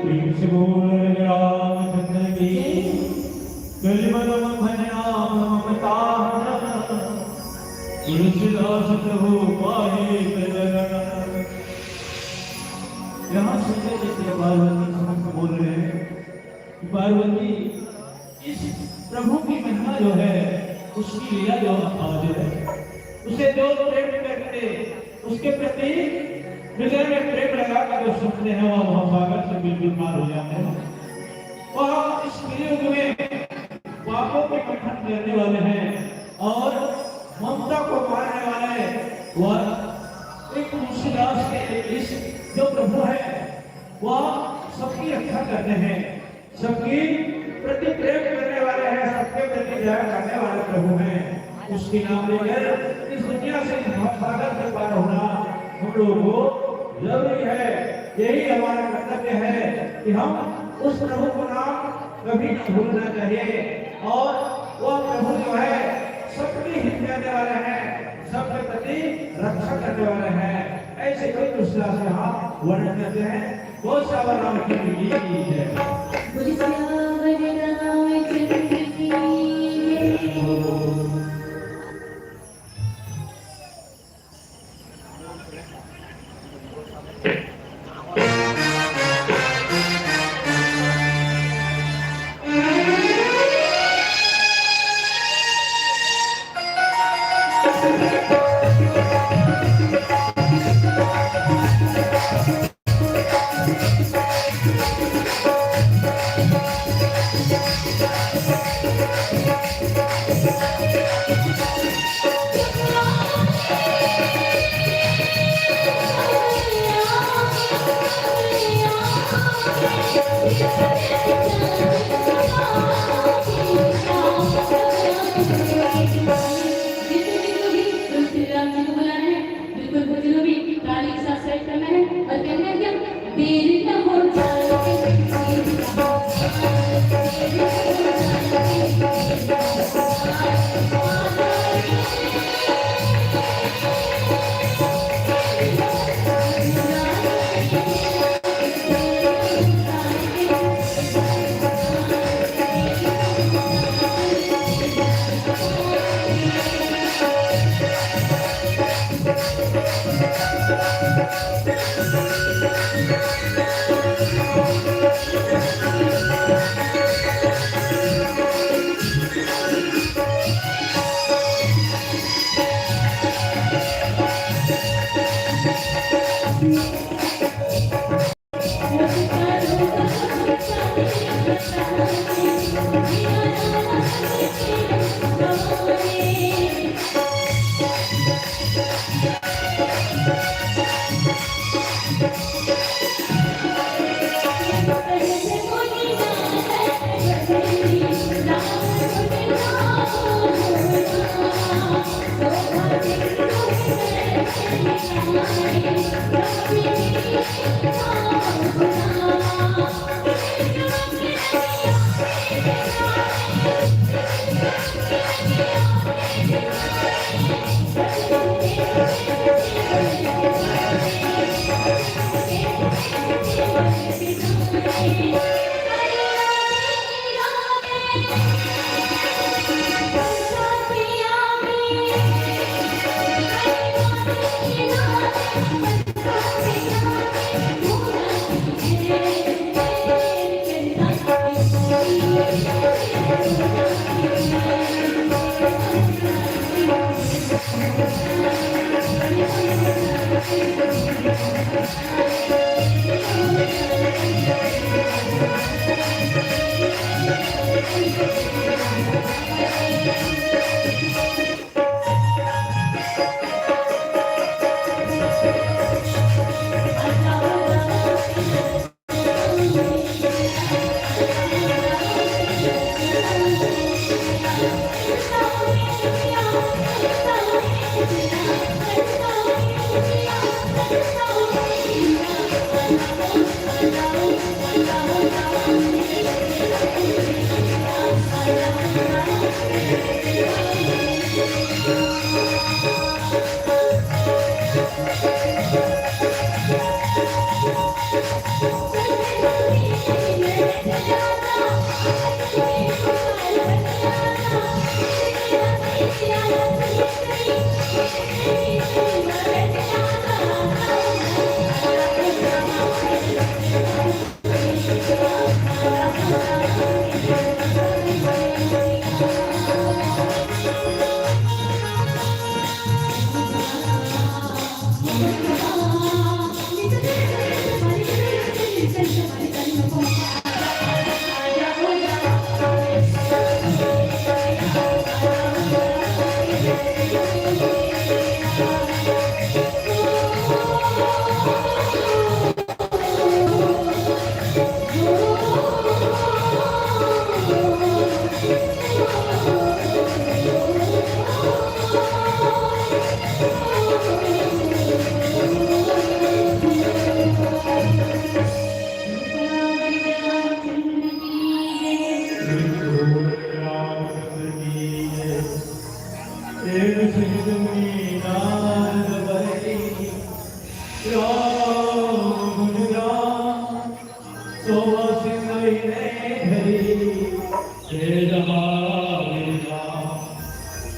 प्रेम से बोल रामचंद्र की। कलिमल मम भजनाम मम ताहन। तुलसीदास प्रभु पाए प्रगट। यहाँ सुनते देखिए पार्वती समक्ष बोल रहे हैं कि पार्वती, इस प्रभु की महिमा जो है, उसकी लीला जो अपार है, उसे जो प्रेम करके उसके प्रति हृदय में प्रेम लगा कर जो सुनते हैं, वह महासागर से बिल्कुल पार हो जाते हैं। वह इस कलयुग में पापों के मंथन करने वाले हैं और ममता को मारने वाले वह एक तुलसीदास के इस जो प्रभु है, वह सबकी रक्षा करते हैं, सबकी प्रति प्रेम करने वाले हैं, सबके प्रति दया करने वाले प्रभु हैं। उसके नाम लेकर इस दुनिया से इस भवसागर से पार होना हम लोगों को जरूरी है। यही हमारा कर्तव्य है कि हम उस प्रभु को नाम कभी नहीं भूलना चाहिए। और वह प्रभु जो है, सबके हित करने वाले हैं, सबके प्रति रक्षा करने वाले हैं। ऐसे कई तुलसीदास यहाँ वर्णन करते हैं। बोल सियावर रामचंद्र की जय। बोल सियावर रामचंद्र की जय। बिल्कुल, बच्चे लोग भी ताली के साथ साइड करना है और कहना है कि हम तेरे का होठा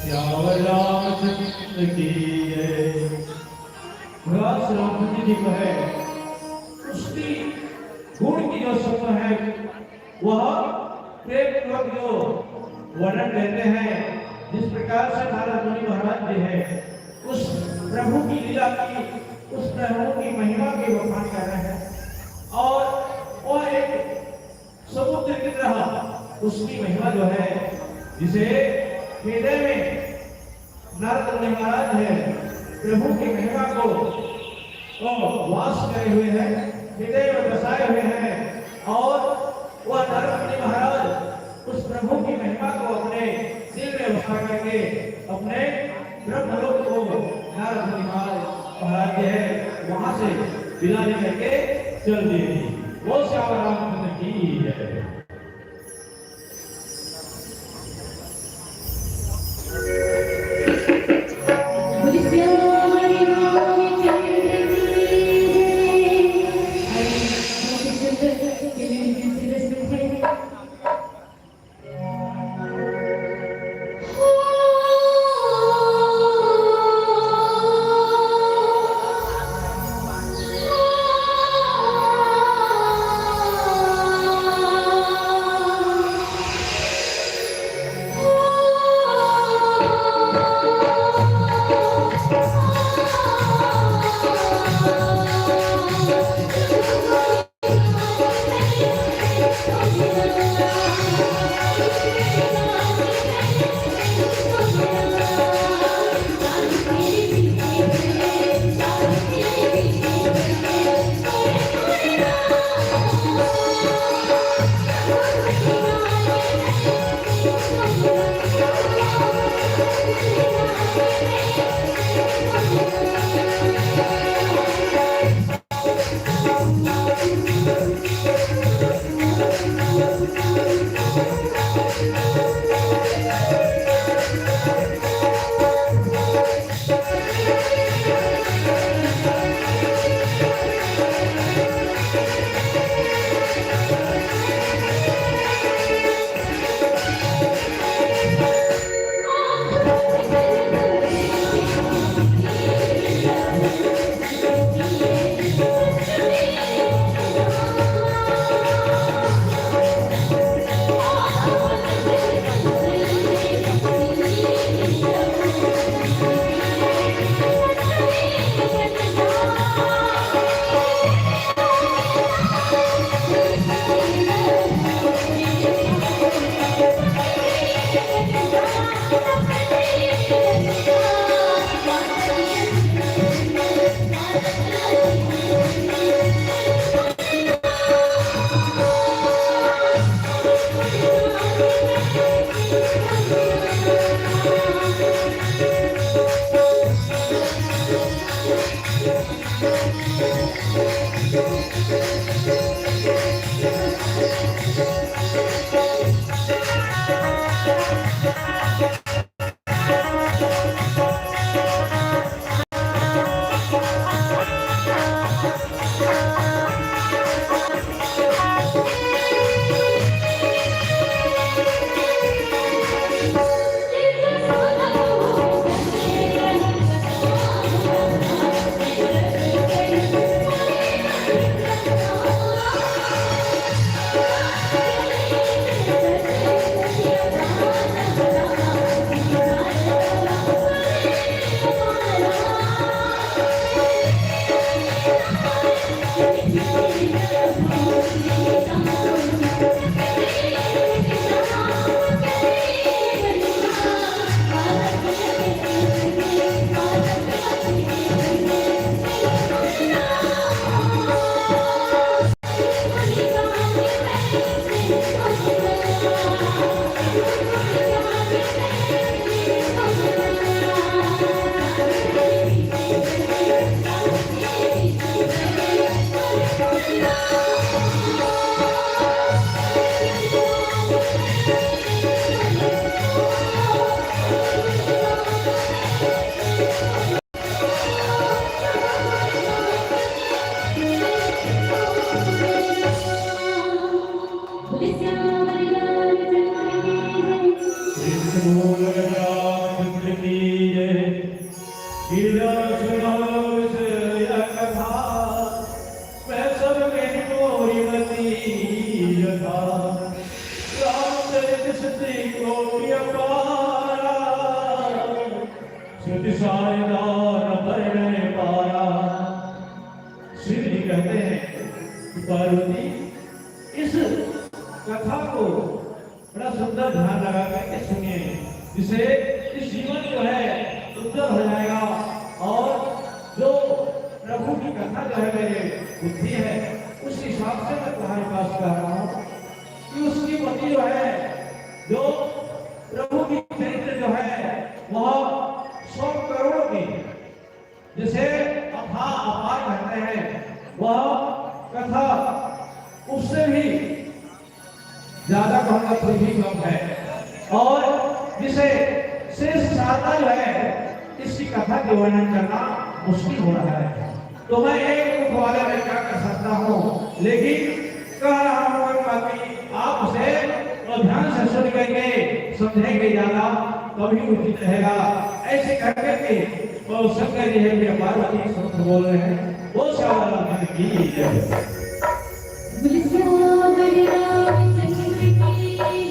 सियावर रामचंद्र की जय। भगवान श्री रामचंद्र जी को है, उसकी गुण की जो समूह है, वह प्रेम पूर्वक जो वर्णन करते हैं, जिस प्रकार से नारद मुनि महाराज जी हैं, उस प्रभु की लीला की, उस प्रभु की महिमा की बखान कर रहे हैं। और वह एक समुद्र की तरह उसकी महिमा जो है, जिसे हृदय में नारद मुनि महाराज है, प्रभु की महिमा को, को वास करे हुए हैं, हृदय में बसाए हुए हैं। और वह नारद मुनि महाराज उस प्रभु की महिमा को अपने दिल में बसा करके अपने ब्रह्मलोक को नारद मुनि महाराज, महाराज जो है, वहां से विदा लेकर के चल दिए थे। वो श्याम रामचंद्र की जय। गिरजा सुनाओ यह कथा, मैं सब कही मोरी मती व्यथा। रामचरित श्रुति कोटि अपारा, श्रुति सारदार परिणय पारा। श्री जी कहते हैं कि पार्वती, इस कथा को बड़ा सुंदर ध्यान लगा करके सुनिए, जिससे इस जीवन जो है सुंदर हो जाएगा। और जो प्रभु की कथा जो है मेरे बुद्धि है, उस हिसाब से मैं तुम्हारे पास कह रहा हूँ कि उसकी मति जो है, जो प्रभु की चरित्र जो है, वह सौ करोड़ की, जिसे अथाह अपार कहते हैं, वह कथा उससे भी ज्यादा कहूंगा, फिर भी कम है। और जिसे शेष शारदा जो है, इसकी कथा के वर्णन करना मुश्किल हो रहा है। तो मैं एक मुख वाले में क्या कर सकता हूँ, लेकिन कह रहा हूँ कि आप उसे और ध्यान से सुन करके समझेंगे ज्यादा, तभी उचित रहेगा। ऐसे करके कि और शंकर जी है, प्रिय पार्वती समक्ष बोल रहे हैं, बोल श्याम लाल की जय। बोल श्याम रामचंद्र की जय।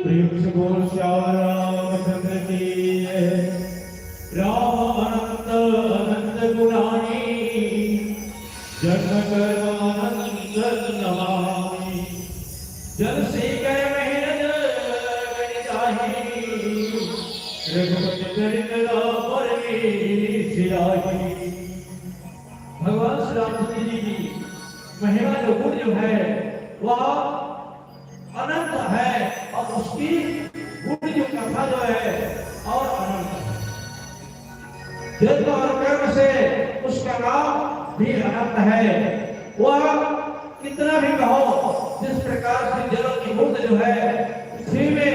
प्रेम से बोल सियावर रामचंद्र की जय। राम अनंत अनंत गुणानी, जन कर्म अनंत नमामि। जन से कर मेहनत गण जाहि, रघुपति चरित राम परमेश जाहि। भगवान श्री रामचंद्र जी की महिमा जो गुण जो है, वह अनंत है और उसकी गुण जो कथा जो है और अनंत है। जन्म और कर्म से उसका नाम भी अनंत है। वह कितना भी कहो, जिस प्रकार से जलों की बूंद जो है पृथ्वी में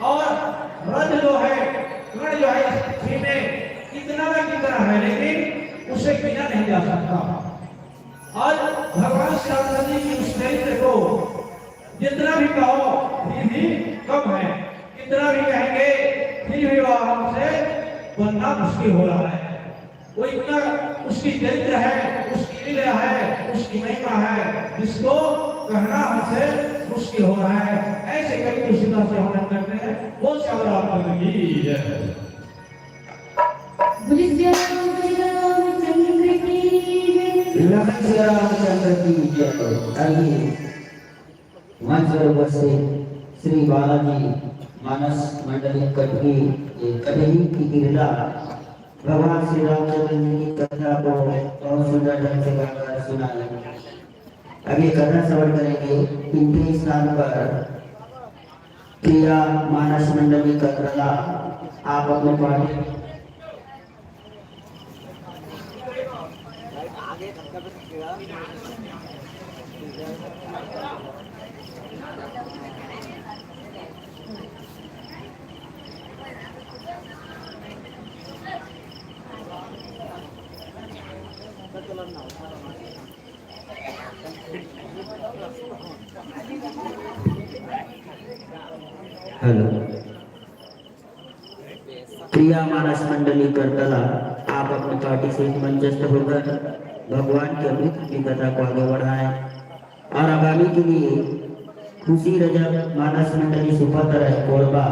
और रज जो है, कण जो है इस पृथ्वी में कितना ना कितना है, लेकिन उसे गिना नहीं जा सकता। आज भगवान श्री रामचंद्र जी की उस चरित्र को जितना भी कहो, फिर भी कम है। कितना भी कहेंगे, फिर भी वह हमसे बनना मुश्किल हो रहा है। वो इतना उसकी चरित्र है, उसकी लीला है, उसकी महिमा है, जिसको कहना हमसे मुश्किल हो रहा है। ऐसे कवि तुलसीदास जी वर्णन करते हैं। वो सब रामचंद्र की जय। बोलिए श्री रामचंद्र की जय। लखन श्री रामचंद्र की जय। आइए, मंच पर उपस्थित श्री बालाजी मानस मंडली कटही, कटही की गिरला भगवान श्री रामचंद्र जी की कथा को बहुत सुंदर ढंग से गाकर सुनाए। अब ये कथा श्रवण करेंगे। इनके स्थान पर प्रिया मानस मंडली कटरला, आप अपने पार्टी हेलो, प्रिया मानस मंडली करतला, आप अपने पार्टी से मंचस्थ होकर भगवान के अमृत की कथा को आगे बढ़ाएं। और आगामी के लिए खुशी रजक मानस मंडली सुपत्र है कोरबा,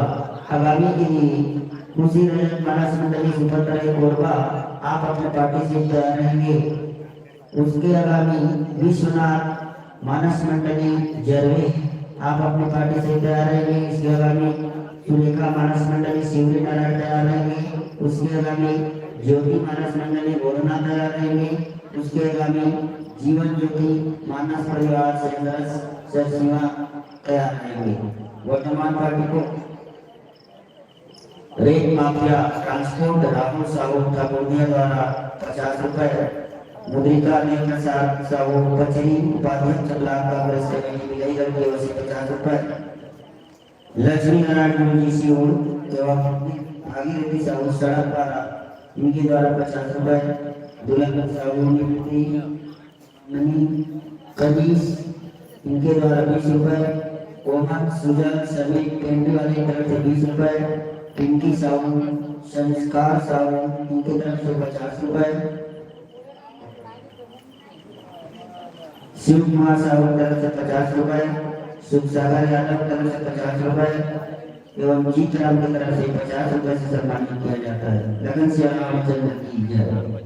आगामी के लिए खुशी रजक मानस मंडली सुपत्र है कोरबा, आप अपने पार्टी से तैयार रहेंगे। उसके आगामी विश्वनाथ मानस मंडली जरवे, आप अपने पार्टी से तैयार रहेंगे। इसके आगामी सुरेखा मानस मंडली शिवरी नारायण तैयार रहेंगे। उसके आगामी ज्योति मानस मंडली बोरना तैयार रहेंगे। उसके आगामी जीवन ज्योति मानस परिवार सेंदरस सरसीवा तैयार रहेंगे। वर्तमान पार्टी को रेत माफिया ट्रांसपोर्ट राहुल साहू ठाकुरनिया द्वारा पचास रुपए, मुद्रिका अनिल प्रसाद साहू पचरी, उपाध्यक्ष ब्लॉक कांग्रेस कमेटी भिलाई, रकम पचास रुपए। लक्ष्मी नारायण गुरु जी सिहोर एवं भागीरथी साहू सड़क पारा, इनके द्वारा पचास रुपए। दुल्हन साहू निवृत्ति मनी कनीस, इनके द्वारा बीस रुपए। ओमन सुजल समीर टेंडवाले की तरफ से बीस रुपए। पिंकी साहू, संस्कार साहू, इनके तरफ से पचास रुपए। शिव कुमार साहू की तरफ से पचास रुपए, सुखसागर यादव की तरफ से पचास रुपए एवं जीत राम की तरफ से पचास रुपए से सम्मानित किया जाता है। लगन श्री रामचंद्र की जय।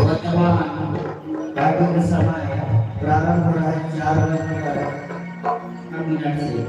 वर्तमान पार्टी का समय प्रारंभ हो रहा है चार मिनट से।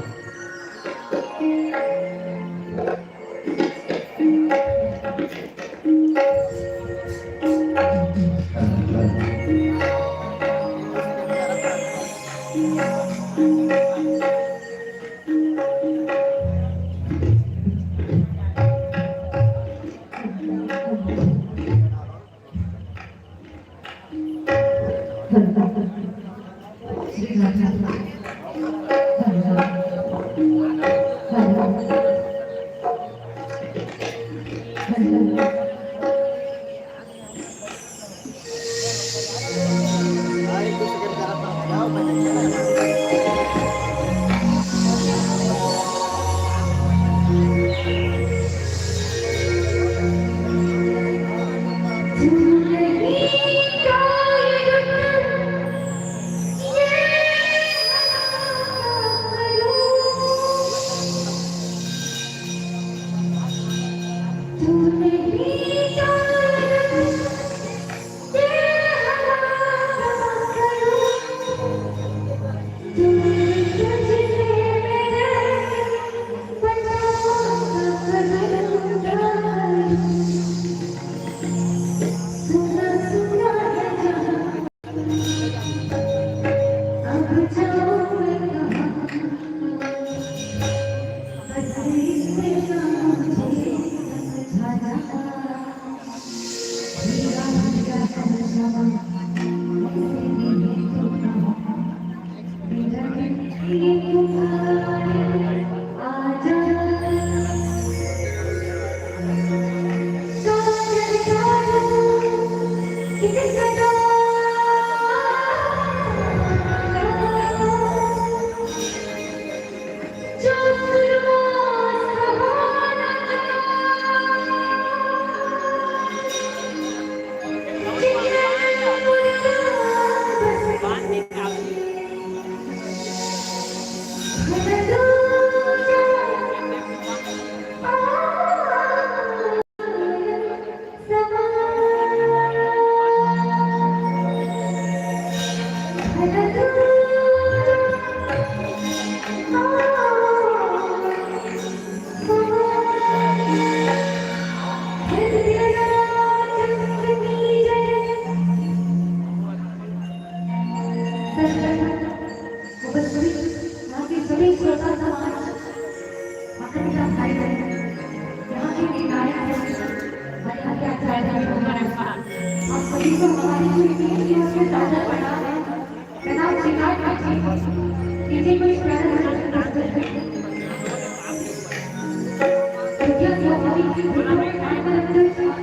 उपस्थित यहाँ के सभी श्रोता समाज, माता पिता, भाई बहन, यहाँ के निर्णायक व्यक्ति और यहाँ के आचार्य भी हमारे साथ। आप सभी को हमारी पूरी टीम की ओर से सादर प्रणाम है। प्रणाम स्वीकार कीजिए। कीजिए कुछ प्यारा सा प्रस्तुत। कृपया स्वाभाविक रूप से ध्यान रखते हुए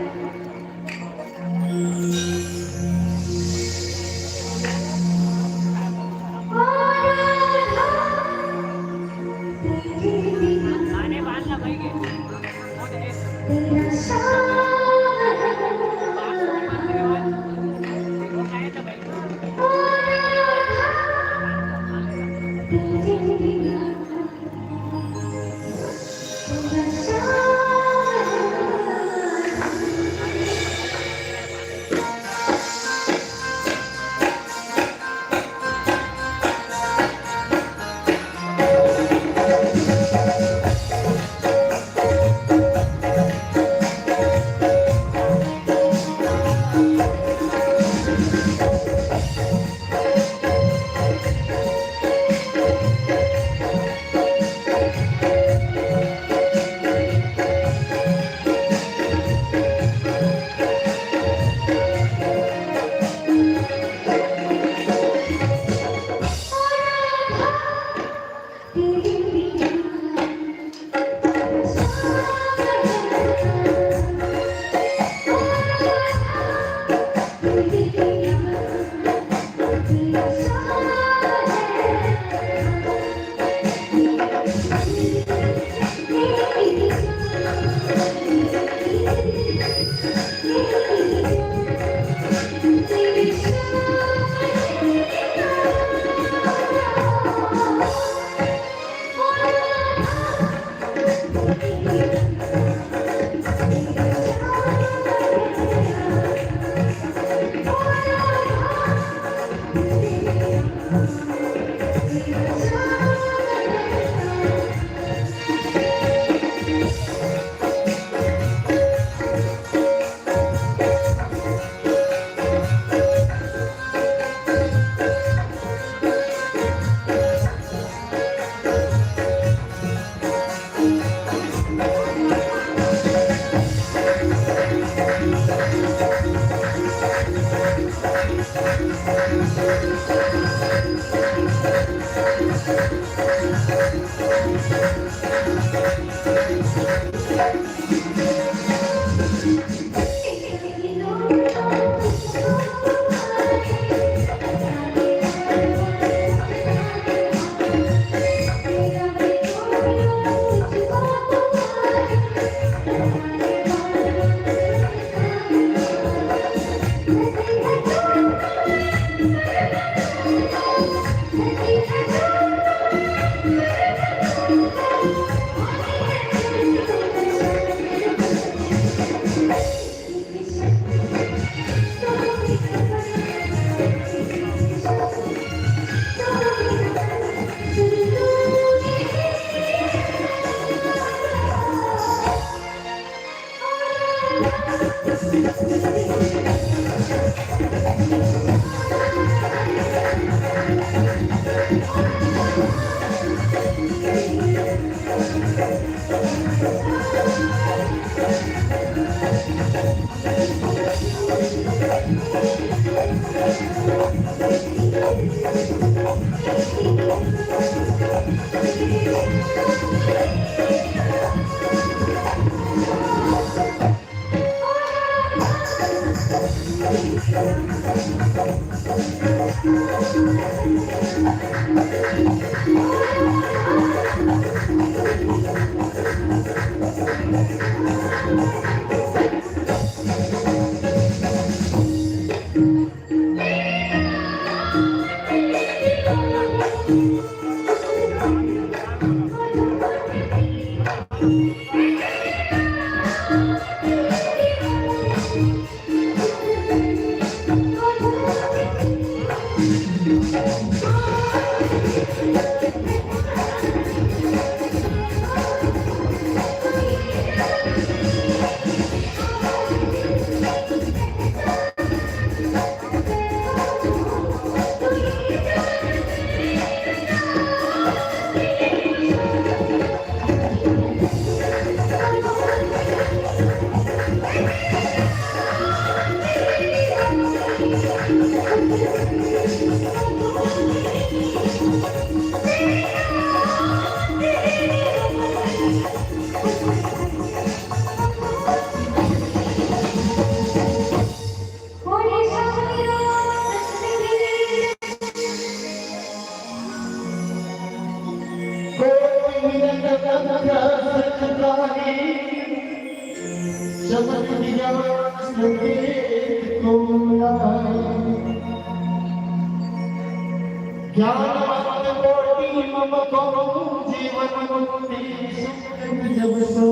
ज्ञानवंत कोटि मम कहु जीवन मुक्ति सुख जब सो।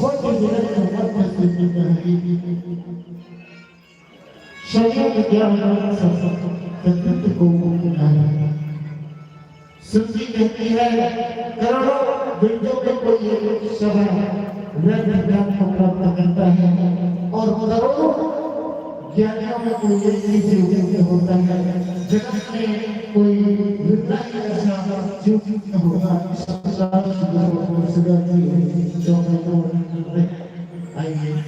कोटि विरत मध्य सुख नहीं। शरीर ज्ञान सत्संग सत्संग को नहीं। श्रुति कहती है, करोड़ों विद्यों में कोई एक शब्द व्यर्थ ज्ञान को प्राप्त करता है और करोड़ों ज्ञानियों में कोई एक ही जीव मुक्त होता है। जगत में कोई विद्या ही ऐसा जीव मुक्त होगा। आइए।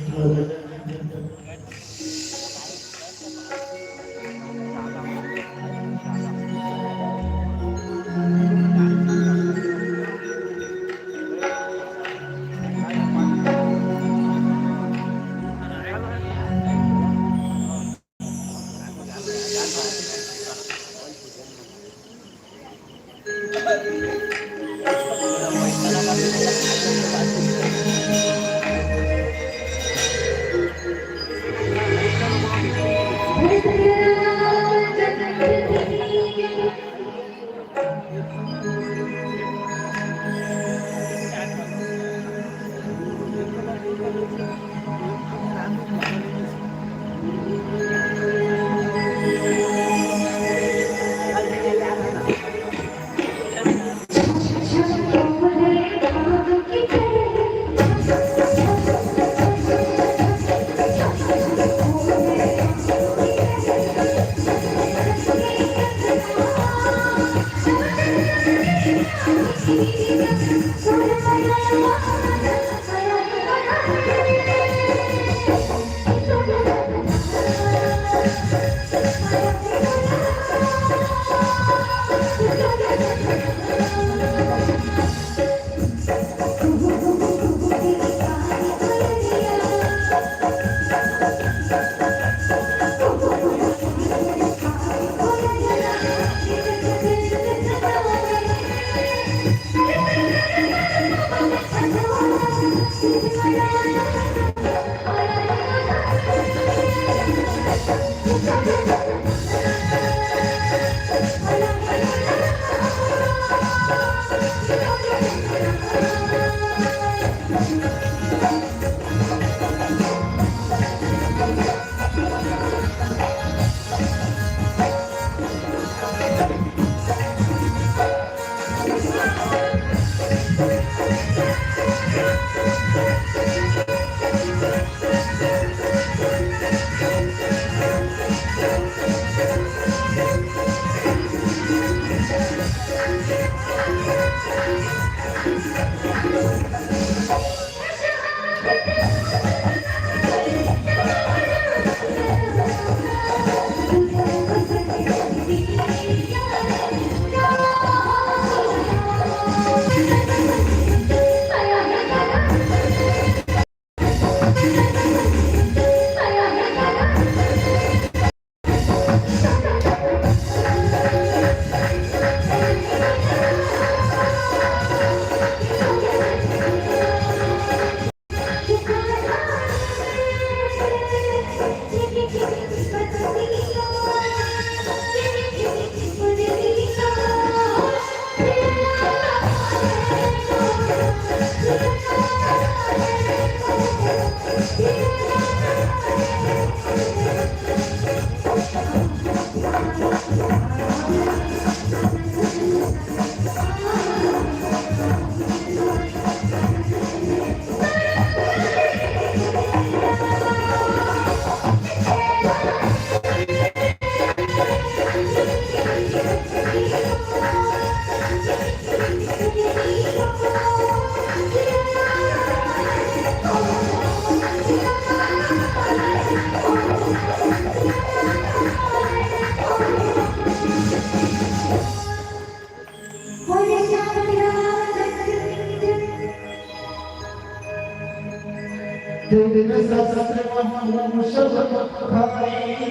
तेरे शस्त्र महूषधर भारी,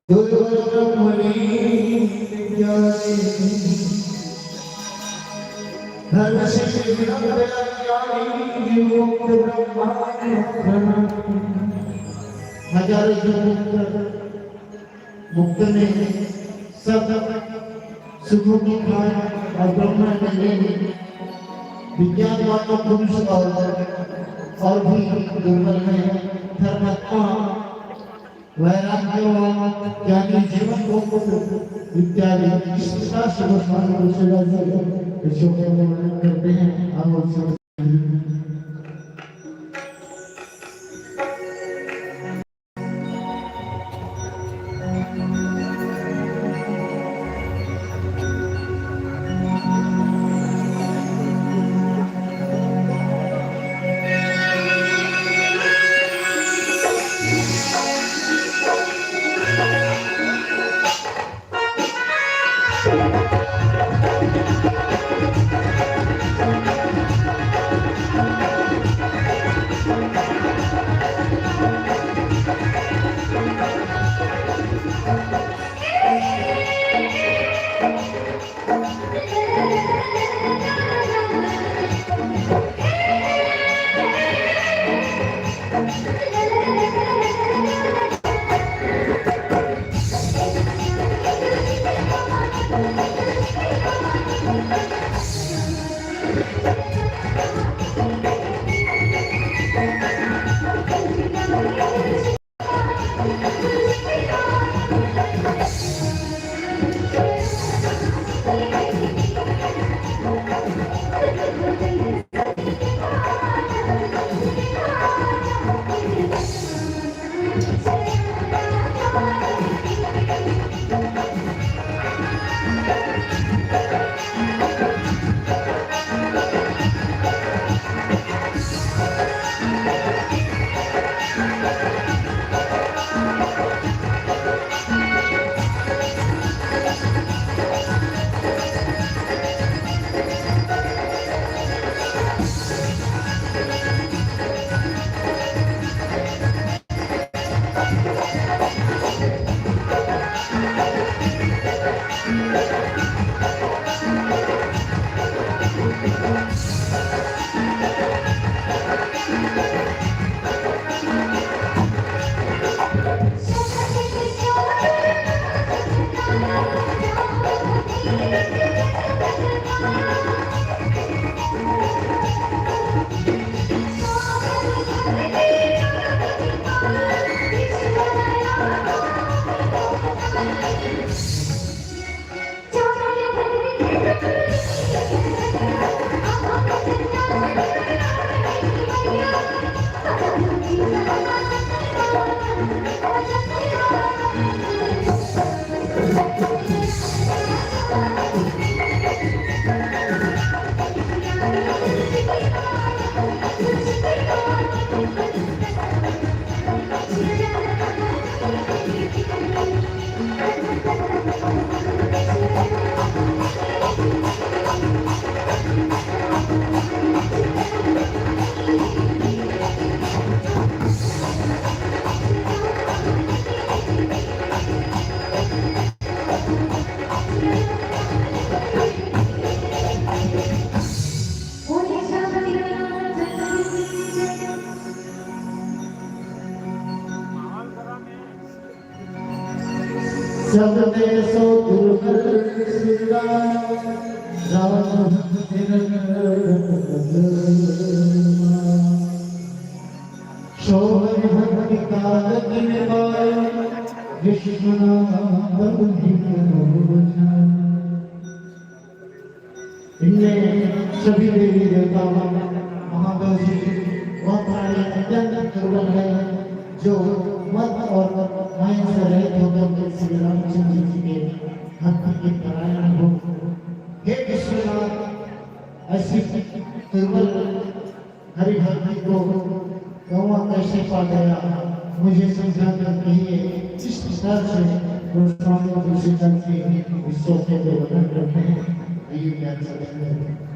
दुर्बल ब्रह्मणी प्यारी। धर्म से विरक्त अज्ञानी, विमुक्त ब्रह्मांड। हजारों जन्म मुक्त में सब सुखों की खान और ब्रह्मा में लीन, विज्ञान मानव पुरुष और, और भी दुर्बल है। धर्मात्मा, वैराग्यवान, ज्ञानी, जीवन मुक्त इत्यादि इस प्रकार से भगवान तुलसीदास जी ईश्वर का वर्णन करते हैं। हम उनसे सब देशों दुर्बल श्री राम, राम तेरन शोभन भक्ति कारक निभाय, विश्वनाथ प्रभु ही प्रभु। इनमें सभी देवी देवता महादेव जी वह प्राणी अत्यंत दुर्बल है, जो मद और माया से रहित होकर के श्री रामचंद्र जी के भक्ति के परायण हो। हे विश्वनाथ, ऐसी दुर्बल हरि भक्ति को गौवा कैसे पा गया, मुझे समझा कर कहिए। इस प्रकार से गोस्वामी तुलसीदास के विश्व के जो वर्णन करते हैं, आइए ज्ञान सत्संग।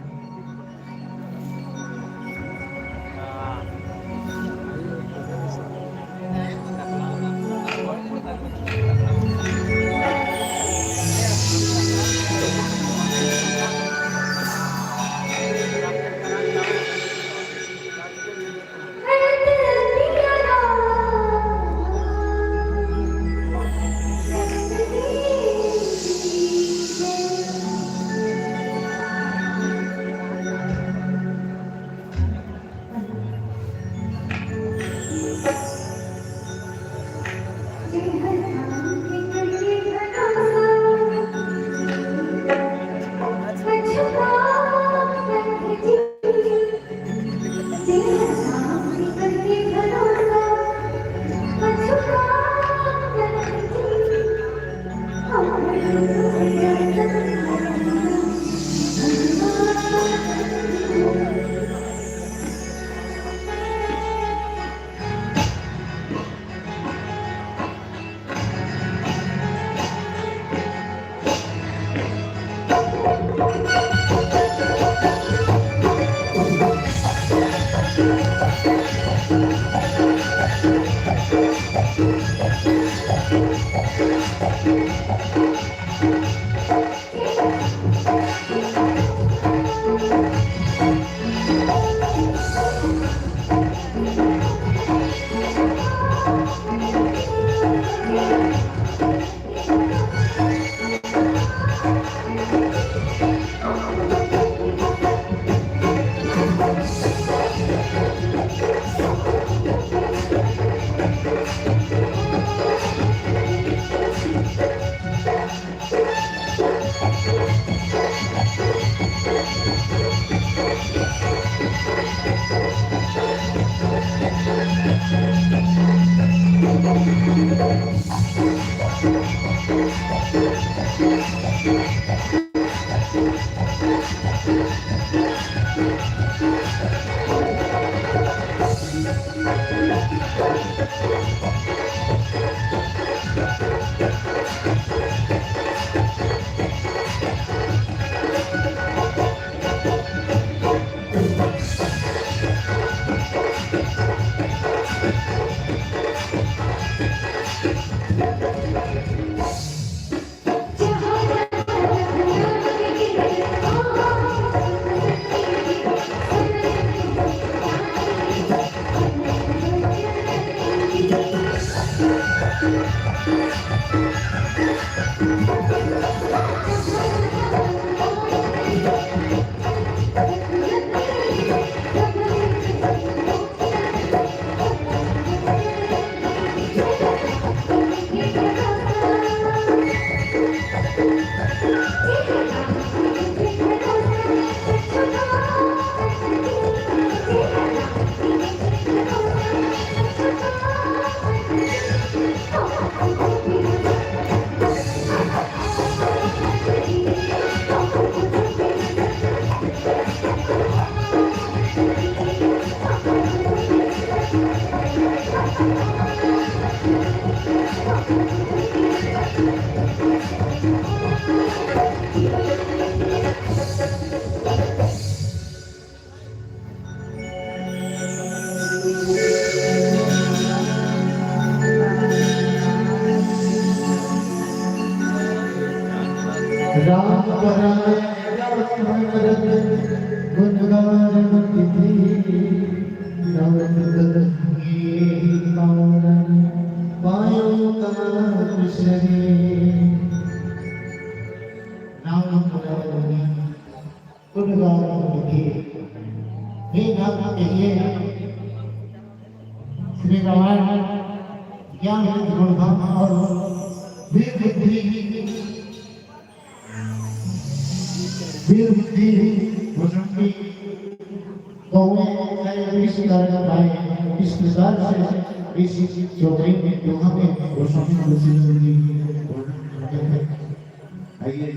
राम पराय राम भरत गुण गारंति थी, राम कलहि पारन पायो काज सरे। राम पराय गुण गारंति थी। हे नाथ कहिए, श्री रामायण ज्ञान के गुण धाम और वीर बुद्धि, वीर बुद्धि भूषण की बहुएं, इस कारण भाई, इस प्रकार से इस चौपाई में दोहा में भूषण की वर्णन करते हैं। आइए।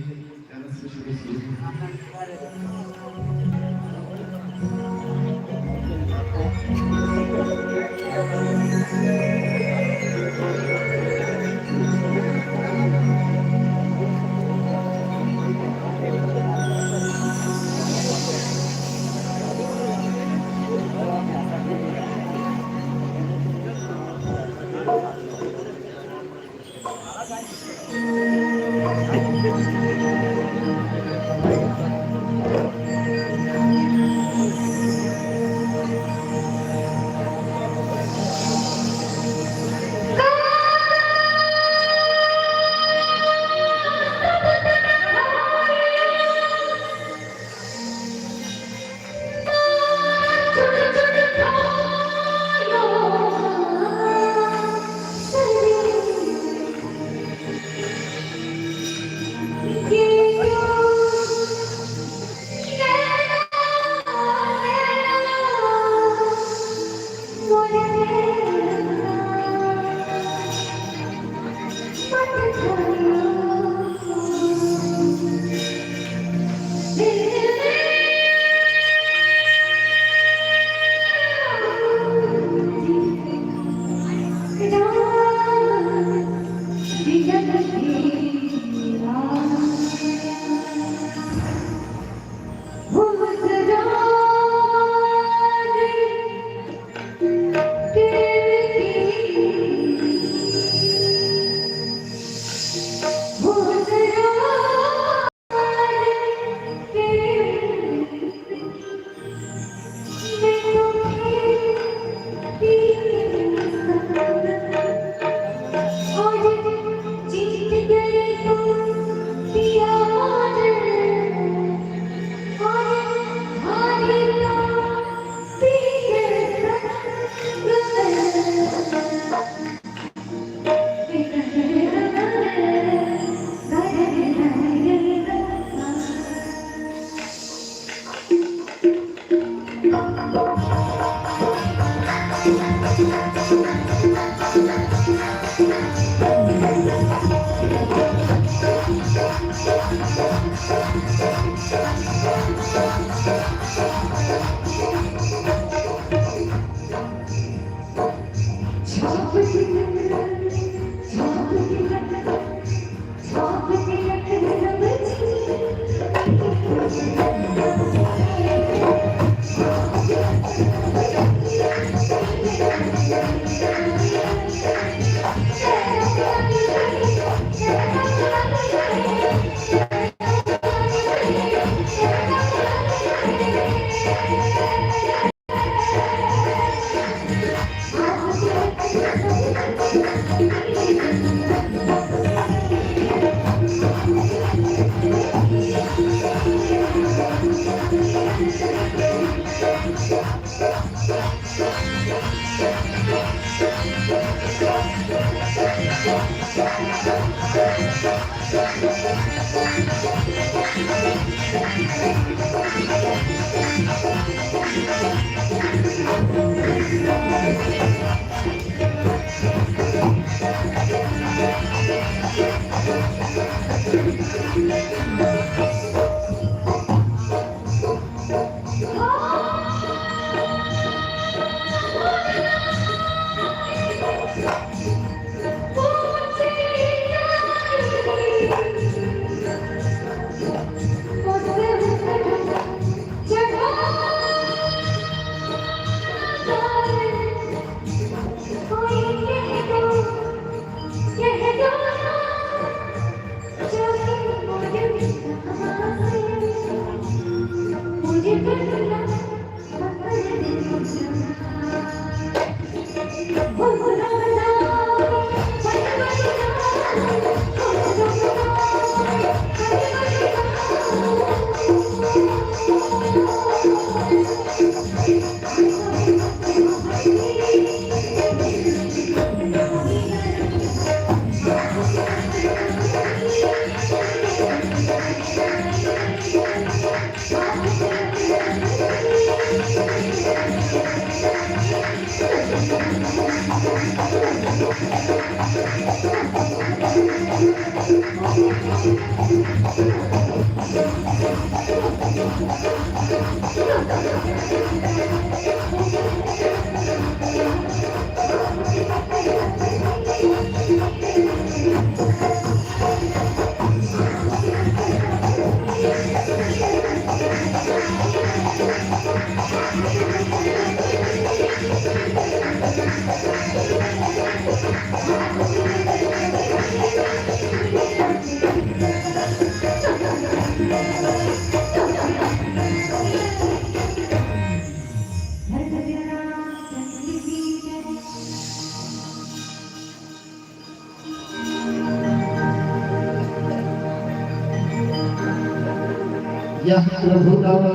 यह प्रभु राम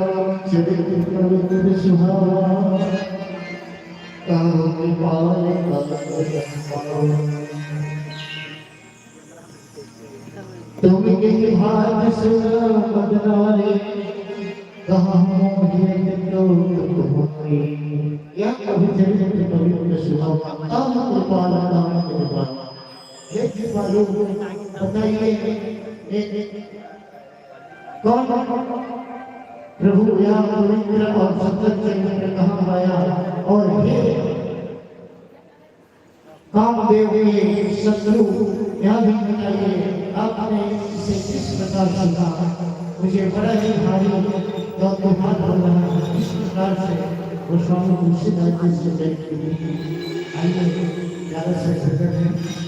चरित पवित्र सुहावा, कहो कृपाल करो। तुम के भाग्य सुन मदनारे, कहा मोहित तो तुम्हारे। यह प्रभु चरित्र पवित्र सुहावा, कहो कृपाल करो। हे कृपालु, बताइए, कौन प्रभु यह पवित्र और सुंदर चरित्र कहाँ पाया? और हे कामदेव के शत्रु, यह भी बताइए, आपने इसे किस प्रकार सीखा? मुझे बड़ा ही भारी कौतूहल हो रहा है, किस प्रकार से गोस्वामी तुलसीदास जी से भेंट की थी। आइए, ज्यादा से प्रकट है।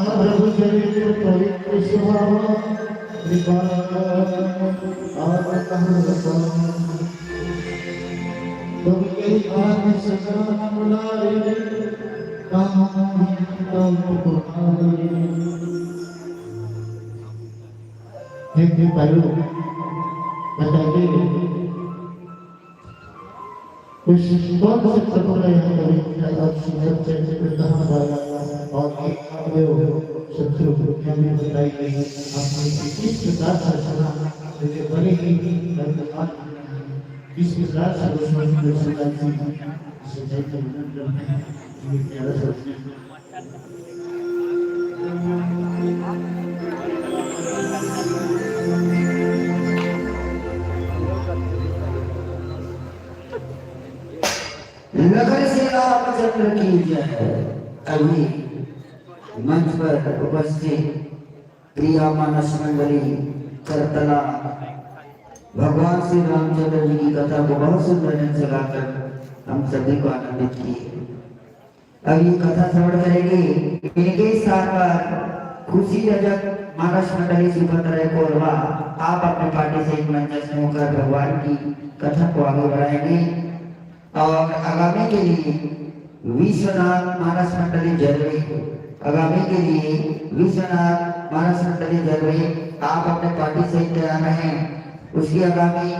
प्रभु चरित्र पवित्र सुहावा, निपात आनंद रसा। तुम यही आदि सदा मुरारी, कहाँ तुम तुम्हारी। हे कृपालु, बताइए, उस कौन से प्रभु का यहाँ पवित्र और सुंदर चरित्र कहाँ गाया और एक अवयव शत्रु को क्या भी बताइए, आपने इसे किस प्रकार से सुना, मुझे बड़े ही धन्यवाद। किस प्रकार से गोस्वामी तुलसीदास जी इसे चैतन्य मंडल में ये प्यारा सा नगर से रामचंद्र की जय। अभी मंच पर उपस्थित प्रिया मानस मंडली करतला भगवान श्री रामचंद्र जी की कथा को बहुत सुंदर ढंग से गाकर हम सभी को आनंदित किए। अब ये कथा श्रवण करेंगे। इनके स्थान पर खुशी रजक मानस मंडली सुपत्र कोरवा, आप अपने पार्टी से एक मंचस्थ होकर भगवान की कथा को आगे बढ़ाएंगे। और आगामी के लिए विश्वनाथ मानस मंडली जर्वे, आगामी के लिए विश्वनाथ मानस मंडली जर्वे, आप अपने पार्टी से तैयार रहें। उसकी आगामी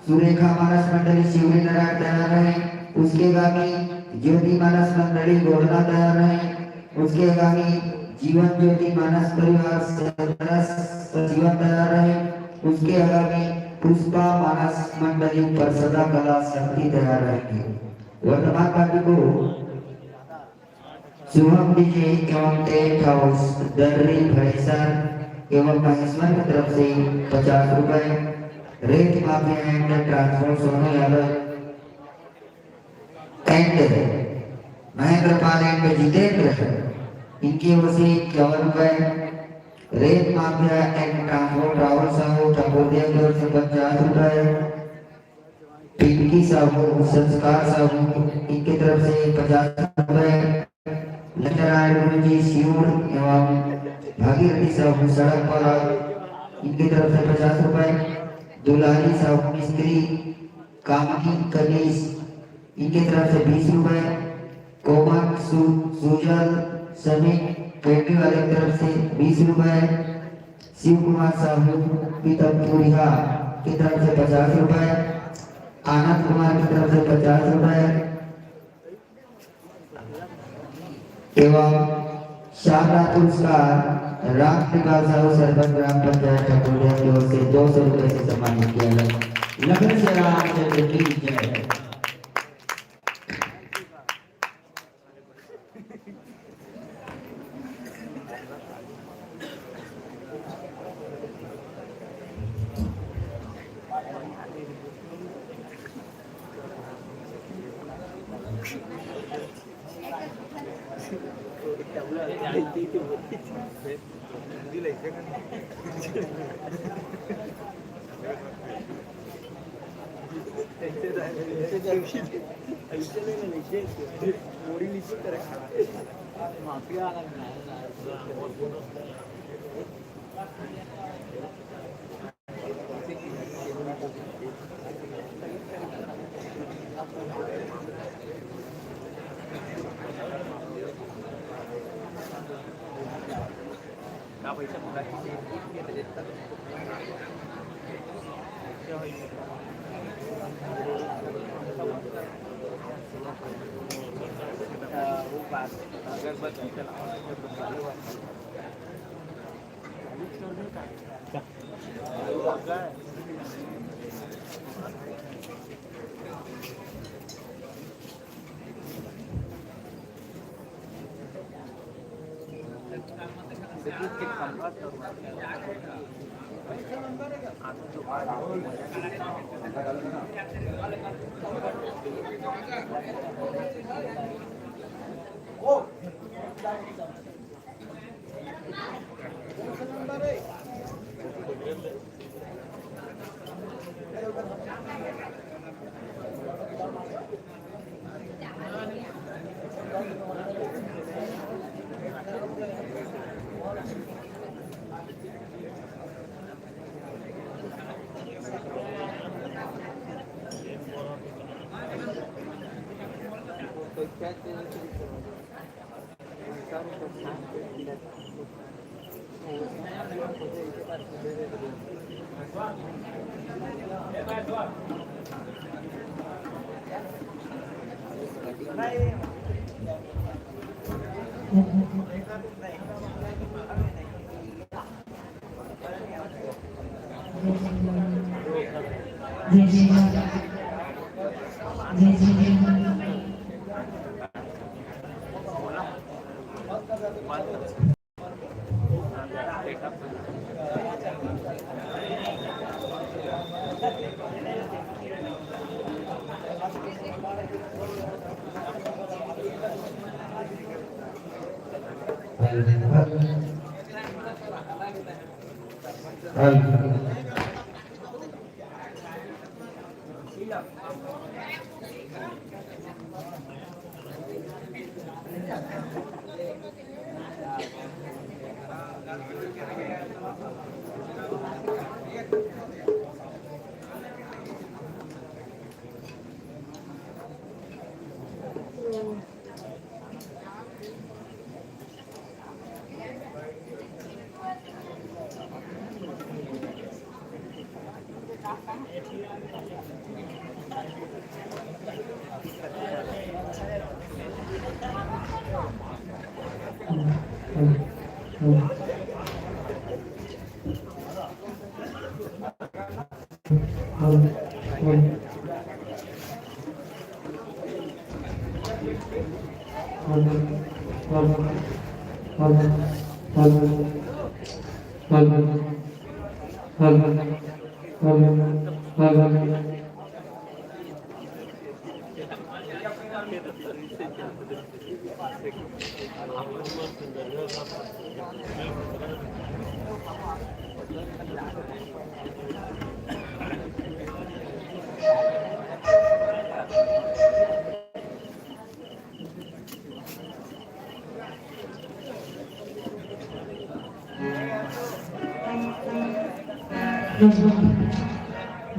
सुरेखा मानस मंडली शिवरी नारायण तैयार रहें। उसके आगामी ज्योति मानस मंडली गोधना तैयार रहें। उसके आगामी जीवन ज्योति मानस परिवार सदस्य जीवन तैयार रहें। उसके आगामी पुष्पा मानस मंडली परसदा कला शक्ति तैयार रहेंगे। वर्तमान पार्टी को शुभम डीजे एवं टेंट हाउस दर्री भड़ेसर एवं महेश्वर की तरफ से पचास रुपए, रेत mafia and transport Sonu Yadav and Mahendra Pal and Jitendra, इनकी ओर से इक्यावन रुपए, रेत mafia and transport Rahul Sahu Thakur Dev की ओर से पचास रुपए, पिंकी साहू, संस्कार साहू, इनकी तरफ से पचास रुपए, लक्ष्मीनारायण गुरु जी सियूर एवं भागीरथी साहू सड़क पर, इनकी तरफ से पचास रुपए, दुलारी साहू मिस्त्री, कामनी कनीस, इनकी तरफ से बीस रुपए, कोमल सु-, सुजल समीर पेंडी वाले की तरफ से बीस रुपए, शिव कुमार साहू पीतमपुरिया की तरफ से पचास रुपए, आनंद कुमार की तरफ से पचास रुपए एवं शानदार पुरस्कार राम कृपाल साहू सरपंच ग्राम पंचायत ठकुरिया की ओर से दो सौ रुपए से सम्मानित किया गया। लखन श्री रामचंद्र की जय। जय श्री राम। जय श्री राम।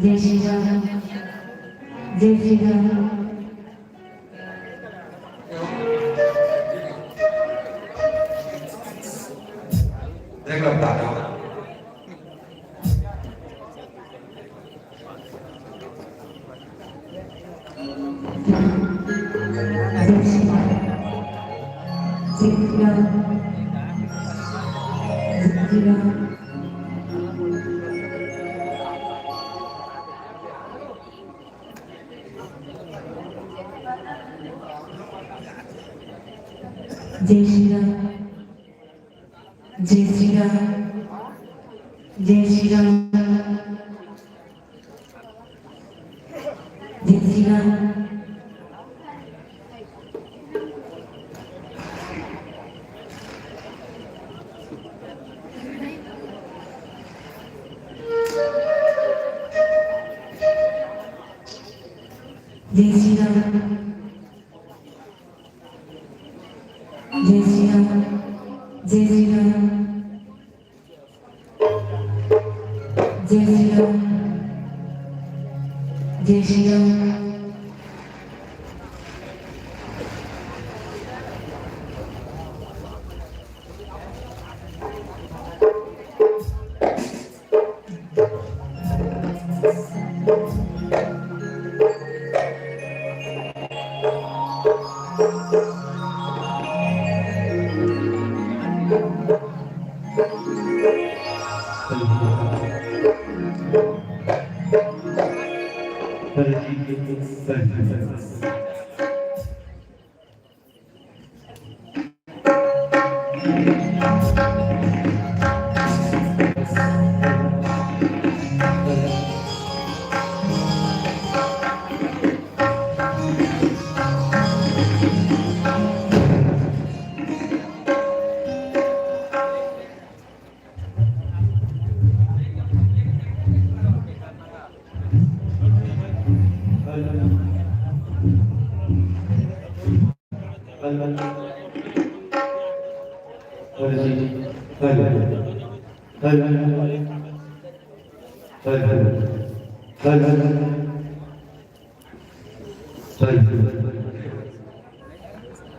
जय श्री राम। जय श्री राम। देख लो, बता दो। जय श्री राम। जय श्री राम। जय श्री राम। जय श्री राम। जय श्री राम। जय श्री राम। जय श्री राम। जय श्री राम। जय श्री राम।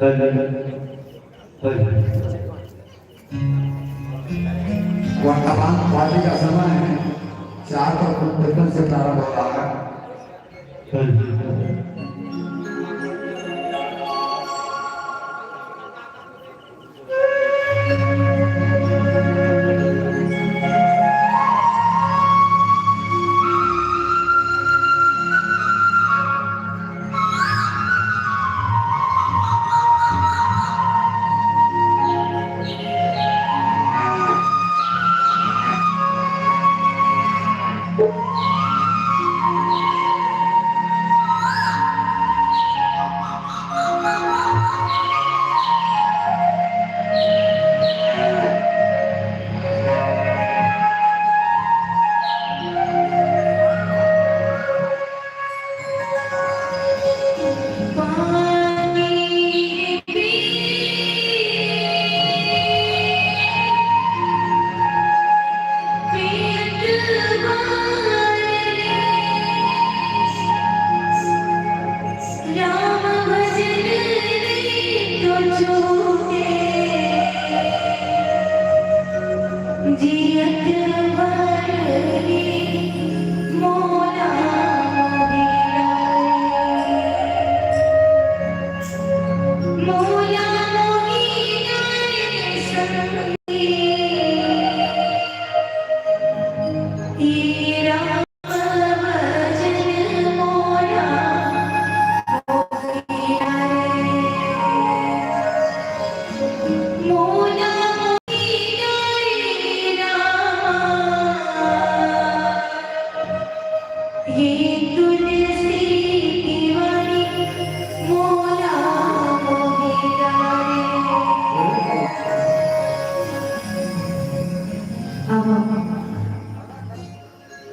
वर्तमान पाली का समय चार पर कुंभकर्ण से प्रारंभ हो रहा है।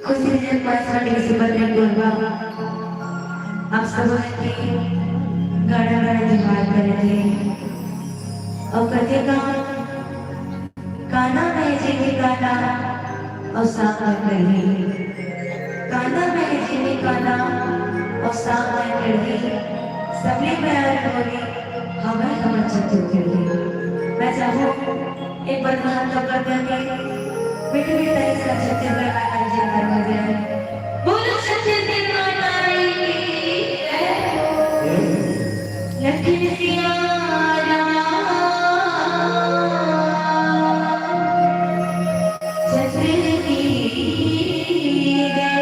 खुशी विजय पाँच घंटे के सुपर ग्रैंड गरबा। आप सब के गाना गाना जोहार करत हे। अउ कथे का, काना में जेमे काना अउ सांग में कढ़ी। काना में जेमे काना अउ सांग में कढ़ी। सबले प्यार बोली हवे हमर छत्तीसगढ़ के। मैं चाहूँ एक बार हाथ ऊपर करके मीठे मीठे ताली से छत्तीसगढ़ माता की जयकार हो जाए। बोलो छत्तीसगढ़ माता की जय। लखन सिया राम चंद्र की जय।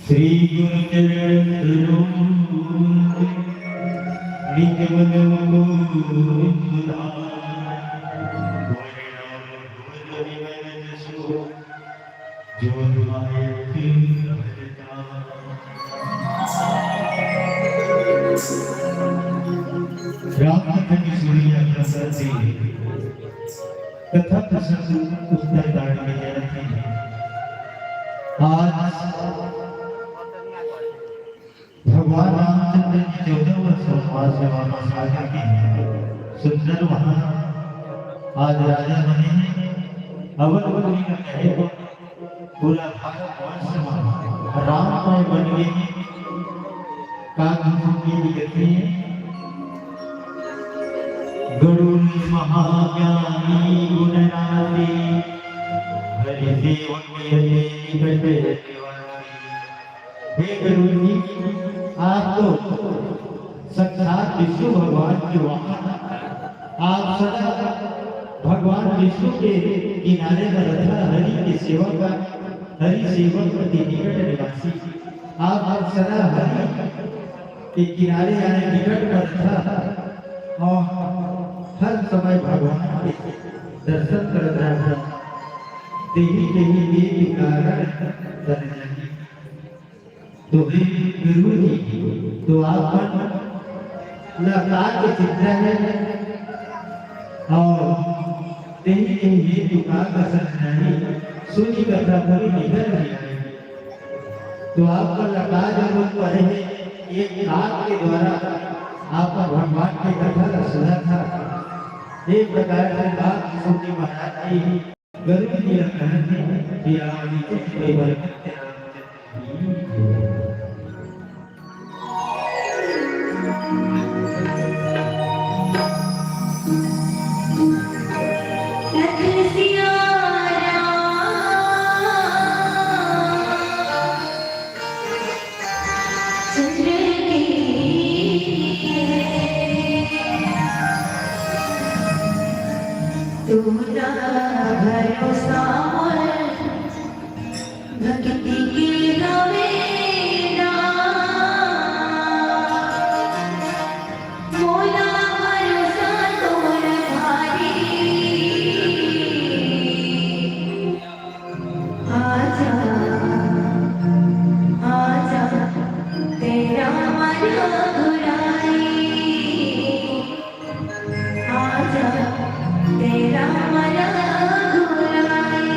श्री गुरु चरण सरोज, निज मन मुकुर सुधार। वरण भुवन विमल जसु, जो मायक फलता। राम कथा के सुनिया प्रसन्न जी। कथा प्रसंग उत्तरकांड में चलत हे। आज भगवान रामचंद्र जी चौदह वर्ष वनवास से वापस आ करके सुंदर वहां आज राजा बने हैं। अवधपुरी का कहे तो पूरा भारतवर्ष में राममय बन गए। का कथन की लिखते हैं, गरुड़ महाज्ञानी गुण राशि, हरि सेवक अति निकट निवासी। हे गरुड़ जी, आप तो साक्षात विष्णु भगवान के वाहन, आप सदा भगवान विष्णु के किनारे में रथा, हरि के सेवा का, हरि सेवक अति निकट निवासी। आप हर सदा हरि के किनारे यानी निकट में रथा और हर समय भगवान के दर्शन करत रहता। तेहि तेहि हेतु कारण तन जानी। तो हे गुरु जी, तो आप मन ला का के चिंता है? और तेहि तेहि हेतु का कसन नहीं, सुनि कथा मोरी निकल नहीं आई। तो आप मन ला का जरूरत पड़े है? एक काग के द्वारा आप भगवान की कथा ला सुना था। एक प्रकार से बात सुन के महाराज जी गरुड़ जी ला कहत हे कि राम जी के परिवार के रामचंद्र जी। तू ना भरोसा मोर भक्ति के हवे ना, मोला भरोसा तोर भारी। आजा, आजा, तेरा मन घुराई। आजा, तेरा मन घुराई।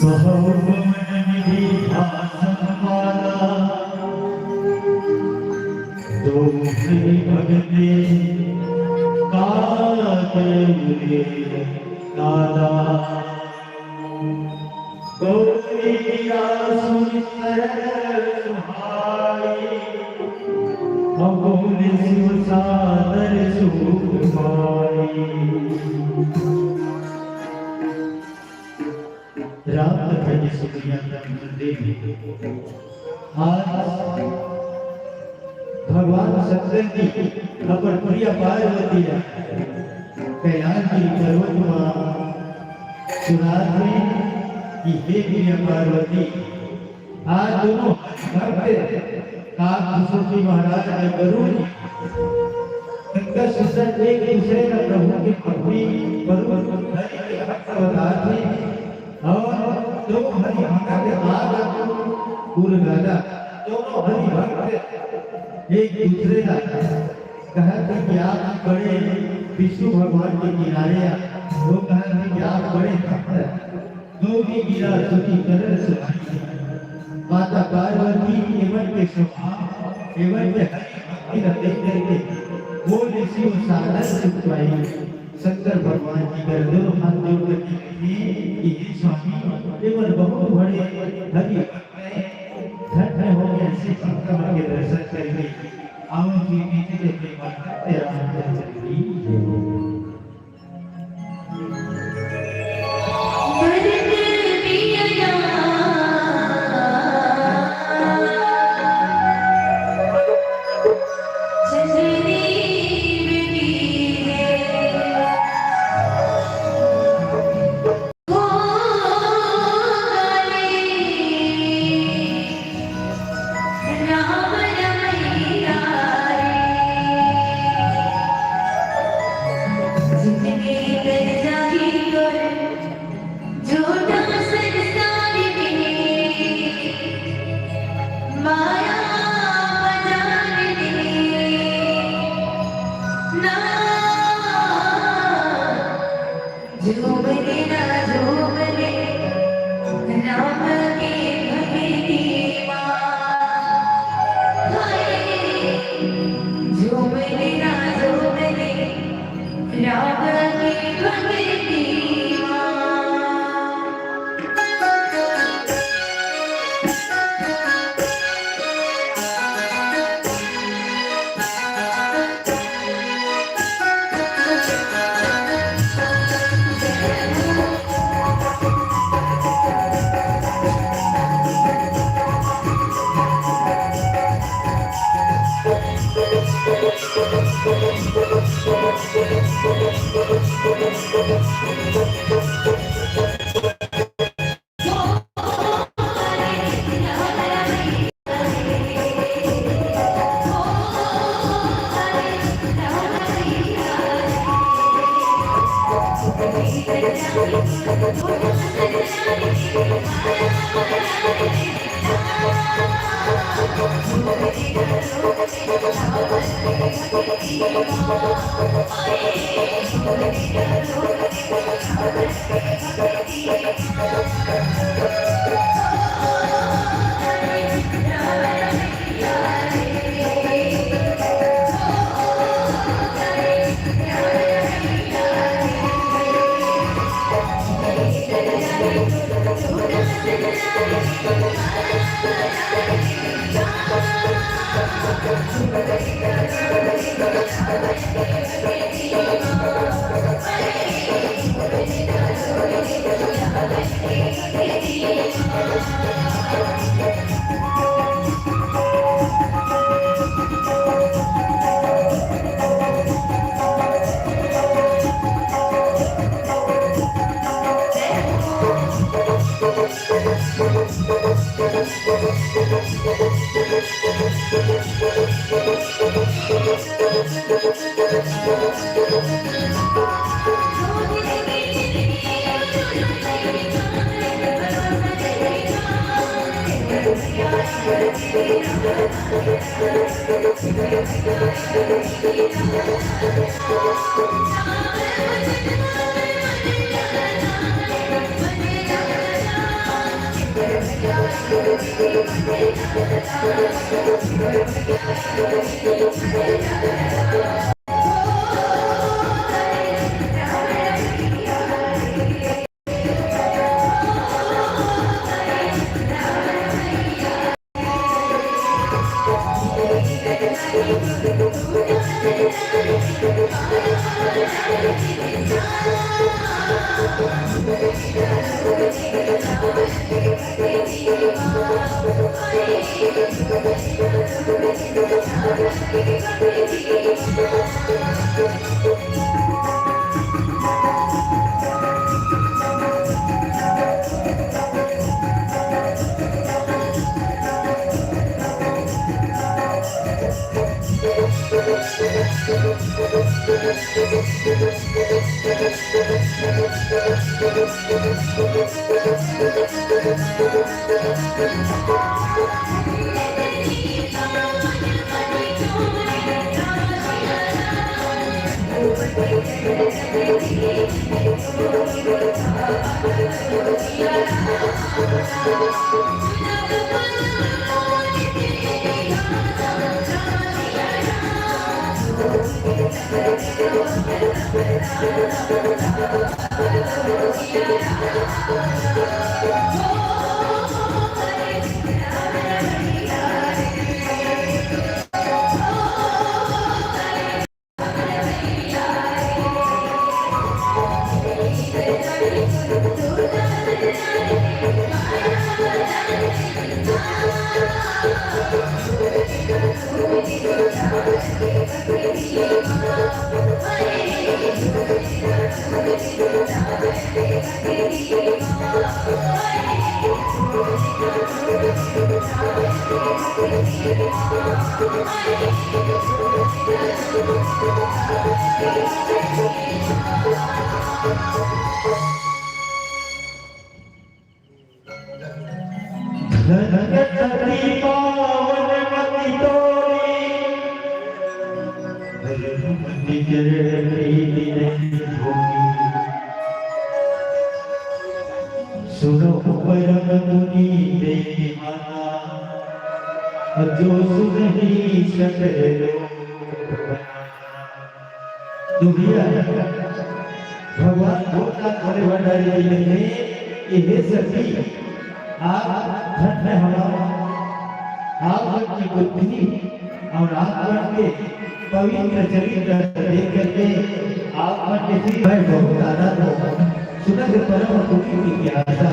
कहो पवन विधि भाषण वाला, तुम ही भगते का देव रे दादा। गौरी गिया सुन सहज सुहाई, बोले शिव सादर सुख पाई। राम कथा के सुनिया था मंदिर में। आज भगवान शंकर जी अपन प्रिय पार्वती ला कैलाश गिरी पर्वत मा सुनात हे कि हे प्रिय पार्वती, आज दोनों भक्त काकभूषुंडी महाराज अउ गरुड़ जी, शंकर सुंदर एक दूसरे ला प्रभु के भक्ति, प्रभु हरि के भक्त बतात हे। अउ दो हरि भक्त के आग उड़ गाला, दोनों हरि भक्त एक दूसरे ला कहत हे कि आप बड़े विष्णु भगवान के किनारे आ, वो कहत हे कि आप बड़े भक्त हैं। गौरी गिरा सुती करन सुहाई। माता पार्वती एमन के स्वभाव, एमन के हरि भक्ति ला देख करके बोले शिव सादर सुख पाई। शंकर भगवान जी कर दोनों हाथ जोड़ करके कहे कि हे स्वामी, एमन बहुत बड़े हरि भक्त हैं, धन्य हो गए ऐसे भक्त मन के दर्शन करके। आओ जी, नीचे से प्रेम करते राम चंद्र की जय। झूमने ना झूमने राम के भक्ति मा। हाय, झूमने ना झूमने राम के भक्ति मा। धन्य छठी पावन मति तोरी, निजर प्रीत नहीं भोगी। सुनो परम मुनि देव दीवाना, जो सुनहि सकल लोक बना। दुनिया भगवान भोलेनाथ भोले भंडारी जी कहे कि हे सखी, आप धन्य हवा, आप मन की बुद्धि और आप मन के पवित्र चरित्र देख करके आप मन के श्री भाई बहुत आनंद हो। सुनत परम पुनीत की आशा।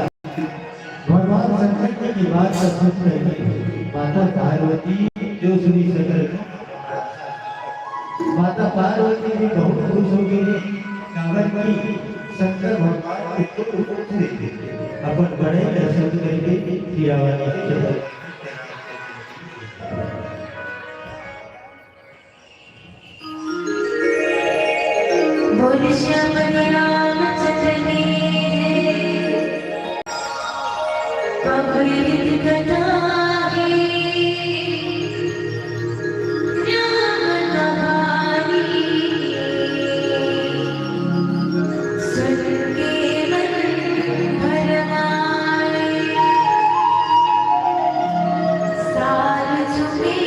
भगवान शंकर जी की बात का सुन करके माता पार्वती जो सुनी सकल, माता पार्वती भी बहुत खुश हो गई। काबर कि शंकर भगवान के पुत्र पुत्र अपन बड़े दर्शन करके सियावर जी के बोल श्याम रामचंद्र की जय। अमृत कथा है राम कहानी, सुन के मन भरमाए। साल चुके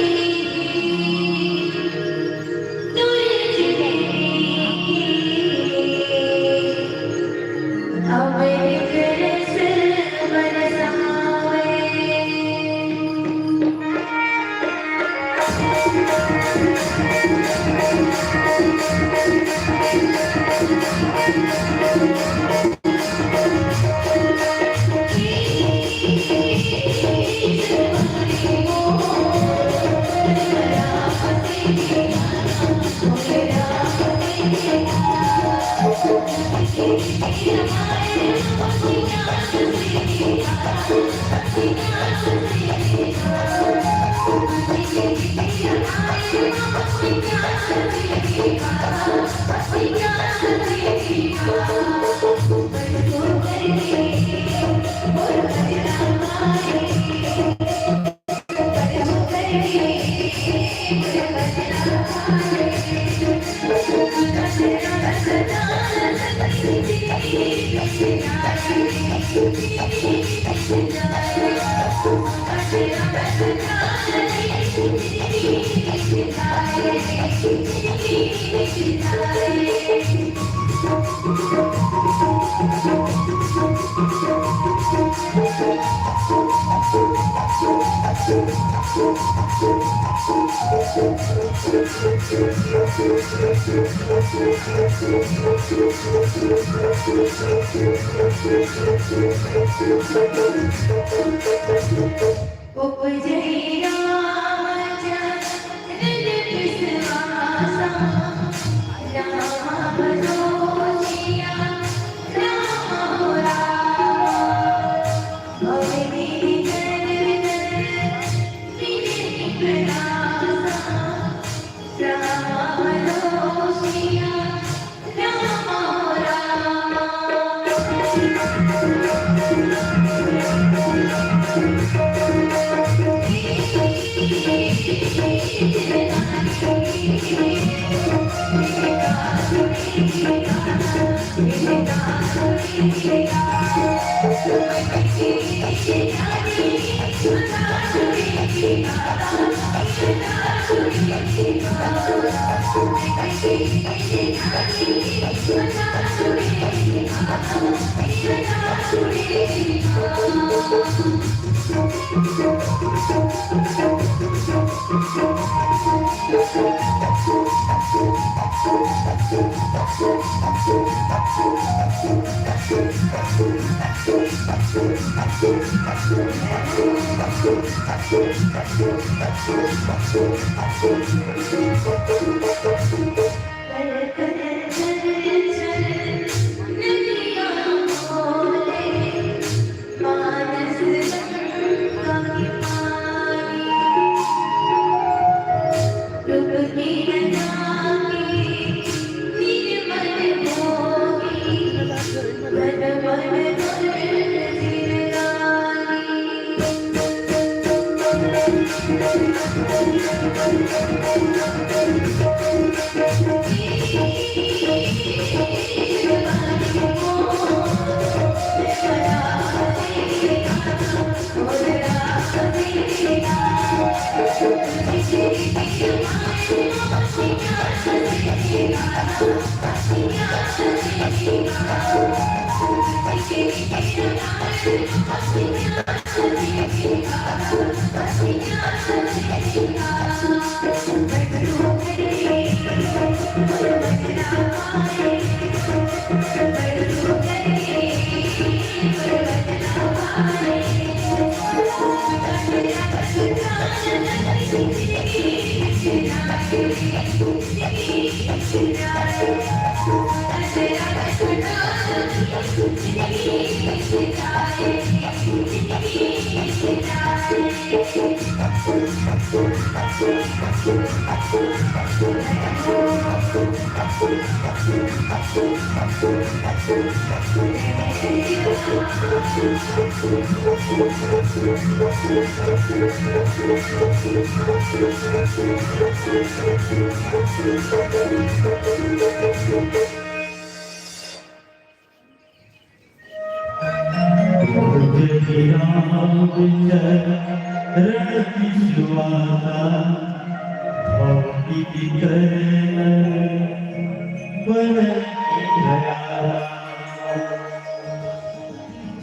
उपजहि राम जन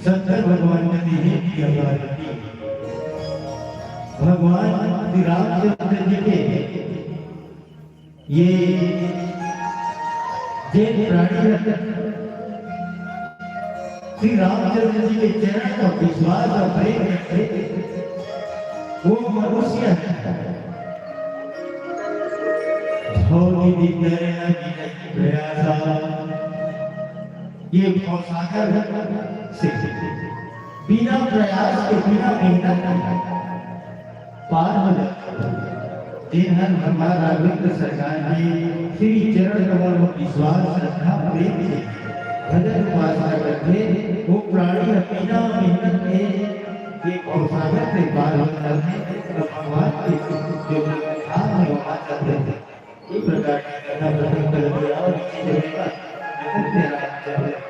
शंकर भगवान कथे हे कि अवतार की भगवान श्री रामचंद्र जी के ये जेन प्राणी ह श्री रामचंद्र जी के चरण म विश्वास अउ प्रेम रखथे, वो मनुष्य ह। भव निधि तरण गिनहि प्रयासा, ये भवसागर से बिना प्रयास के, बिना मेहनत के पार हो जाथे। जेन हर भगवान राघवेंद्र सरकार के श्री चरण कमल म विश्वास, श्रद्धा, प्रेम से भजन उपासना करथे, वो प्राणी ह बिना मेहनत के ये भवसागर से पार हो जाथे। तो भगवान के जो धाम है, वहाँ चलते थे। इस प्रकार की कथा प्रसंग कर दिया और इसी जगह का नृत्य राज चल रही है।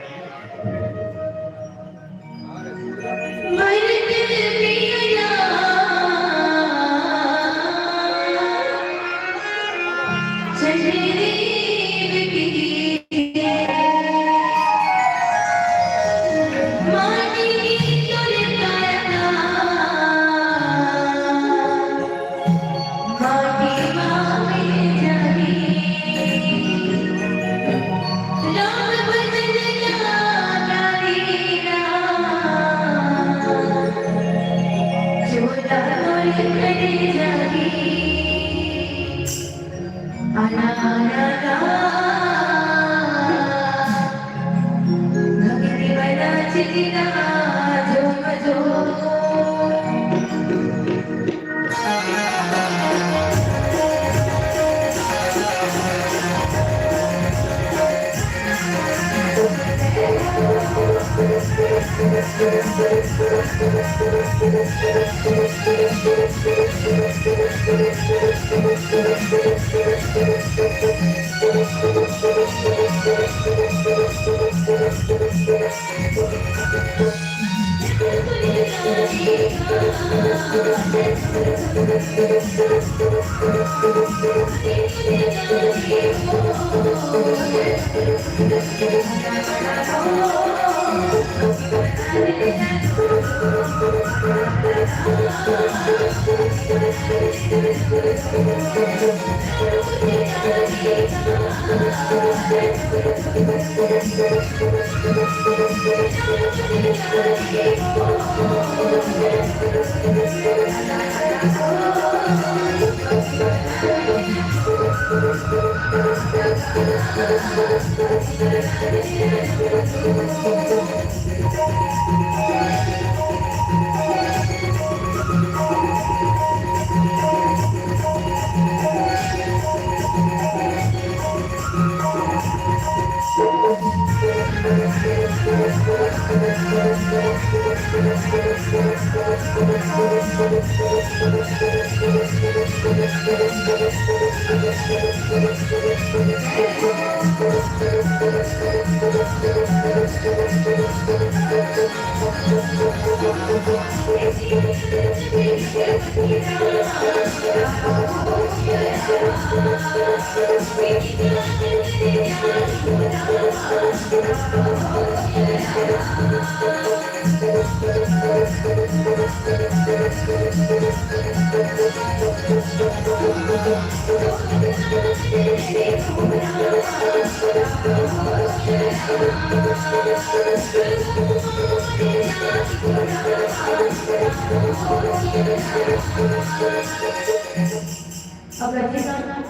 अब रखे सन,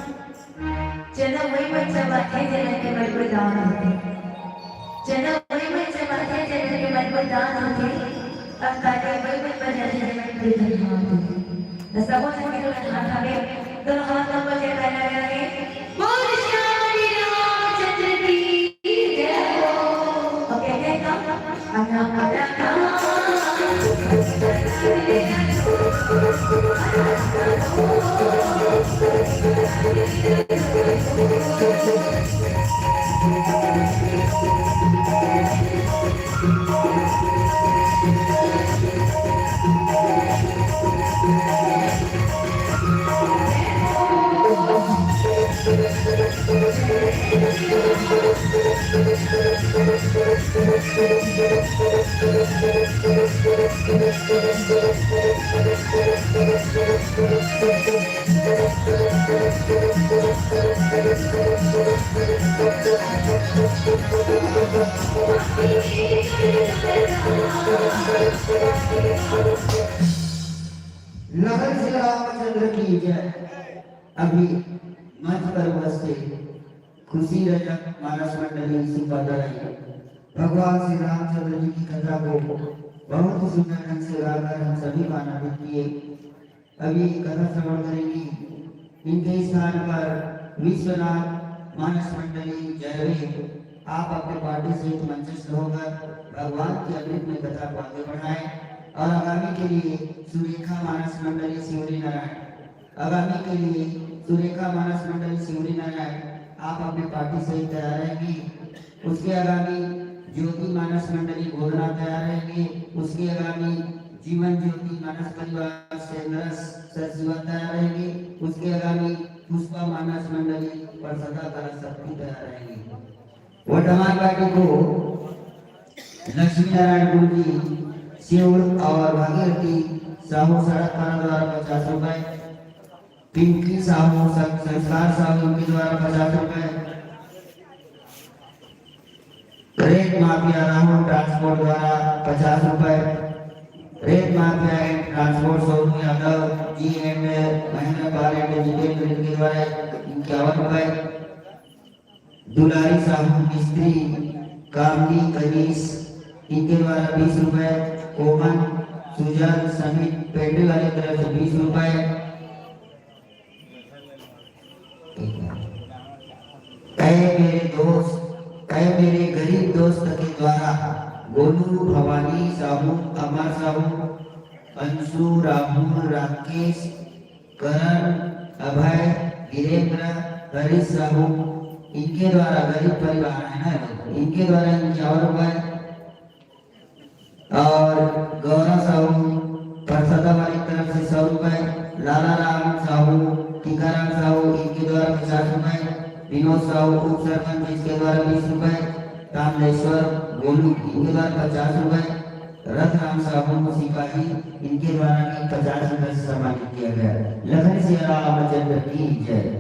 चना वही मन चबाथे, जेला के मन को दान होथे। चना वही मन चबाथे, जेला के मन को दान होथे। अब काटे वही मन बजाथे, जेला के धन होथे। त सबो झन के तुरंत हाथ आगे, दोनों हाथ ऊपर जयकारा लगा के, बोल श्री रामचंद्र की जय हो। अब कहते हैं का? लखन श्री रामचंद्र की जय। अभी मंच पर उपस्थित खुशी रजक मानस मंडली सुपरदाई भगवान श्री रामचंद्र जी की कथा को बहुत ही सुंदर ढंग से गाकर हम सभी को आनंदित किए। अभी कथा श्रवण करेंगी। इनके स्थान पर विश्वनाथ मानस मंडली जयवे, आप अपने पार्टी सहित मंचस्थ होकर भगवान के अमृत में कथा को आगे बढ़ाएं। और आगामी के लिए सुरेखा मानस मंडली शिवरी नारायण, आगामी के लिए सुरेखा मानस मंडली शिवरी नारायण, आप अपने पार्टी सहित तैयार रहेंगी। उसके आगामी ज्योति मानस मंडली गोधना तैयार रहेंगे। उसके आगामी जीवन ज्योति मानस परिवार सेंद्रस सचिवा तैयार रहेंगे। उसके आगामी पुष्पा मानस मंडली परसदा कला शक्ति तैयार रहेंगे। वर्तमान पार्टी को लक्ष्मी नारायण गुरु जी शिव और भागीरथी साहू सड़क पारा द्वारा पचास रुपए, पिंकी साहू, सं-, संस्कार साहू इनके द्वारा पचास रुपए, रेत माफिया राहुल ट्रांसपोर्ट द्वारा पचास रुपए, रेत mafia and transport Sonu Yadav ji and Mahendra Pal and Jitendra इनके द्वारा इक्यावन रुपए, दुलारी साहू मिस्त्री, कामनी कनीस इनके द्वारा बीस रुपए, कोमन सुजन समित पेंडे वाले तरफ से बीस रुपए। ऐ मेरे दोस्त, ऐ मेरे गरीब दोस्त के द्वारा गोलू, भवानी साहू, अमर साहू, अंशु, राहुल, राकेश, करण, अभय, वीरेंद्र, हरीश साहू, इनके द्वारा, गरीब परिवार है ना, इनके द्वारा इक्यावन रुपए, और गौरव साहू, परसदा वाली तरफ से सौ रुपए, लाला राम साहू, टीकाराम साहू, इनके द्वारा पचास रुपए, विनोद साहू, उप सरपंच, इसके द्वारा बीस रुपए, तांडेश्वर गोलू, इनके द्वारा पचास रुपए, रतनराम साहू सिपाही, इनके द्वारा भी पचास रुपए से सम्मानित किया गया। लखन सिया रामचंद्र की जय।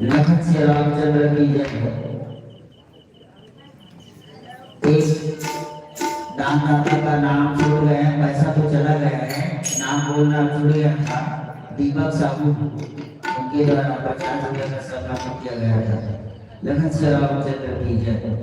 लखन सिया रामचंद्र की जय हो। एक दानदाता का नाम छूट गया है, पैसा तो चला गया है, नाम बोलना छूट गया था, दीपक साहू, उनके द्वारा पचास रुपए का सम्मान किया गया था। लखन श्री रामचंद्र की जय।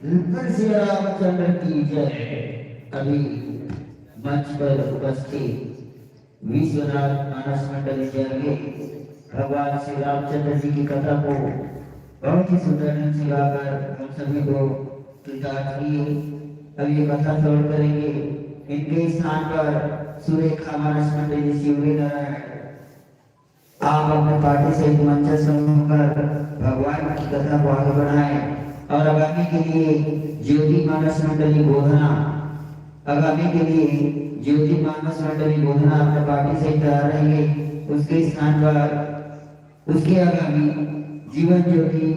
लखन श्री रामचंद्र की जय। अभी मंच पर उपस्थित विश्वनाथ मानस मंडली जैसे भगवान श्री रामचंद्र जी की कथा को बहुत ही सुंदर ढंग से गाकर हम सभी को कृतार्थ किए। अब ये कथा श्रवण करेंगे। इनके स्थान पर सुरेखा मानस मंडली शिवरी नारायण, आप अपने पार्टी सहित मंचस्थ होकर भगवान की कथा को आगे बढ़ाएं। और आगामी के लिए ज्योति मानस मंडली बोधना, आगामी के लिए ज्योति मानस मंडली बोधना अपने पार्टी सहित तैयार रहेंगे। उसके स्थान पर उसके आगामी जीवन ज्योति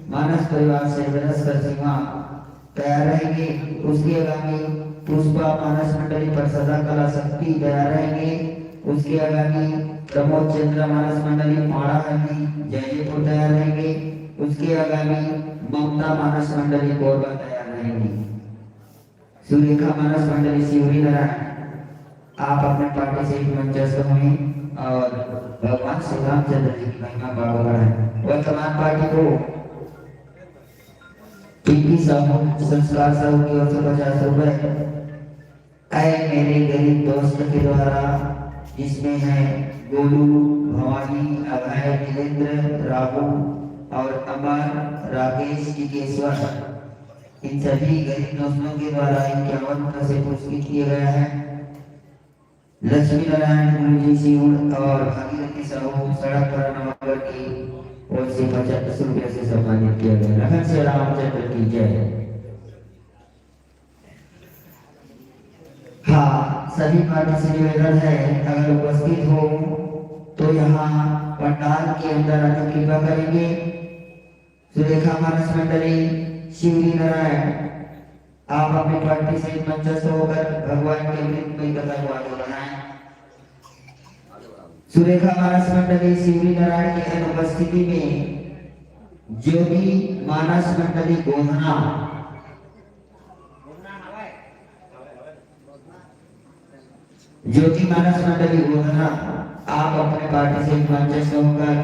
मानस परिवार से रस कर सीमा तैयार रहेंगे। उसके आगामी पुष्पा मानस मंडली परसदा कला शक्ति तैयार रहेंगे। उसके आगामी प्रमोद चंद्र मानस मंडली पाड़ा हल्दी जयपुर तैयार रहेंगे। उसके आगामी ममता मानस मंडली कोरबा तैयार रहेंगे। सुरेखा मानस मंडली शिवरी नारायण, आप अपने पार्टी से एक मंचस्थ हुए और भगवान श्री रामचंद्र जी की महिमा बाबा बढ़ाएं। वर्तमान पार्टी को पीपी साहू संस्कार साहू की ओर से पचास रुपए। ऐ मेरे गरीब दोस्त के द्वारा, जिसमें है गोलू, भवानी, अभय, वीरेंद्र, राहु और अमर, राकेश, टिकेश्वर, इन सभी गरीब दोस्तों के द्वारा इक्यावन रुपए से पुरस्कृत किया गया है। लक्ष्मी नारायण गुरु जी सीहोर और भागीरथी साहू सड़क पर नवागढ़ की ओर से पचास रुपए से सम्मानित किया गया। लखन श्री रामचंद्र की जय। हाँ, सभी पार्टी से निवेदन है, अगर उपस्थित हो तो यहाँ पंडाल के अंदर आने की कृपा करेंगे। सुरेखा मानस मंडली, शिवरी नारायण, आप अपने पार्टी से मंचस्थ होकर भगवान के अमृतमय कथा को आगे बढ़ाएं। सुरेखा मानस मंडली, शिवरी नारायण की अनुपस्थिति में ज्योति मानस मंडली गोधना, ज्योति मानस मंडली गोधना, आप अपने पार्टी से मंचस्थ होकर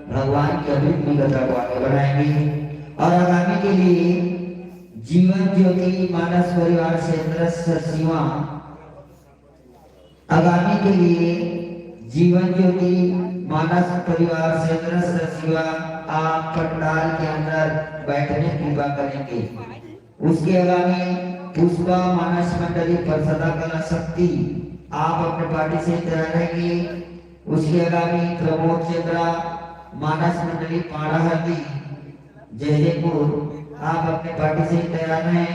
भगवान की अमृतमय कथा को आगे बढ़ाएंगे। और आगामी के लिए जीवन ज्योति मानस परिवार सदस्य शिवा, आगामी के लिए जीवन ज्योति मानस परिवार सदस्य शिवा, आप पंडाल के अंदर बैठने की कृपा करेंगे। उसके आगामी पुष्पा मानस मंडली परसदा कला शक्ति, आप अपने पार्टी से तैयार रहेंगे। उसके आगामी प्रमोद चंद्रा मानस मंडली पाड़ा हल्दी जयदेवपुर, आप अपने पार्टी से तैयार रहें।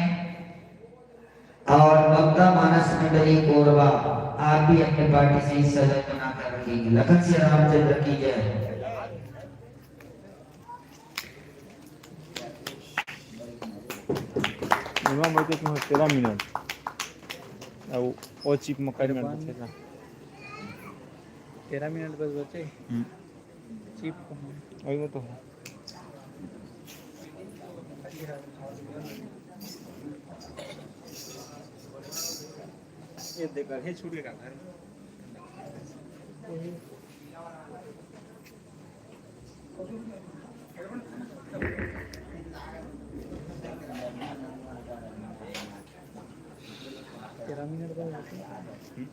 और ममता मानस मंडली कोरबा, आप भी अपने पार्टी से सजग बनाकर रखेंगे। लखन सिया रामचंद्र की जय। एमा बचे तुम्हारे तेरह मिनट। अब वो चिप में कई मिनट बचे ना? तेरह मिनट बस बचे। हम्म। चिप को हम वही में तो है। ये देख, ये छूट के कहाँ है? तेरह मिनट बाद होते हैं।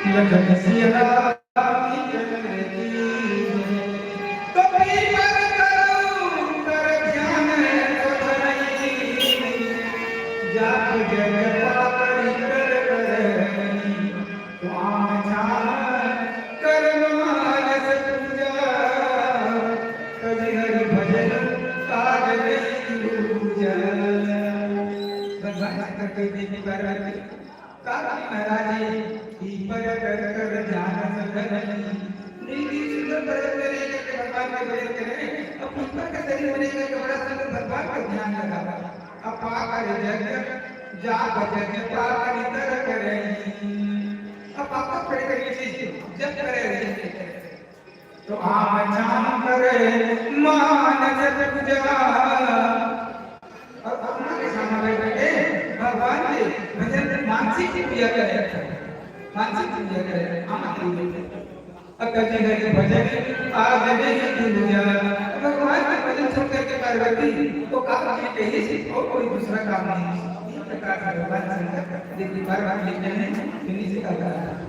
लखन सिया राम की जय। तो पीपर करूं कर ध्यान सधई, जाप जग पापड़ी कर करई, स्वाम छान कर मानस पूजा, कजि हरि भजन काज नहीं दूजा। भगवान शंकर के देवी पार्वती का कही महाराज, पीपर कर कर ध्यान सधई। नीति सुंदर पर्वत में रह करके भगवान का भजन करे, अब पीपर का शरीर में रह करके बड़ा सुंदर भगवान का ध्यान लगा। अब पाकर जग, जाप जग पाकर इतर करे। अब पाकर खड़े करके चीज जब करे, तो आम छाम करे मानस पूजा। और अपना के सामने बैठ के भगवान के भजन, मानसिक पूजा करे, मानसिक पूजा करे। आम छाम करे। अकल जी के भजन आज नहीं दूजा। भगवान के भजन सुन करके पार्वती को काम के कहीं से और कोई दूसरा काम नहीं। इस प्रकार से भगवान शंकर देवी पार्वती के हैं, इन्हीं से करता है।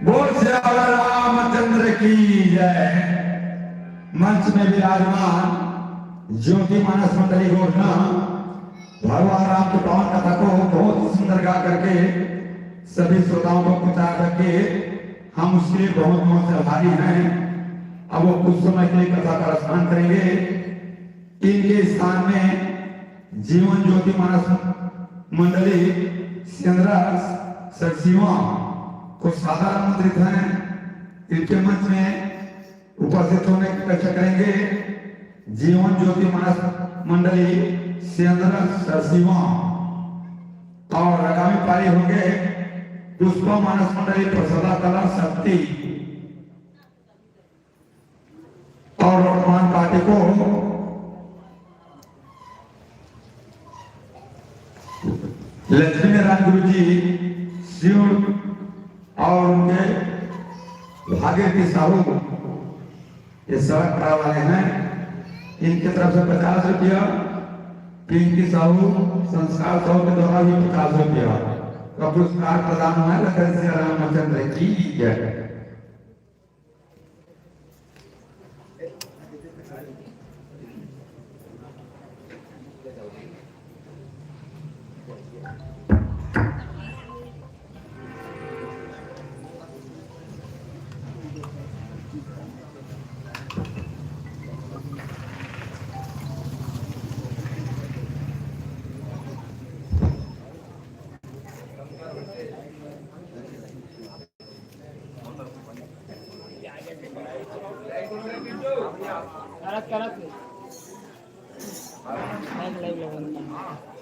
बोल सियावर रामचंद्र की जय। मंच में विराजमान ज्योति मानस मंडली गोरखा भगवान राम की पावन कथा को बहुत सुंदर गा करके सभी श्रोताओं को पहुंचा करके हम उसके लिए बहुत बहुत से आभारी हैं। अब वो कुछ समय के लिए कथा का अनुष्ठान करेंगे। इनके स्थान में जीवन ज्योति मानस मंडली सेंद्रा सरसीवा को सादर आमंत्रित हैं। इनके मंच में उपस्थित होने की अपेक्षा करेंगे जीवन ज्योति मानस मंडली सेंद्रा सरसीवा। और आगामी पारी होंगे पुष्पा मानस मंडली प्रसादा कला शक्ति। और वर्तमान पार्टी को लक्ष्मी नारायण गुरु जी सियोल और उनके भागीरथी साहू ये सड़क करा वाले हैं, इनकी तरफ से पचास रुपया, पिंकी साहू, संस्कार साहू के द्वारा भी पचास रुपया का पुरस्कार प्रदान हुआ है। लखन सिया रामचंद्र की जय।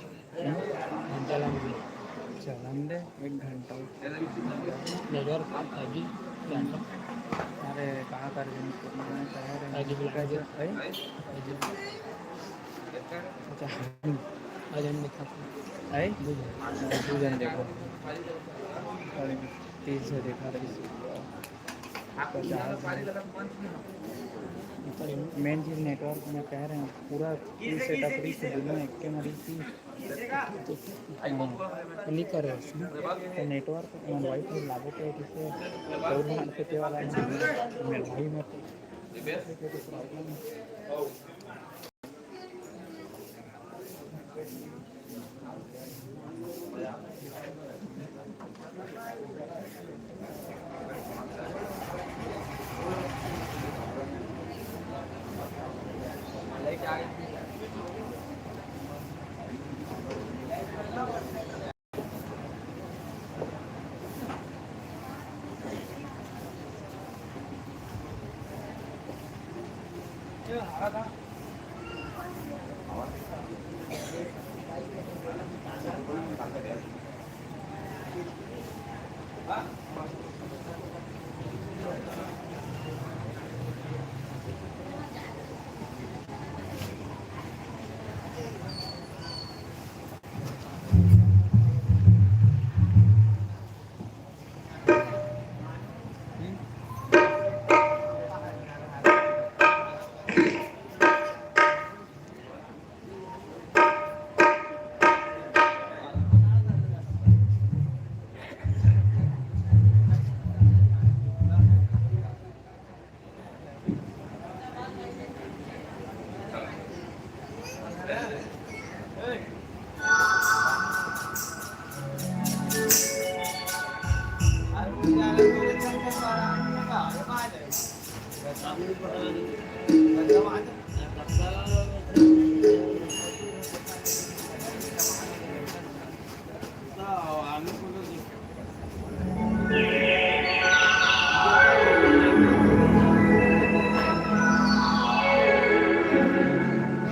घंटा लग गया। चलन दे, एक घंटा। Network अभी क्या था? अरे, कहाँ कर देंगे? मैं कह रहे हैं। अभी बुला दे। है? अभी। अच्छा। आज हम देखा था। है? दो जन। दो जन देखो। अरे, तीस से देखा, तीस। पचास। मेन चीज network में कह रहे हैं, पूरा full setup रही थी, दोनों एक के मरीज थी। नहीं कर रहे उसमें। तो network, वाईफाई लागू पे किसे कोई मार के तेरा मेरे भाई में।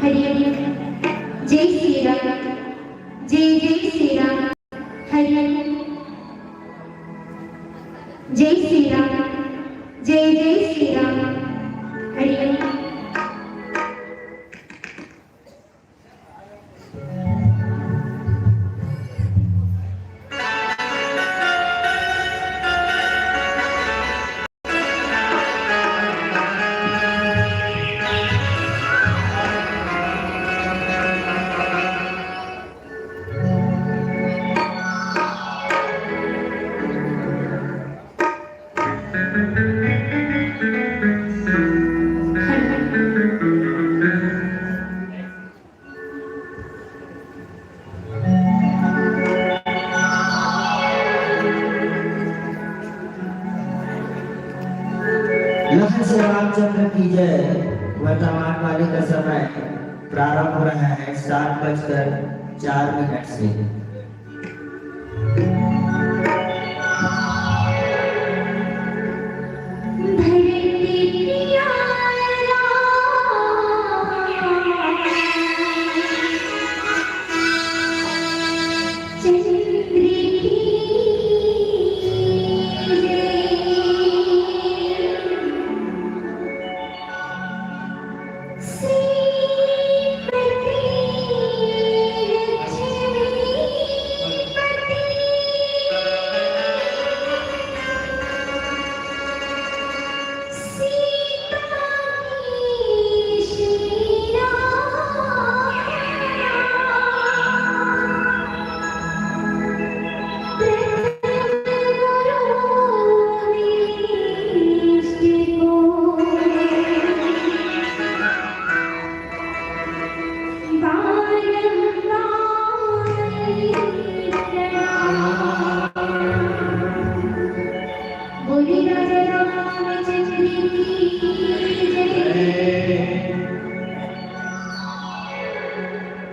हरिओम। जय श्री राम। जय जय श्री राम। हरिओम। जय श्री राम। जय जय श्री राम। लखन श्री रामचंद्र की जय। वर्तमान वाले का समय प्रारंभ हो रहा है सात बजकर चार मिनट से।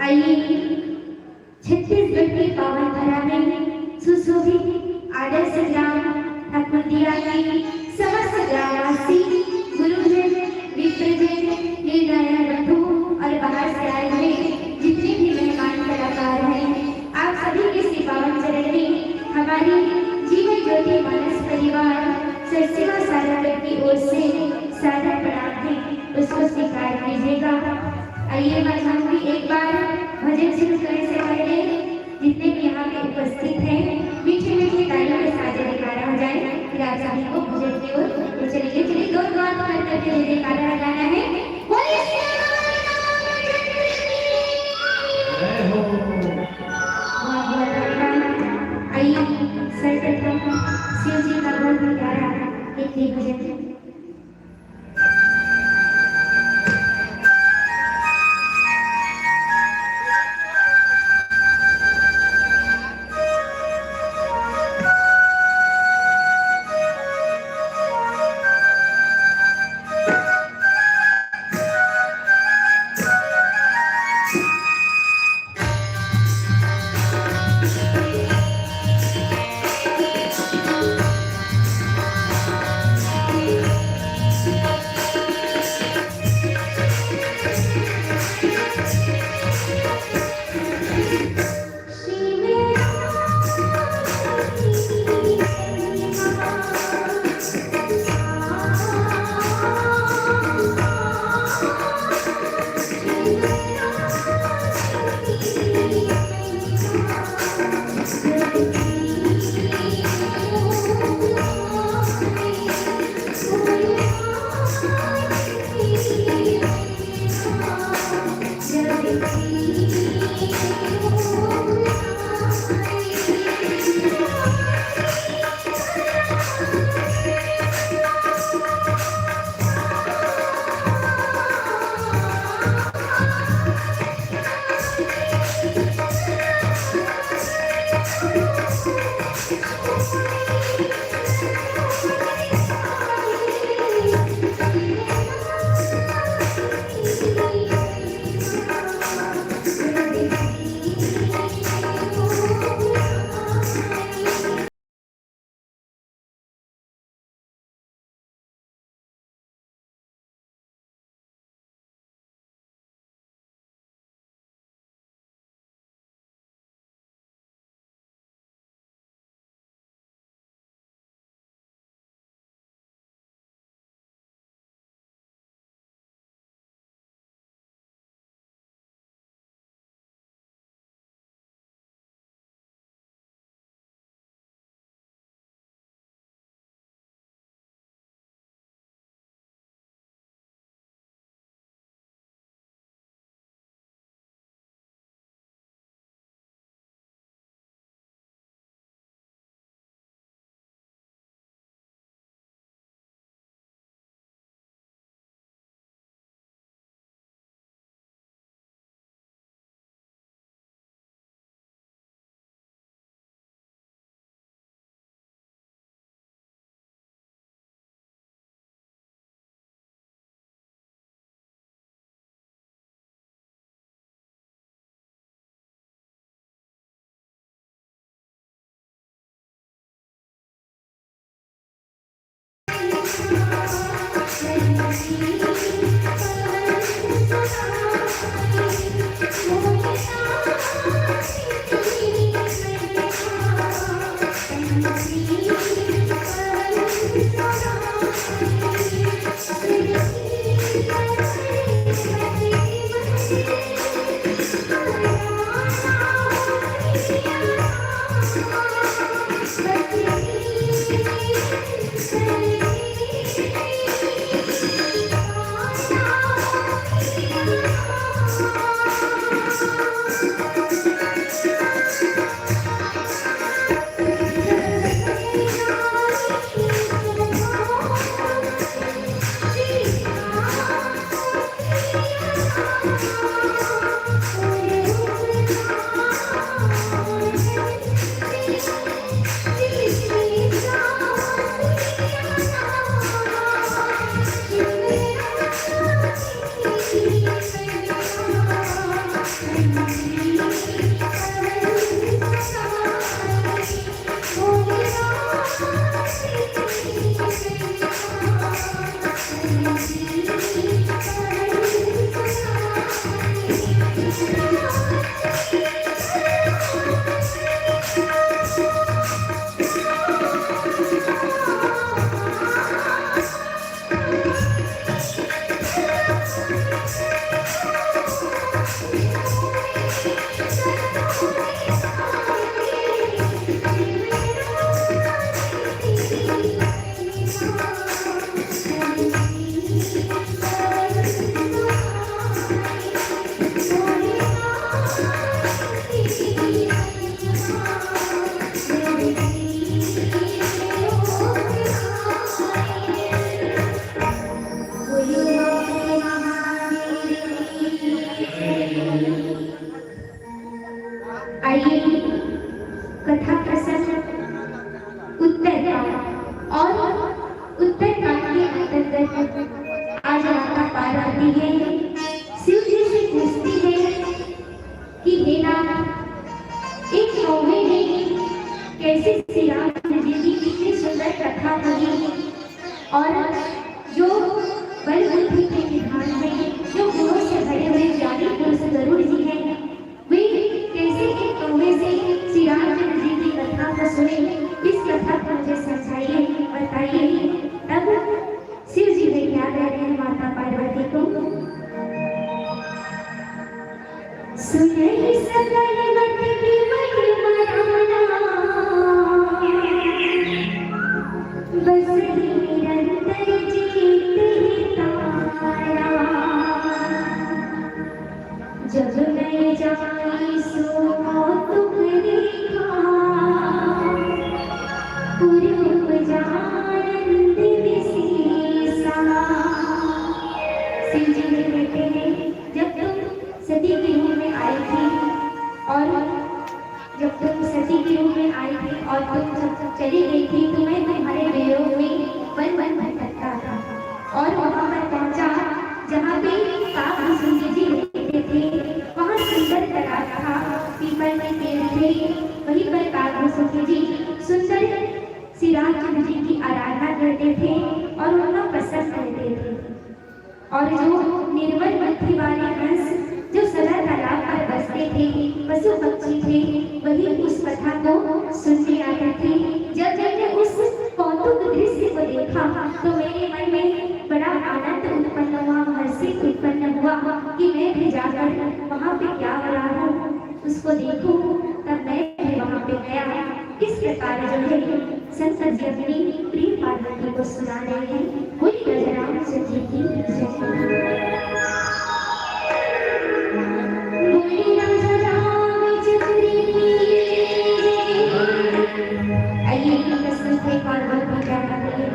आइए, छत्तीसगढ़ के पावन धरा में सुशोभित आदर्श ग्राम ठाकुरदिया के समस्त ग्रामवासी, गुरुजन, विप्रजन, निर्णायक बंधु और बाहर से आए हुए जितने भी मेहमान कलाकार हैं, आप सभी के इस पावन चरण में हमारी जीवन ज्योति मानस परिवार सरसेवा सारंगढ़ की ओर से सादर प्रणाम है, उसको स्वीकार कीजिएगा। आइए, मैं चाहूंगी एक बार भजन शुरू करने से पहले जितने भी यहाँ पे उपस्थित हैं, मीठी मीठी तालियों के साथ जयकारा हो जाए। फिर आप सभी को भजन की ओर ले चलेंगे। चलिए, दो दो हाथ ऊपर करके जयकारा लगाना है। बोलिए श्री राम। बहुत बहुत धन्यवाद। आइए, सर्वप्रथम शिव जी का बहुत ही प्यारा एक भजन। कथा प्रसंग उत्तरकांड, और उत्तरकांड के अंतर्गत आज माता पार्वती है, शिव जी से पूछती है कि हे नाथ, एक कौवे ने कैसे श्री रामचंद्र जी की इतनी सुंदर कथा कही, और जो बल बुद्धि के निधान है, जो गुणों से भरे हुए ज्ञानी पुरुष गरुड़ जी हैं, वे कैसे एक कौवे से श्री रामचंद्र जी की कथा को सुने? इस कथा को मुझे समझाइए, बताइए। तब शिव जी ने क्या कह रहे हैं माता पार्वती को? सुनहि सकल मत विमल मराना, बसहि निरंतर जेत ही तारा। जब मैं जाई सो कौतुक देखा, पुर उपजा नंद विशेषा। शिव जी ने कहते हैं, जब तुम सती के रूप में आई थी और जब तुम सती के रूप में आई थी और तुम जब चली गई थी, तो मैं तुम्हारे वियोग में वन वन भटकता था और वहां पर पहुंचा, जहां पे काग भुसुंडी जी रहते थे। वहां सुंदर तालाब था, पीपल के पेड़ थे। वहीं पर काग भुसुंडी जी सुंदर श्री रामचंद्र जी की आराधना करते थे और उनका पसंद करते थे। और जो निर्मल बुद्धि वाले हंस, जो सदा तालाब पर बसते थे, पशु पक्षी थे, वही उस कथा को सुनने आते थे। जब मैंने उस कौतुक दृश्य को देखा, तो मेरे मन में बड़ा आनंद उत्पन्न हुआ, हर्षित उत्पन्न हुआ कि मैं भी जाकर वहां पे क्या हो रहा हूँ, उसको देखूं। तब मैं भी वहां पे गया। इस प्रकार जो है, शंकर जी अपनी प्रिय पार्वती को सुना रहे हैं। बोलिए राजा रामचंद्र जी की जय। बोलिए राजा रामचंद्र की जय। आइए, प्रस्तुत है पार्वती का भजन।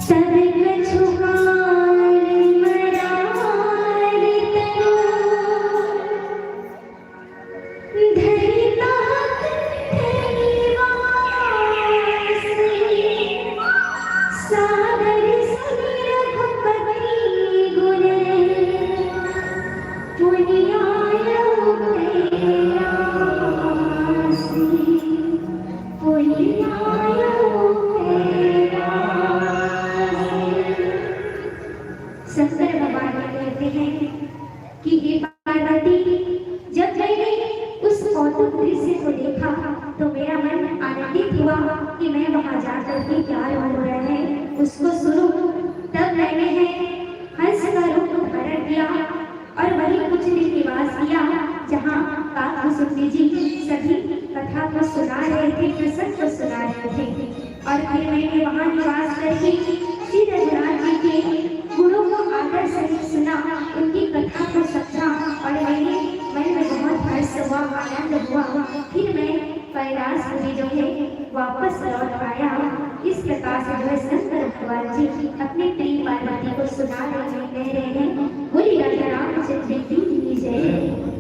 सब कछु काल मरार तरो, धरी ताक धरी वास। सादर सुनि रघुपति गुण, पुनि आयो कैलास। पुनि आयो कैलास। शंकर भगवान ये कहते हैं कि हे पार्वती, जब मैंने उस कौतुक दृश्य को देखा तो मेरा मन आनंदित हुआ कि मैं वहां जाकर के क्या हो रहा है उसको सुनूं। तब मैंने है हंस का रूप धारण किया और वहीं कुछ दिन निवास किया, जहां काकभुसुंडी जी सभी कथा को सुना रहे थे, प्रसंग को सुना रहे थे। और फिर मैंने वहां निवास करके श्री रघुनाथ जी के गुणों को आदर सहित सुना, उनकी कथा को समझा और मेरे मन में बहुत हर्ष हुआ, आनंद हुआ। फिर मैं कैलाश में जो है वापस लौट आया। इस प्रकार से जो है शंकर भगवान जी अपने प्रिय पार्वती को सुना रहे हैं, कह रहे हैं, बोलिए राजा रामचंद्र की जय।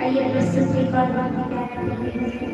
आइए, प्रस्तुत है कौरवों की प्यारी भजन।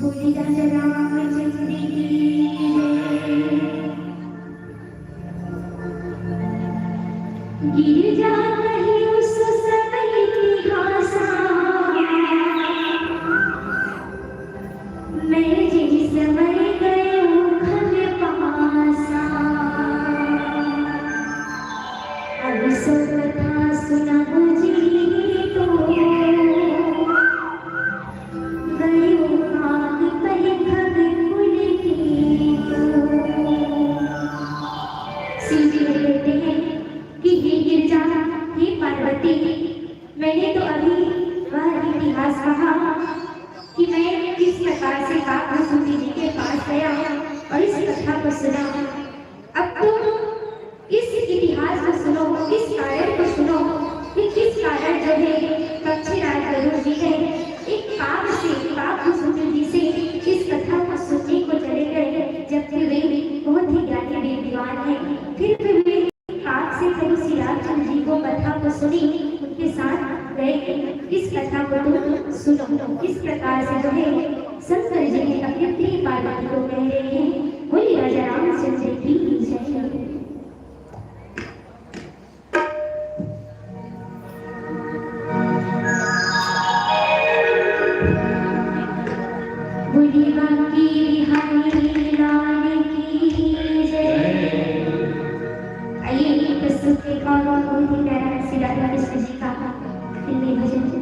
बोली राजा रामचंद्र की जय। गिरजा कहियो सुसमय इतिहासा, मैं जिन समय गयो खल पासा। अब सो कथा सुनहु जी तो, गयो काग पहि खग कुल कीतो। शिव जी कहते हैं कि हे गिरजा, हे पार्वती, मैंने तो अभी वह इतिहास कहा कि मैं किस प्रकार से काग भृशुंडी जी के पास गया और इस कथा को सुना। अब तुम इस इतिहास को सुनो, इस कारण को सुनो कि किस कारण जो है पक्षीराज गरुड़ जी ने एक काग से, काग भृशुंडी जी से इस कथा को सुनने को चले गए, जबकि वे बहुत ही ज्ञानी विद्वान हैं। फिर भी वे काग से प्रभु श्री रामचंद्र जी को कथा को सुनी, उनके साथ गए। इस कथा को तुम सुनो। इस प्रकार से जो है शंकर जी ने अपनी प्रिय पार्वती को कह रहे हैं। बोली राजा रामचंद्र की जय। बोली बांके बिहारी लाल की जय। आइए, प्रस्तुत एक और बहुत ही प्यारा श्री राधा कृष्ण जी का फिल्मी भजन।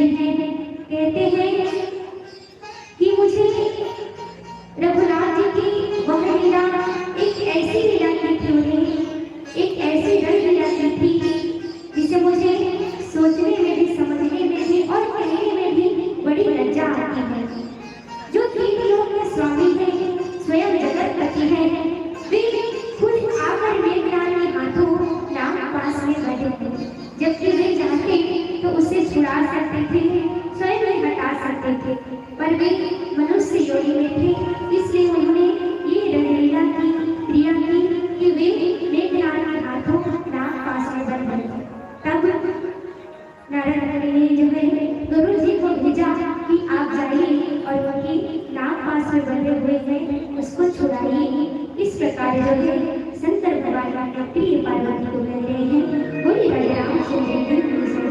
हैं, कहते हैं कि मुझे रघुनाथ जी की वह लीला एक ऐसी लीला की थी, उन्हें एक ऐसी रंग लीला की थी, जिसे मुझे सोचने में भी, समझने में भी और कहने में भी बड़ी लज्जा आती है। जो तीन लोक के स्वामी हैं, स्वयं जगतपति हैं, वे खुद आकर मेघनाथ के हाथों नाग पाश में बंधे थे। जबकि वे चाहते तो उसे छुड़ा सकते थे, स्वयं ही हटा सकते थे, पर वे मनुष्य योनि में थे, इसलिए उन्होंने ये रणलीला की क्रिया की कि वे मेघनाथ के हाथों नाग पाश में बंध गए। तब नारद मुनि ने जो है गुरु जी को भेजा कि आप जाइए और उनकी नाग पाश में बंधे हुए हैं, उसको छुड़ाइए। इस प्रकार जो है शंकर भगवान अपने प्रिय पार्वती को मिल रहे हैं। बोलिए राजा रामचंद्र की जय।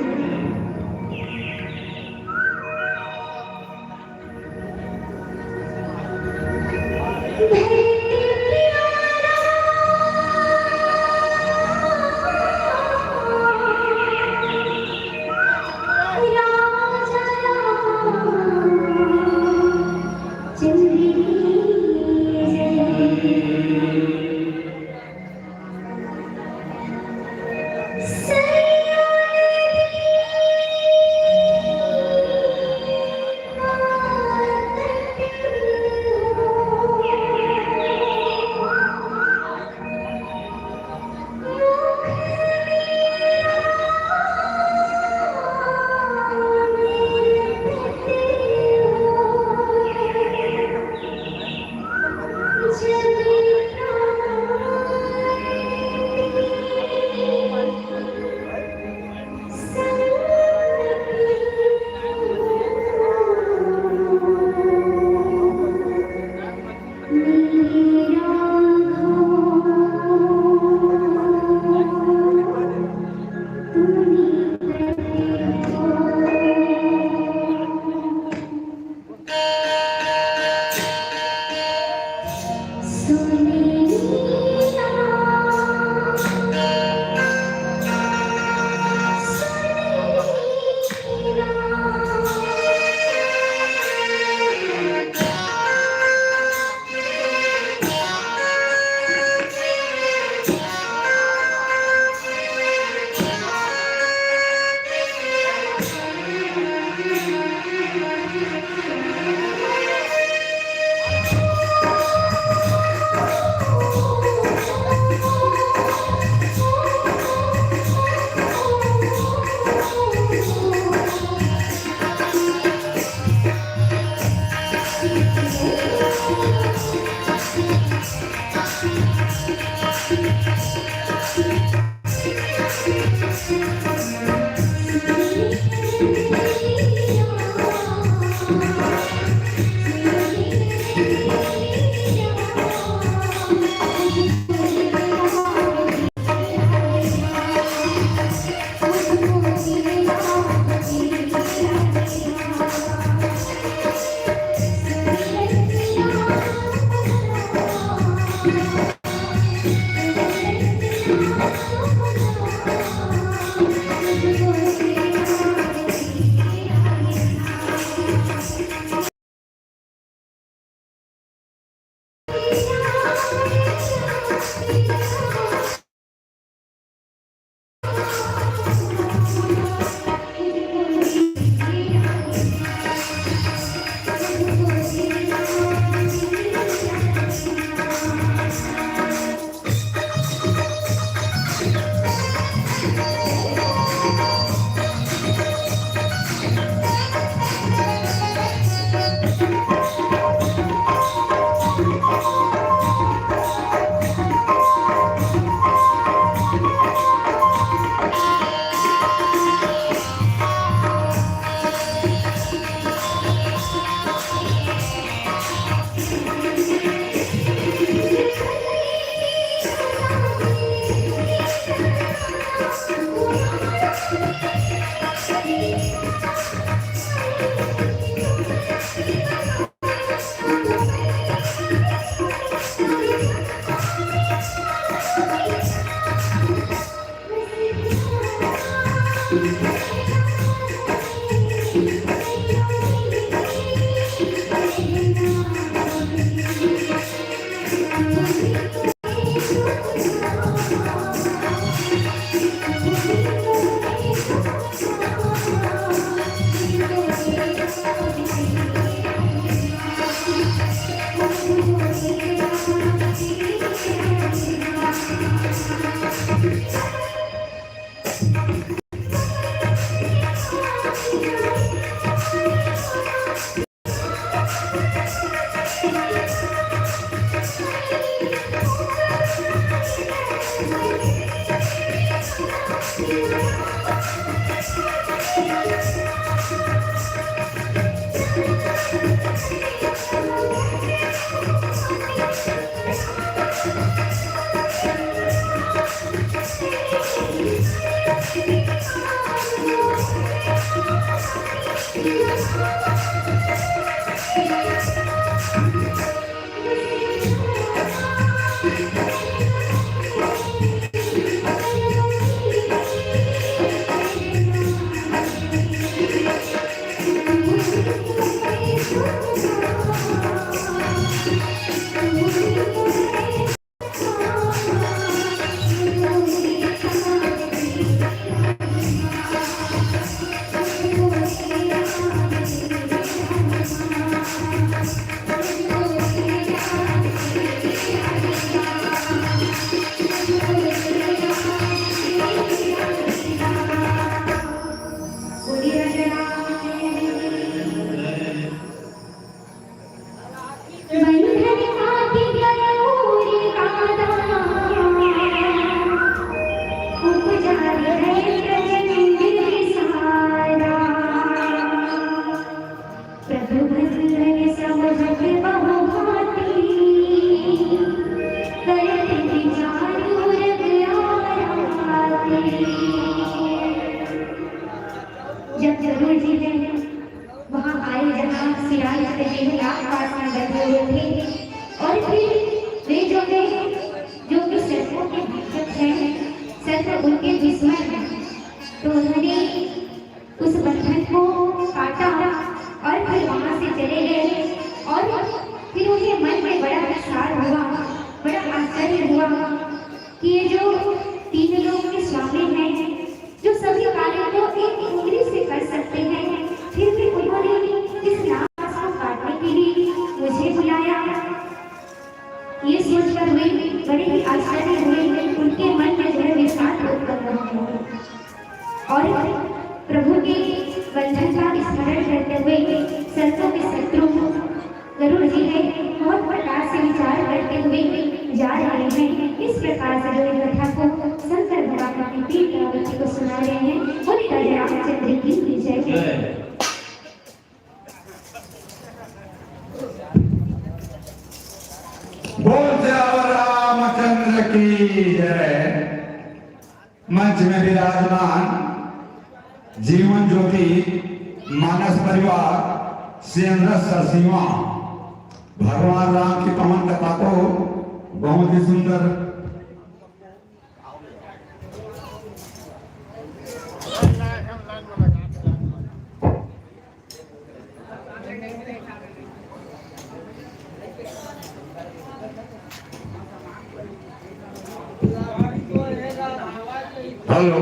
जब जरूर जी है वहाँ आए, जहाँ सिराज के आसपास में बैठे हुए थे। और फिर वे जो थे, जो कि सर्पों के भक्षक हैं, सर्प उनके दुश्मन हैं, तो उन्होंने उस बंधन को काटा और फिर वहाँ से चले गए। और फिर उन्हें मन में बड़ा विचार हुआ, बड़ा आश्चर्य हुआ कि ये जो तीन लोक के स्वामी हैं, जो सभी कार्यों को एक उंगली से कर सकते हैं, फिर भी उन्होंने इस नाग को काटने के लिए मुझे बुलाया। ये सोचकर वे बड़े ही आश्चर्य हुए, उनके मन में जो है विचार उत्पन्न हुए और प्रभु के वचन का स्मरण करते हुए सर्पों के शत्रु गरुड़ जी है बहुत प्रकार से विचार करते हुए जा रहे हैं। इस प्रकार से जो है कथा को शंकर भगवान की प्रिय कहावती को सुना रहे हैं। बोले राजा रामचंद्र की जय। बोल सियावर रामचंद्र की जय। मंच में विराजमान जीवन ज्योति मानस परिवार सेंद्र सरसीवा भगवान राम की पावन कथा को बहुत ही सुंदर हेलो।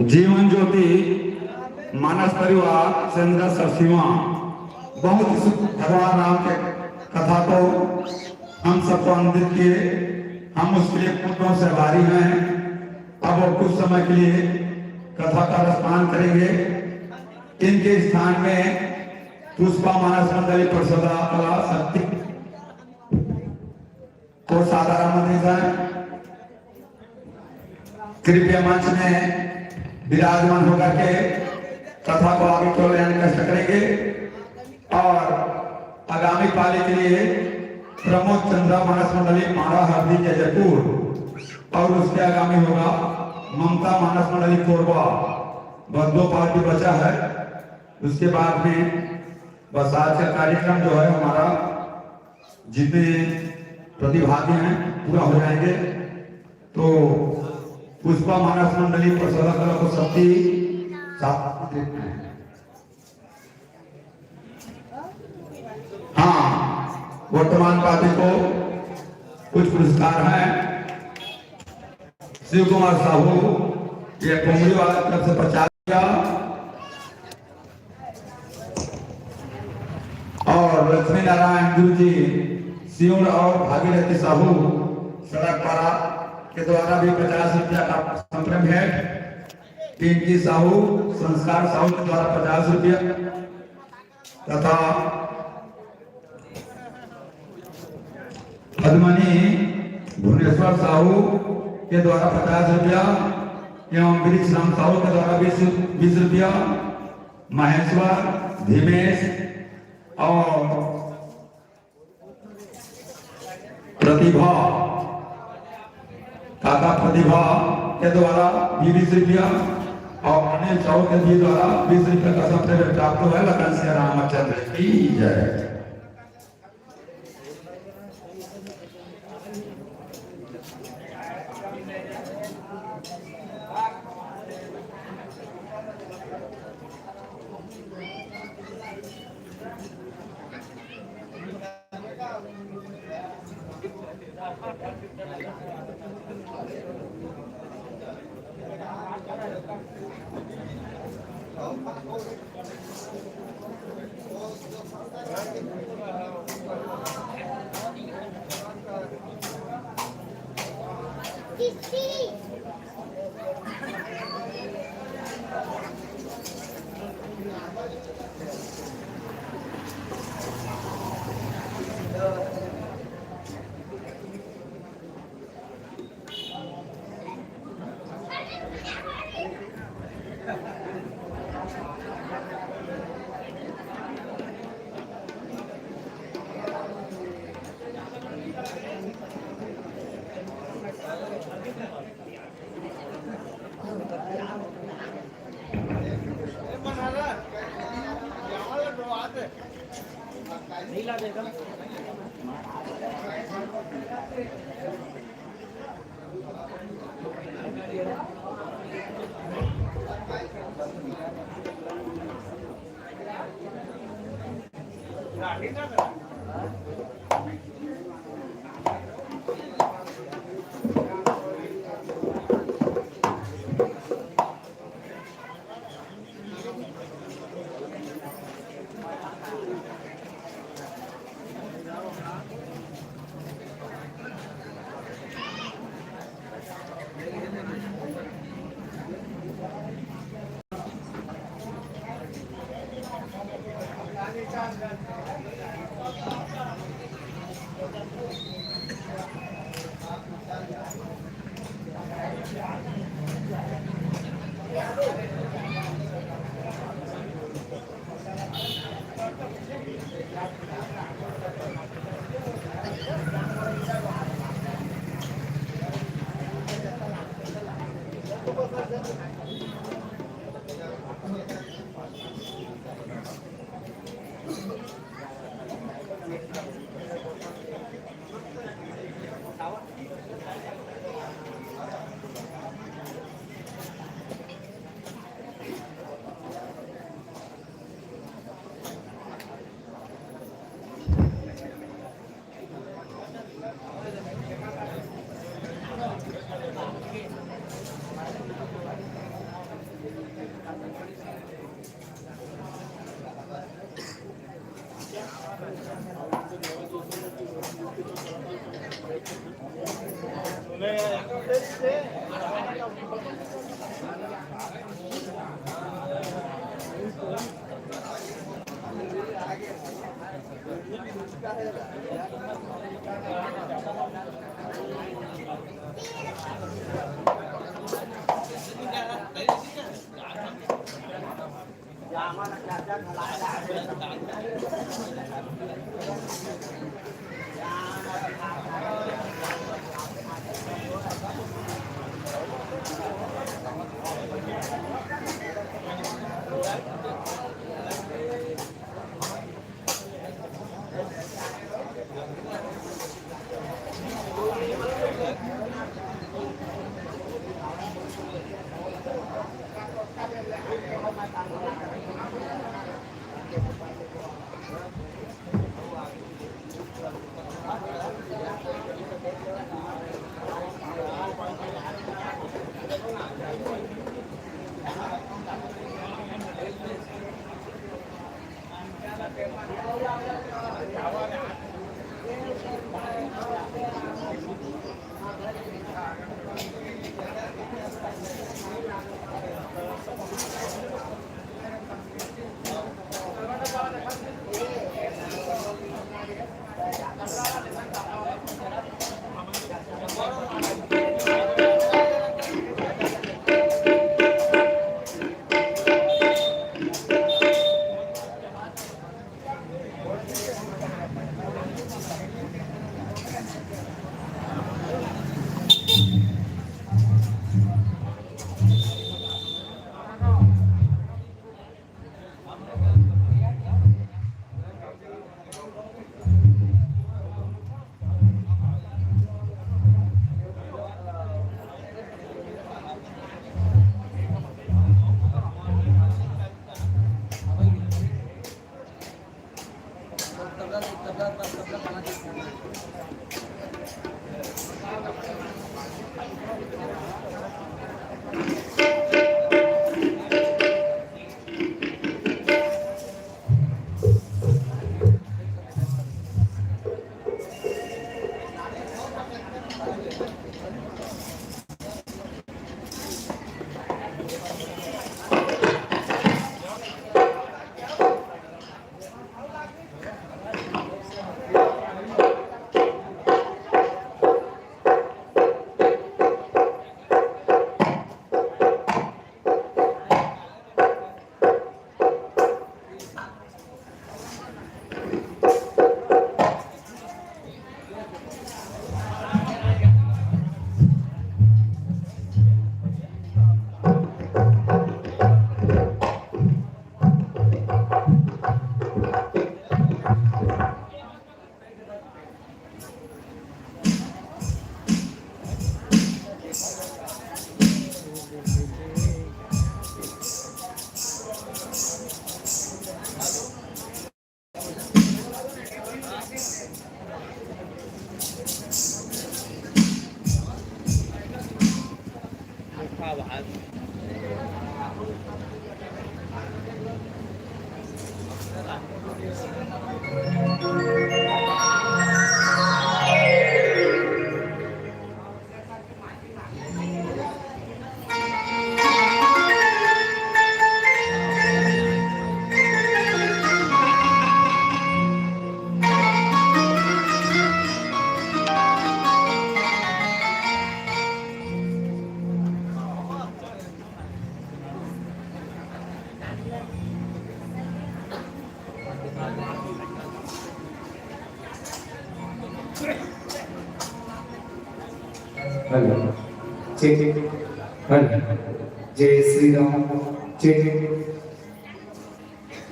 जीवन ज्योति मानस परिवार सेंद्र सरसीवा बहुत ही सुंदर भगवान राम के कथा को हम सबको आनंदित किए। हम उसके लिए पूर्ण से आभारी हैं। अब वो कुछ समय के लिए कथा का रसपान करेंगे। इनके स्थान में पुष्पा मानस मंडली परिषदा कला शक्ति को सादर आमंत्रित है। कृपया मंच में विराजमान होकर के कथा को आगे की ओर ले जाने का कष्ट करेंगे। और आगामी पाली के लिए प्रमोद चंद्रा मानस मंडली पाड़ा हरदी जयपुर और उसके आगामी होगा ममता मानस मंडली कोरबा। बस दो पार्टी बचा है, उसके बाद में बस आज का कार्यक्रम जो है हमारा जितने प्रतिभागी हैं पूरा हो जाएंगे। तो पुष्पा मानस मंडली परिषदा कला को शक्ति साथ देते हैं। हाँ, वर्तमान पार्टी को कुछ पुरस्कार हैं। शिव कुमार साहू, ये कुमरी वाला तरफ से पचास रुपया, और लक्ष्मी नारायण गुरु जी सियोर और भागीरथी साहू सड़क पारा के द्वारा भी पचास रुपया का संप्रेम भेंट, पिंकी साहू, संस्कार साहू के द्वारा पचास रुपया तथा पद्मनी भुवनेश्वर साहू के द्वारा पचास रुपया एवं वृक्ष राम साहू के द्वारा बीस, बीस रुपया, महेश्वर, धीमेश और प्रतिभा, काका प्रतिभा के द्वारा बीस रुपया और अनिल साहू के भी द्वारा बीस रुपया का संप्रेम प्राप्त हुआ है। लखन सिया रामचंद्र की जय। Hello, check, check. हेलो, जय श्री राम। Check,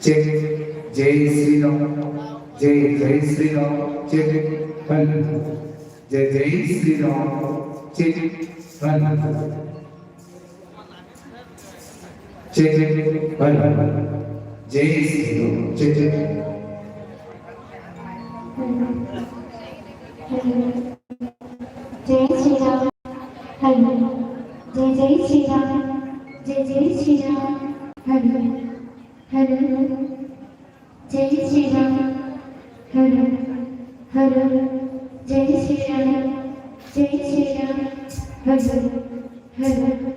cheque. जय श्री राम। जय जय Shri Ram. Check, check. Hello, जय जय Shri Ram. Check, check. Hello, check, check, check. Hello, hello. जय श्री राम। Check, cheque. जय श्री राम। हेलो। जय जय श्री राम। जय जय श्री राम। Hello, hello. जय श्री राम। Hello, hello. जय श्री राम। जय श्री राम। Hello, hello.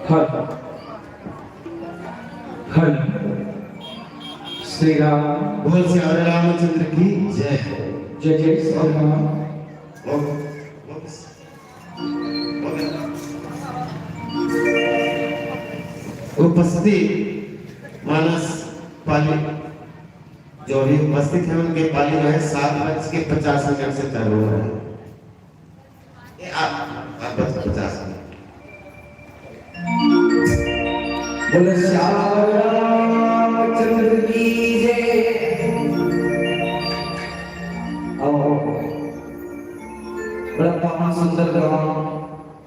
हर हर श्री राम। बोल सियावर रामचंद्र की जय। जय जय श्री राम। उपस्थित मानस पाली, जो भी उपस्थित है, उनके पाली जो है सात बज के पचास मिनट से चालू हो रहा है। ये आप, आप बज पचास मिनट। बोले श्याम रामचंद्र की जय। आओ, आओ। बड़ा पावन सुंदर गांव,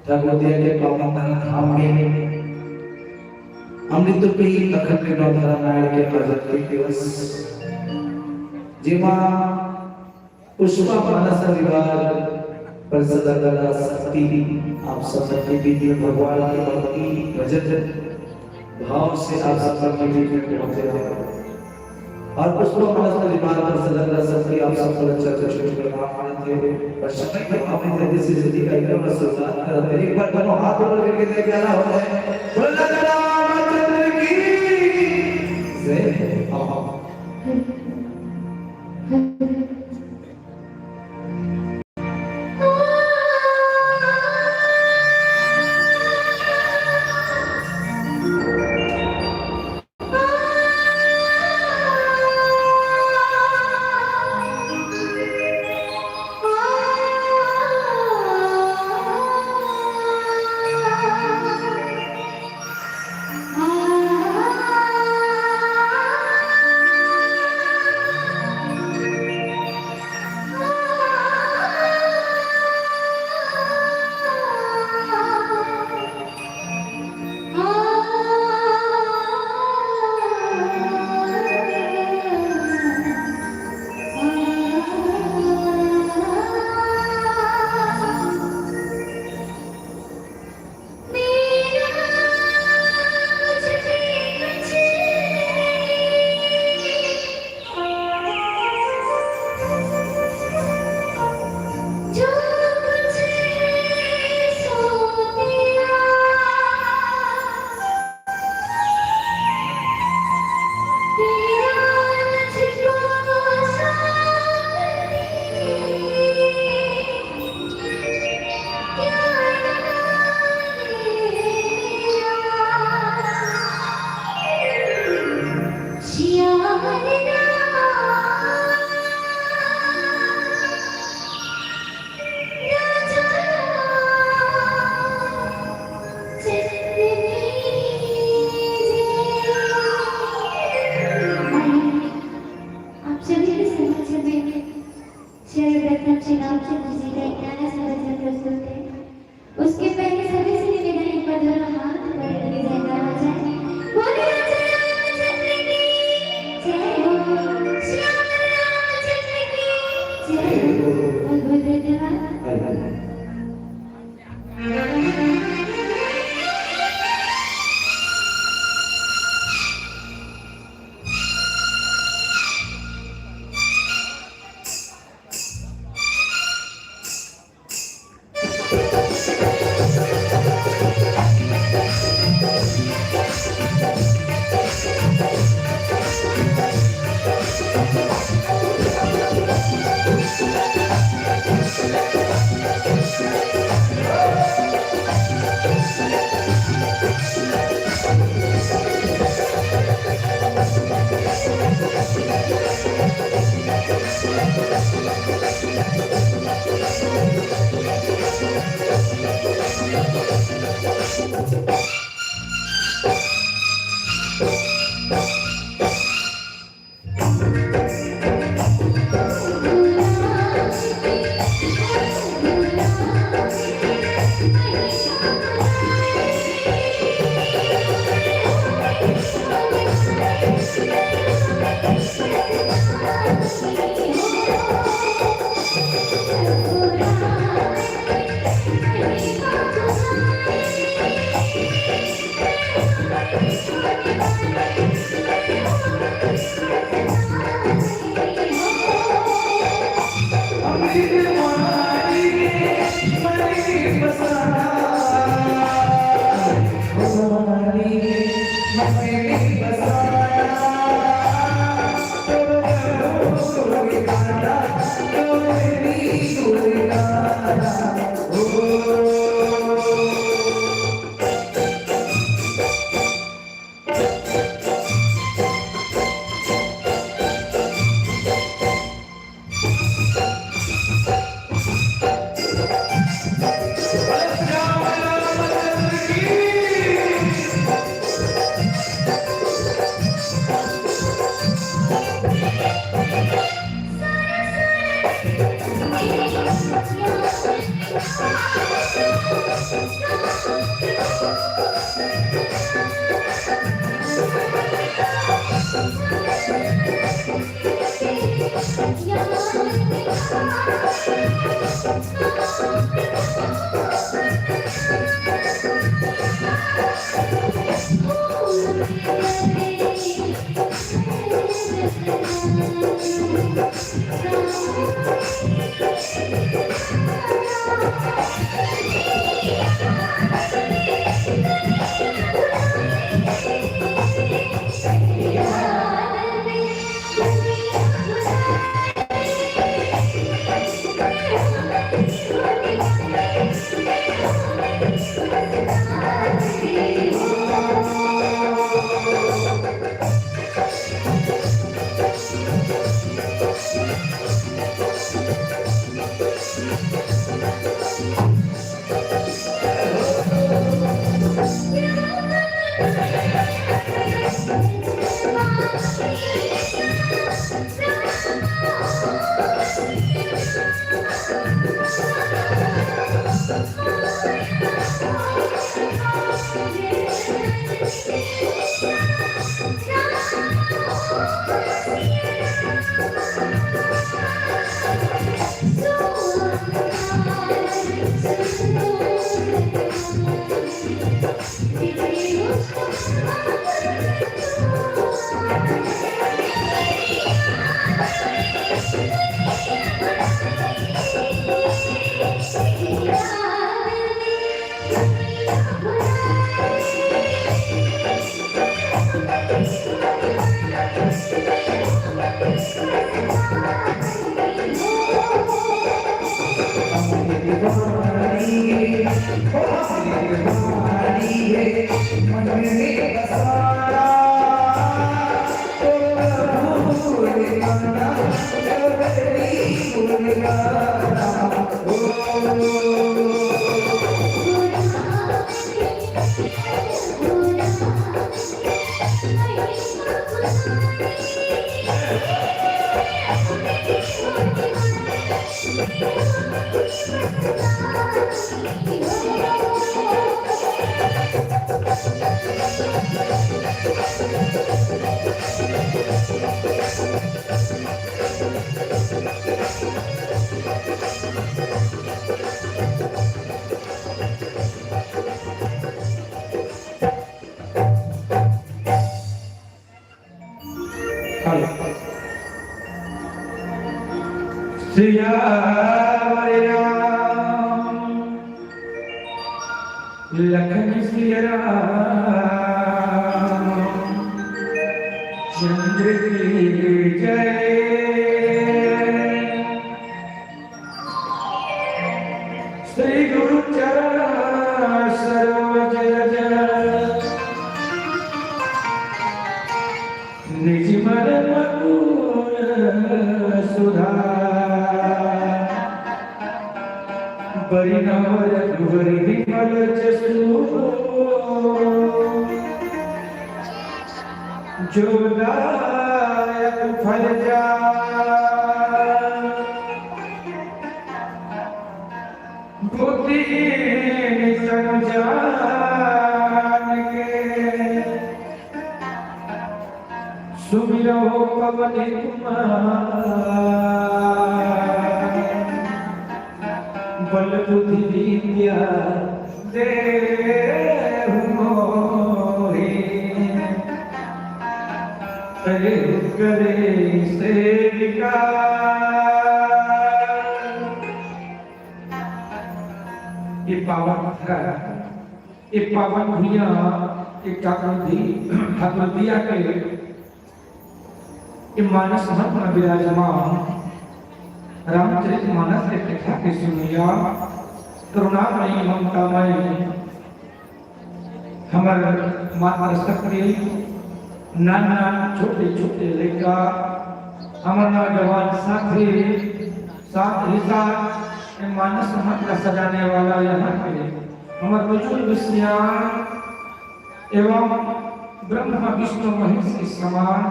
ठाकुर दिया के पावन धाम में अमृत रूपी अखंड नवधारा नारायण के आजादी दिवस, जेमा पुष्पा मानस परिवार पर सदा कला शक्ति आप सब के बीच में भगवान के भक्ति भजन भाव से आप सब के बीच में पहुंचे हैं। और पुष्पा मानस परिवार पर सदा कला शक्ति आप सब पर चर्चा छोटे प्रणाम करते हैं। और समय के भाव में जल्दी से जल्दी कार्यक्रम का शुरुआत करते हैं। एक बार दोनों हाथ ऊपर करके जय प्यारा हो जाए। बोलो रामचंद्र की जय। आओ। सर्वप्रथम श्री रामचंद्र जी का एक प्यारा सा भजन प्रस्तुत है। उसके पहले सभी से निवेदन, एक बार दोनों हाथ ऊपर करके जयकारा हो जाए। बोलो राजा रामचंद्र की जय हो, श्याम रामचंद्र की जय हो। बहुत बहुत धन्यवाद। सियावर राम लखन सिया राम चंद्र की जय। श्री गुरु चरण सरोज रज निज मन मुकुर सुधार। बरी नव रघुवर विमल जसु जो दायक फल जा। बुद्धिहीन तन जान के सुमिरो पवन कुमार। बल बुद्धि विद्या देहु मोहि। कलि करे सेविका। ये पावन घर, ये पावन भुइयां, ये ठाकुर दी-, ठाकुर दिया के ये मानस मत में विराजमान रामचरित मानस के कथा के सुनिया, करुणामयी ममतामयी हमर मातृशक्ति, नान नान छोटे छोटे लइका, हमर नौजवान साथी, साथ ही साथ ये मानस मत का सजाने वाला यहाँ के हमर बुजुर्ग सियान एवं ब्रह्मा विष्णु महेश के समान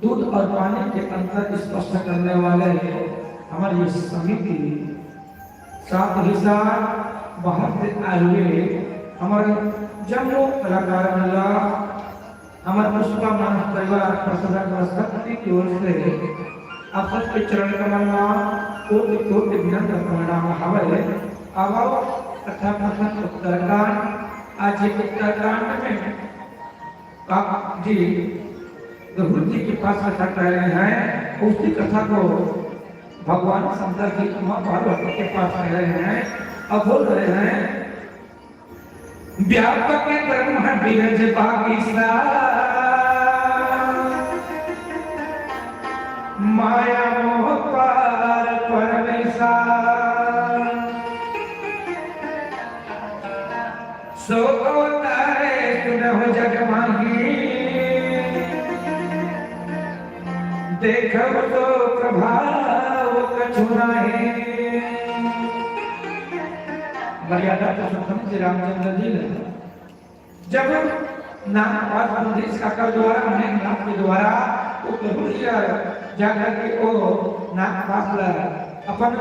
दूध और पानी के अंतर स्पष्ट करने वाले हमर ये समिति, साथ ही साथ बाहर से आए हुए हमर जम्मो कलाकार मन ला हमर पुष्पा मानस परिवार प्रसाधक शक्ति की ओर से आप सबके चरण कमल मा कोटि कोटि विनम्र प्रणाम हवय। अब आओ कथा कथन उत्तरकांड। आज ये उत्तरकांड में आप जी गरुड़ जी के पास कथा कह रहे हैं, उसी कथा को भगवान शंकर जी माँ पार्वती के पास कह रहे हैं और बोल रहे हैं, व्यापक ब्रह्म विरज बागीसा, माया मोह पार परमेसा। सो अवतार सुनहु जग माही, देखहु सो प्रभाव कछु नाहीं। मर्यादा पुरुषोत्तम श्री रामचंद्र जी ने जब नागपाश संदेश काकर द्वारा, मेघनाथ के द्वारा, वो गरुड़ जी जाकर के वो नागपाश ला अपन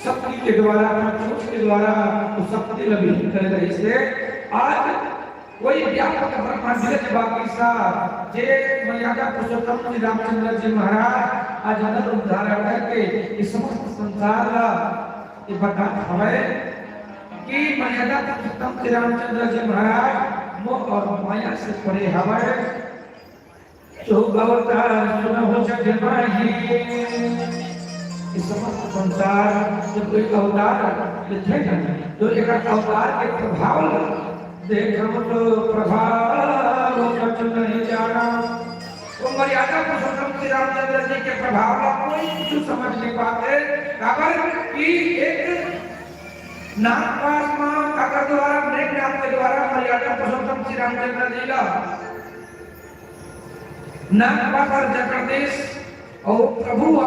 शक्ति के द्वारा, अपन चोंच के द्वारा वो शक्ति ला विहीन करे रहिस हे। आज वही व्यापक ब्रह्मांड के बागीसा, जे मर्यादा पुरुषोत्तम श्री रामचंद्र जी महाराज आज नर रूप धारण करके इस समस्त संसार ला ये बतात हवय कि मर्यादा पुरुषोत्तम श्री रामचंद्र जी महाराज मोह और माया से परे हवय। सो अवतार सुनहु जग माही। ये समस्त संसार जब कोई अवतार लेथे ना, तो एक अवतार के प्रभाव ला देखहु तो प्रभाव कछु नहीं जाना। वो मर्यादा पुरुषोत्तम श्री रामचंद्र जी के प्रभाव ला कोई कुछ समझ नहीं पाते। काबर कि एक नागपाश मा काकर द्वारा, मेघनाथ के द्वारा मर्यादा पुरुषोत्तम श्री रामचंद्र जी ला नागपाश और जगदीश और प्रभु ह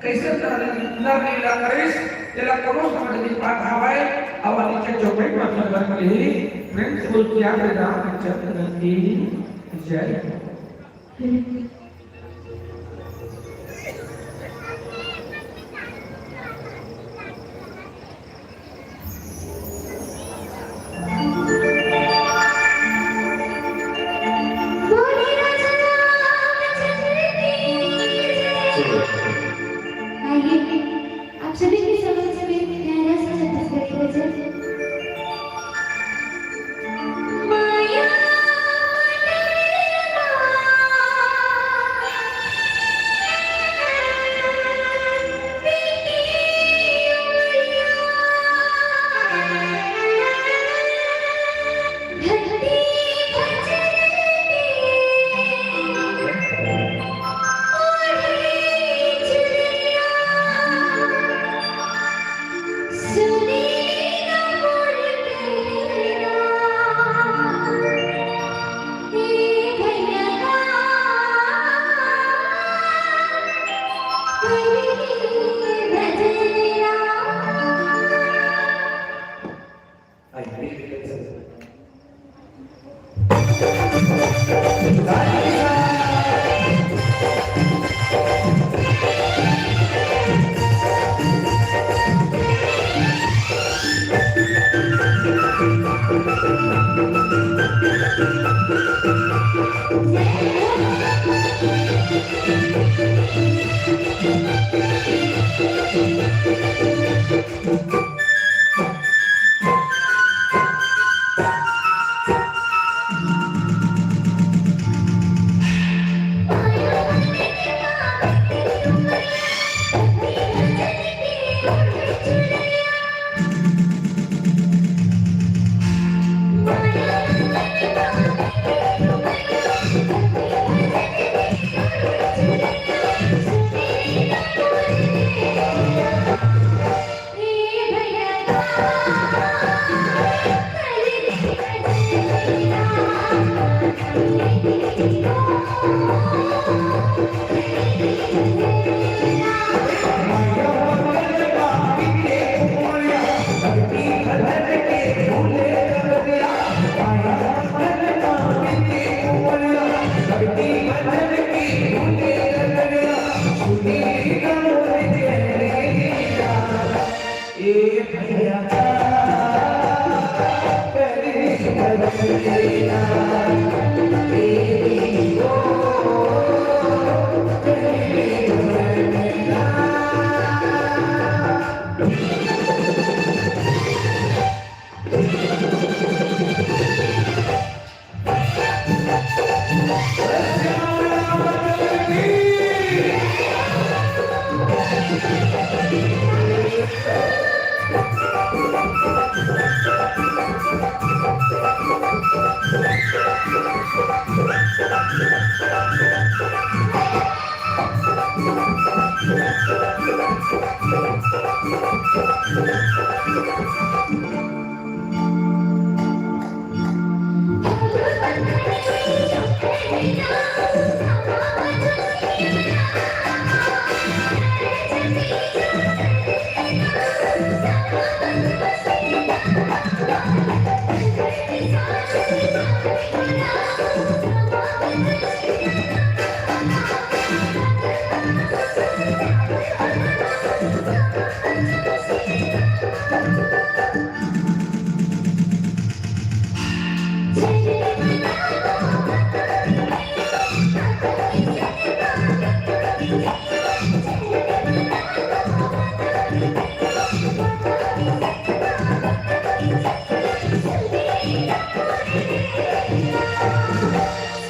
कइसे नर, नर लीला करिस, तेला कोनो समझ नहीं पात हवय। अब नीचे चौपाई पर चंद्र के ही प्रेम से बोल किया रे रामचंद्र की जय। आइए, आप सभी के समक्ष में प्यारा सा छत्तीसगढ़ी भजन।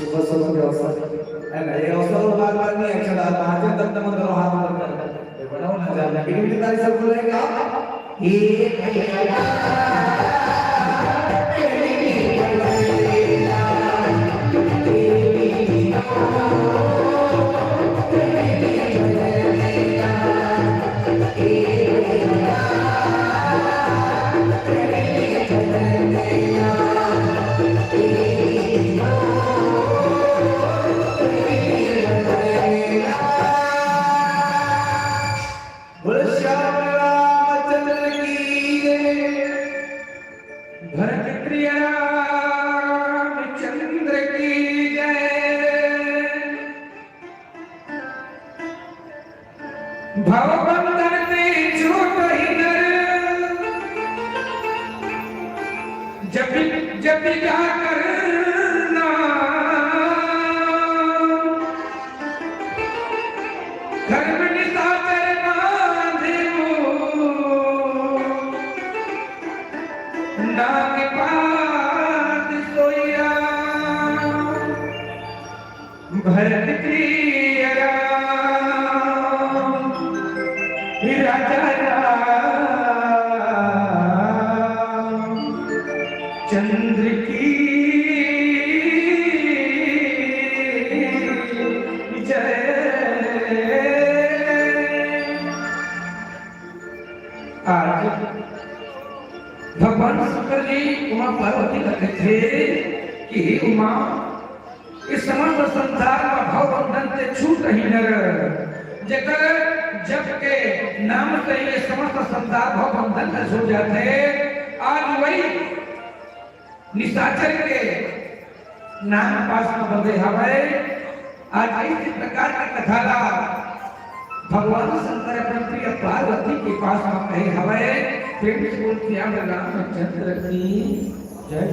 सुबह सुबह के अवसर है ना, ये अवसर बार बार नहीं अच्छा लगता, आज तक तो मन करो हाथ ऊपर कर, ये बनाओ ना जान लगे, इतनी तारीफ सब बोलेगा। बोलो श्याम रामचंद्र की जय। भरत प्रिय रामचंद्र की जय। भव बंधन ते छूटहि नर, जपि, जपि जाकर नाम। कर भरत प्रिय राम, राजा राम चंद्र की जय। आज भगवान शंकर जी उमा पार्वती ला कथे कि हे उमा, ये समस्त संसार म भव बंधन से छूट ही नर, जेकर जप के नाम से ये समस्त संसार भव बंधन से छूट जाथे। आज वही निशाचर के नाम पास म बंधे हवय। आज इस प्रकार के कथा ला भगवान शंकर अपन प्रिय पार्वती के पास म कहे हवय। प्रेम से बोल श्याम रामचंद्र की जय।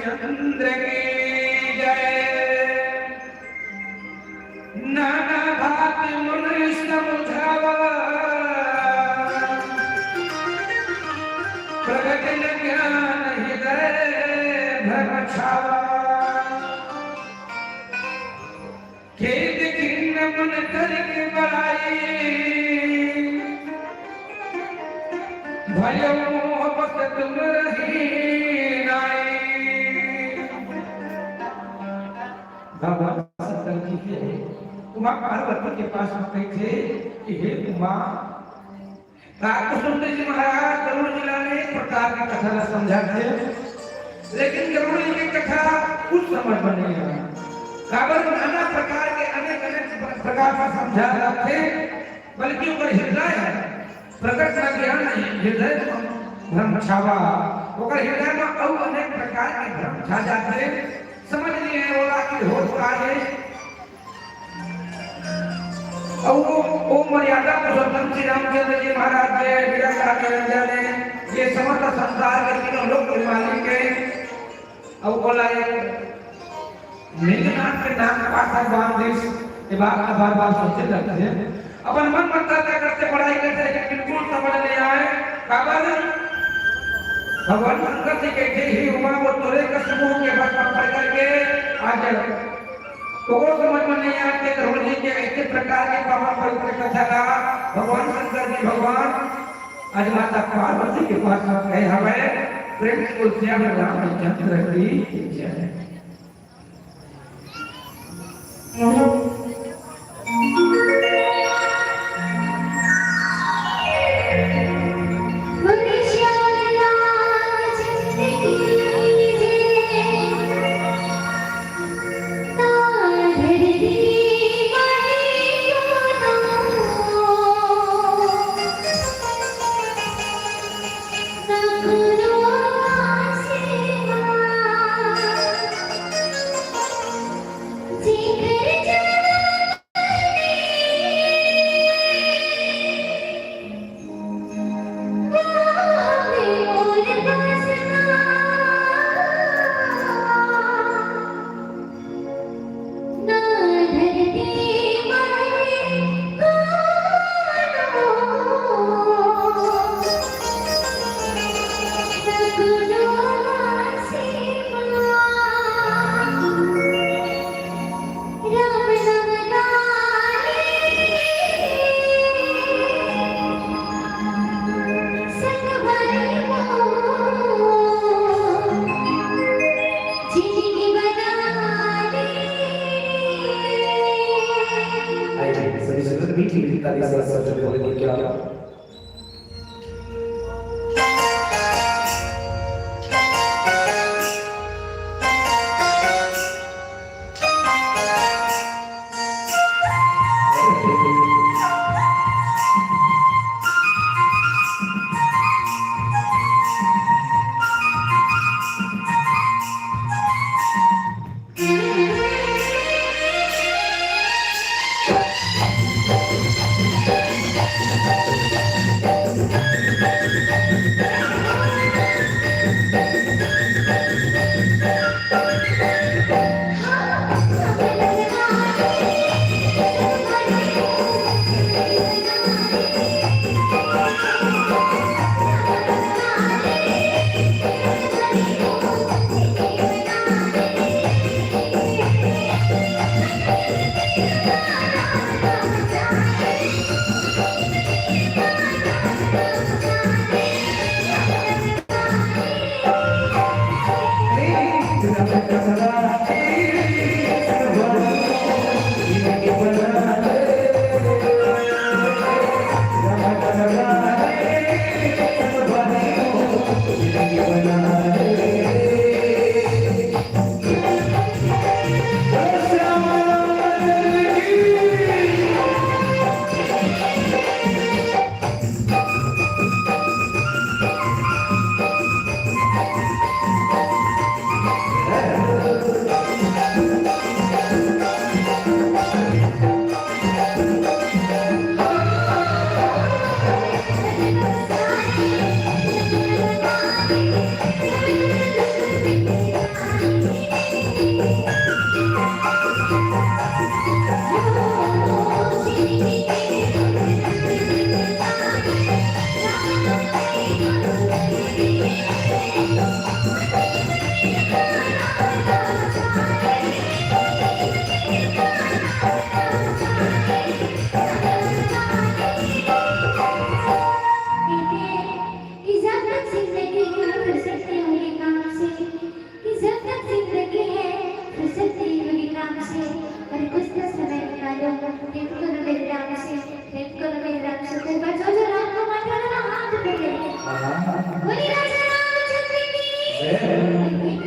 चंद्र की जय। नाना भांति मन समुझावा, प्रगट न ज्ञान हृदय भ्रम छावा। खेद खिन्न मन करके बड़ाई, भयो मोह बस तुम रही नाई। भगवान शंकर जी के उमा पार्वती के पास में कही थे कि हे उमा, रामकृष्ण जी महाराज गरुड़ जी ला अनेक प्रकार के कथा ला समझाथे, लेकिन गरुड़ जी के कथा कुछ समझ में नहीं आया। काबर नाना प्रकार के अनेक अनेक प्रकार से समझा जाथे, बल्कि ओकर हृदय है प्रकट न ज्ञान हृदय में भ्रम छावा, ओकर हृदय में अउ अनेक प्रकार के भ्रम छा जाथे, समझ नहीं है ओला कि होत का है। अउ वो, वो मर्यादा पुरुषोत्तम श्री रामचंद्र जी महाराज के विरह का निरंजन है, ये समस्त संसार के तीनों लोक के मालिक है। अउ ओला एक मेघनाथ के नाक पासा बांध दिस, ये बात का बार-बार सोचे लगथे। अपन मन में चर्चा करते, बड़ाई करते, लेकिन बिल्कुल समझ नहीं आए। काबर भगवान शंकर जी कहते ही हुआ, वो तोरे कस मुंह के बात पकड़ करके आज ओकरो समझ में नहीं आते, गरुड़ जी के ऐसे प्रकार के पावन पवित्र कथा का भगवान शंकर जी, भगवान आज माता पार्वती के पास में गए हवे। प्रेम से बोल श्री रामचंद्र की जय। आइए, सभी संगत मीठी मीठी ताली से स्वागत करें। क्या भक्त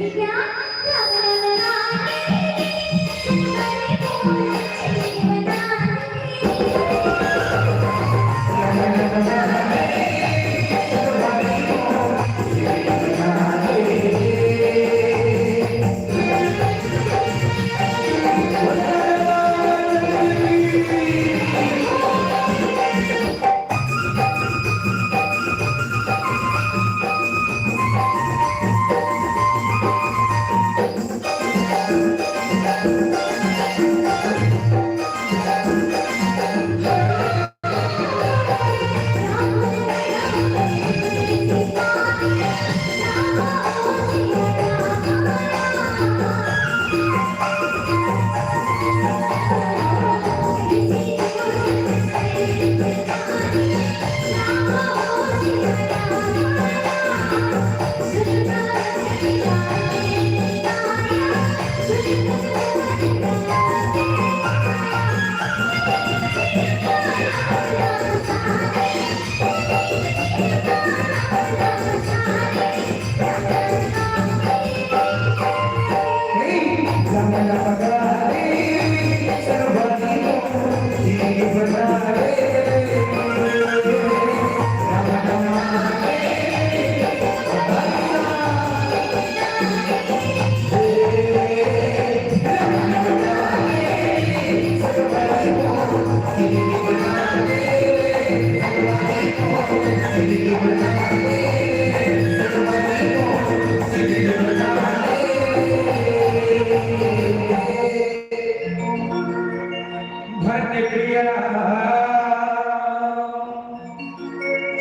प्रिया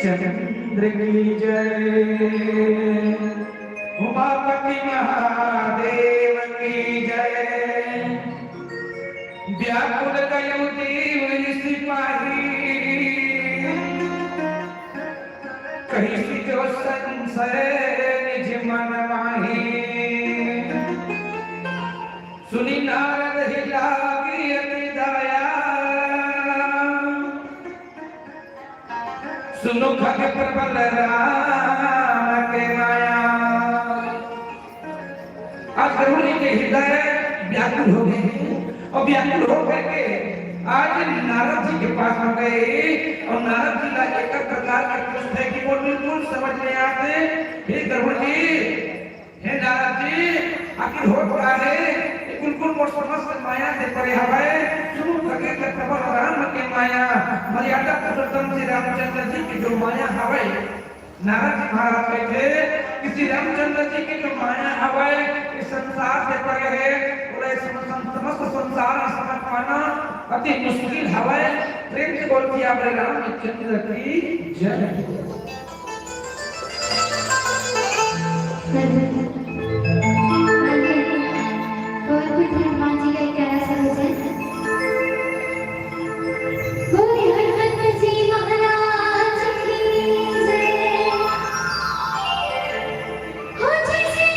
चंद्र की जय, उमापति महादेव की जय। व्याकुल गयो जीव ऋषि पाही, कहिस जो संशय निज मन माही। सुनि नारद ही लागी अति दया, सुनो खग प्रबल राम के माया। आज गरुड़ जी के हृदय व्याकुल हो गए हैं और व्याकुल होकर के आज नारद जी के पास में गए और नारद जी का एक प्रकार के पूछते कि वो बिल्कुल समझ नहीं आते। हे गरुड़ जी, हे नारद जी, आखिर होत का हे? ये कुल कुल मोर समस्त माया से परे हवय। सुनो खगे के प्रबल राम के माया, मर्यादा पुरुषोत्तम श्री रामचंद्र जी की जो माया हवय। नारद जी महाराज कहते कि श्री रामचंद्र जी की जो माया हवय, इस संसार से परे हे। बोले, इस सम-, सम-, समस्त संसार में समझ पाना अति मुश्किल हवय। प्रेम से बोल दिया, बोले, रामचंद्र की जय। और फिर हनुमान जी का एक प्यारा सा भजन। बोले हनुमत जी महाराज की जय। हो जय श्री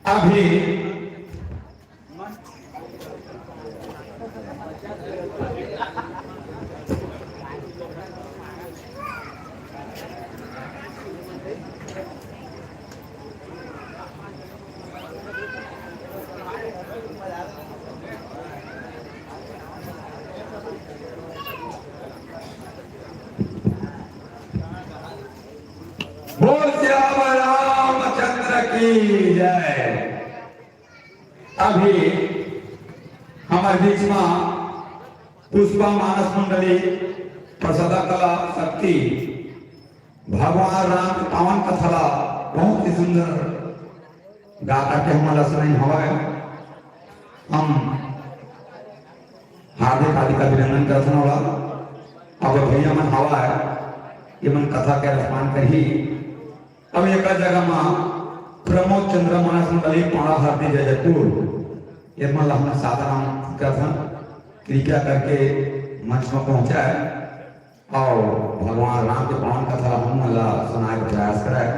अभी बोल सियावर रामचंद्र की जय। अभी हमर बीच में पुष्पा मानस मंडली प्रसादा कला शक्ति भगवान राम के पावन कथा ला बहुत ही सुंदर गा करके हमन ला सुनाइन हवय। हम हार्दिक हार्दिक अभिनंदन करथन ओला। अब भैया मन हवय, ये मन कथा के रसपान करही। अब एक जगह मा प्रमोद चंद्र मानस मंडली पाड़ा हरदी जयपुर, ये मन ला हमन सादर आमंत्रित करथन, कृपया करके मंच में पहुंचाए। अउ भगवान राम के पावन कथा ला हमन ला सुनाए के प्रयास करय।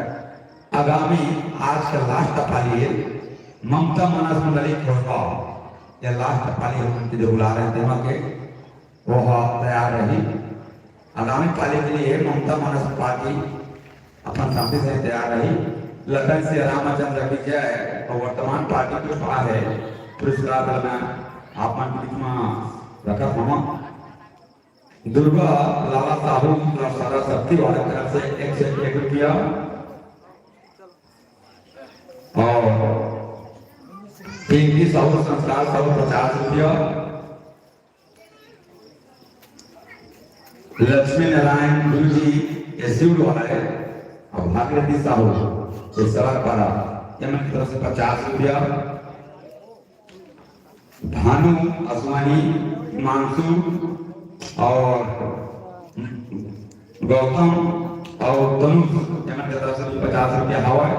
आगामी आज के लास्ट पाली हे ममता मानस मंडली खोरबा, ये लास्ट पाली हमन के जो बुला रहे हैं तेमा के, वो ह तैयार रही। आगामी पाली के लिए ममता मानस पार्टी अपन साथी से तैयार रही। लखन सिया रामचंद्र की जय। और वर्तमान पार्टी के पा है पुरस्कार ला मैं आप मन के बीच में रखत हूँ। दुर्गा लाला साहू प्रसादा शक्ति वाले तरफ से एक सौ एक रुपया और पिंकी साहू संस्कार साहू पचास रुपया, लक्ष्मी नारायण गुरु जी ये शिव वाले और भागीरथी साहू ये सड़क पारा ये मन की तरफ से पचास रुपया, भानु, अश्वानी, हिमांशु और गौतम और तनुष, ये मन के तरफ से भी पचास रुपया हवय।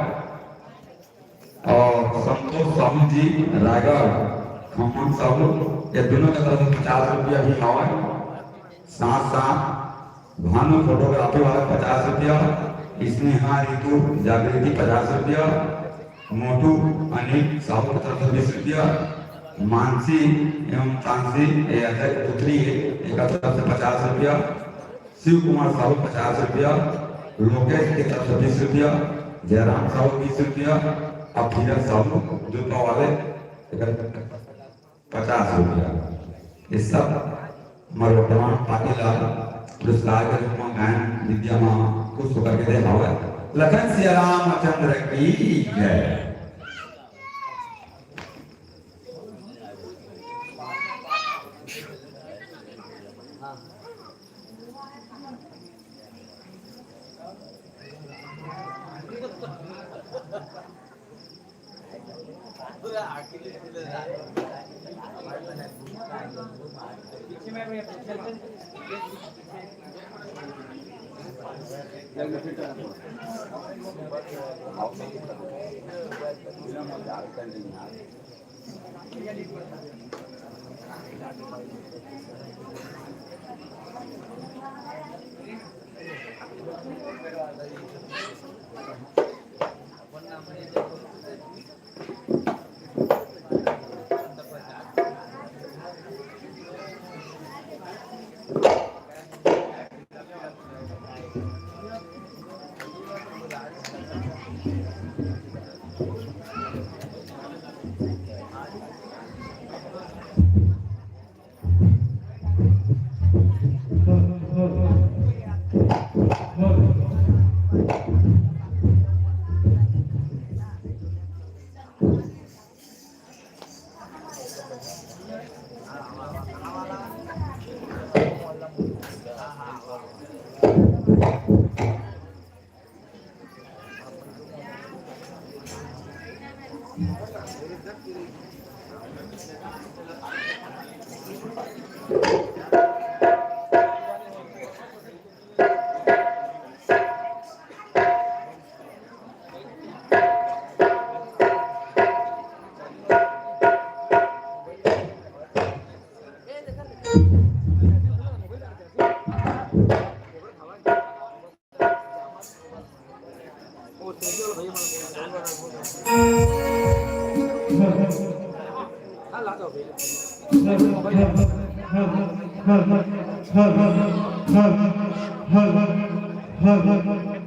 और संतोष साहू जी रायगढ़, खम्मन साहू, ये दोनों के तरफ से पचास रुपया भी हवय। साथ साथ भानु फोटोग्राफी वाला पचास रुपया, स्नेहा रितु जागृति पचास रुपया, मोटू अनिल साहू की तरफ से बीस रुपया, मानसी एवं तानसी ये अजय पुत्री है, एक तरफ से पचास रुपया, शिव कुमार साहू पचास रुपया, लोकेश की तरफ से बीस रुपया, जयराम साहू बीस रुपया, और किरण साहू जूता वाले एक पचास रुपया। ये सब हमर वर्तमान पार्टी ला पुरस्कार के रूप में गायन विद्या में खुश होकर के दे हवय। लखन सिया रामचंद्र की जय।